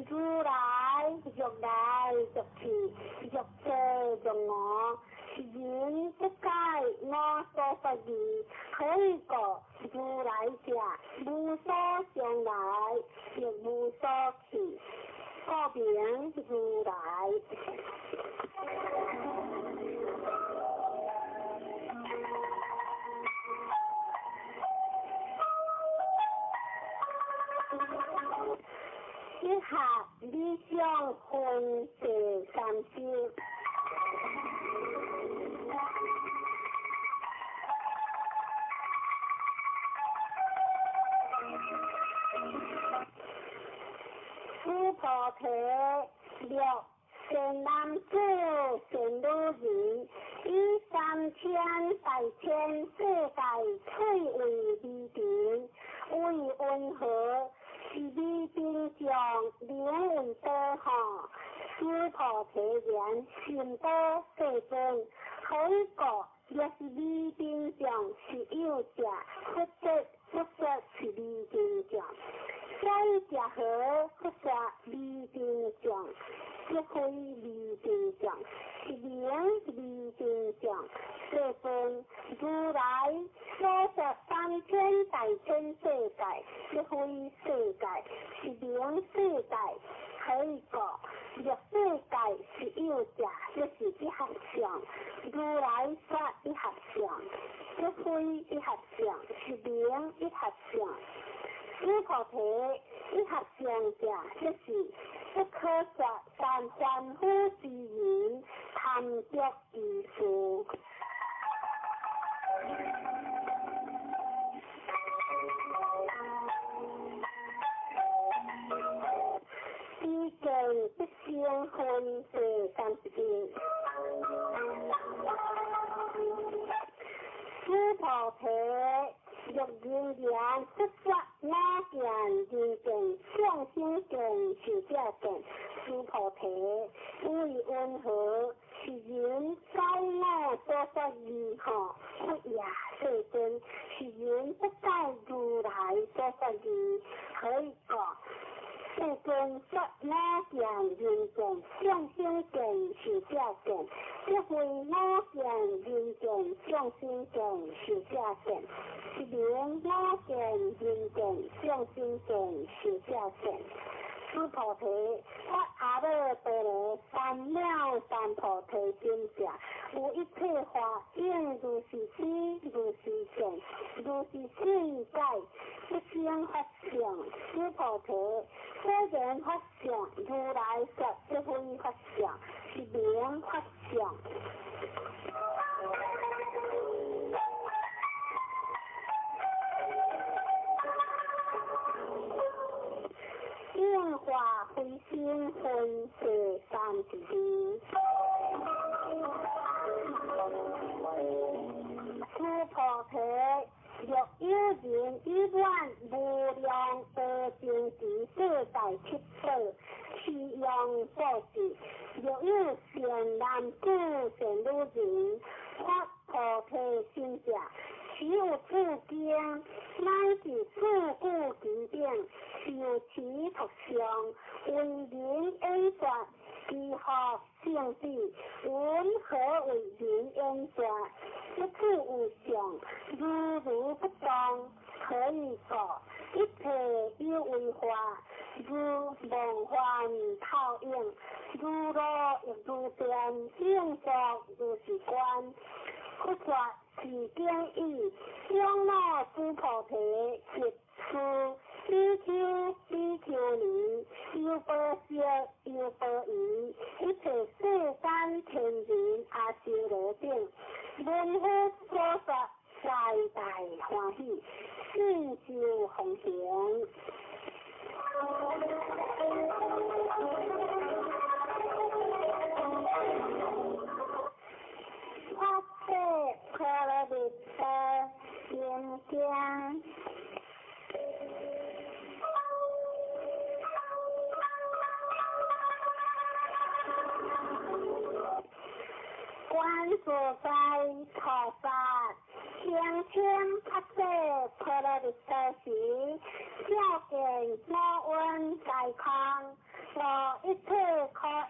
Speaker 3: 如来欲来欲去，欲坐欲卧，是人不解我所说义，何以故？如来者，无所将来，亦无所去，故名如来。一合理想分第三十。须菩提，若善男子、善女人，以三千大千世界翠为微尘，为云何？是微尘众，名为宝吼。须菩提言：善宝世尊，何以故？若是微尘众是有者，佛说佛说是微尘众，所以者何？佛说微尘众，即非微尘众，是名微尘众。世尊，如来所说三千大千世界，即非世界，是名世界。何以故？若世界是有者，即是一合相。如来说一合相，即非一合相，是名一合相。须菩提，一合相者，即是不可说三凡夫之人贪著之事。彼见不生分第31。须菩提，若人言不说我见、人见、众生见、寿者见，须菩提，为云何？是人解我所说义吼？佛也，世尊，是人不解如来所说义，何以故？世尊说我见、人见、众生见、寿者见，即非我见、人见、众生见、寿者见，是名我见、人见、众生见、寿者见。须菩提，说阿耨多罗三藐三菩提心者，有一切法应如是知，如是见，如是思解，不生法相。须菩提，虽然法相，如来说即非法相，是名法相。应化非心分第32。须菩提，若有人以满无量阿僧只世界七宝持用布施，若有善男子、善女人发菩提心者，其有此经，乃至四句其顶，受持读诵，为人演说，诸佛圣智，云何为人演转？一切有相，如如不动，何以故？一切有为法，如梦幻泡影，如露亦如电，应作如是观。佛说是经已，长老须菩提及诸比丘、比丘尼、优婆塞、优婆夷，一切世间天人阿修罗等，闻佛所说，皆大欢喜，信受奉行。法界波罗蜜多心经。观自在菩萨行深法界波罗蜜多时，照见五蕴皆空，无一切可爱。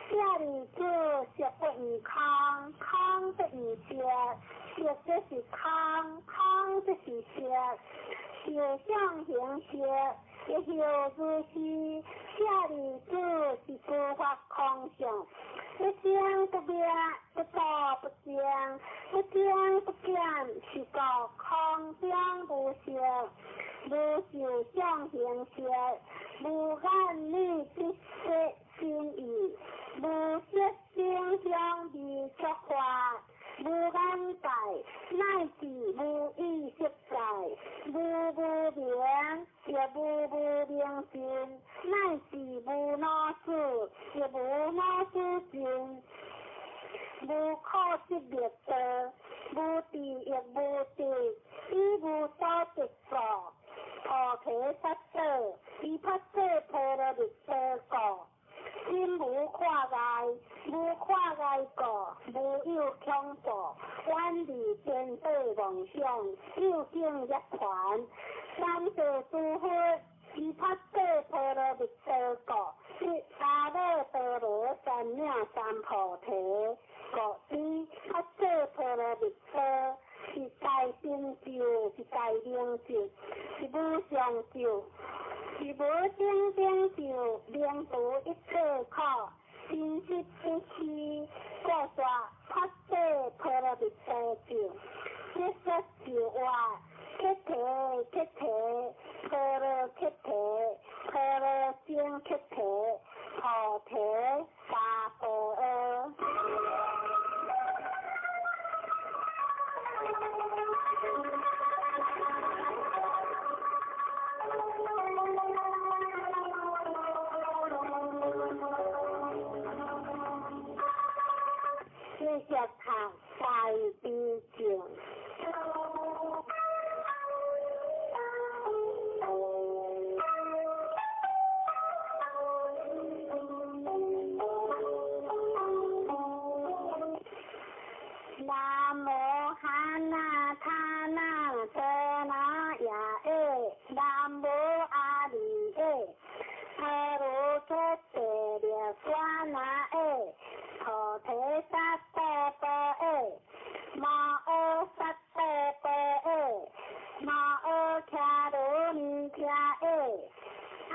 Speaker 3: 舍利子，色不异空，空不异色，色即是空，空即是色，受想行识，亦复如是。舍利子，是诸法空相，不生不灭，不住不增，不增不减，是故空中无色，无受想行识，无眼耳鼻舌身意，无色声香味触法，无眼界，乃至无意识界，无无明，亦无无明尽，乃至无老死，亦无老死尽，无可得灭道，无智亦无得，以无所得故，菩提萨埵，以法界波罗蜜多故。心无挂碍，无挂碍故，无有恐怖，远离颠倒妄想，究竟涅槃。三世诸佛，以法界波罗蜜多故，得阿耨多罗三藐三菩提。故知法界波罗蜜多是大成就，是大明咒，是无上咒，是无顶顶咒，能除一切苦，真实不虚。故说法界波罗蜜多咒，一说就话，菩提菩提，波罗菩提，波罗僧菩提，菩提萨婆诃。继续读大悲咒。南无哈那他那遮那耶耶，南无阿弥耶，阿罗诃帝力娑那耶，菩提萨埵波耶，摩诃萨埵波耶，摩诃迦罗尼迦耶，阿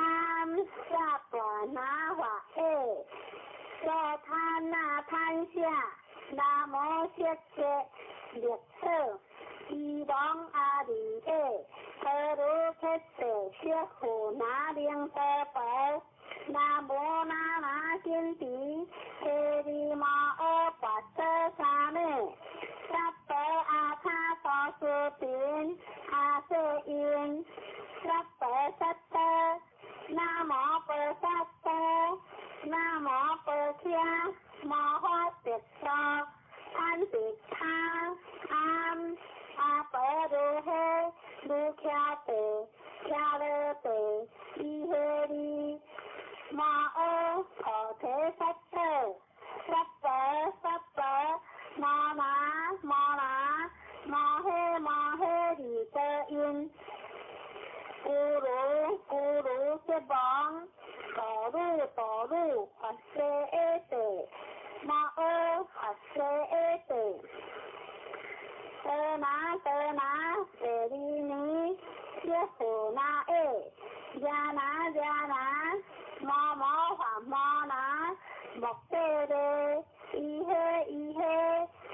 Speaker 3: 萨婆那华耶，娑他那贪下。南无色界力所，伊王阿弥耶，阿罗诃帝舍富那灵多婆，南无那那金提，提利摩诃跋陀沙弥，萨婆阿他多斯频，阿瑟因，萨婆萨多，南无婆萨多，南无婆伽。摩诃萨多，贪得他，阿阿婆如诃，如伽地，伽罗地，伊诃利，摩诃菩提萨埵，萨婆萨婆，摩那摩那，摩诃摩诃利多因，咕噜咕噜悉王，哆噜哆噜佛说。木地咧，伊嘿伊嘿，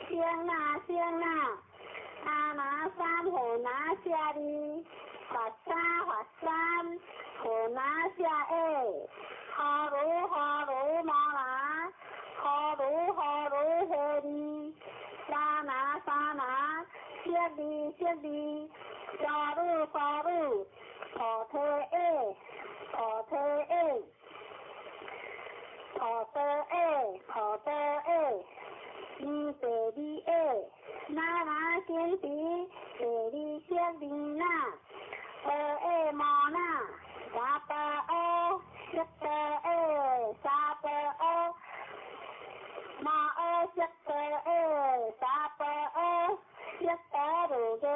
Speaker 3: 星那星那，阿那三和那下哩，佛三佛三和那下哎，哈鲁哈鲁玛那，哈鲁哈鲁嘿哩，沙那沙那，色哩色哩，沙鲁沙鲁，菩提哎，菩提哎。菩提哎，菩提哎，你地你哎，那那先地，地你色你那，婆哎摩那，沙婆阿，色婆哎，沙婆阿，摩阿色婆哎，沙婆阿，色婆如个，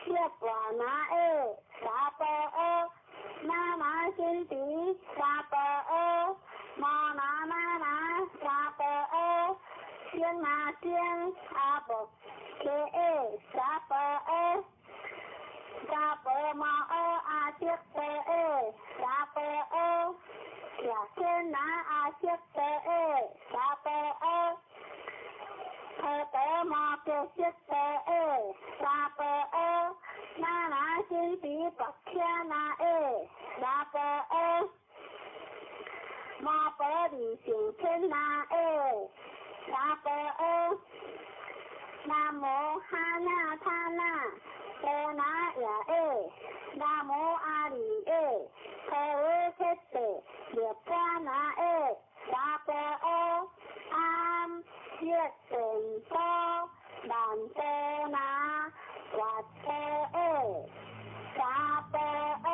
Speaker 3: 色婆那哎，沙婆阿，那那先地，沙婆阿。摩那那那沙婆阿，星那星阿婆克哎沙婆阿，沙婆摩阿阿色婆哎沙婆阿，呀天那阿色婆哎沙婆阿，婆陀摩克色婆哎沙婆阿，那那星比白天那哎沙婆阿。摩婆利上天那哎，沙婆阿，南无哈那他那，多那耶哎，南无阿里哎，婆罗揭谛，涅槃那哎，沙婆阿，阿色定波，曼多那，跋陀哎，沙婆阿。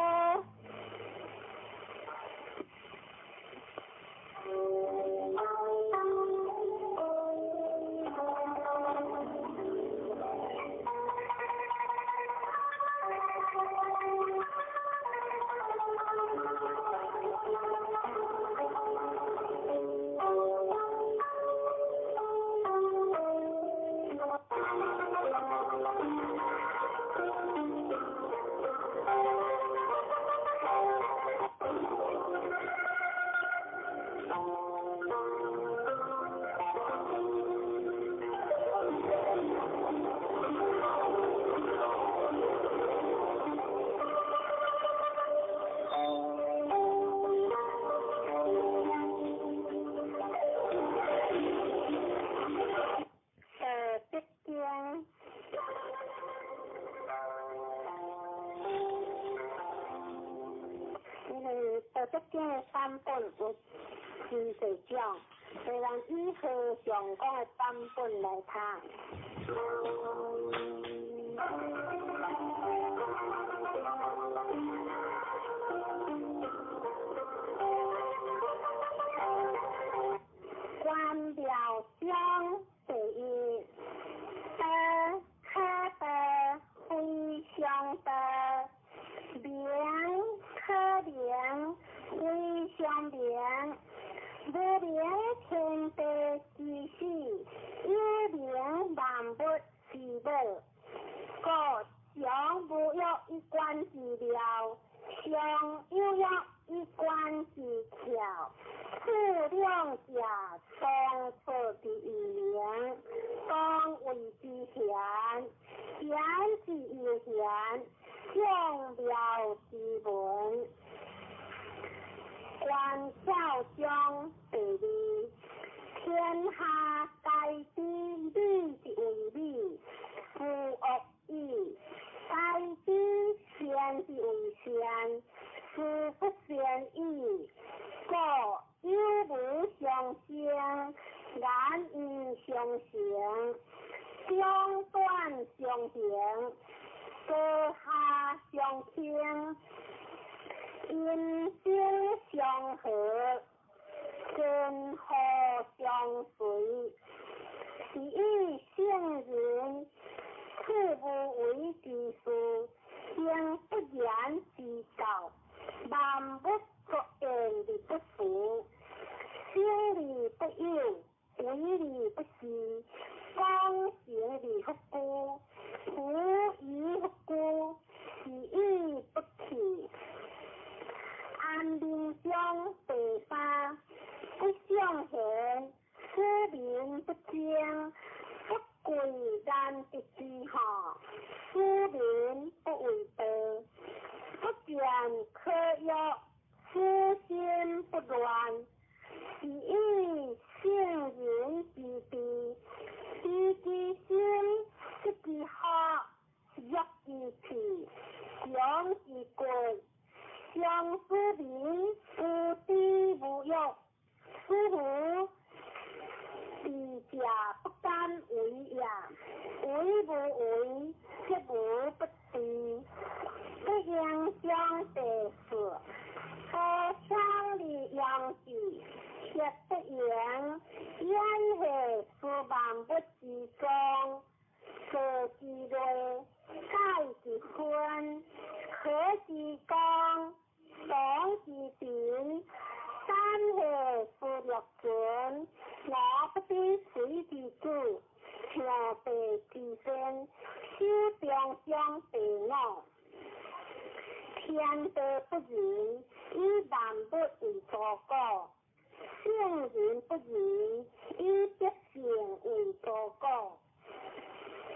Speaker 3: 版本有真济种，所以咱以和尚讲的版本来读。关庙章第一，道可道非常道，名可名非常名，无名天地之始，有名万物之母。故常无欲以观之妙，常有欲以观之巧。此两者，同出之异名，同谓之玄。玄之又玄，众妙之门。观巧章第二，天下皆知美之为美，夫恶语；皆知善之为善，斯不善已。故有无相生，难因相成，长短相形，高下相倾，阴晴相合，根河相随。是以圣人处无为之事，行不言之教，万物作言而不实，生而不有，为而不恃，功成而不居，无以不居，是以不去。安眠章第三，不想賢，使民不爭，不畏難得之下，使民不畏道，不見可欲，使心不亂，是以聖人之治，知其心，得其學，弱其氣，強其骨，常使民無知無欲，使無智者不敢為也。為無為，則無不治。不應將地事，何強而養之，則不應。演化是萬物之宗，造之類，改之分，和之光，動之情，三下是六存，我不知水之主，聽地之先，守中將地五。天地不仁，以萬物為刍狗；聖人不仁，以百姓為刍狗。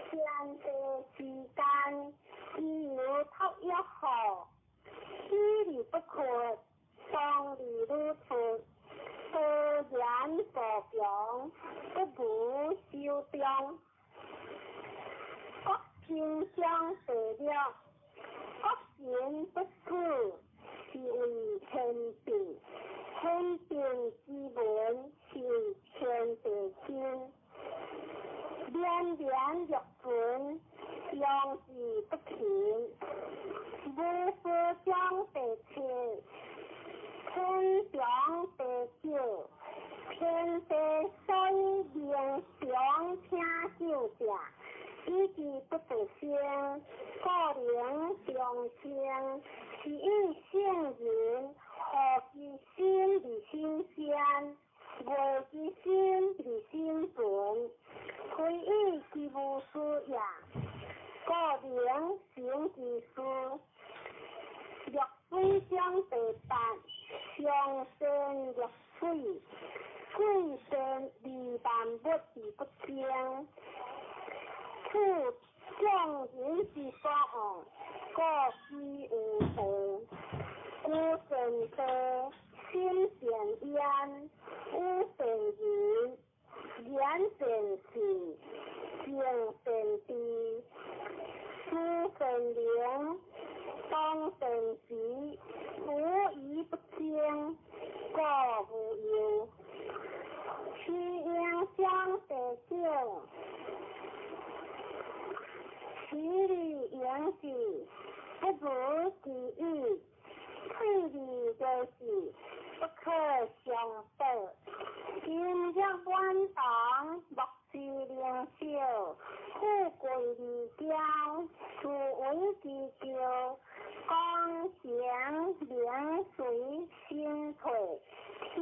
Speaker 3: 天地之間，其有托育乎？喜而不屈，喪而屢出，多言助強，不如守中。國平將地略，國神不死，是為天地。天地之文，是為天地心。連連若存，養之不勤。無事將地切，天長地久，天地所以能長聽久者，以其不得生，故能長生。是以聖人何其心而心善，愛其心而心存，非以其無事也，故能成其事。若水將地八，上善若水，水善利萬物而不爭。此眾人之所惡，故幾有道。居善地，心善焉，語善仁，言善信，行善知，思善能，動善時，無與不爭，故無憂。其應將地久，其利盈之，不如其已；退而求之，不可相保。今日滿堂，莫之能少；富貴而驕，斯為之驕。功成名遂身退，天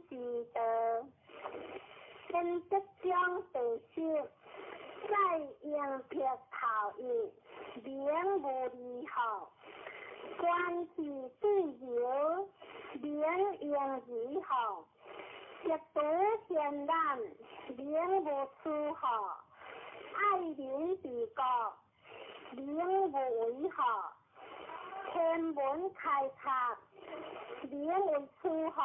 Speaker 3: 之道。分則將地十，在應撇頭一，名無離號。觀其對流，名應如號。一獨賢難，名無出號。愛民治國，名無為號。天文開拓，名為出號。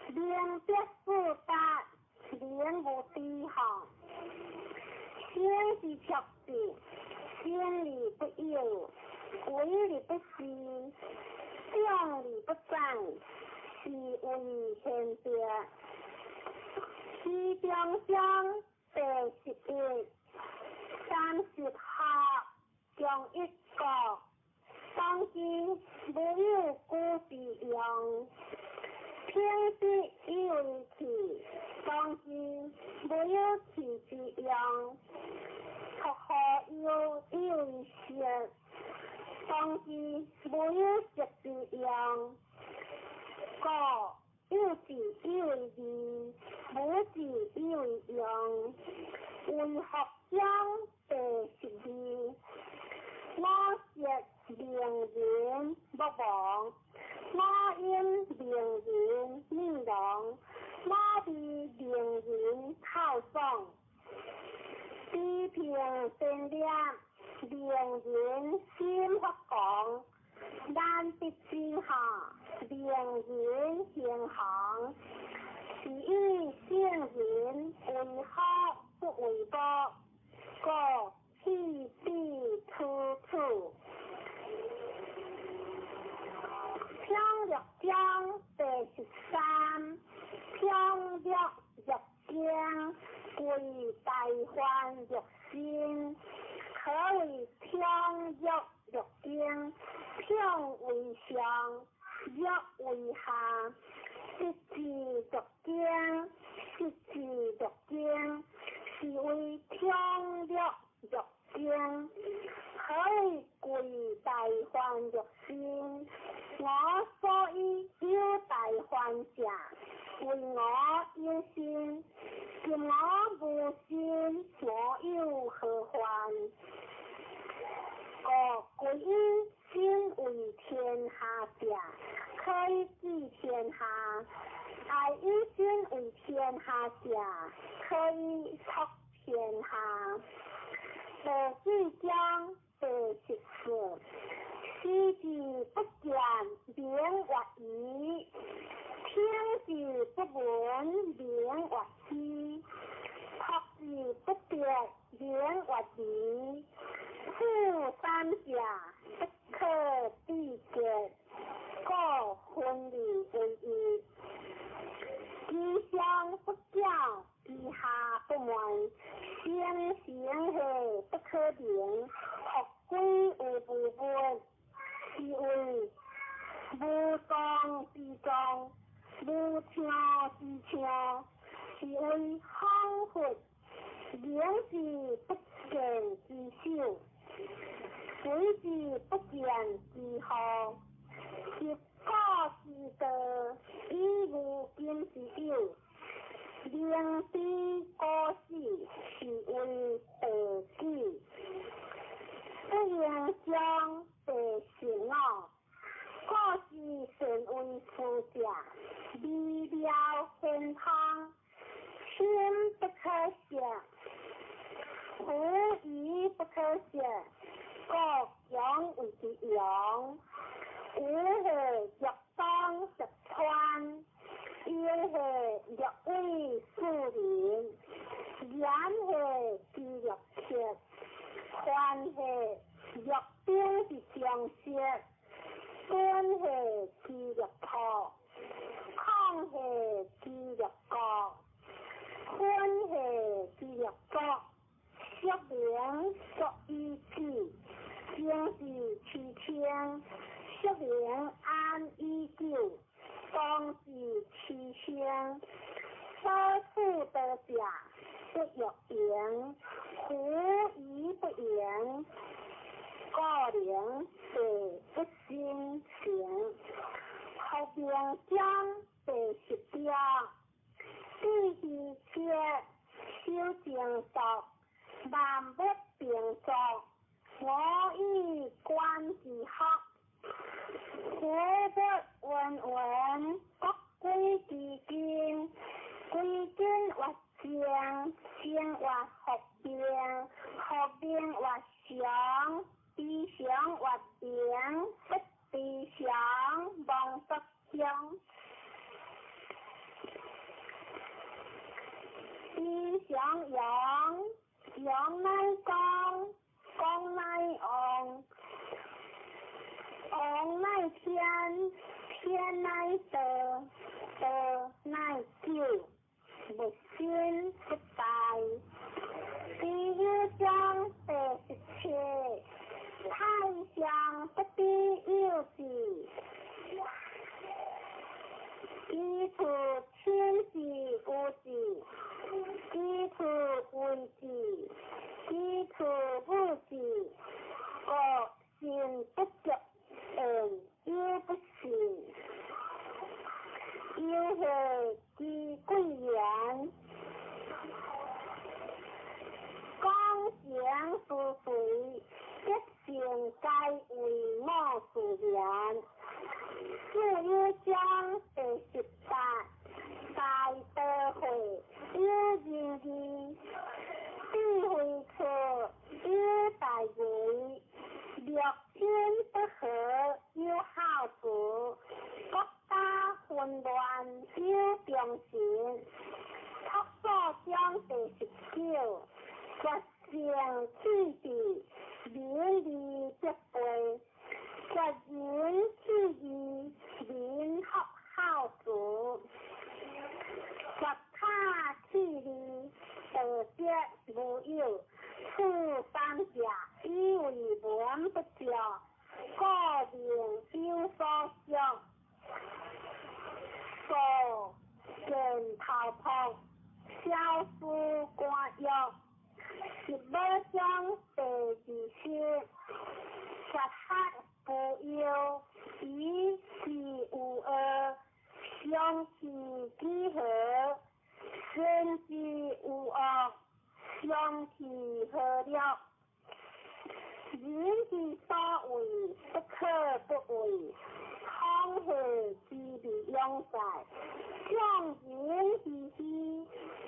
Speaker 3: 明德四達，名無低號。生之卓荦，生而不有，為而不恃，長而不宰，是謂玄德。其中章第11，30學，中一國，當之無有古之用。平之以為器，當之無有器之用。托何有以為色，當之無有色之用。故有志以為義，無志以為用。為學章第12，我昔明人莫忘，五陰名人面容，五味名人口爽。持平善念，令人心發狂；難得之下，令人行行。是以聖人為福不為報，故棄彼取此。通略章第13，通略欲經，歸大梵欲心。何謂通略欲經？通為上，略為下。實之欲經，實之欲經，是為通略欲經。何謂歸大梵欲心？我所以有大梵者，為我有心。今我無心，我有何煩？故歸以心為天下者，可以治天下；愛以心為天下者，可以託天下。第四章第14，視之不見，名曰夷；聽之不聞，名曰希；託之不得，名曰離。此三者，不可比較，故分離為一。其上不矯，其下不昧，聲聲係不可名，復歸有無物，是謂無狀之狀，無相之相，是謂恍惚，明之不見之首，隨之不見之後，習古之道，以無今之有，明知古死，是謂道舉。不應將第15，古之善為師者，微妙玄通，深不可測，狐疑不可測，故強為之用。有係欲當十川，應係欲為庶人，言係之欲切，凡係欲兵之將色，本係之欲破，空係之欲國，分係之欲國，說明作以止，正是其聽，說明安以久，當是其聲。所處得者，不欲盈，狐疑不盈，故能地不生成。復名章第10章，智希切，守靜肅，萬物並作，我以觀之學。夫物芸芸，各歸其根，歸根曰靜，靜曰復明，復明曰常，非常曰明，不非常，忘不鄉。非常陽，陽乃光，光乃旺，旺乃天，天乃道，道乃久，物生不殆。第一章第17，太上不知有之，其處親之有之，其處為之，其處無之，故信不足言，有不信。有係之貴言，講成是非，德性皆為我自然。四有章第十八，大道会有仁义，智慧处有大为，六亲不和有孝慈，国家混乱有忠臣。朴素章第十九，决胜气质，民利德备，决仁弃义，民福孝慈，决他弃利，道德无有，处三者以为文不足，故名有所属。数见头秃，小思官欲。十五章第二十，绝学不忧，以事无恶，相去几何？身之无恶，相去何了？人之所畏，不可不畏。恐吓之未永在，众人之虚，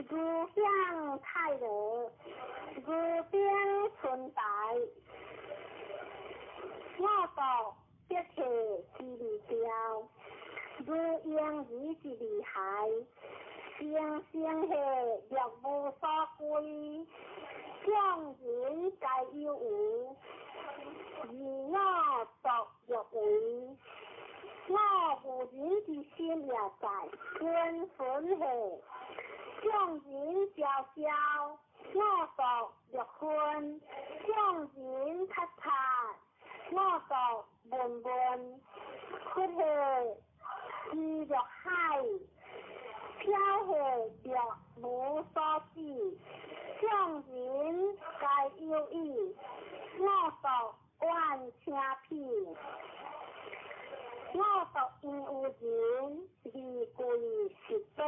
Speaker 3: 如享太乐，如冰春台。我国德体之未凋，如婴儿之未孩。生生下若无所归，众人皆有余，而我独若为。我无人之心也在，君分下，众人昭昭，我独若昏；众人察察，我独闷闷。佛下知若海，飘下若无所止，众人皆有意，我独怨请彼。我独因有人，而贵是宝。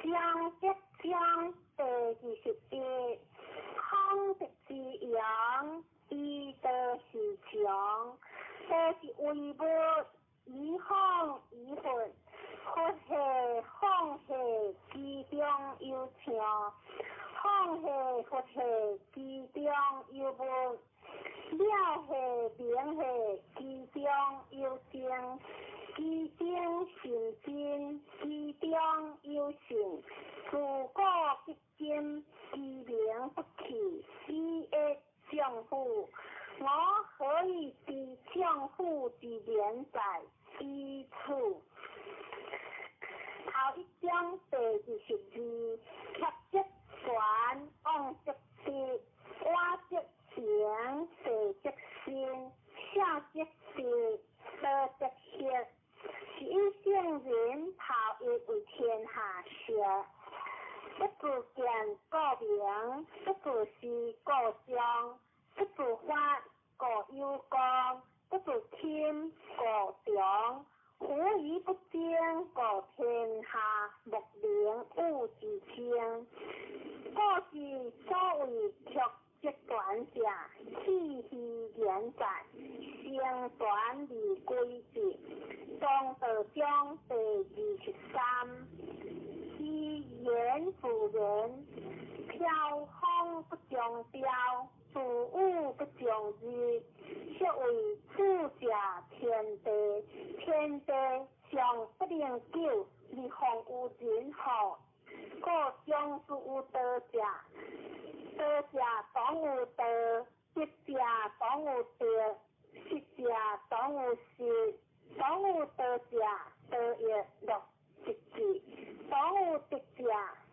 Speaker 3: 章德章第二十一，孔德之扬，以德是强，德是为物，以方以佛，佛下放下其中有听，放下佛下其中有物，了下明下其中有精，其中信真，其中有信，自古至今，其名不去，以益丈夫。我何以知丈夫之廉哉？以此。头一章第二十二，曲则全，往则直，我则行，地则生，孝则治，道则行。是以圣人头一为天下学，不自见故明，不自思故彰，不自发故有功，不自谦故长。夫以不争，故天下莫能与之争。故是所谓曲则全者，气虚言在，成全而归之。庄道章第二十三，其言自然，飘风不终朝，自雨不终日，是谓处者天地，天地尚不能久，而况有人乎？故终之有道者，道者当有道，德者当有德，失者当有失。当有道者，道亦乐得之；当有德者，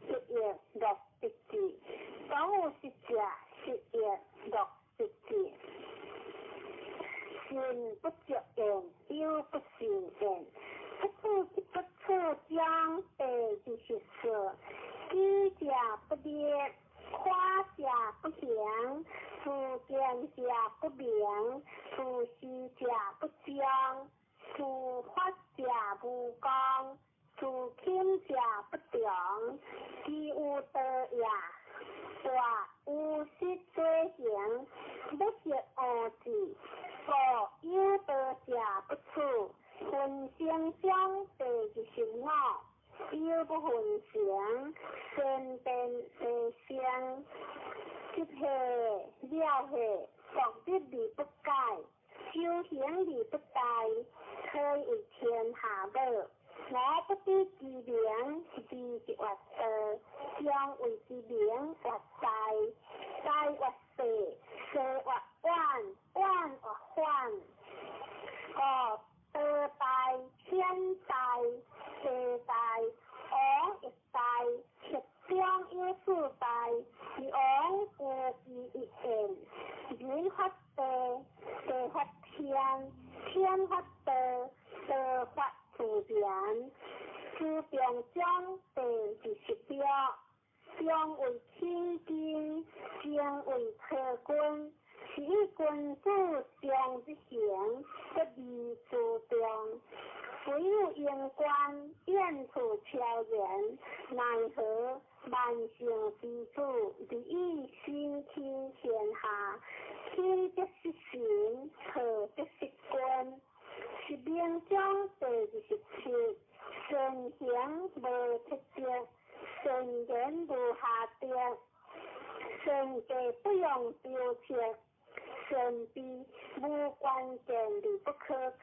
Speaker 3: 德亦乐得之；当有失者，失亦乐得之。信不足言，忧不信言。不处不处章第二十四，居者不列，夸者不行，自见者不明，自私者不彰，自发者无功，自谦者不长。其有道也，大有失罪行，不学恶志，故有道者不成，善变地生，执下了下，独立而不改，修行而不怠，可以為天下母。我不知其名，字即曰道，將謂之名曰大，大曰細，細曰遠，遠曰反。故道大、天大、地大、王亦大，十中有四大，是王無其一言。人發地，地發天，天發道，道發自然。自中章第26，中為起根，靜為託根，是以君子常日行，不離諸眾。唯有應觀，遠處超然，奈何萬聖之主，而以身體天下，起則失神，託則失君。十明章第27，善行無鐵則，善言無瑕德，善計不用雕刻，善悲無關鍵而不可開，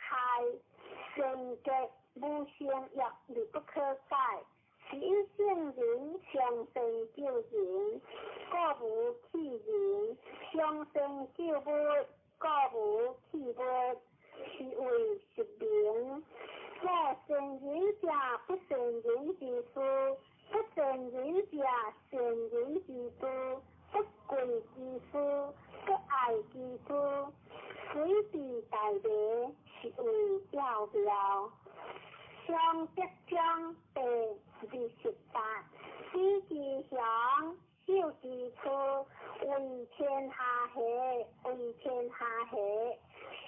Speaker 3: 善結無成約而不可改，是以聖人上善救人，故無棄人；上善救物，故無棄物，是謂十明。若善人者，不善人之師；不善人者，善人之師；不貴之師，不愛之師。隨地大迷，是謂要妙。上德章第28，知其雄，守其處，為天下下，為天下下。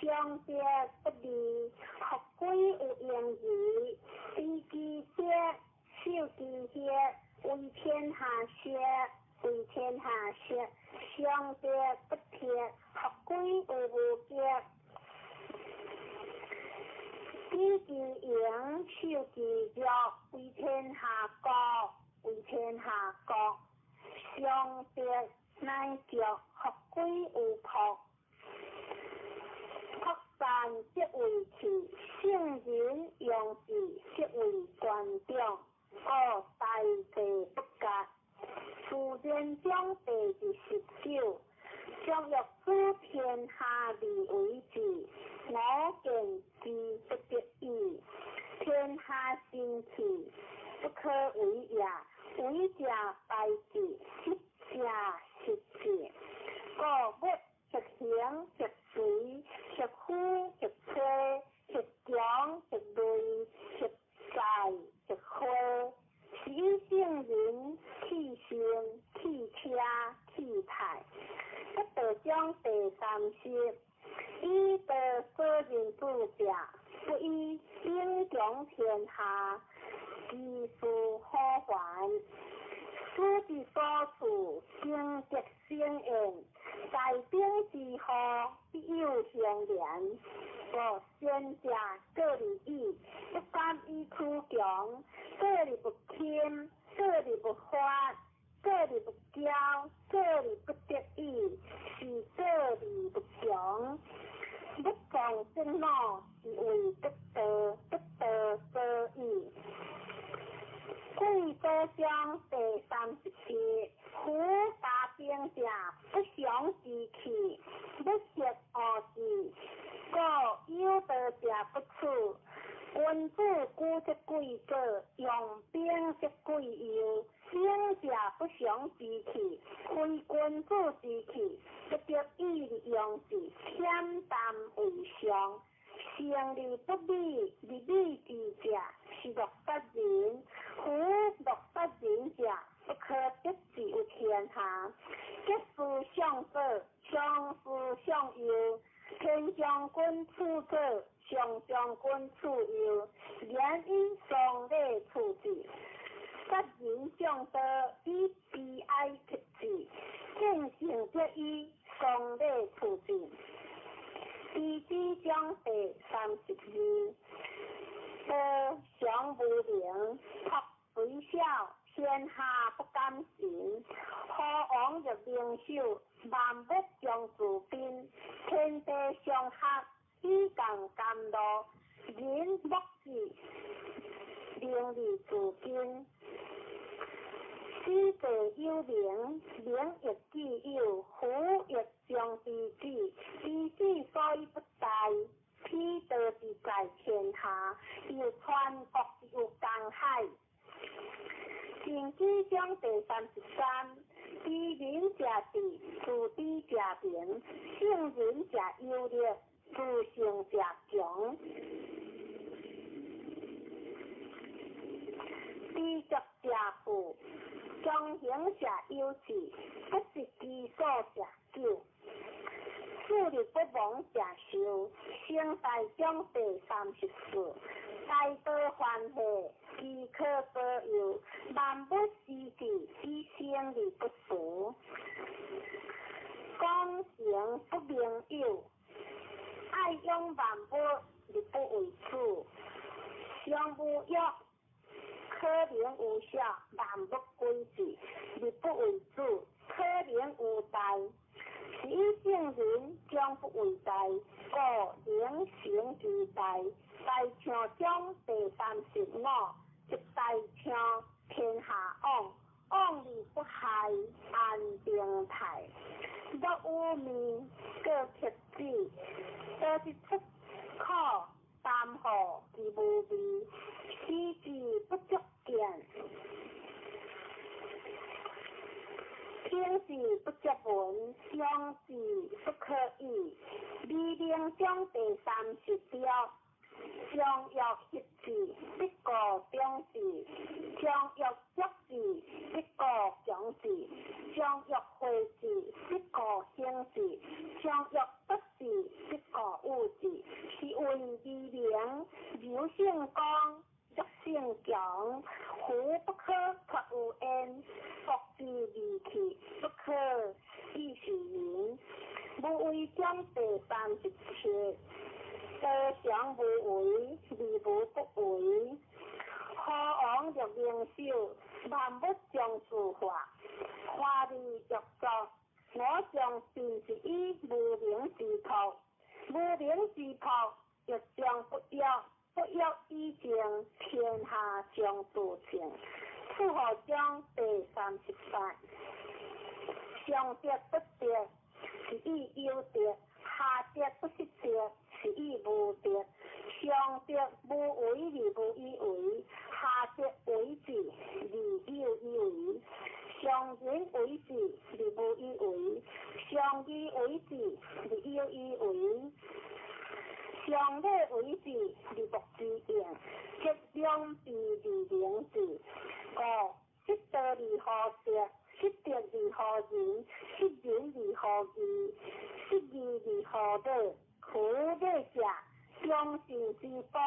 Speaker 3: 上德不離，復歸有盈矣。知其德，守其血，為天下學，為天下學。上德不鐵，復歸有無極。知其榮，守其弱，為天下國，為天下國。上德乃著，復歸有朴。朴善則為器，聖人用之則為官長。故大地不割。自然章第29，將欲主天下而為之，我見之不得已。天下神器，不可為也。為者敗之，失者失之。故物欲行欲隨，欲呼欲吹，欲強欲銳，欲在欲灰。是以聖人棄身、棄車、棄泰。不道章第30，以道所認主者，不以兵強天下，其事可還。此之所處，成德生焉。大兵之禍，必有相連。故先者過而已，不敢以趨強，過而不輕，過而不發，過而不驕，過而不得已，是過而不強。不從正腦，是謂得道，得道所以。貴祖章第37，夫家兵者，不祥之器，不適惡事，故有道者不處。君子居則貴過，用兵則貴右。兵者不祥之器，非君子之器，不得已而用之，恬淡為上。勝而不美，而美之者，是樂殺人。夫樂殺人者，不可得志於天下。吉事尚左，凶事尚右。天將軍處左，上將軍處右。言以喪禮處之。殺人將刀，以悲哀克之。見性則以喪禮處之。地支章第32，道常無名，朴雖小，天下不敢信。何王欲明首，万物将自宾。天地相合，以共甘露。人莫智，名利自根。此地有名，名亦既有，夫亦将知之。知之所以不殆。彼道之在天下，犹川国之有江海。经济章第33，知人者智，自知者明；胜人者有力，自胜者强。知足者富，强行者有志，不择其所者久。树立不亡者寿。成大章第34，大道欢喜，其可保佑；万物施之，以生而不俗。讲成不明有，爱养万物而不为主。上无欲，可能有小；万物归之，而不为主，可能有大。是以圣人将不为大，故能成其大。大象章第35，一大象天下往，往而不害，安定泰。若有面，过克子，多是出苦，担负其无味，使之不足见。听之不足闻，想之不可语。美名章第36，将欲协之，必故中之；将欲足之，必故强之；将欲废之，必故兴之；将欲不之，必故有之。是谓美名，柔胜刚，弱胜强，夫不可脱有焉，国之利器，不可以示人。无为章第37，道常无为，而无不为。何王欲明首，万物将自化。华而欲作，我将尽是以无名之朴。无名之朴，欲将不欲。不欲以静，天下将自清。楚河章第38，上德不德，是以有德；下德不失德，是以无德。上德无为而无以为，下德为之而有以为。上仁为之而无以为，上义为之而有以为。上礼为之而莫之用，则两弊而明之。五，失道而后德，失德而后仁，失仁而后义，失义而后礼。夫礼者，忠信之宝，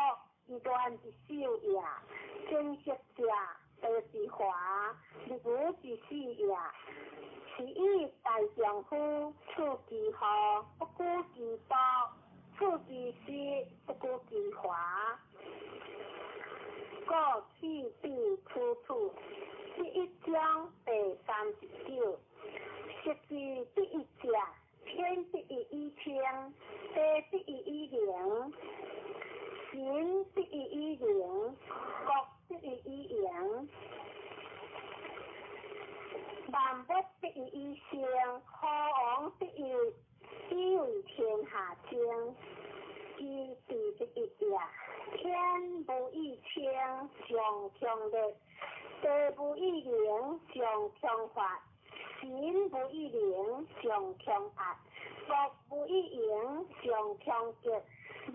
Speaker 3: 以乱之首也；珍惜者，道之华，日无之始也。是以大丈夫处其厚，不顾其薄；处其实，不顾其华。故去彼处处。第一章第39，失之第一者，天第一以清，地第一以灵，神第一以灵，国第一以盈，万物第一以生，何王第一以为天下精。其地第一也，天无以清，将强烈；地无以灵，将强发；神无以灵，将强压；国无以盈，将强极；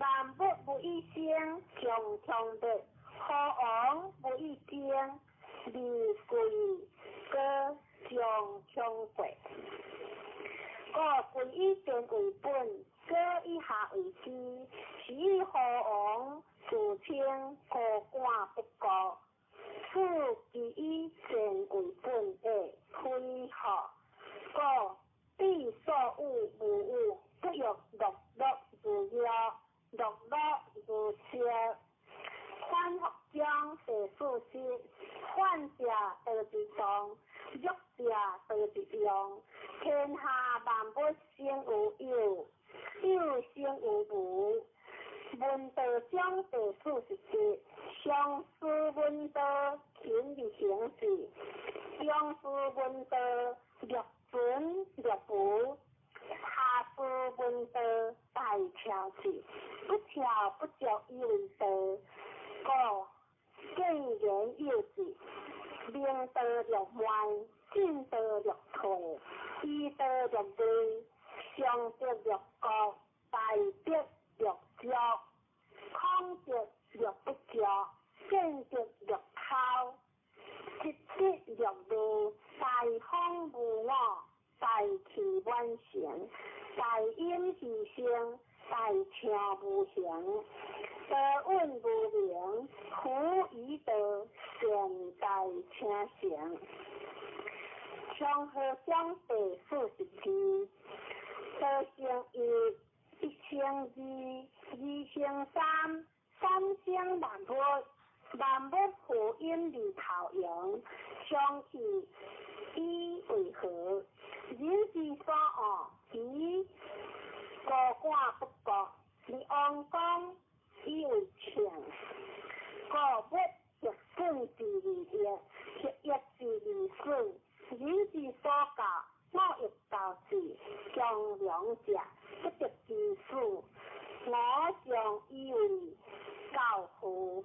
Speaker 3: 万物无以生，将强烈；何王无以精，而贵高将强国。故贵以贱为本，高以下为师。是以何王自称高官不顾，此其以贱为本的非何？故彼所有无有，不欲乐乐如药，乐乐如烧。反复章第40，反者道之當，弱者道之用。天下萬物生有有，有生有無。聞道章第四十七，上師聞道勤而行之，中師聞道略存略無，下師聞道大巧之，不巧不足以為道。故見言有之，明道略慢，進道略退，醫道略微，上德略高，大德略足，空德略不足，見德略偷，積德略微，大方無我，大器晚成，大隱其身，大暢無形，道隱無名，夫以道善大成成。長河章第42，道成一，一成二，二成三，三成萬物，萬物呼應而頭揚，相去以為和。人之所惡，其高官不國，而王公以為秤。故物逆損之而益，逆益之而損。人之所教，我亦教之。強梁者不得其死，我將以為教父。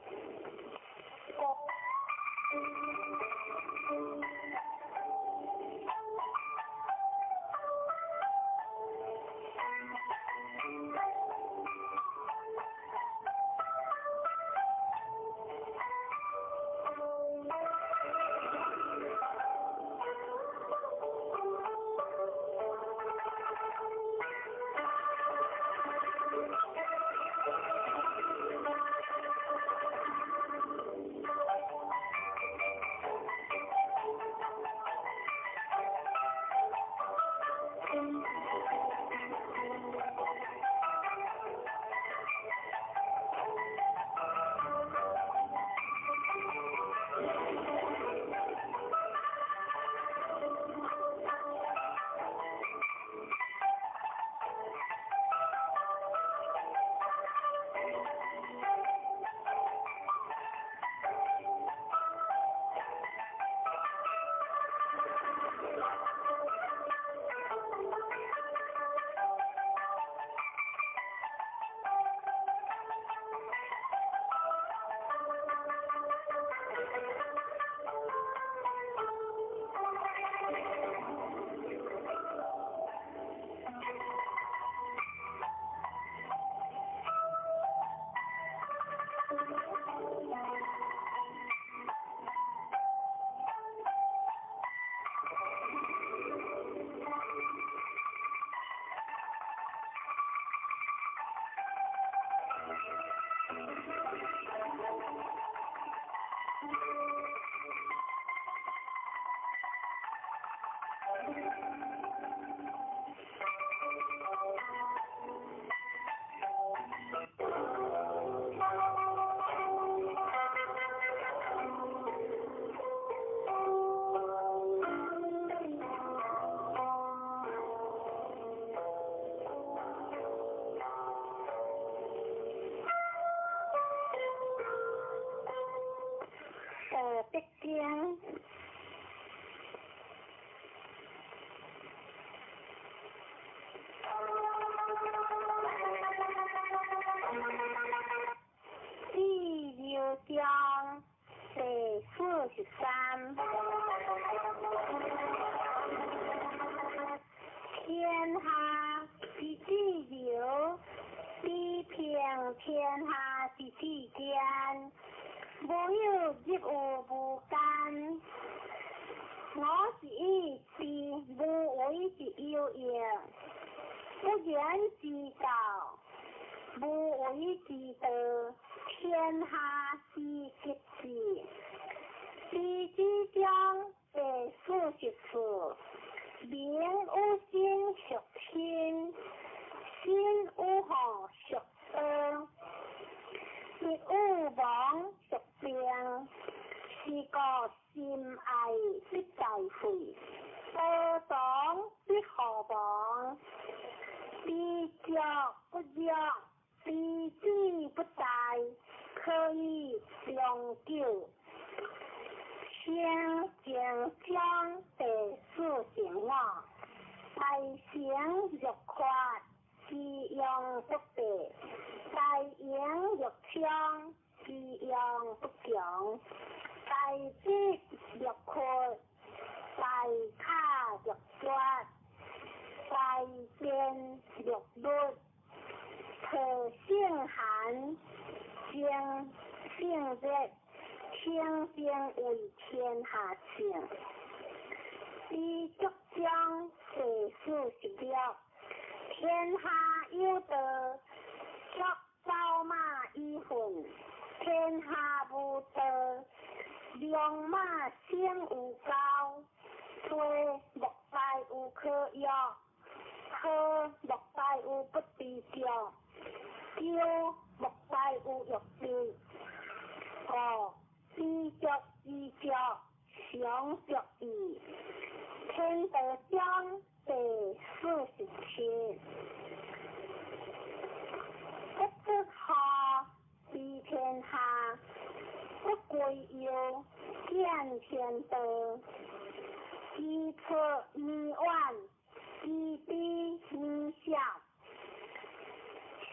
Speaker 3: 德經第六章第43，天下之至柔，比平天下之至堅。無有入於無間，我是以知無為之有用，不言之道，無為之道，天下之極致。地之章第44，民有心屬心，心有何屬道，亦有亡屬病，是故心愛必若不弱，知止不殆，可以長久。聖經章第45，大成若缺，其用不廢；大盈若昌，其用不窮；大節若闊，大卡若絕，大變若律，特性寒，精性熱，清淨為天下聖。知足章第46，天下有道，畜走馬以奮；天下無道，良馬生有狗。吹莫大有可欲，呵莫大有不知足，丟莫大有欲得。五知足知足，常足矣。天道章第47，不出戶，治天下；不歸右，見天道。知出彌遠，知彼彌少。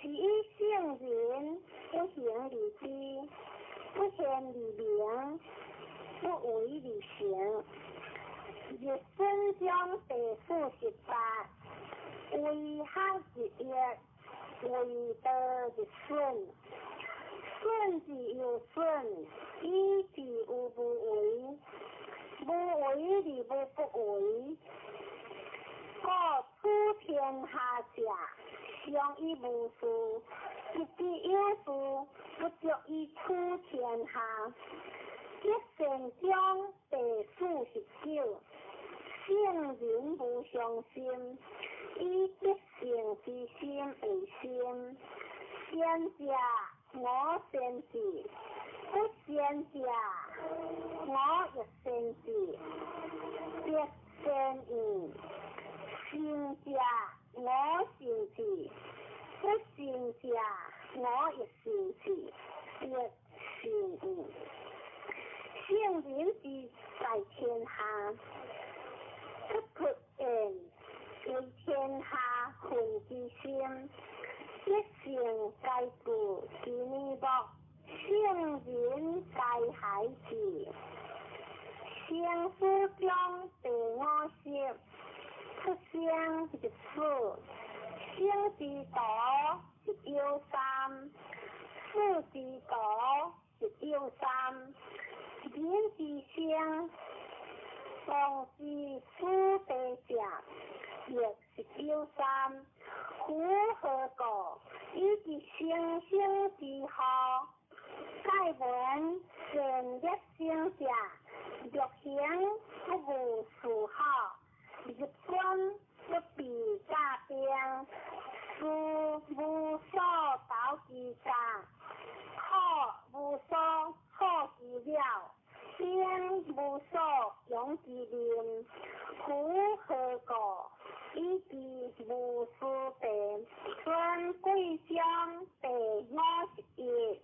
Speaker 3: 是以聖人不行而知，不言而明，不為而成。日損章第48，為學日益，為道日損。損之又損，以至於無為。無為而無不為。故處天下者，常以無事；得之有事，不足以處天下。德善章第49，聖人無上心，以德性之心為心。善者我善之，不善者我亦善之。德善焉，善者我善之，不善者我亦善之。德善焉。聖人之在天下，不出言，為天下恨之心。德性皆具其面目，聖人皆孩子。生死章第50，出生入死，生之徒一有三，死之徒一有三。人之生，當知死地者，亦是有三。夫何故？以及生生之禍，蓋聞善德生者，欲行不務事好，入軍不避甲兵，事無所投其甲，苦無所措其了，兵無所用其面。夫何故？以其無私地。尊貴章第51，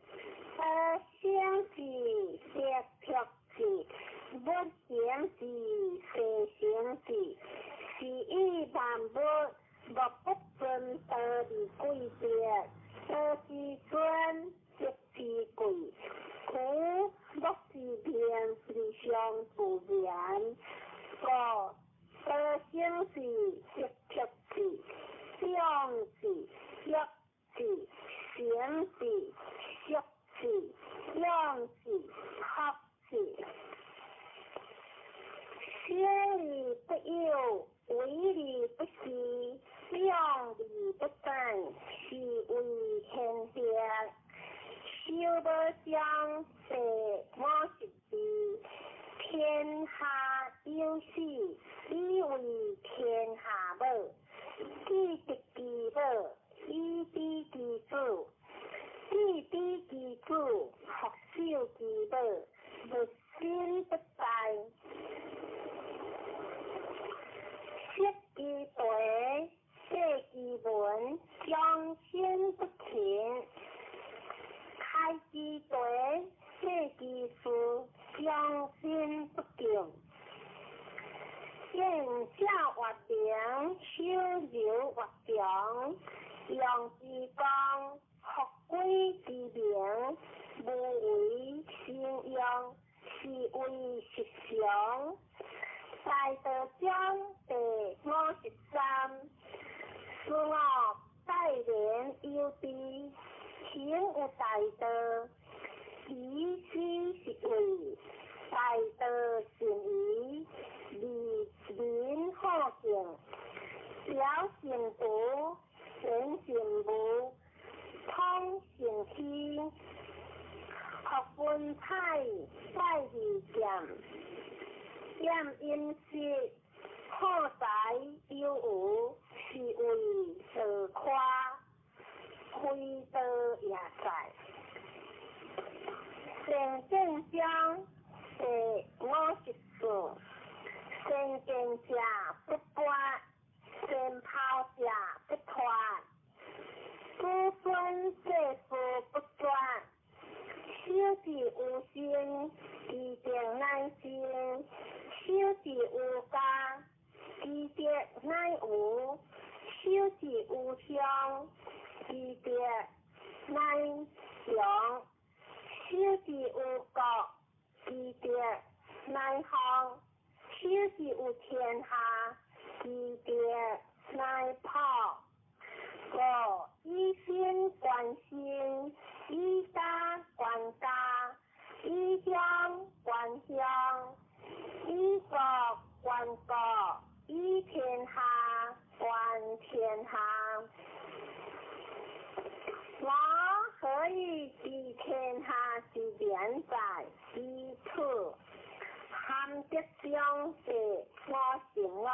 Speaker 3: 得生之得脫之，不行之得行之，是以萬物莫不尊道而貴德，道之尊，德之貴。故莫之命而相自然。故得生之得脫之，長之弱之，成之息之，養之合之。生而不有，為而不恃，養而不散，是謂玄德。修無章第52，天下有死，以為天下母；既得其母，以知其子；既知其子，復守其母，物身不殆。釋其題，解其文，將見照越明，守柔越強，用之光，復歸之明，無為生用，是為實常。大道章第53，思我待人有知，行有大道，以此是為大道善疑，利民好敬，表善德，顯善無，通善虛，學文采，載利劍，厭飲食，好財有餘，是為道誇，非道也在。聖見章第54，先見者不拔，先拋者不脫，子孫世事不絕，守之有心，其德乃生；守之有家，其德乃無；守之有鄉，其德乃強；守之有國，其德乃興；守之有天下，其德乃普。五以身觀身，以家觀家，以鄉觀鄉，以國觀國，以天下觀天下。我何以知天下之變哉？以此含德章第55，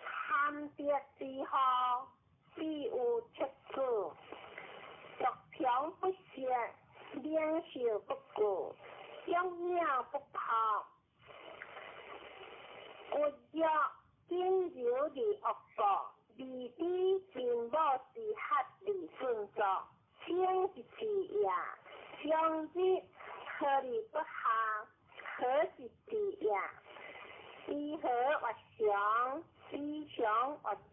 Speaker 3: 含德之後，必有七子，獨強不息，領袖不顧，養鳥不拋，骨弱僅柔而惡國，未知秦母之合而順作，生之治也。長日何而不下？何之治也？知和越常，知常越平，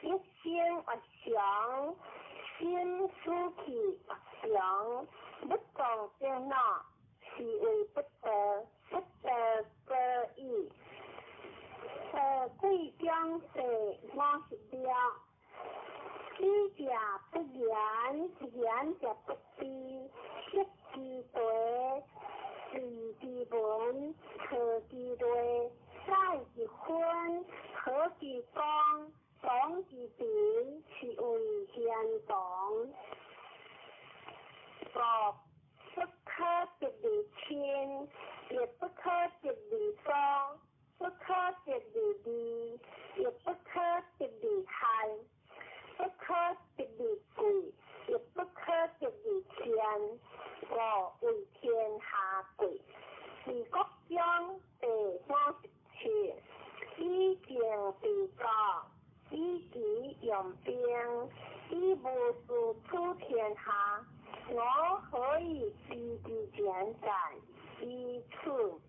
Speaker 3: 一生越常，心思氣越常，不動正腦，是為不得，不得過矣。道貴章第56，知者不言，言者不知，識之地，利之文，和之類，載之分，和之光，當之平，是為賢同。五不可得而親，亦不可得而疏，不可得而利，亦不可得而害，不可得而貴，亦不可得而賤。故為天下貴。治國章第57，以政治國，以己用兵，以無事處天下，我何以知之見哉？以此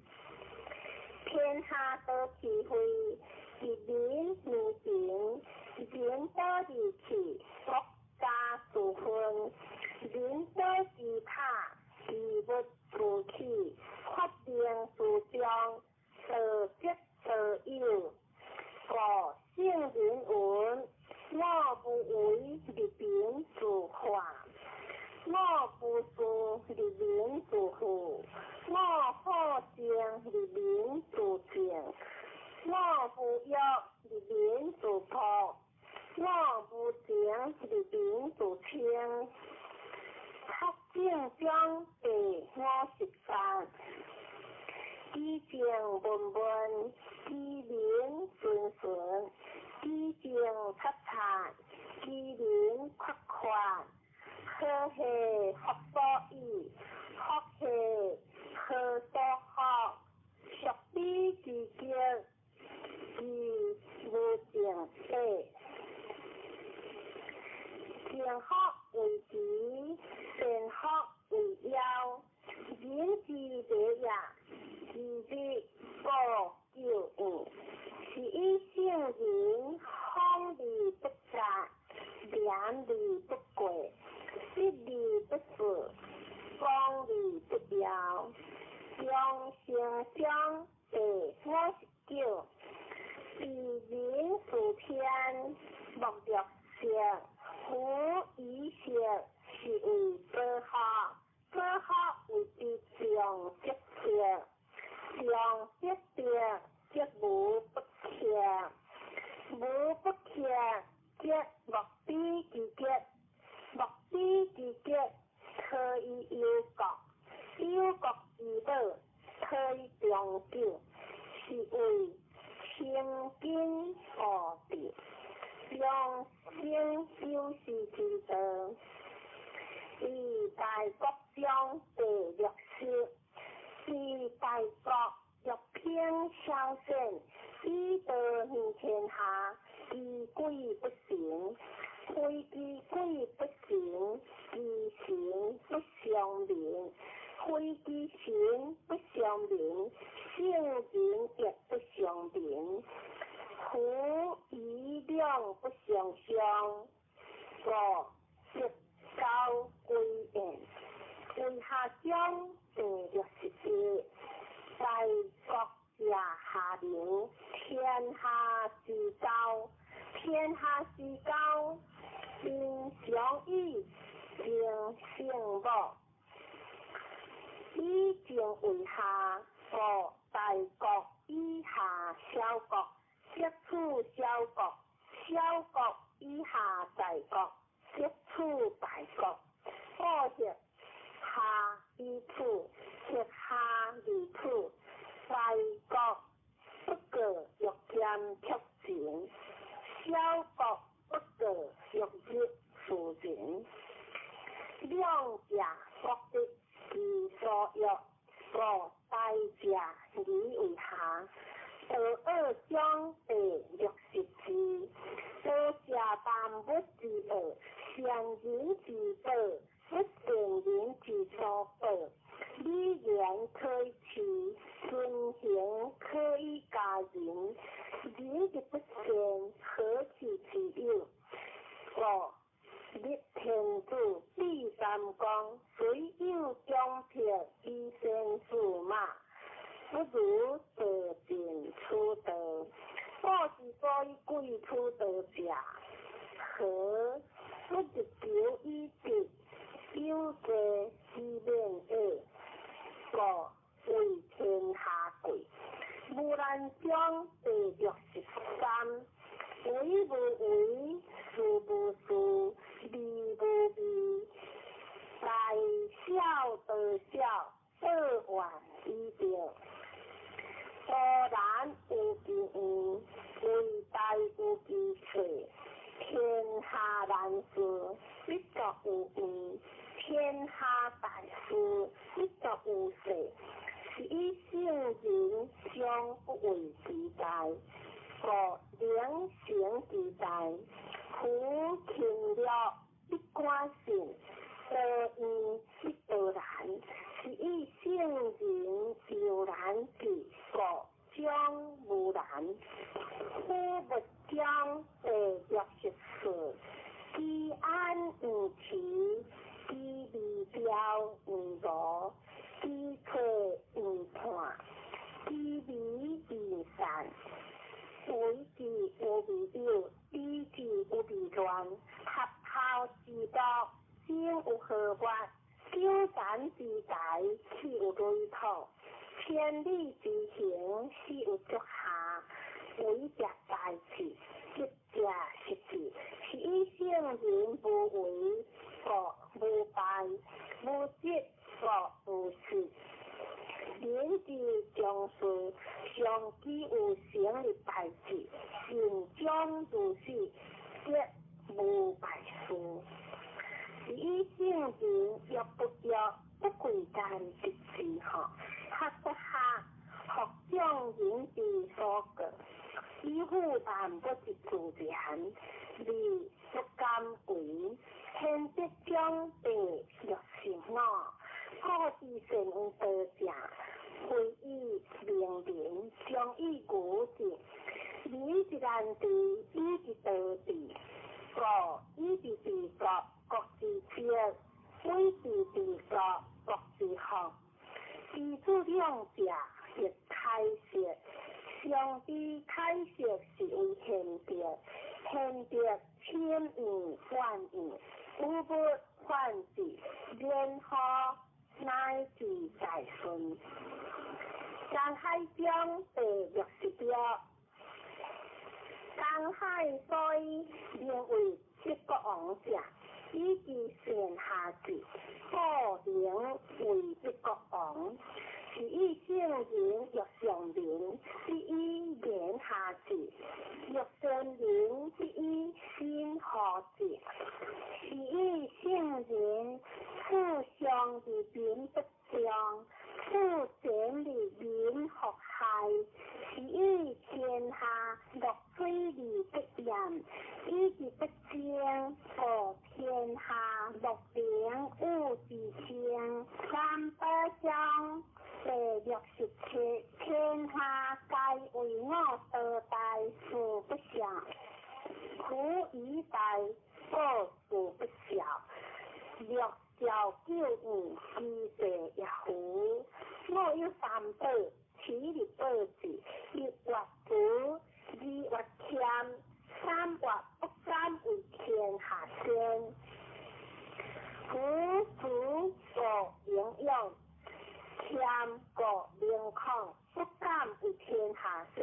Speaker 3: 天下得其會，一民如平，人得而去，國家自分；人得其塔，其物自起，發兵自將，道則道有。故聖人云：我無為而民自化，我無事而民自富，我好靜而民自靜，我無欲而民自樸，我無情而民自清。德政章第53，其政文文，其民順順，其政察察，其民闊闊。何係福所倚，福係何所福？屬彼之極，其無正體。正福為慈，善福為夭。人之禮也，其日故久遠。根悟智，众生修持之道。伫大国中第六十，伫大国欲偏小善，以道行天下，其鬼不神，非其鬼不神，其神不相明，非其神不相明，圣人亦不相明。夫以两不相伤，故得交归焉。为下将第61，大国者下民，天下之交，天下之交，民常以情胜母。以情为下，故大国以下小国，则处小国；小国以下大国，则处大国。故协下以处，协下而处。大国不过欲兼却情，小国不过欲入夫人。两者各得其所欲，故大者而为下。道恶中第62，道者万物之恶，善人之宝，不善人之所宝。语言可以辞，尊行可以加人。人之不善，何其之有？故立天子，立三公，虽有强迫以先驷马，不如道尽此道。古之所以贵此道者，何不日求以得，有罪以免恶，故为天下贵。无难中第63，为无为，事无事，味无味，大小道小，道愿以得。无难有其愿，为大有其策。天下难事，必作有愿；天下大事，必作有势。是以圣人常不为其大，故能成其大。夫勤乐必寡信，多怨必多难。是以圣人犹难至，故将无难。夫物中第64，其安毋齐，其味调毋无，其气毋散，其微未散。为之有未有，比之有未乱。合孝之道，生有何物？纠缠之财，岂有累土？千里之行，始有足下。为者大智，执者失智。是以圣人无为，故无败；无执，故无失。人之将事，常期有成的代志，尽终如始，则无败事。是以圣人欲不欲，不贵间得之吼，合不合，服众人之所过，以乎万物之自然，而不敢为。天德中第65，古之善有道者，非以明民，常以愚之。民之难治，以之道治；故以之治国，国之治；以之治国，国之福。其子两者，亦开设。上之开设是为贤德，贤德千万万万，无不反之，然后乃至大顺。江海中第66，江海所以名为七国王者，以其善下治，故名为一国王。是以圣人欲上民，是以言下治，若善人不以心何者？是以圣人处上而民不争，处前而民复害。是以天下乐水而不淹，以其不争，故天下乐平物之清。三宝章第67，天下皆为我多大，事不肖；苦以待，故事不肖。六兆九五，其地也夫。我有三宝，起立宝智，一月慈，二月谦，三月不敢为天下先。夫慈故营养，谦故明旷，不敢为天下先，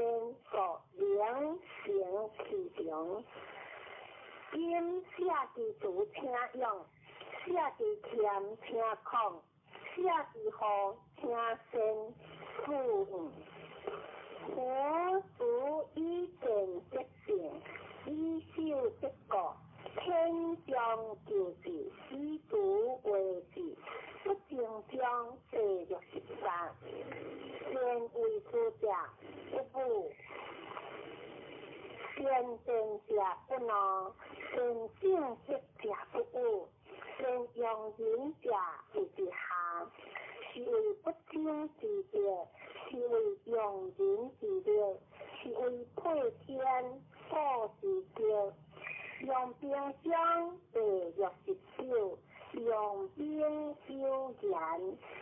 Speaker 3: 故能成其长。今舍之慈，请勇；舍之谦，请旷；舍之和，请先。夫毋，夫子以见得性，以守得国，天将救之，以足为之。不争章第63，善为士者不武，善辩者不挠，善正直者不侮，善用人者为之下。是为不争之德，是为用人之力，是为配天古之德。用兵章第69，用兵有言，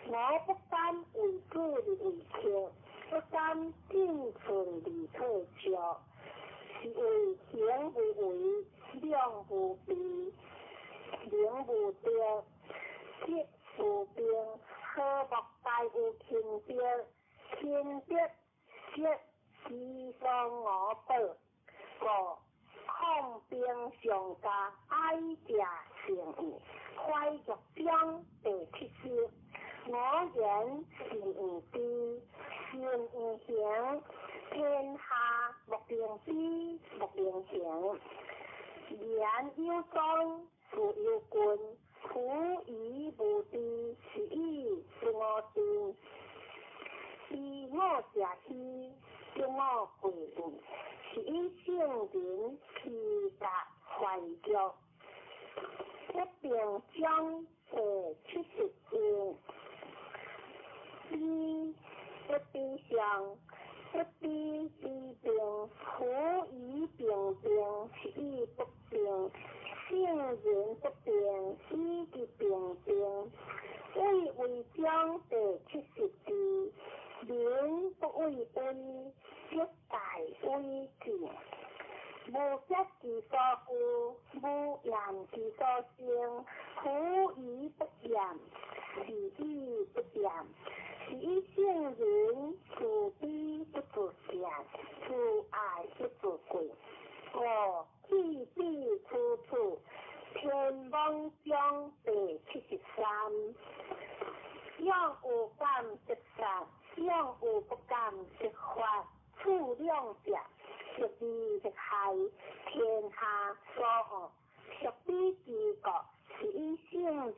Speaker 3: 我不敢为主而为客，不敢进寸而退却，是为行无为，量无备，能无德，德无兵，何莫大有勤德？勤德则其所我保，故抗兵上加爱者成义。怀玉章第70，我言是毋知，心毋行，天下莫能知，莫能行。言有宗，事有君，夫以无知，是以不我知。知我者希，得我贵矣。是以圣人披甲怀玉。不平章第71，比不比上，不比比平，夫以平平，是以不平。圣人不平，以其平平。畏为章第72，民不畏威，则大威至。无德之所居，无言之所生。夫以不言，是以不言。是以圣人慈悲不自见，慈爱不自贵。五去彼处处，天网章第73。勇有感则杀，勇有不感则发。处两者，十二则害，天下所恶。十比之国，是以圣人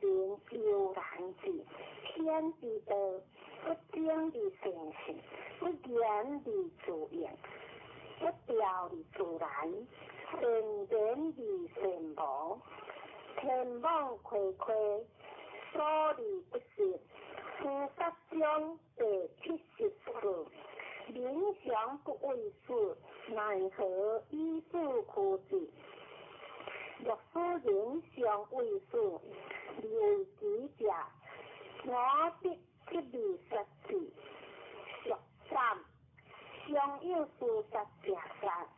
Speaker 3: 悠然之。天之道，不争而成事，不言而自应，不调而自然，善言而善无。天网恢恢，疏而不失。司法章第74。民常不畏死，奈何以死惧之？若使人常畏死，而为己者，我必极力杀之。六三，常有事杀者杀，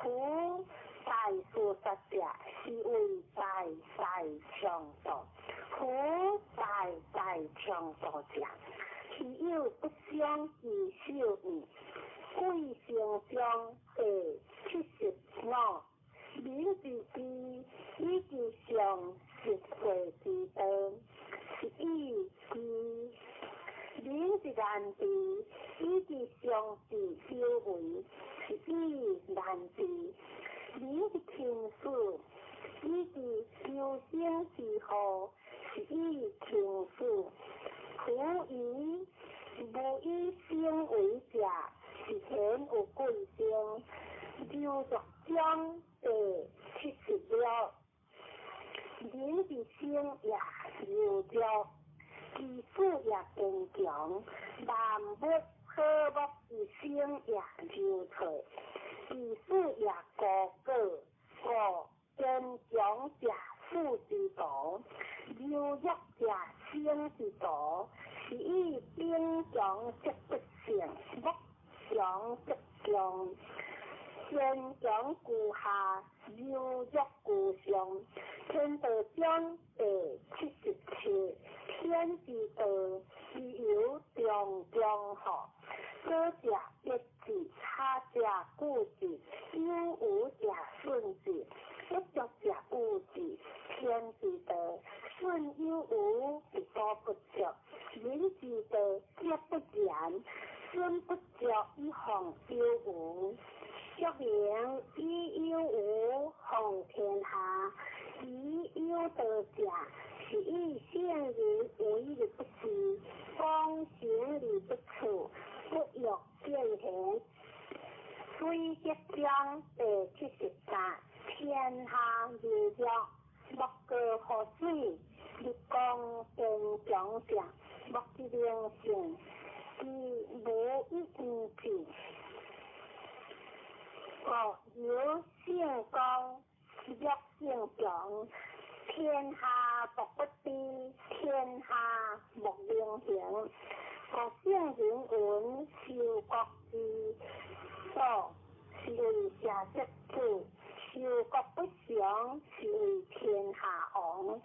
Speaker 3: 夫大事杀者，是为大大强盗。夫大大强盗者，岂有不伤其手矣？贵成章第75，民之知，以其上实惠之道，是以知；民之难知，以其上智有为，章，柔弱章第76，人之生也柔弱，其死也坚强，万物和睦之生也柔脆，其死也高高。五坚强者死之徒，柔弱者生之徒，是以兵强则不胜，木强则强。坚强居下，柔弱居上。天道章第77，天之道，自由中中和。左者一字，他者固之，有无者顺之，不足者有之。天之道，顺有无，而所不足；人之道，则不然。顺不足以防有无，说明以有无防天下，以有道者，是以圣人为而不治，光行而不处，不欲见贤。水德章第73，天下柔弱，莫过乎水；日光坚强者，莫之能胜。其无一毋治。国有圣光，弱胜强。天下莫不知，天下莫能行。国圣人云：修国之道，是为社稷主；修国不祥，是为天下王。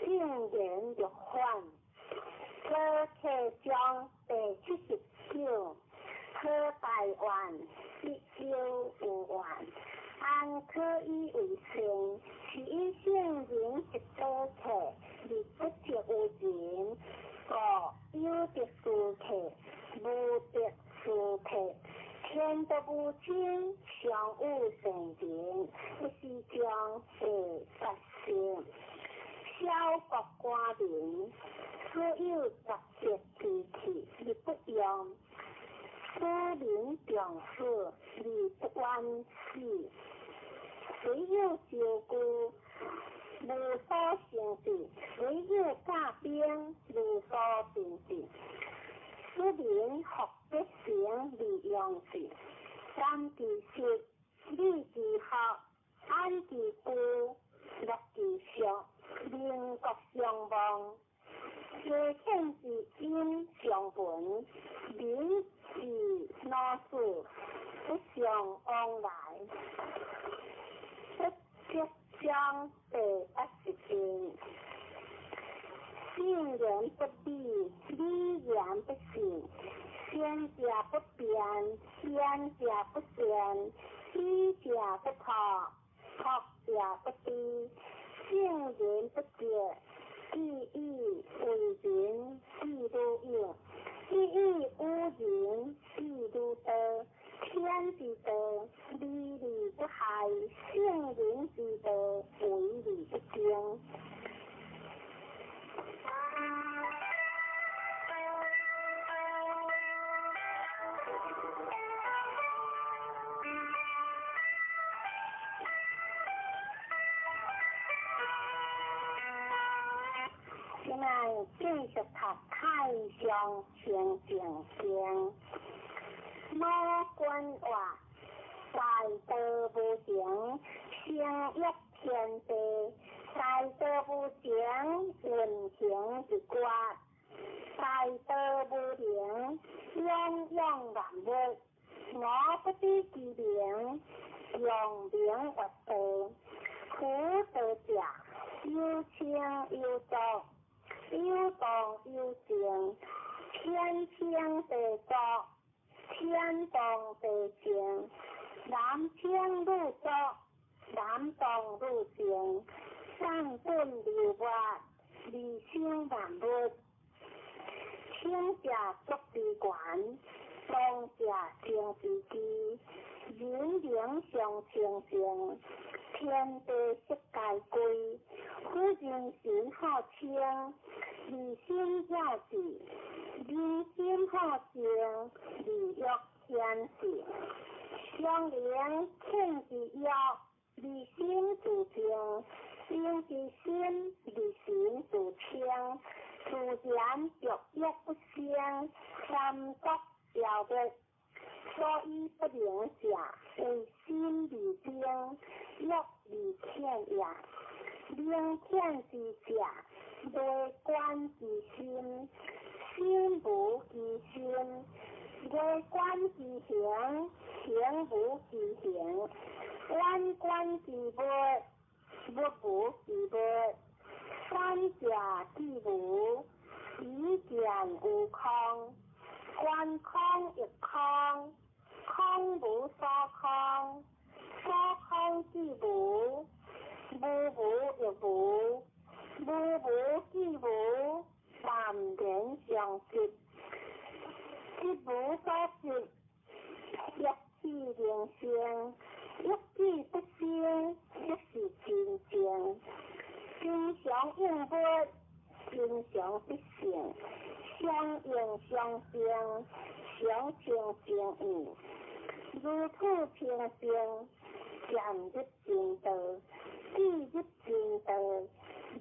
Speaker 3: 正言若反。左客章第79，好大愿，必有有愿，安可以为善？是以圣人一道客，而不得有人。故有德殊客，无德殊客。天道无亲，常有善人，不是将第8圣。小国寡民，所有十德之气而不用，使民重死而不冤死。虽有招具，无所成治；虽有甲兵，无所成治。使民福必成而用之。感之实，理之学，安之居，乐之俗，民国相望。家天之音相闻，民之老死不相往来。不德章第81，信言不立，理言不信，先者不辩，先者不辩，知者不破，破者不知，圣人不觉，既以为人，既如有；既以无人，既如道。天之道，利而不害；圣人之道，为而不争。现在继续读《太上清净经》。无君话，大道无形，生育天地；大道无形，运行一决；大道无形，养养万物。我不知其名，用名曰道。夫道者，有清有浊，有动有静，天清地浊，天动地静，男清女浊，男动女静，上本流末，而生万物。清者足之源，动者生之基，人灵相清净，天地色皆归。夫人心好清，而心了智；人心好静，而欲天性。小常能遣之欲，而心自静；静之心，而神自清。自然欲欲不生，三毒消灭。所以不能者，为心而静，欲而遣也。明遣之者，内观之心，心无其心；外观之形，形无其形；远观之物，物无其物。三者既无，以见有空。观空亦空，空无所空，所空即无，无无亦无，无无即无，三连相续，即无所执，欲起能生，欲起不生，即是真正。真常应物，真常必性，相应相生，常清净义，如此清净，渐入真道，既入真道，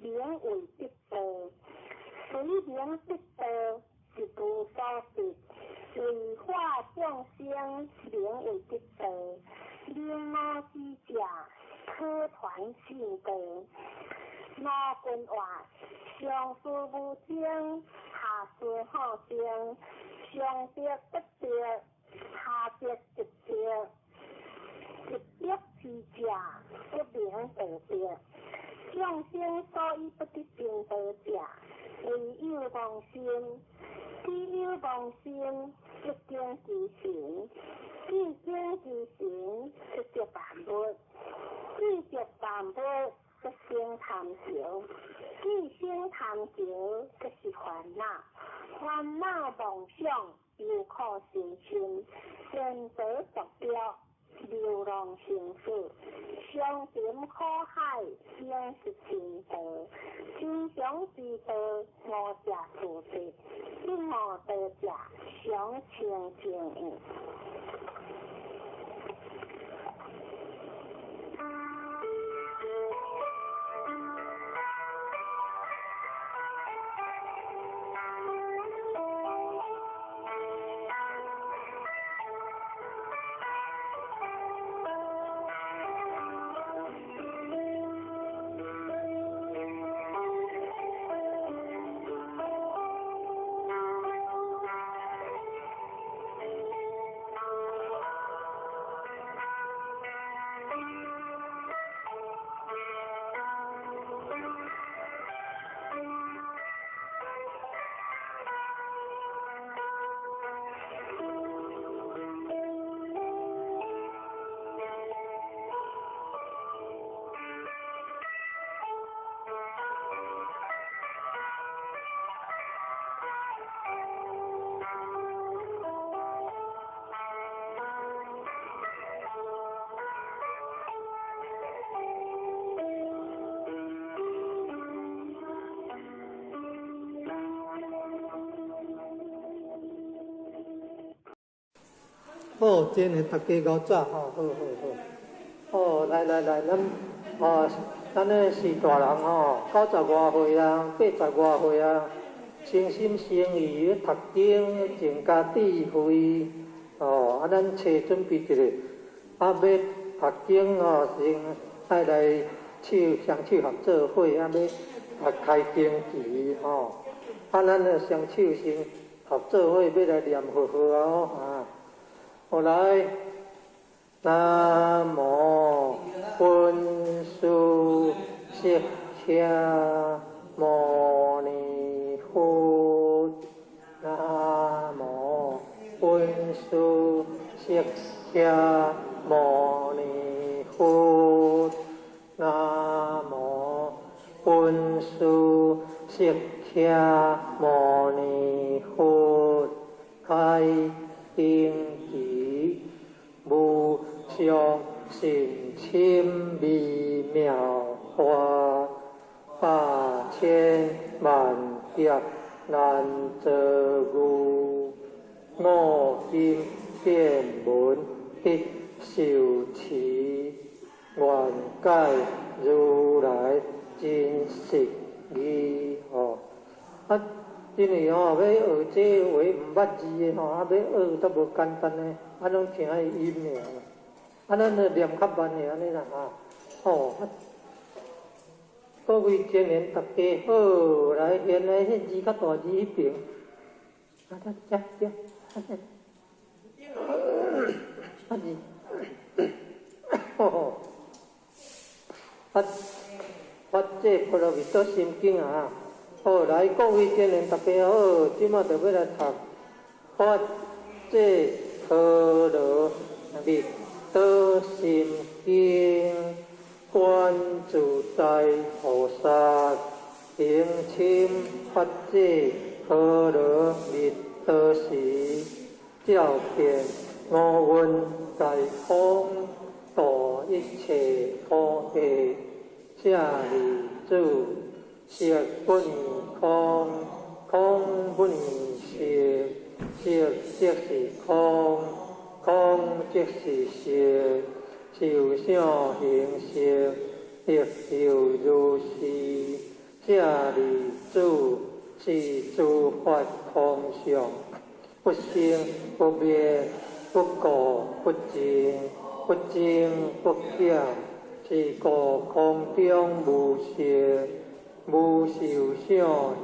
Speaker 3: 名为得道。随名得道，一无所得；为化众生，名为得道。明悟之者，可传信道。罗君话：上师无情，下师好生；上德不德，下德即德。一德之者，不名道德。众生所以不得正道者，唯有妄心。只有妄心，即经其神；既经其神，即得万物；既得万物，即生贪着；既生贪着，即是烦恼。烦恼妄想，忧苦心心，颠倒坐标，流浪生死，相沉苦海，应是真道。真常之道，无者自得；不悟道者，常清净义。
Speaker 4: 好，真的，大家熬早吼，好好好。哦，来来来，咱哦，咱咧是大人吼，90外岁啊，80外岁啊，诚心诚意咧读经，增加智慧。哦，啊，咱揣准备一下，啊，欲读经吼，先爱来手双手合做伙，啊，欲啊开经旗吼。啊，咱咧双手先合做伙，欲来念佛号啊，啊。后来，南无本师释迦牟尼佛。南无本师释迦牟尼佛。南無本師釋迦牟尼佛。開燈智，無上甚深微妙法，百千萬劫難遭遇。我今見聞得受持願解如來真實義吼。啊，因為吼欲學這話毋捌字的吼，啊欲學都無簡單呢，啊攏聽伊音爾，啊咱就念較慢的按呢啦哈。吼，啊，各位青年大家好，來現在彼字較大字彼爿，啊，遮遮，啊這，啊字，吼吼，啊，發這波羅蜜多心經啊。好，來各位青年大家好，這馬就欲來讀發這波羅蜜多心經，觀自在菩薩行深發這波羅蜜多時，照遍五蘊皆空，度一切苦厄。舍利子，色不異空，空不異色，色即是空，空即是色，受想行識，亦復如是。舍利子，是諸法空相，不生不滅，不垢不淨，不增不減。是故空中無色，無受想行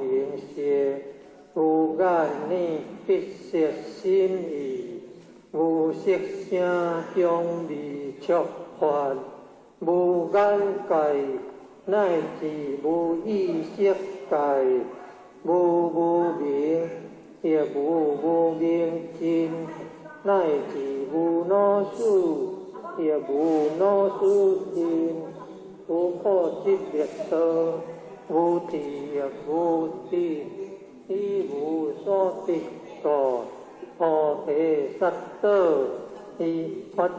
Speaker 4: 識，無眼耳鼻舌身意，無色聲香味觸法，無眼界，乃至無意識界，無無明，亦無無明盡，乃至無老死，亦無老死盡，無苦集滅道，無智亦無得，以無所得故，菩提薩埵，依發這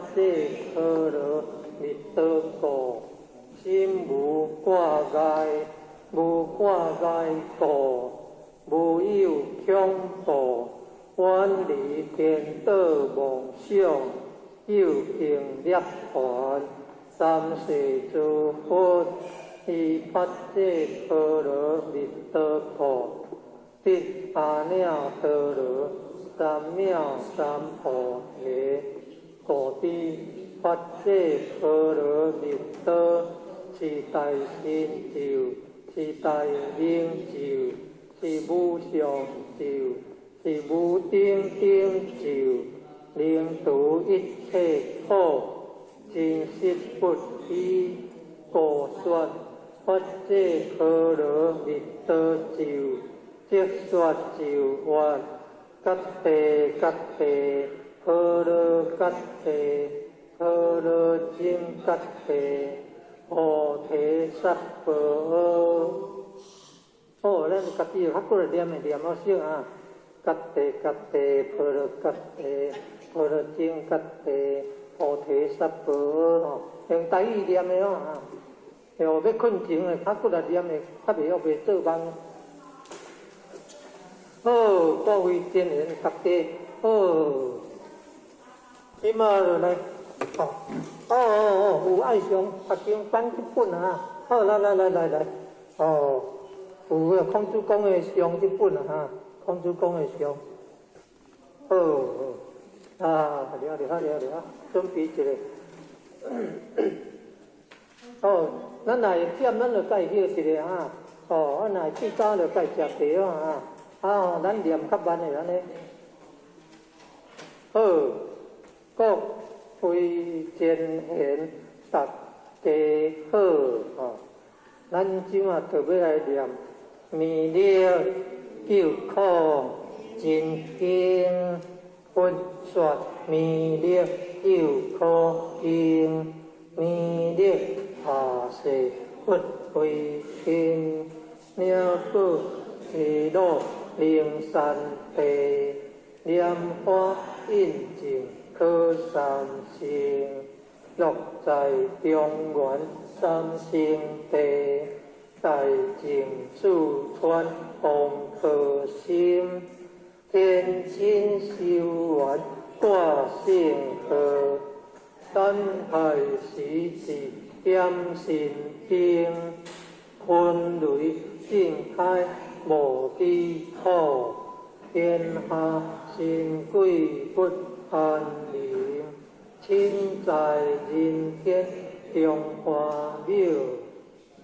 Speaker 4: 波羅蜜多故，心無掛礙，無掛礙故，無有恐怖，遠離顛倒妄想，究竟涅槃，三世諸佛依發這波羅蜜多故，得阿耨多羅三藐三菩提。故知發這波羅蜜多是大神咒，是大明咒，是無上咒，是無頂頂咒，能除一切苦，真實不虛。故說發這波羅蜜多咒，即說咒曰：揭諦揭諦，波羅揭諦，波羅僧揭諦，菩提薩婆訶。好，咱家己較過來念的念好少啊。揭諦揭諦，波羅揭諦，波羅僧揭諦，菩提薩婆訶吼，用台語念的哦啊。哦，欲睏前的較骨力念的，較袂曉袂做夢。好，各位青年大家好，這馬就來，哦，哦哦哦，有愛上學經版這本啊，好，來來來來來，哦，有個孔子講的上這本啊，哈，孔子講的上，好，好，啊，了了了了，準備一下。哦，咱若會忝，咱就愛歇一下哈。哦，啊，若會醉飽就愛食茶啊。啊，咱念較慢的按呢。好，各位前賢大家好，吼。咱這馬就欲來念彌勒救苦真經，佛說彌勒救苦經，彌勒下誓佛威神，鳥寶西魯靈山地，蓮華印證可三乘，樂在中原三聖地，大淨四川王婆心，天親修緣掛聖號，山海时时点神灯，云雷震开无基础，天下神鬼不安宁，亲在人间中华庙，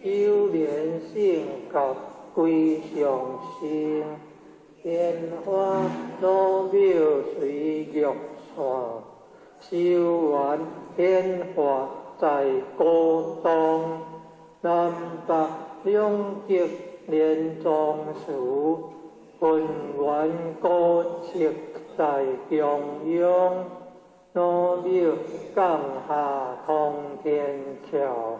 Speaker 4: 有缘圣教归上身，莲花老庙随玉线，修完显化在高东，南北两极连庄寺，浑圆古迹在中央，老庙降下通天桥，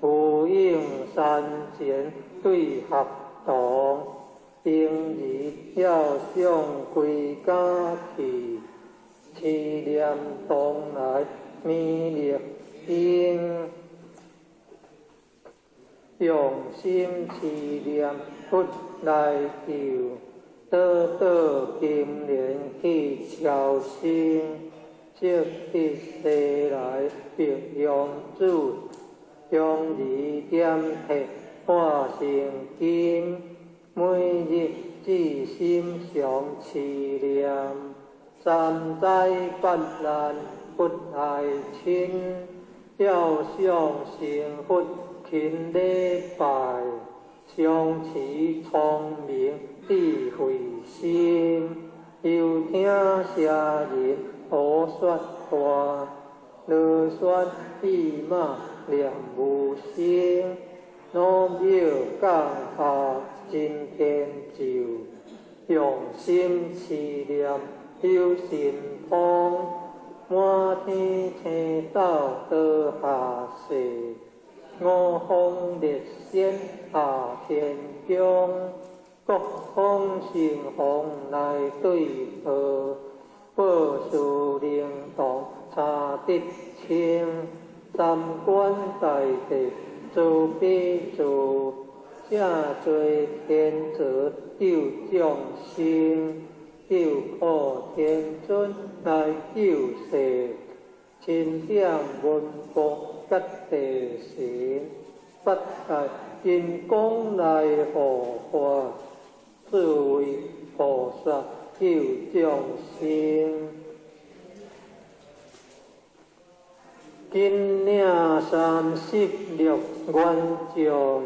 Speaker 4: 呼应山前对合同，平日要上归家去，持念东来弥勒经，用心持念佛来救，倒倒金莲去超生，积得西来白羊子，将儿点铁化成金，每日至心常持念，三灾八难不害亲，要想成佛勤礼拜，常持聪明智慧心，又听邪人胡说话，啰嗦意骂念无声，老庙降下真天咒，用心持念有神通，满天星斗倒下世，五方列仙下天宫，各方神凤来对号，报事灵童查得清，三官大帝做比做，正做天泽救众生，救苦天尊来救世，钦点文部甲地神，八界金刚来护法，四位菩萨救众生。金领36元将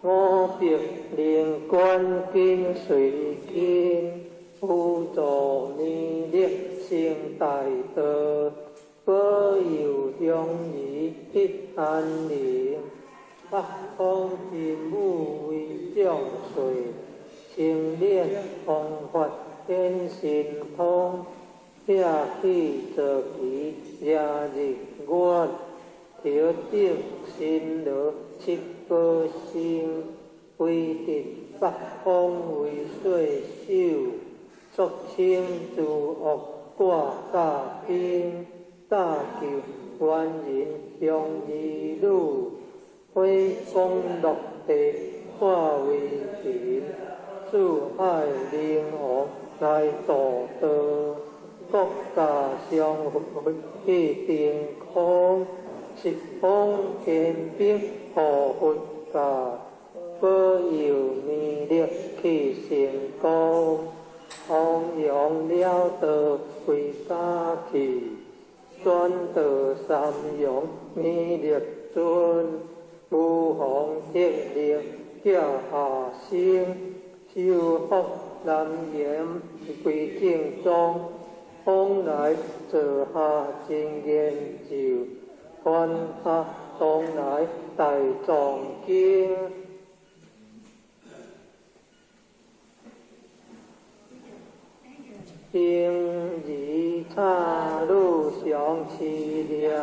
Speaker 4: ，500灵官紧随跟，辅助弥勒成大道，保佑乡儿得安宁。北方真武为将帅，青莲方法显神通，拆去坐骑掠日月，头顶神罗七宝星，威震北方为岁首，肃清诸恶挂甲兵，搭救冤人乡儿女，火光落地化为尘，四海灵王来度道，国家相会去定空，十方天兵护佛教，保佑弥勒去成功，弘扬了道归家去，转到三阳弥勒尊，无妨铁力叫下生，修福南岩归正宗，往来坐下真言咒，传下东来大藏经。平日插女常持念，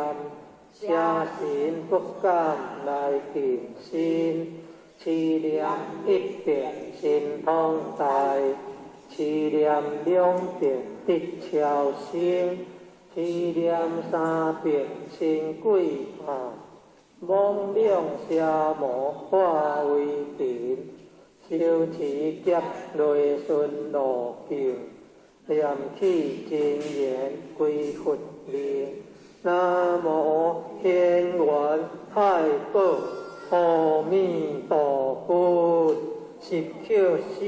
Speaker 4: 邪神不敢来近身。持念一遍神通大，持念两遍得超生，持念三遍神鬼怕，妄量邪魔化为尘，修持劫内顺路径，念起真言归佛名，南無天元太保阿彌陀佛，十叩首。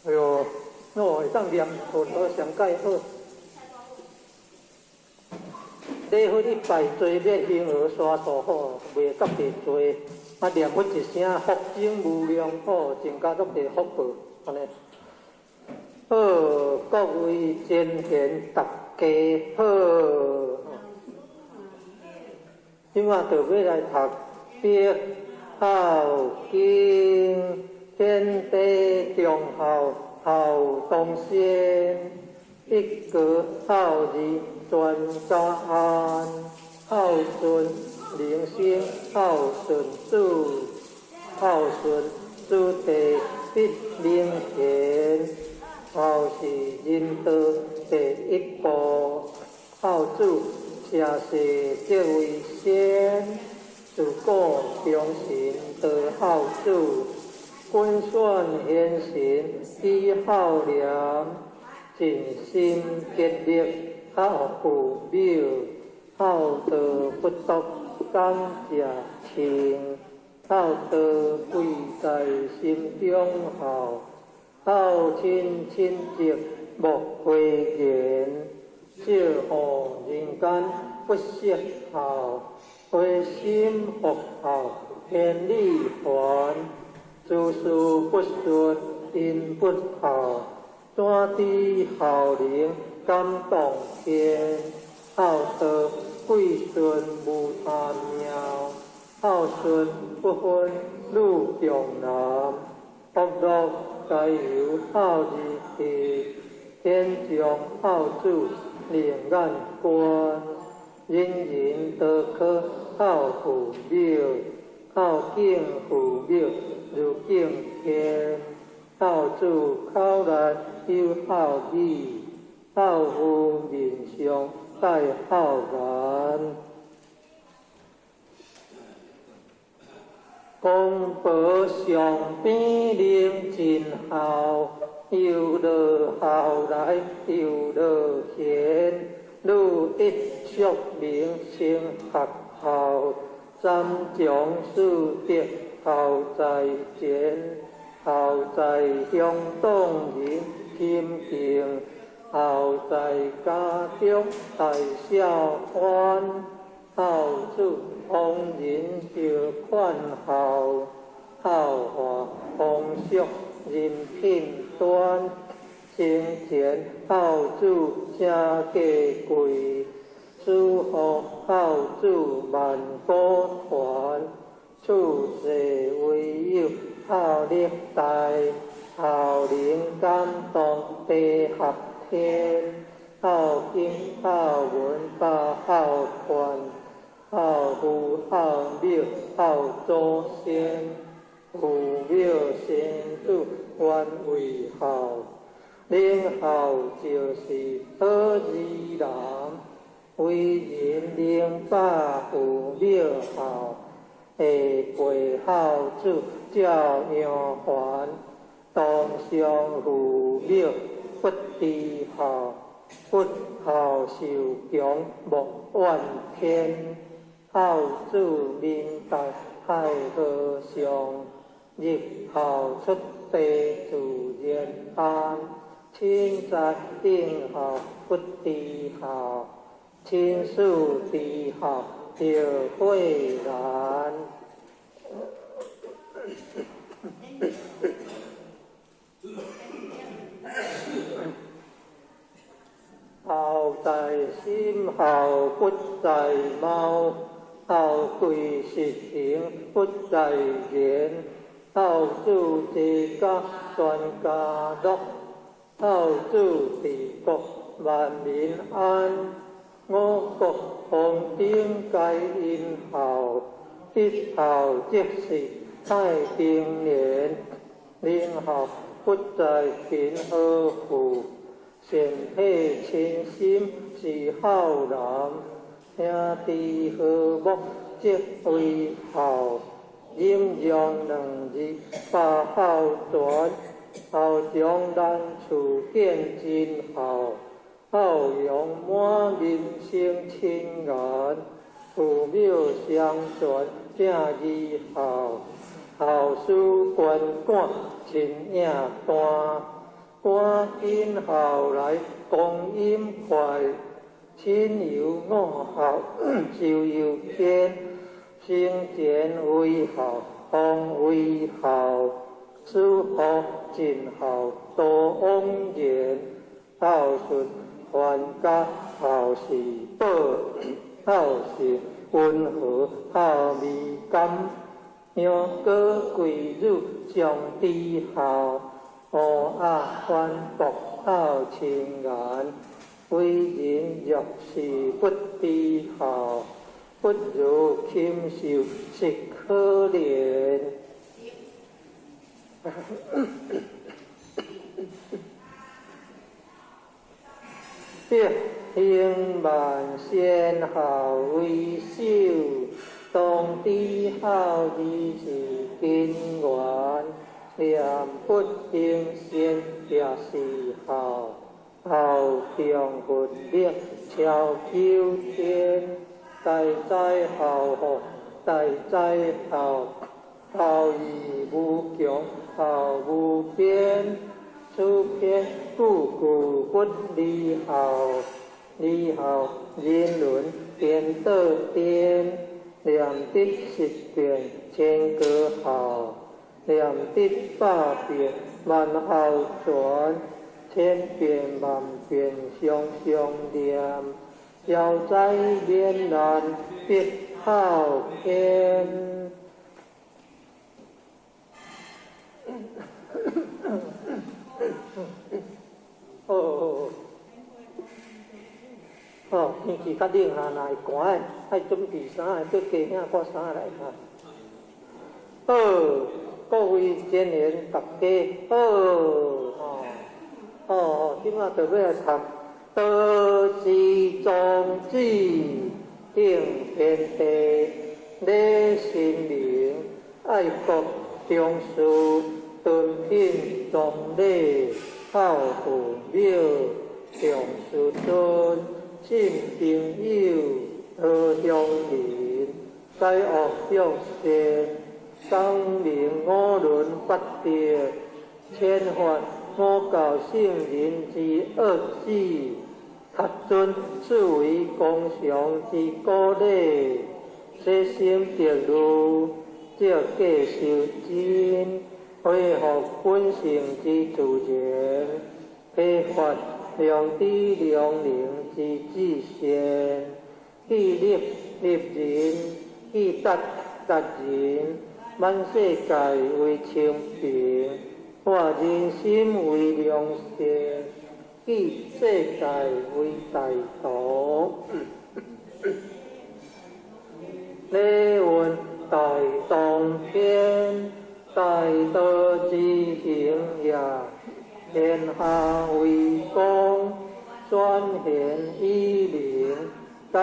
Speaker 4: 哎喲，我會當念佛好上蓋好。禮佛一拜，罪滅形而沙數好，袂特別濟。啊，念佛一聲，福增無量好，增加足濟福報，按呢。好，各位前賢大家好。這馬就欲來讀《白孝經》，天地忠孝孝當先，一國孝義全家安，孝順人生孝順子，孝順子弟必明賢，孝是仁道第一步，孝子社稷則為先，自古忠臣道孝子，君選賢臣以孝廉，盡心竭力孝父母，孝道不獨感謝情，孝道貴在心中孝，孝親親情莫諱言，少予人間不識孝，回心復孝天理還，諸事不順因不孝，怎知孝能感動天？孝道貴順無他妙，孝順不分女中男，福樂皆由孝字起，天上孝子明眼觀，人人都可孝父母，孝敬父母如敬天，孝子口內有孝語，孝父面上帶孝顏。公婆上邊能盡孝，又落孝來又落賢，女一淑明成學校，三從四德孝在前，孝在鄉黨人親敬，孝在家中大孝歡，孝子逢人就勸孝，孝化風俗人品端，生前孝子誠價貴，死後孝子萬古傳，處世唯有孝力大，孝能感動地合天，孝經孝文百孝傳，孝父孝母孝祖先，父母先祖原為孝，能孝就是好兒人，為人能把父母孝，下輩孝子照樣還，當上父母不知孝，不孝受強莫怨天。孝子明達太和尚，日後出地自然安。親在應孝不知孝，親事知孝著悔難。孝在心，孝不在貌，孝貴實行不在言，孝子齊家全家樂，孝子治國萬民安。五穀豐登皆因孝，一孝即是太平年。能孝不在貧和富，善體親心是孝男，兄弟和睦則為孝。忍讓兩字百孝全，孝長難處見真孝。孝容滿人生親顏，父母相傳正義孝。孝事觀感親影單，趕緊孝來光陰快，親友五孝壽又堅，生前為孝，方為孝，死後盡孝多枉然，孝順還家孝是寶，孝順溫和孝味甘。楊過貴女相知孝，烏鴉反駁孝親顏。為人若是不知孝，不如禽獸實可憐。德行萬善孝為首，當知孝義是根源。念佛行善也是孝，孝敬佛力超九天。大哉孝福，大哉孝，孝義無窮，孝無邊。此篇句句不離孝，離孝人倫顛倒顛，念得十遍千個孝，念得百遍萬孝全，千遍萬遍常常念，消災免難必孝天。好，好，天氣較冷哈，若會寒的，愛準備衫，綴加領掛衫來哈。好，各位善賢大家好，吼，哦，這馬就欲來讀道之宗旨，頂天地，禮神明，愛國重視，敦品崇禮，孝父母，重師尊，信朋友，和鄉鄰，止惡向善，光明五倫八德，遣發五教聖人之惡旨，恪遵四維公常之古禮，洗心得慮，照價修真，恢復本性之自然，開發良知良能之至善，去立立人，去達達人，滿世界為清平，化人心為良善，去世界為大道。禮運大當天，大道之行也，天下為公，選賢與能，講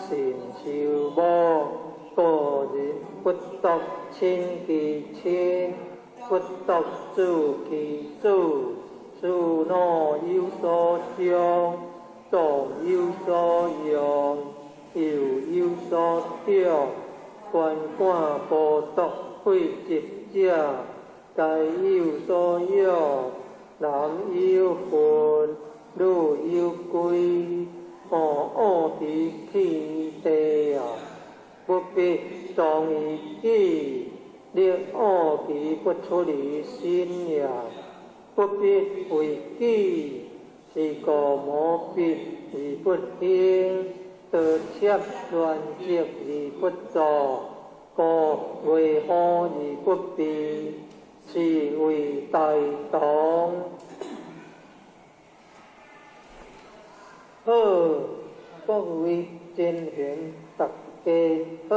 Speaker 4: 信修睦，個人不獨親其親，不獨子其子，慈怒有所長，壯有所用，幼有所長，觀感報篤廢疾者，皆有所養。男有分，女有歸，惡於其地啊，不必裝於己，力惡其不出於心也，不必為己，是故無必而不興，道切亂積而不作，故為何而不避？是為大同。好，各位善賢大家好。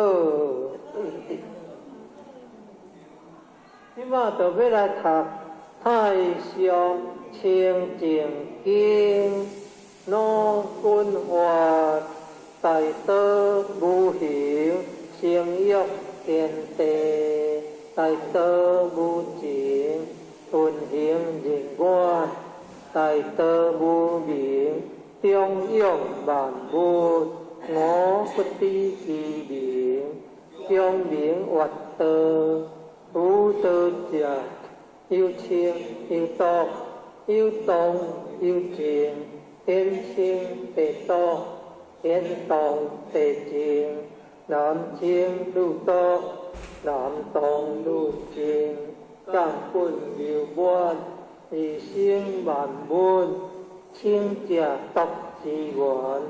Speaker 4: 這馬就欲來讀太上清淨經，老君話大道無形，成欲天地，大道無情，運行人願，大道無名，長養萬物，我不知其名，長名曰道，無道者，有清有毒，有動有靜，天清地毒，天動地靜，男清女毒，男動女靜，根本流滿，而生萬物，清者毒之源，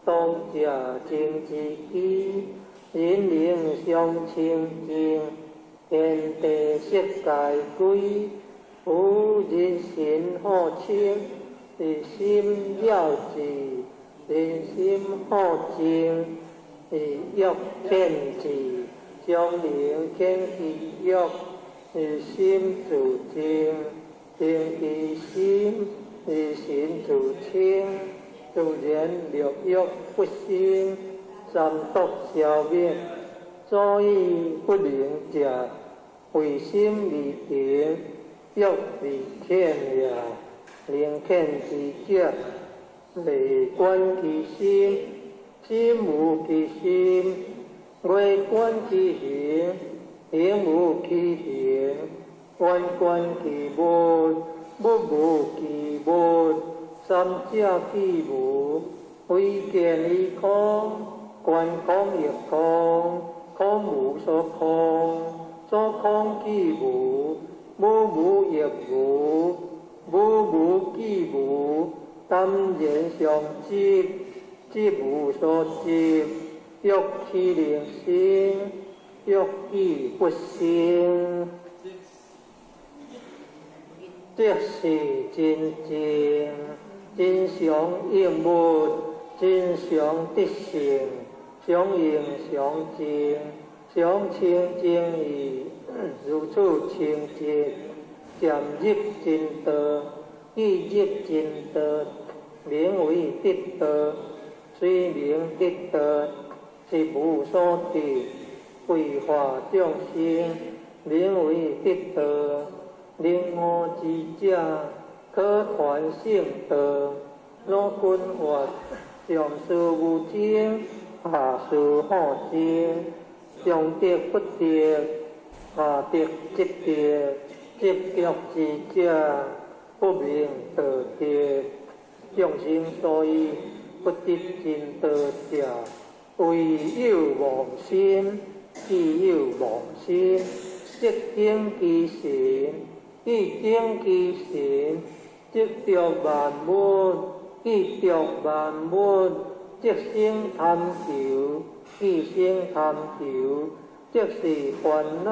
Speaker 4: 動者靜之基，人靈相清淨，天地色界歸，夫人心好清，而心了之；人心好靜，而欲天之。將靈遣其欲，而心自靜；靜其心，而心自清。自然六欲不生，三毒消滅。所以不能者，為心而行，欲而遣也。能遣之者，未觀其心，心無其心；未觀其行，行無其行；願觀其物，物無其物。三者既無，唯見於空，觀空亦空，空無所空，所空既無，無無亦無，無無既無，淡然相執，執無所執，欲豈能生？欲既不生，即是真正真常應物，真常得性，常應常淨，常清淨義，如此清淨，漸入真道，既入真道，名為得道。雖名得道，實無所得，為化眾生，名為得道。能悟之者，可傳聖道。老君話：上士無爭，下士好爭。上得不得，下得即得。執著之者，不明道德。眾生所以不得真道者，唯有妄心，既有妄心，即境其神，既境其神，即著萬物，既著萬物，即生貪求，既生貪求，即是煩惱，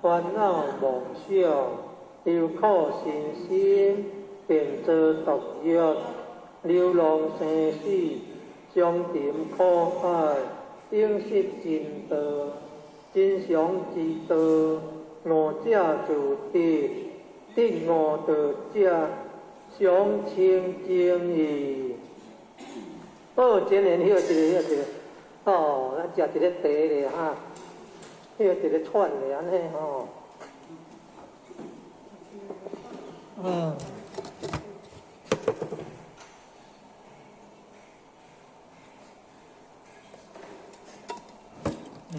Speaker 4: 煩惱妄想，憂苦身心，便造毒藥，流浪生死，相沉苦海，永失真道，真常之道，悟者自得，得悟道者，常清淨義。好，真緣歇一下，歇一下。哦，咱食一个茶咧哈，歇一个喘咧，按呢吼。嗯。嗯。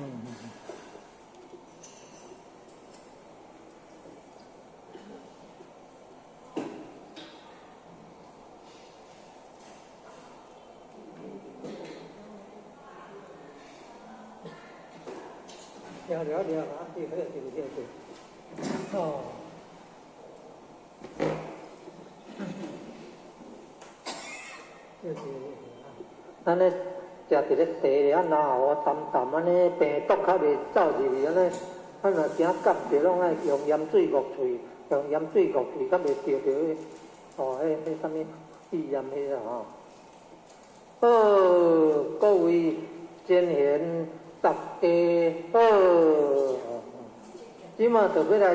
Speaker 4: 了了了啊！对，对对对对。哦。对对对啊！咱咧食一个茶咧，啊，然后淡淡按呢，病毒較袂走入去按呢，咱若驚感著，攏愛用鹽水漯喙，用鹽水漯喙，較袂著著彼，哦，彼彼啥物肺炎彼啦吼。好，各位真賢大家好，這馬就欲來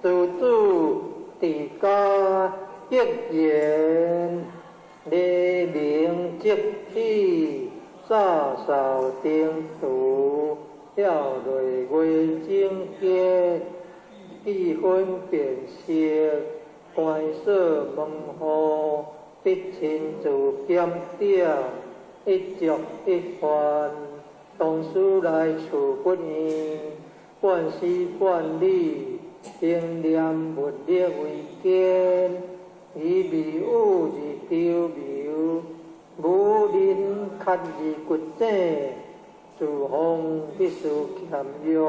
Speaker 4: 讀自主治家格言，黎明即起，洒扫庭除，跳落月整洁，记分辨色，关锁门户，必亲自检点，一粥一饭，当书来处不厌，半丝半缕，应念物力为坚，以未雨而绸缪，无人较而骨井，自奉必须俭约，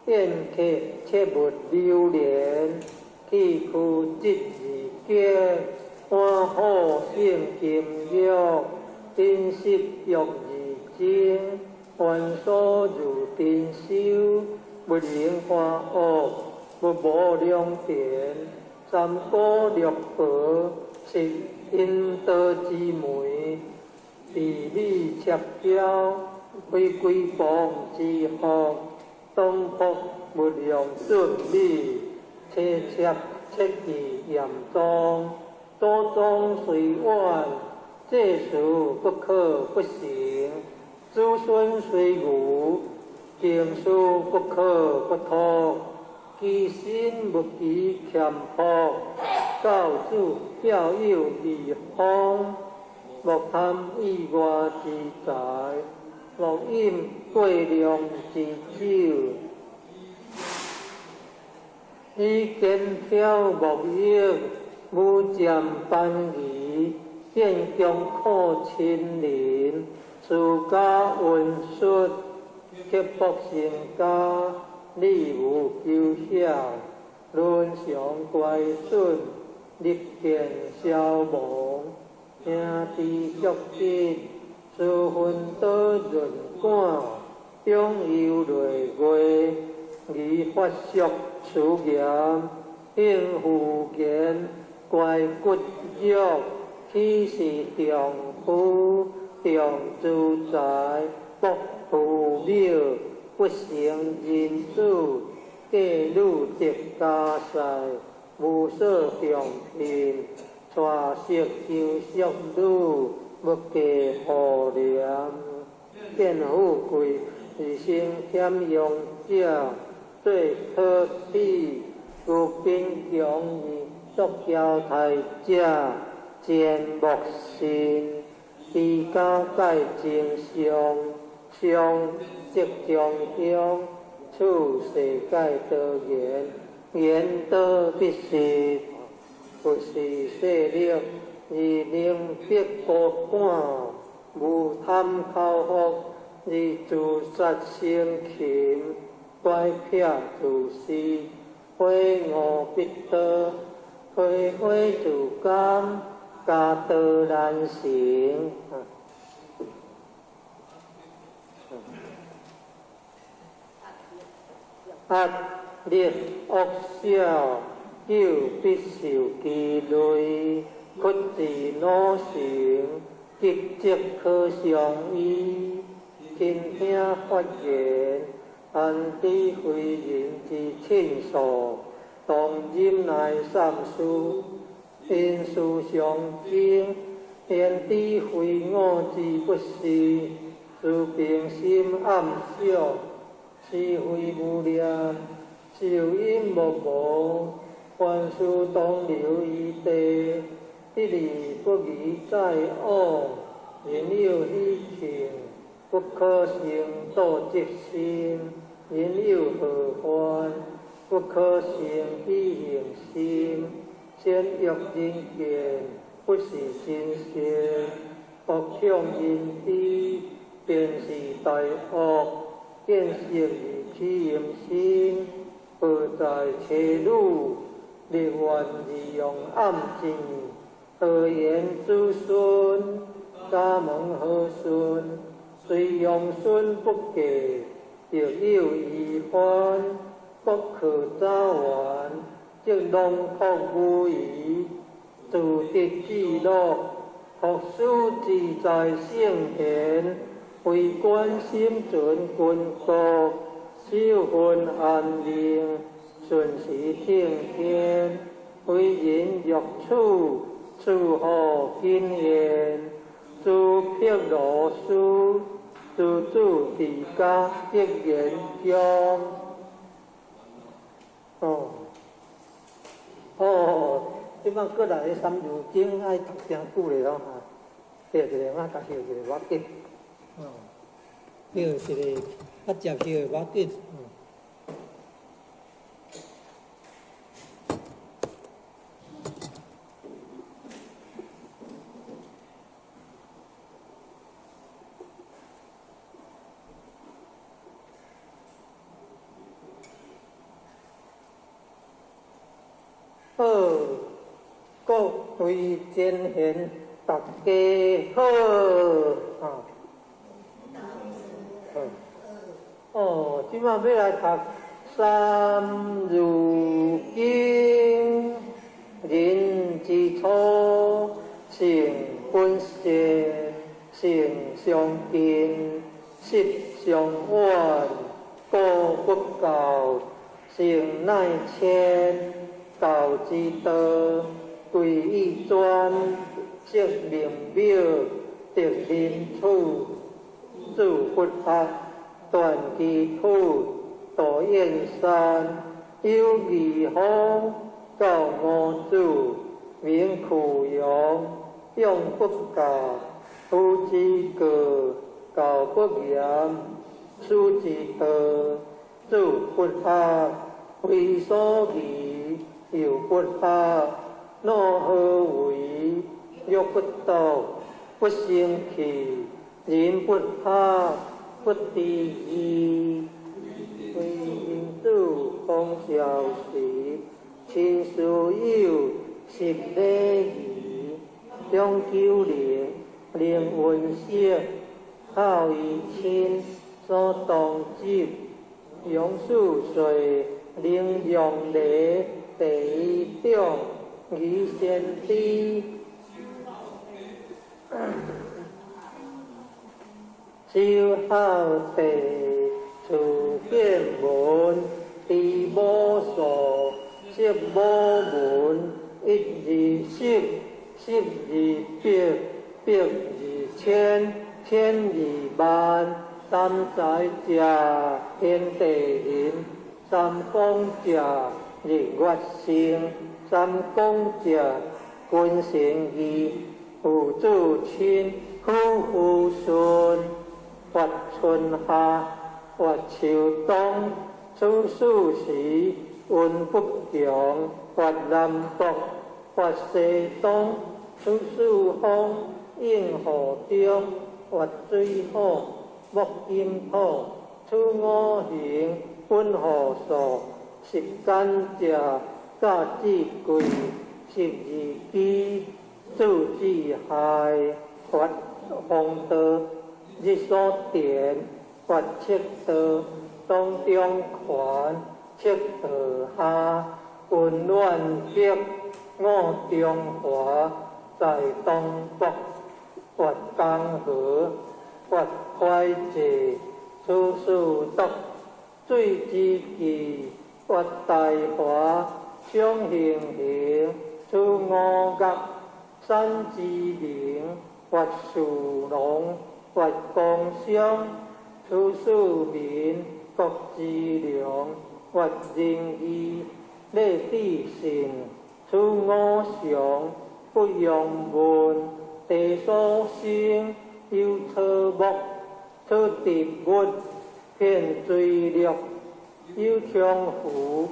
Speaker 4: 宴客切勿流连，气虚质而结，欢好胜禁欲，饮食欲而精，繁琐如珍修，勿能欢恶，勿无良田，三姑六婆是阴道之媒，地理切交，非归邦之福，当卜勿用准米，切切切记严宗，祖宗虽远，这事不可不成；子孙虽愚，经书不可不托。其身勿欺俭朴，教子教幼义方，莫贪意外之财，莫饮过量之酒。以肩挑木役，无占班仪，见强苦亲邻，私家温室，刻薄成家，礼无求晓，伦常乖顺，日见消亡，兄弟足吉，私分多润感，长忧累月，而发俗辞严，应付言乖骨肉，岂是重夫重资财，不父母，不成人子，嫁女得家婿，无所重聘，娶媳求淑女，勿嫁妇廉，见富贵而生俭用者，做可鄙，如贫穷而作娇态者，贱莫信。持家盖真相，相即中乡，处世盖多言，言多必失，不是势力而能逼高官，无贪口福而自杀生擒，乖僻自私，悔悟必多，推悔自甘，家道难成。压力恶小，久必受其累；屈志努成，吉则可相依。倾听发言，安知非人之亲属，当忍耐三思，因事相争，言知非我之不是，自平心暗想，是非无念，受因莫无，凡事当留余地，得而不疑在往，人有喜庆，不可生妒嫉心；人有祸患，不可生喜恨心。善欲人见，不是真善；恶向人知，便是大恶。见色而起淫心，报在妻女，立愿而用暗箭，何言子孙？家门和顺，虽用孙不嫁，亦有遗患，不可早完，则囊括无余，自得至乐，学书自在圣贤，为官心存君国，守分安宁，順時聽天，為人欲處，處何經驗？諸毗羅斯，諸住佇家德言中。哦，哦，這擺過來三字經愛讀誠久咧咯哈，對一個，我共翕一個無要緊。哦，翕一個，較捷翕的無要緊。好，各位前贤，大家好。啊，好。哦，這擺欲來讀《三字經》，人之初，性本善，性相近，習相遠，果不教，性乃遷。道之道，貴以專，釋名表，得人處，主佛學，斷機土，道燕山，有義方，教五祖，名苦陽，用不教，夫之過，教不嚴，師之道，主佛學，非所宜。又不學，若何為？若不道，不生氣，人不學，不知義。為人子，講孝時，親師友，習禮儀，長久靈，能文色，孝於親，所當執，養四歲，能讓梨。第一長，儀先知，修孝弟，處見聞，知母數，識母聞，一二十，十二百，百二千，千二萬，三才者，天地人，三光者。日月星，三公者，君臣義，父子親，夫婦順，發春夏，發秋冬，處四時，運不窮，發南北，發西東，處四方，應雨中，發水火，木金土，處五行，分雨數。十干者，甲子季，十二支，子之亥，發風道，日所田，發赤道，當中權，赤道下，溫暖北，五中華，在東北，發江河，發快濟，處四篤，水之氣。發大華，雙行行，處五岳，山之靈，發樹龍，發光商，處四民，國之良，發仁義，禮智信，處五常，不用問，地所生，有草木，處植物，遍錐綠。有長湖，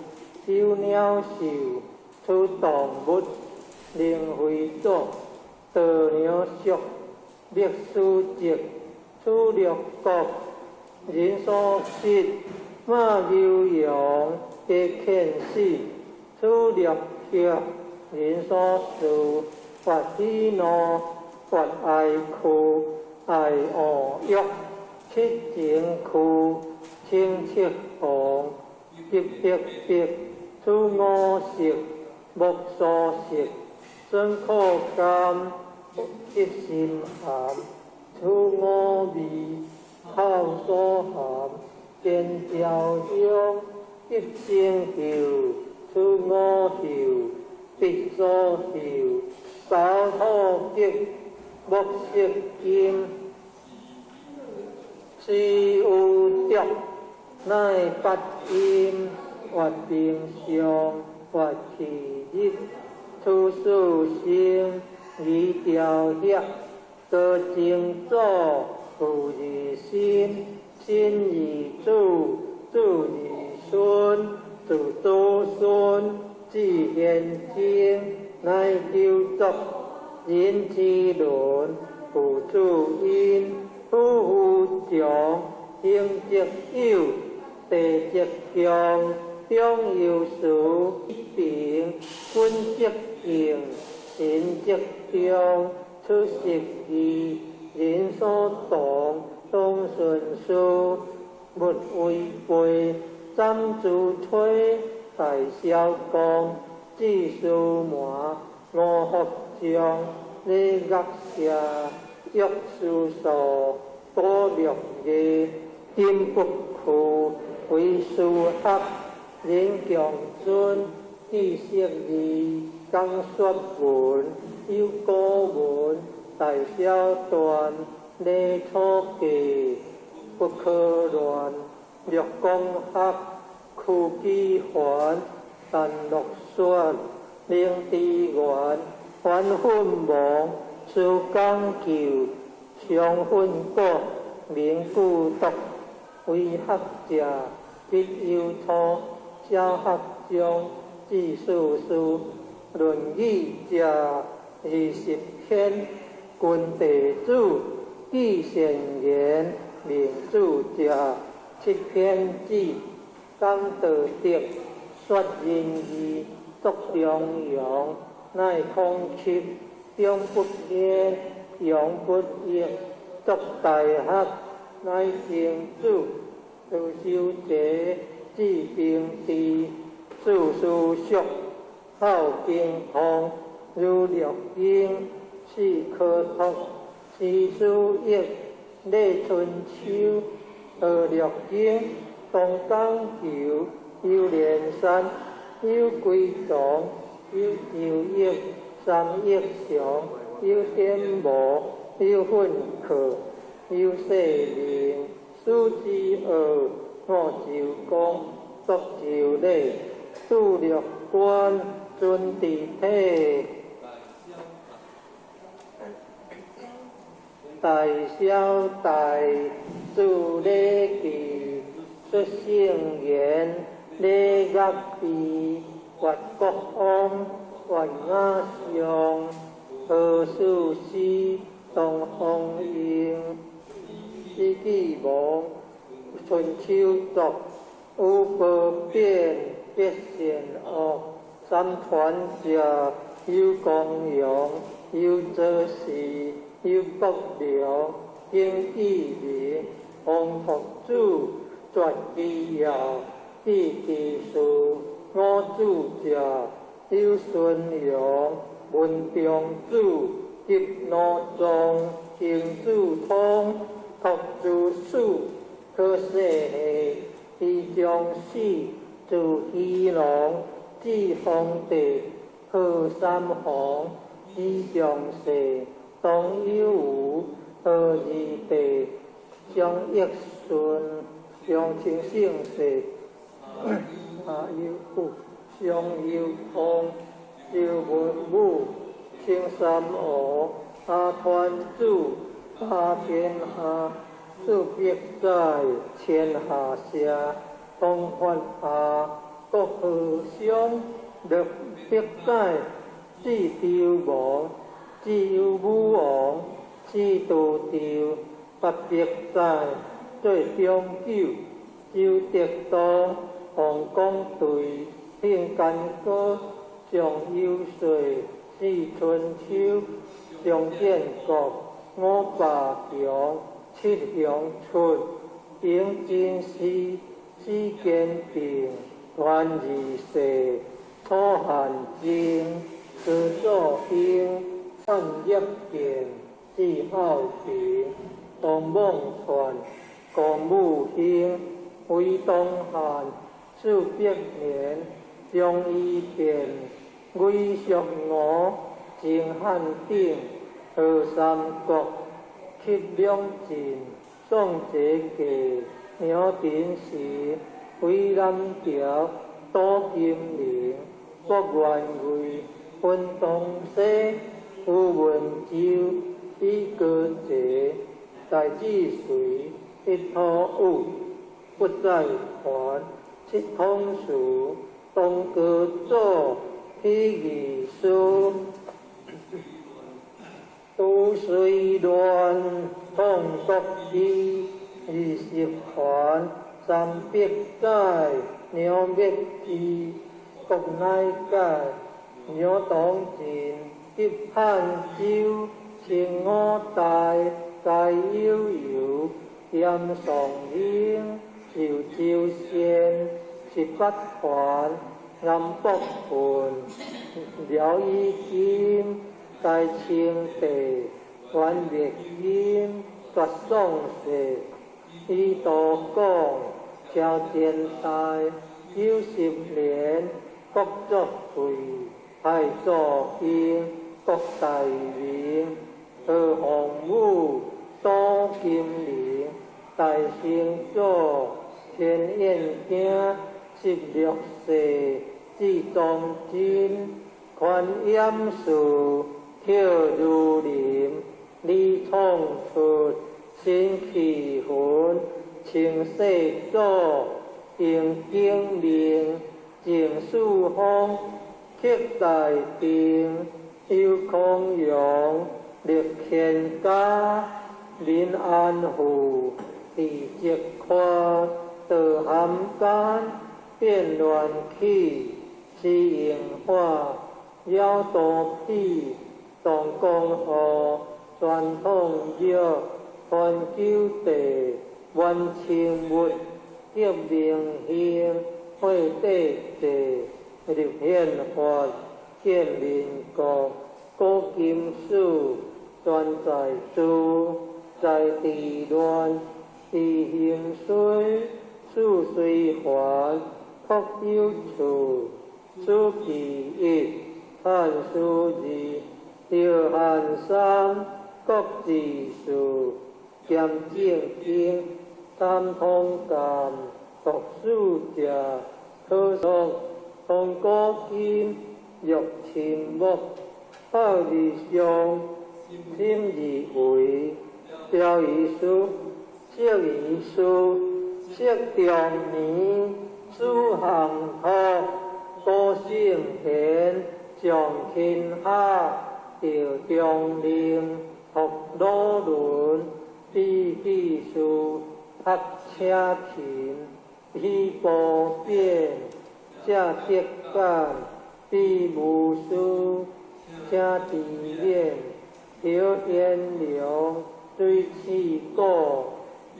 Speaker 4: 有鳥獸，處動物，靈飛祖，道娘俗，歷史籍，處六國，人所失，馬牛羊，皆遣死，處六客，人所事，發喜怒，發哀哭，愛惡欲，七情區，清七紅，急急急，處五色，目所色，酸苦甘，一心含，處五味，口所含，見雕香，急生岫，出五岫，必所岫，走土极，木色金，施有足，乃八音，越平上，越气日，出四生，二调协，多精祖，父二身，身二子，子二孙，子祖孙，至现今，乃九族，人之伦，父子因，夫妇长，兄则友，弟则强，长有时，平，君则敬，臣则忠，出十二，人所同，当顺事，勿违背，斩诸摧，大小公，至司门，五福将，礼乐射，玉书数，古六艺，金不屈，为师学，人强尊，知识义，讲说文，有古文，大小篆，礼楚记，不可乱，六公学，屈机环，陈乐选，灵智源，反奋亡，思讲究，常奋果，明故笃，为学者，必有初，小学长，至四书，论语者，20篇，君弟子，记善言，明主者，七篇子，讲道德，说仁义，作中庸，乃孔丘，中不偏，阳不抑，作大学，乃曾子，道修齐，至平治，四书熟，孝经通，如六经，四科托，诗书易，礼春秋，学六经，东讲求，有连山，有归藏，有周易，三易详，有典无，有训课，有世命，书之奥，五周公，作周礼，度六官，尊治体，大小大，自礼记，出圣言，礼乐备，越国王，越雅上，何事师，东方英，史记王，春秋作，有褒贬，别善恶，三传者，有公羊，有左氏，有国梁，经义明，王拓子，绝机要，记其事，五子者，有孙阳，文中子，及奴宗，行子通，拓子史，可世系，李将死，自虚龙，至皇帝，贺三皇，李将世，东有无，何二帝，张益顺，张清圣世，阿有富，张有通，周文武，青三吴，阿团子，阿天下，四百载，千下社，东发下，国和商，六百载，至周王，至有武王，至道周，800载，做中久，周德道，王公队，庆干戈，上有岁，四春秋，上建国，五霸强，七雄出，平真师，四坚定，元二世，楚汉争，司祖兴，汉业建，至孝平，东孟传，公武兴，为东汉，四百年，张仪变，魏淑娥，秦汉鼎，何三国，乞两晋，宋节记，杨廷时，回南朝，杜金陵，郭元贵，分东西，吴文洲，李高济，大智随，一土武，不再还，七统词，东高祖，起义师，都随乱，创国义，20环，三百载，娘灭智，国乃解，娘当晋，及汉州，清五代，该悠悠，严宋兴，寿州县，18团，南北分，辽以金，该清帝，元灭金，绝宋世，以道讲，超前代，90年，国作贵，太祖兴，国大明，何洪武，杜金陵，大成祖，天燕京，16世，至忠贞，宽严寺，跳如林，李创出，新气魂，清世祖，郑景明，郑四方，克大定，邱康阳，立乾家，林安富，李泽宽，道含间，变乱起，施荣化，鸟多比，唐江河，传统庙，传九地，元清物，革明兴，会帝制，立宪法，建民国，古金史，全在诸，在地乱，地兴衰，事随凡，国有处，此其一，汉书二，赵汉三，国志四，兼正经，三通鉴，读书者，可说通古今，欲亲目，报而上，心而为，表意书，释义书，释中年，书行托，古圣贤，上天下，赵中令，托鲁伦，比记事，学车琴，起步变，正德感，比无师，请知免，刘贤良，水气鼓，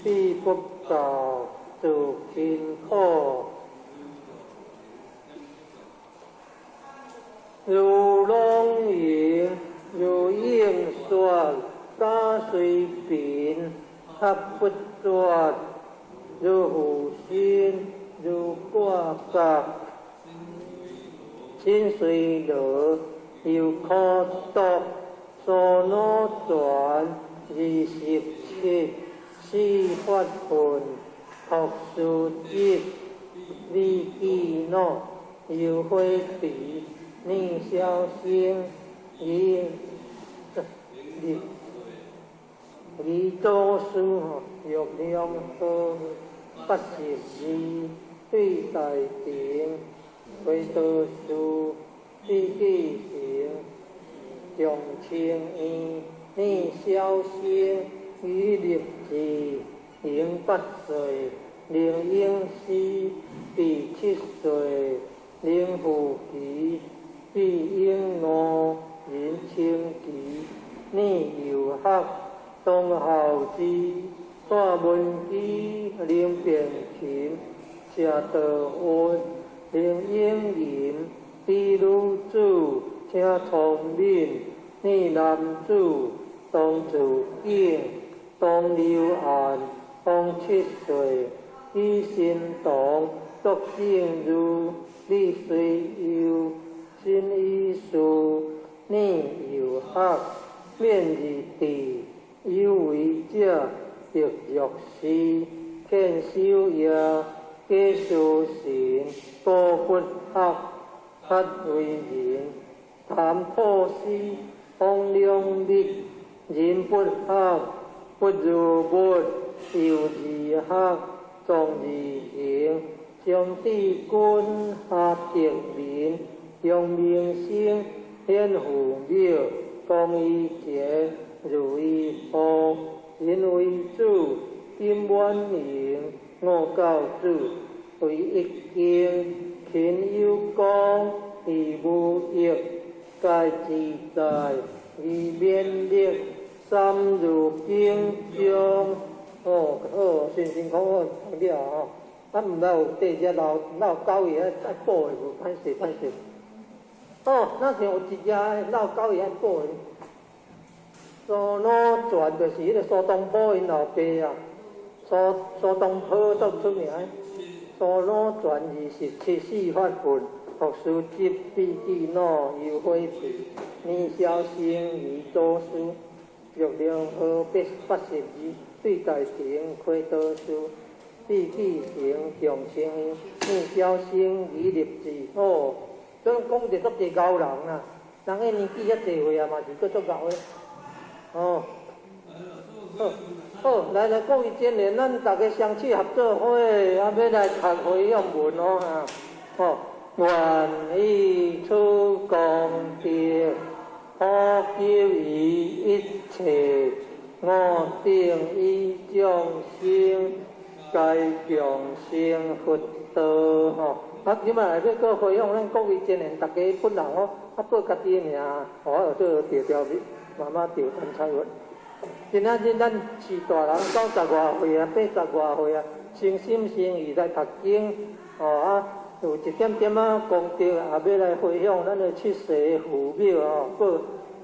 Speaker 4: 比不道，做辛苦。如龙吟，如应说，家随贫，合不绝，如负心，如挂角，心随乐，又可读，所脑传，27，四发奋，读书集，李记诺，游辉比，聂小星，李李李祖师，玉良和，82，对大庭，回道士，李继成，张清院，聂小星，于立志，赢8岁，林英诗，第7岁，林富奇，毕英五，林清奇，聂友学，董孝之，蔡文基，林变琴，谢道文，林英林，李女子，请聪敏，聂男子，董子敬，董刘岸，董7岁，起神同，作正如，理隨有，心依事，念有學，免二智，有為者，得若是，見修業，假思神，果不學，法為人，談破施，方兩密，人不學，不如物，由自學，從自行，將智軍下德民，用名聲顯父廟，講於前，如於後，人為主，心滿盈，五教主，為一經，勤有功，義無益，皆自在，以勉力，三如經中。哦，好，辛辛苦苦讀了吼，啊，毋知有缀遮老老狗伊愛愛補的無？歹勢歹勢。哦，若像有一隻老狗伊愛補的。蘇魯傳就是彼個蘇東坡𪜶老爸啊，蘇蘇東坡足出名。蘇魯傳27四發問，學書執筆記腦猶火皮，年少生於祖師，玉龍河82，對大庭開道師，筆記成長青，年少生於立志。哦，這講者足濟𠢕人啦，人彼年紀遐濟歲啊，嘛是閣足𠢕的。哦，好，好，來來，各位真緣，咱逐家雙手合做伙，啊，欲來讀回向文哦，哈，哦，願以此功德，普及於一切我等與眾生，皆共成佛道，吼。啊，這擺來欲閣回向咱各位真緣，逐家本人哦，啊，報家己的名，我做調調媽媽趙陳彩雲。今仔日咱是大人九十外歲啊，八十外歲啊，誠心誠意來讀經，哦啊，有一點點仔功德，也欲來回向咱的七世父母哦，報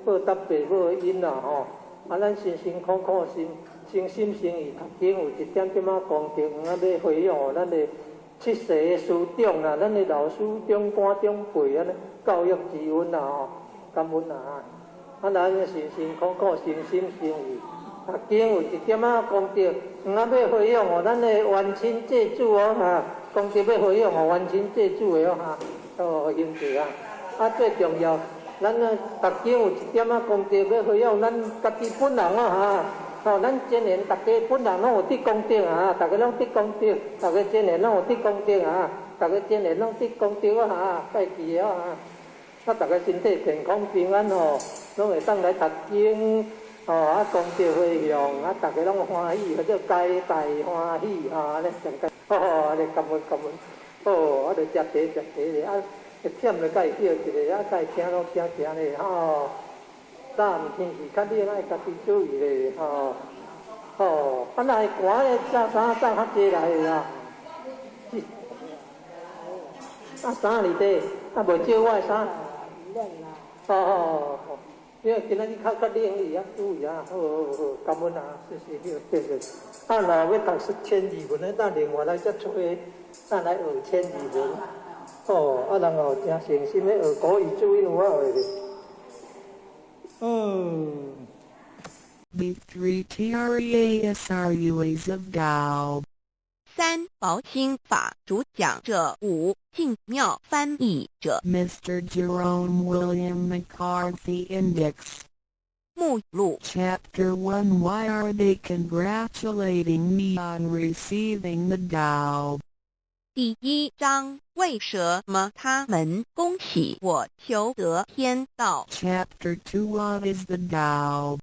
Speaker 4: 報答父母的恩啦吼。啊，咱辛辛苦苦心誠心誠意讀經，有一點點仔功德，啊，欲回向予咱的七世的師長啦，咱的老師長官長輩按呢教育之恩啦吼，感恩啊！啊，咱辛辛苦苦誠心誠意讀經，有一點仔功德，啊，欲回向予咱的冤親債主哦哈，功德欲回向予冤親債主的哦哈，哦，兄弟啊！啊，最重要，咱啊讀經有一點仔功德，欲回向咱家己本人哦哈。哦，咱真緣逐家本人攏有得功德啊！逐家攏得功德，逐家真緣攏有得功德啊！逐家真緣攏得功德啊！哈，拜記哦哈！啊，逐家身體健康平安吼，攏會當來讀經，哦啊，功德回向，啊，逐家攏歡喜，叫做皆大歡喜哈！按呢上蓋，哦，按呢感恩感恩，哦，啊，著食茶食茶咧，啊，會忝著佮伊叫一下，啊，佮伊聽攏聽聽咧，吼。早暗天氣較冷，愛家己注意咧，吼。吼，啊，若會寒咧，著衫著較濟來啦。啊，衫佇佗，啊，無借我的衫。哦哦哦，因為今仔日較較冷，你愛注意啊。好好好，感恩啊，謝謝，謝謝。啊，若欲讀千字文的，等另外來再揣，咱來學千字文。哦，啊，人有誠誠心欲學國語注音有法學咧。嗯。
Speaker 1: The three treasures of Tao.
Speaker 2: 三寶心法主講者五淨妙翻譯者
Speaker 1: Mr. Jerome William McCarthy Index.
Speaker 2: 目錄
Speaker 1: Chapter 1. Why are they congratulating me on receiving the Tao?
Speaker 2: 第一章，為什麼他們恭喜我求得天道？
Speaker 1: Chapter 2. What is the Tao?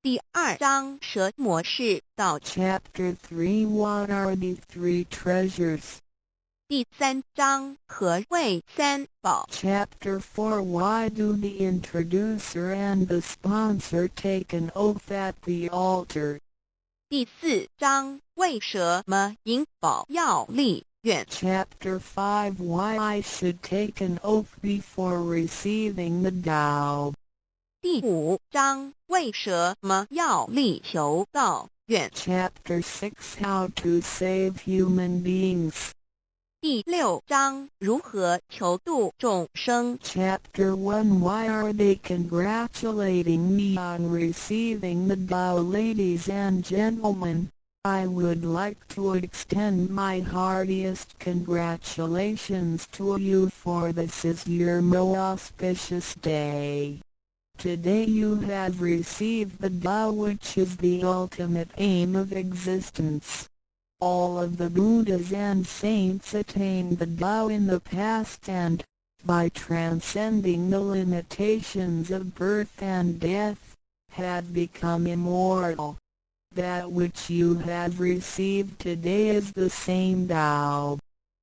Speaker 2: 第二章，什麼是道？
Speaker 1: Chapter 3. What are the three treasures?
Speaker 2: 第三章，何謂三寶？
Speaker 1: Chapter 4. Why do the introducer and the sponsor take an oath at the altar?
Speaker 2: 第四章，為什麼引保要立願？
Speaker 1: Chapter 5. Why I should take an oath before receiving the Tao.
Speaker 2: 第五章，為什麼要力求道願？愿。
Speaker 1: Chapter 6 How to Save Human Beings.
Speaker 2: 第六章如何求度众生。
Speaker 1: Chapter 1 Why are they congratulating me on receiving the Tao? Ladies and gentlemen, I would like to extend my heartiest congratulations to you, for this is your most auspicious day. Today you have received the Tao, which is the ultimate aim of existence. All of the Buddhas and saints attained the Tao in the past and, by transcending the limitations of birth and death, had become immortal. That which you have received today is the same Tao.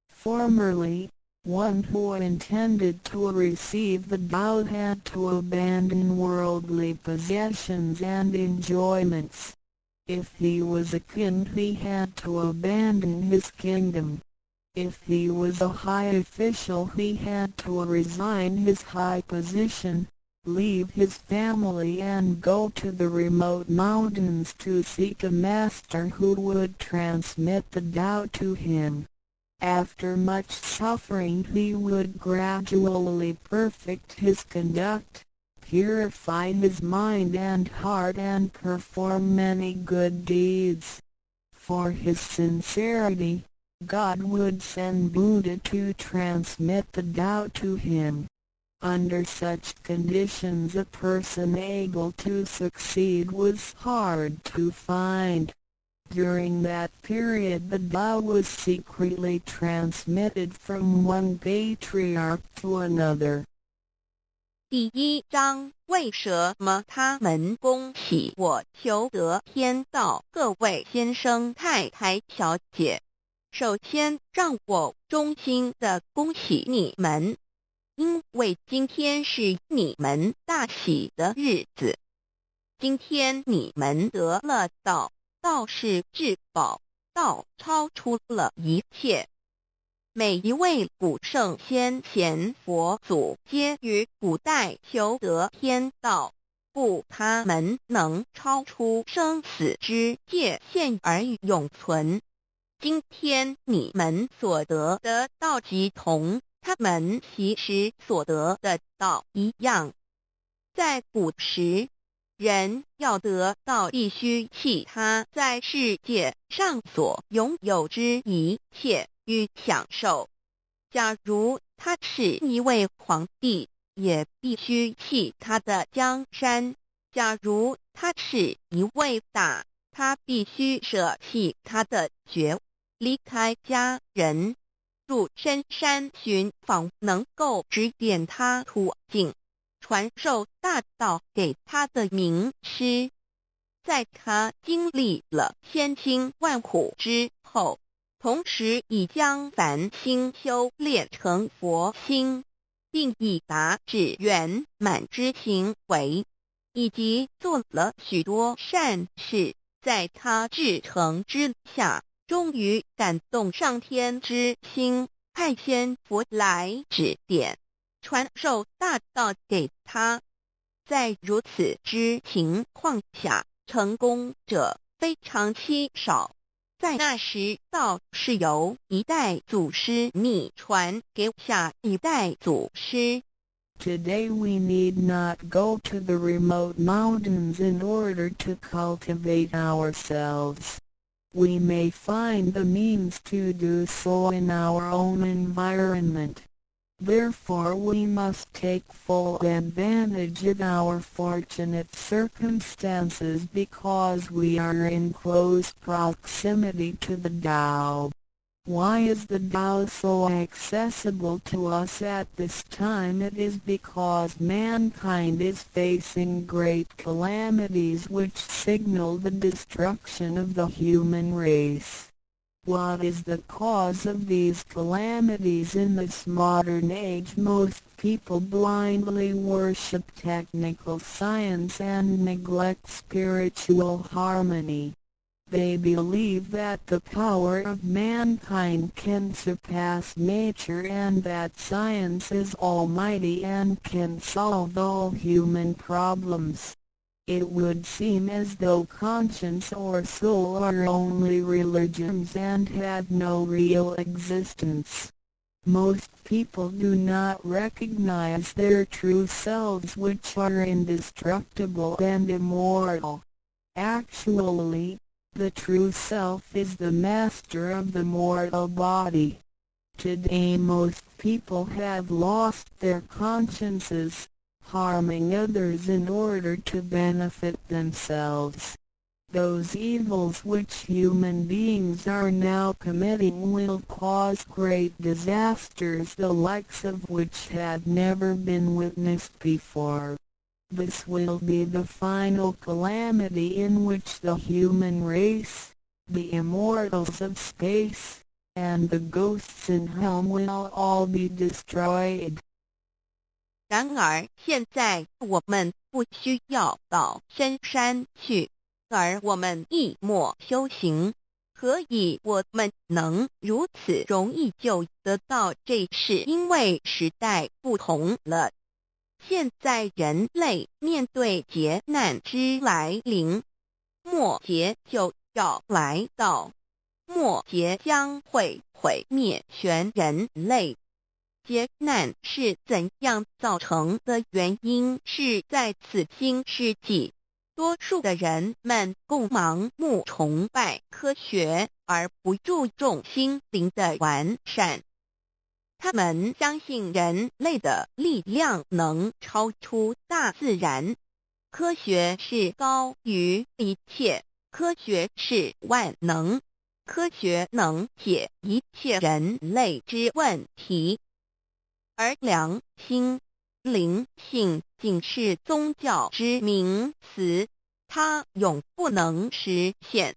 Speaker 1: Formerly, one who intended to receive the Tao had to abandon worldly possessions and enjoyments. If he was a king, he had to abandon his kingdom. If he was a high official, he had to resign his high position, leave his family and go to the remote mountains to seek a master who would transmit the Tao to him. After much suffering, he would gradually perfect his conduct, purify his mind and heart and perform many good deeds. For his sincerity, God would send Buddha to transmit the Tao to him. Under such conditions, a person able to succeed was hard to find. During that period, the Tao was secretly transmitted from one patriarch to another.
Speaker 2: 第一章，为什么他们恭喜我求得天道？各位先生、太太、小姐，首先让我衷心的恭喜你们，因为今天是你们大喜的日子。今天你们得了道，道是至宝，道超出了一切。每一位古圣先贤佛祖皆于古代求得天道，故他们能超出生死之界限而永存。今天你们所得的道，即同他们昔时所得的道一样。在古时，人要得道，必须弃他在世界上所拥有之一切与享受。假如他是一位皇帝，也必须弃他的江山；假如他是一位大，他必须舍弃他的爵，离开家人，入深山寻访能够指点他途径、传授大道给他的明师。在他经历了千辛万苦之后，同时已将凡心修炼成佛心，并已达至圆满之行为，以及做了许多善事，在他至诚之下，终于感动上天之心，派仙佛来指点、传授大道给他。在如此之情况下，成功者非常稀少。在那时，道是由一代祖师秘传给下一代祖师。
Speaker 1: Today we need not go to the remote mountains in order to cultivate ourselves. We may find the means to do so in our own environment. Therefore, we must take full advantage of our fortunate circumstances because we are in close proximity to the Tao. Why is the Tao so accessible to us at this time? It is because mankind is facing great calamities which signal the destruction of the human race. What is the cause of these calamities in this modern age? Most people blindly worship technical science and neglect spiritual harmony. They believe that the power of mankind can surpass nature and that science is almighty and can solve all human problems. It would seem as though conscience or soul are only religions and have no real existence. Most people do not recognize their true selves, which are indestructible and immortal. Actually, the true self is the master of the mortal body. Today most people have lost their consciences, harming others in order to benefit themselves. Those evils which human beings are now committing will cause great disasters, the likes of which have never been witnessed before. This will be the final calamity in which the human race, the immortals of space, and the ghosts in hell will all be destroyed.
Speaker 2: 然而，現在我們不需要到深山去，而我們亦莫修行。何以我們能如此容易就得到？這是因為時代不同了。現在人類面對劫難之來臨，末劫就要來到，末劫將會毀滅全人類。劫難是怎樣造成的？原因是在此新世紀，多數的人們共盲目崇拜科學，而不注重心靈的完善。他們相信人類的力量能超出大自然，科學是高於一切，科學是萬能，科學能解一切人類之問題。而良心、靈性僅是宗教之名詞，它永不能實現。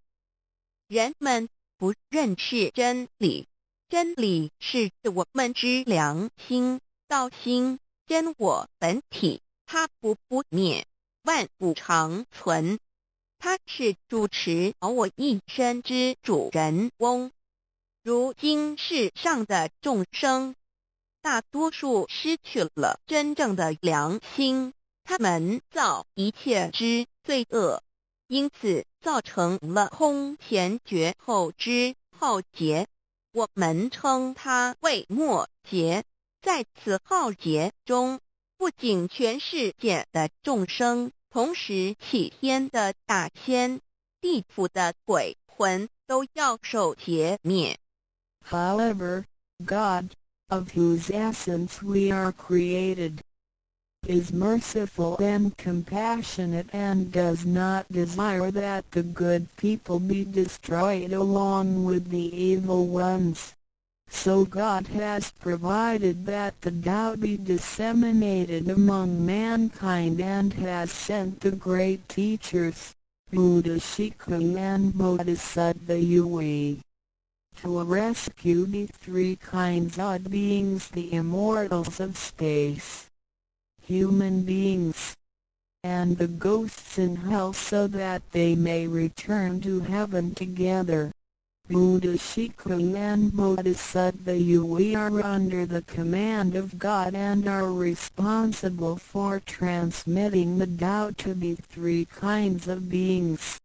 Speaker 2: 人們不認識真理，真理是我們之良心、道心、真我本體，它不不滅，萬古長存。它是主持我一生之主人翁。如今世上的眾生，大多數失去了真正的良心，他們造一切之罪惡，因此造成了空前絕後之浩劫。我們稱它為末劫。在此浩劫中，不僅全世界的眾生，同時氣天的大仙、地府的鬼魂都要受劫滅。
Speaker 1: However, God, of whose essence we are created, is merciful and compassionate and does not desire that the good people be destroyed along with the evil ones. So God has provided that the Tao be disseminated among mankind and has sent the great teachers, Buddha Shikung and Bodhisattva Yui, to rescue the three kinds of beings: the immortals of space, human beings, and the ghosts in hell, so that they may return to heaven together. Buddha Shikung and Bodhisattva Yui are under the command of God and are responsible for transmitting the Tao to the three kinds of beings.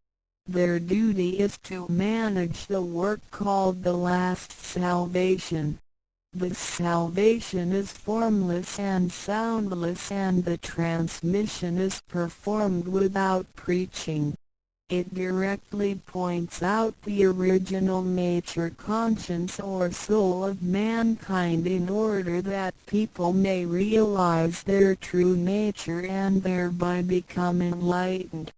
Speaker 1: Their duty is to manage the work called the last salvation. This salvation is formless and soundless, and the transmission is performed without preaching. It directly points out the original nature, conscience or soul of mankind, in order that people may realize their true nature and thereby become enlightened.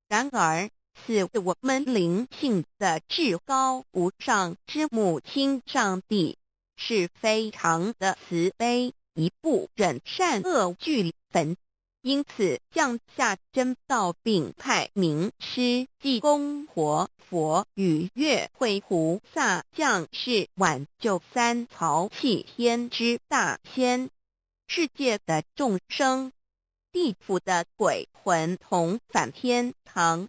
Speaker 2: 然而，賜我們靈性的至高無上之母親上帝是非常的慈悲，亦不忍善惡俱焚，因此降下真道，並派明師濟公活佛與月慧菩薩降世挽救三曹氣天之大仙，世界的眾生，地府的鬼魂同返天堂。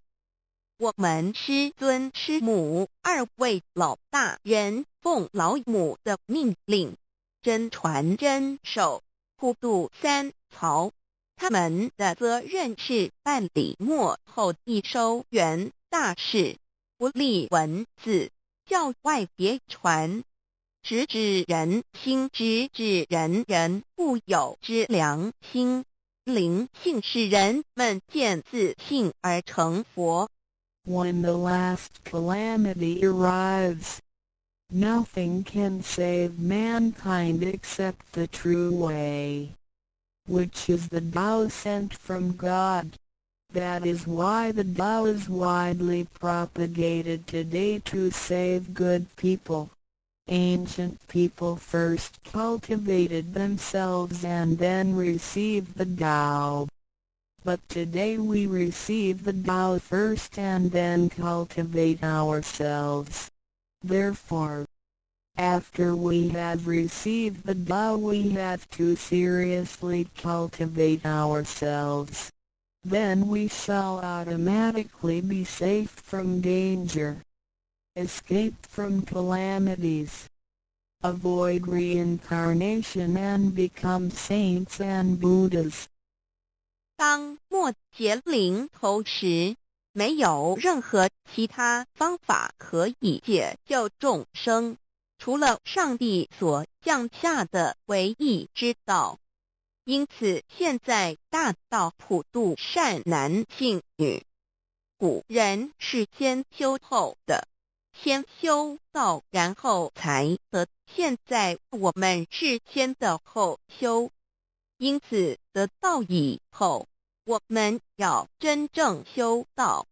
Speaker 2: 我們師尊師母二位老大人奉老母的命令，真傳真授，普度三曹。他們的責任是辦理末後一收圓大事，不立文字，教外別傳，直指人心，直指人人固有之良心，靈性使人們見自性而成佛。
Speaker 1: When the last calamity arrives, nothing can save mankind except the true way, which is the Tao sent from God. That is why the Tao is widely propagated today to save good people. Ancient people first cultivated themselves and then received the Tao. But today we receive the Tao first and then cultivate ourselves. Therefore, after we have received the Tao, we have to seriously cultivate ourselves. Then we shall automatically be safe from danger, escape from calamities, avoid reincarnation and become saints and Buddhas.
Speaker 2: 當末劫臨頭時，沒有任何其他方法可以解救眾生，除了上帝所降下的唯一之道。因此，現在大道普度善男信女。古人是先修後得，先修道，然後才得。現在我們是先得後修，因此得道以後，我們要真正修道，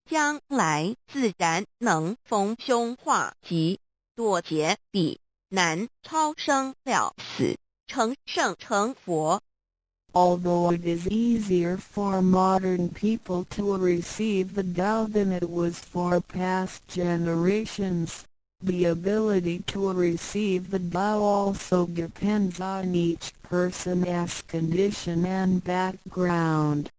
Speaker 2: 將來自然能逢凶化吉，躲劫避難，超生了死，成聖成佛。
Speaker 1: Although it is easier for modern people to receive the Tao than it was for past generations, the ability to receive the Tao also depends on each person's condition and background.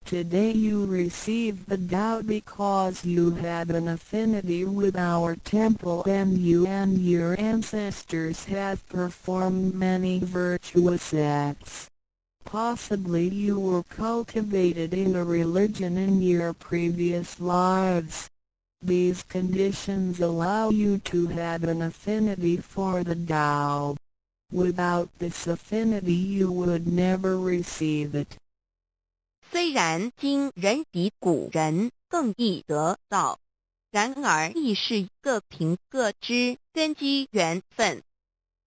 Speaker 1: Today you receive the Tao because you have an affinity with our temple and you and your ancestors have performed many virtuous acts. Possibly you were cultivated in a religion in your previous lives. These conditions allow you to have an affinity for the Tao. Without this affinity, you would never receive it.
Speaker 2: 雖然今人比古人更易得道，然而亦是各憑各之根機緣分。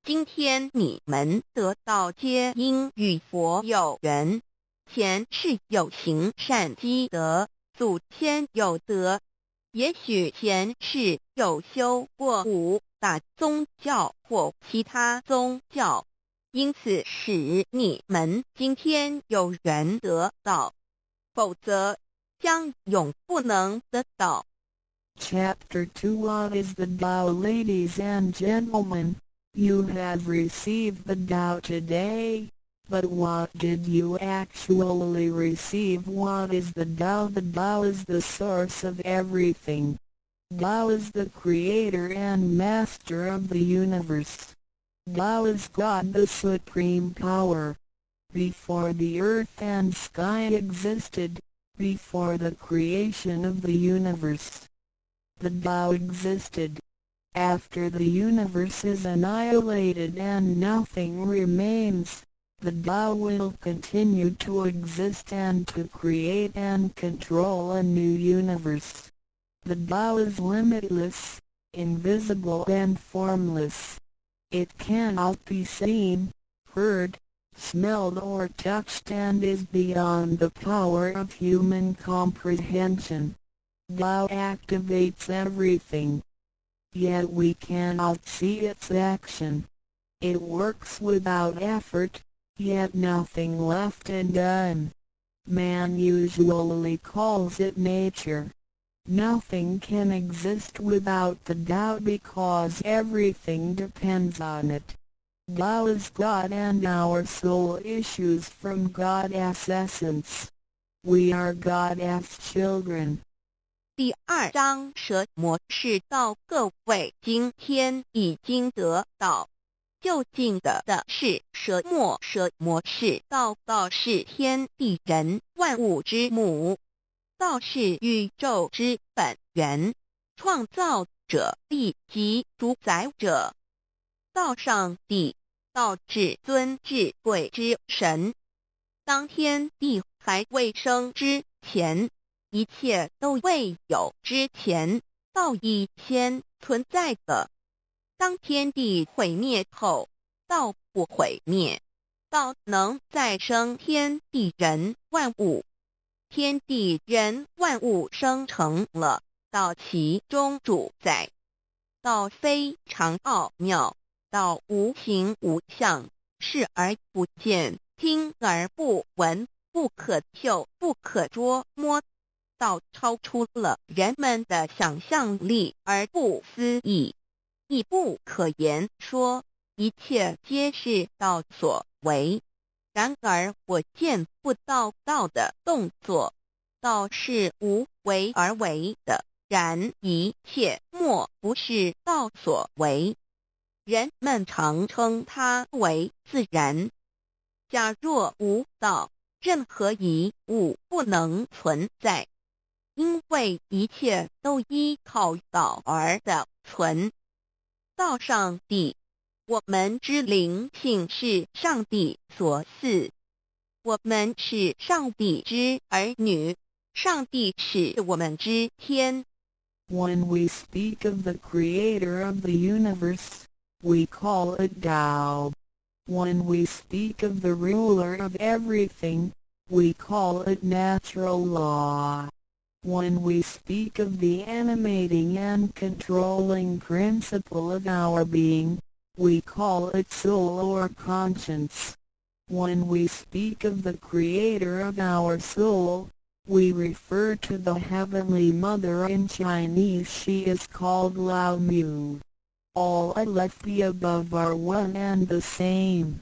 Speaker 2: 今天你們得道，皆因與佛有緣，前世有行善積德，祖先有德，也許前世有修過五大宗教或其他宗教，因此使你們今天有緣得道，否則將永不能得道。
Speaker 1: Chapter 2. What is the Tao? Ladies and gentlemen, you have received the Tao today, but what did you actually receive? What is the Tao? The Tao is the source of everything. Tao is the creator and master of the universe. Tao is God, the supreme power. Before the earth and sky existed, before the creation of the universe, the Tao existed. After the universe is annihilated and nothing remains, the Tao will continue to exist and to create and control a new universe. The Tao is limitless, invisible and formless. It cannot be seen, heard, smelled or touched and is beyond the power of human comprehension. Tao activates everything. Yet we cannot see its action. It works without effort, yet nothing left undone. Man usually calls it nature. Nothing can exist without the Tao because everything depends on it. Tao is God and our soul issues from God's essence. We are God's children.
Speaker 2: 第二章什麼是道？各位今天已經得道，究竟得的是什麼？什麼是道？道是天地人萬物之母，道是宇宙之本源，創造者以及主宰者。道上帝，道至尊至貴之神。當天地還未生之前，一切都未有之前，道已先存在的。當天地毀滅後，道不毀滅，道能再生天地人萬物。天地人萬物生成了，道其中主宰。道非常奧妙，道無形無相，視而不見，聽而不聞，不可嗅，不可捉摸。道超出了人們的想象力而不思議，亦不可言說，一切皆是道所為。然而我見不到道的動作，道是無為而為的，然一切莫不是道所為。人們常稱它為自然。假若無道，任何一物不能存在，因為一切都依靠道而得存。道上帝，我們之靈性是上帝所賜，我們是上帝之兒女，上帝是我們之天。
Speaker 1: When we speak of the creator of the universe, we call it Tao. When we speak of the ruler of everything, we call it natural law. When we speak of the animating and controlling principle of our being, we call it soul or conscience. When we speak of the creator of our soul, we refer to the Heavenly Mother. In Chinese, she is called Lao Mu. All of the above are one and the same.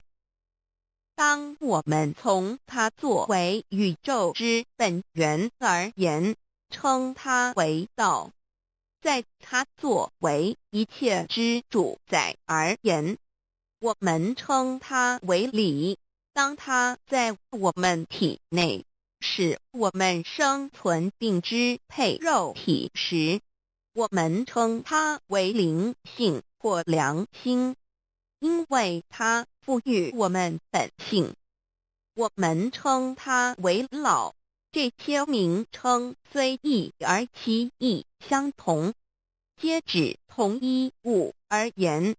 Speaker 2: 當我們從它作為宇宙之本源而言，稱它為道；在它作為一切之主宰而言，我們稱它為理。當它在我們體內，使我們生存並支配肉體時，我們稱它為靈性或良心，因為它賦予我們本性。我們稱它為老。這些名稱雖異而其義相同，皆指同一物而言。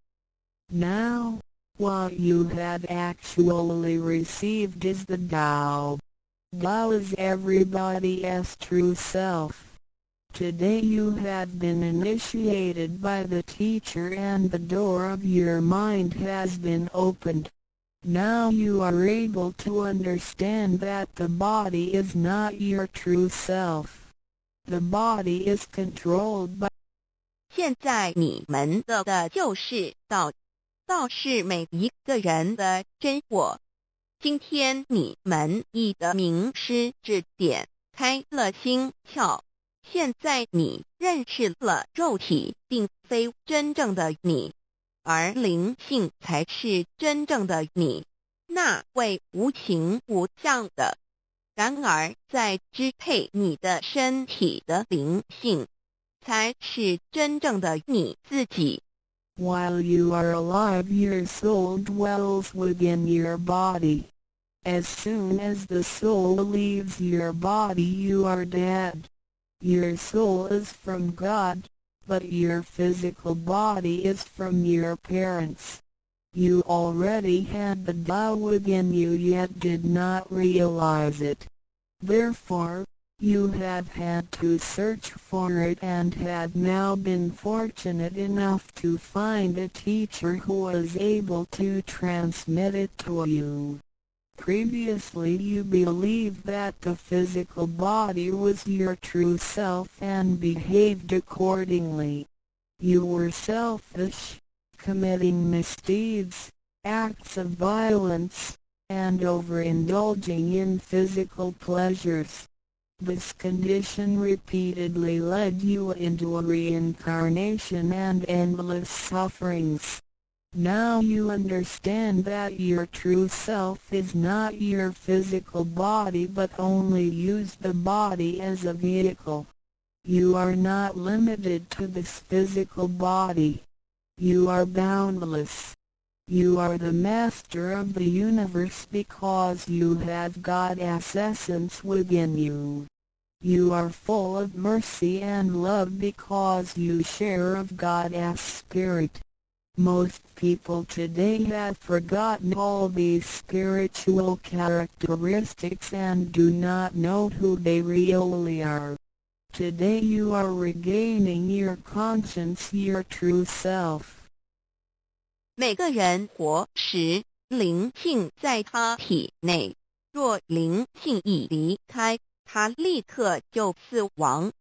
Speaker 1: Now, what you have actually received is the Tao. Tao is everybody's true self. Today you have been initiated by the teacher and the door of your mind has been opened. Now you are able to understand that the body is not your true self. The body is controlled by
Speaker 2: 現在你們得的就是道，道是每一個人的真我。今天你們已得明師指點，開了心竅。現在你認識了肉體並非真正的你，而靈性才是真正的你，那位無形無相的。然而，在支配你的身體的靈性，才是真正的你自己。
Speaker 1: While you are alive, your soul dwells within your body. As soon as the soul leaves your body, you are dead. Your soul is from God, but your physical body is from your parents. You already had the Tao within you, yet did not realize it. Therefore, you have had to search for it and have now been fortunate enough to find a teacher who is able to transmit it to you. Previously, you believed that the physical body was your true self and behaved accordingly. You were selfish, committing misdeeds, acts of violence, and overindulging in physical pleasures. This condition repeatedly led you into a reincarnation and endless sufferings. Now you understand that your true self is not your physical body, but only use the body as a vehicle. You are not limited to this physical body. You are boundless. You are the master of the universe because you have God's essence within you. You are full of mercy and love because you share of God's spirit. Most people today have forgotten all these spiritual characteristics and do not know who they really are. Today you are regaining your conscience, your true self.
Speaker 2: 每個人活時，靈性在他體內。若靈性一離開，他立刻就死亡。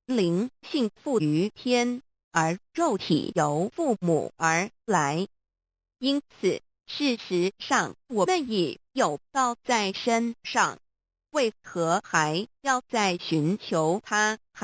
Speaker 2: 靈性附於天，而肉體由父母而來。因此，事實上，我們已有道在身上，為何還要再尋求他？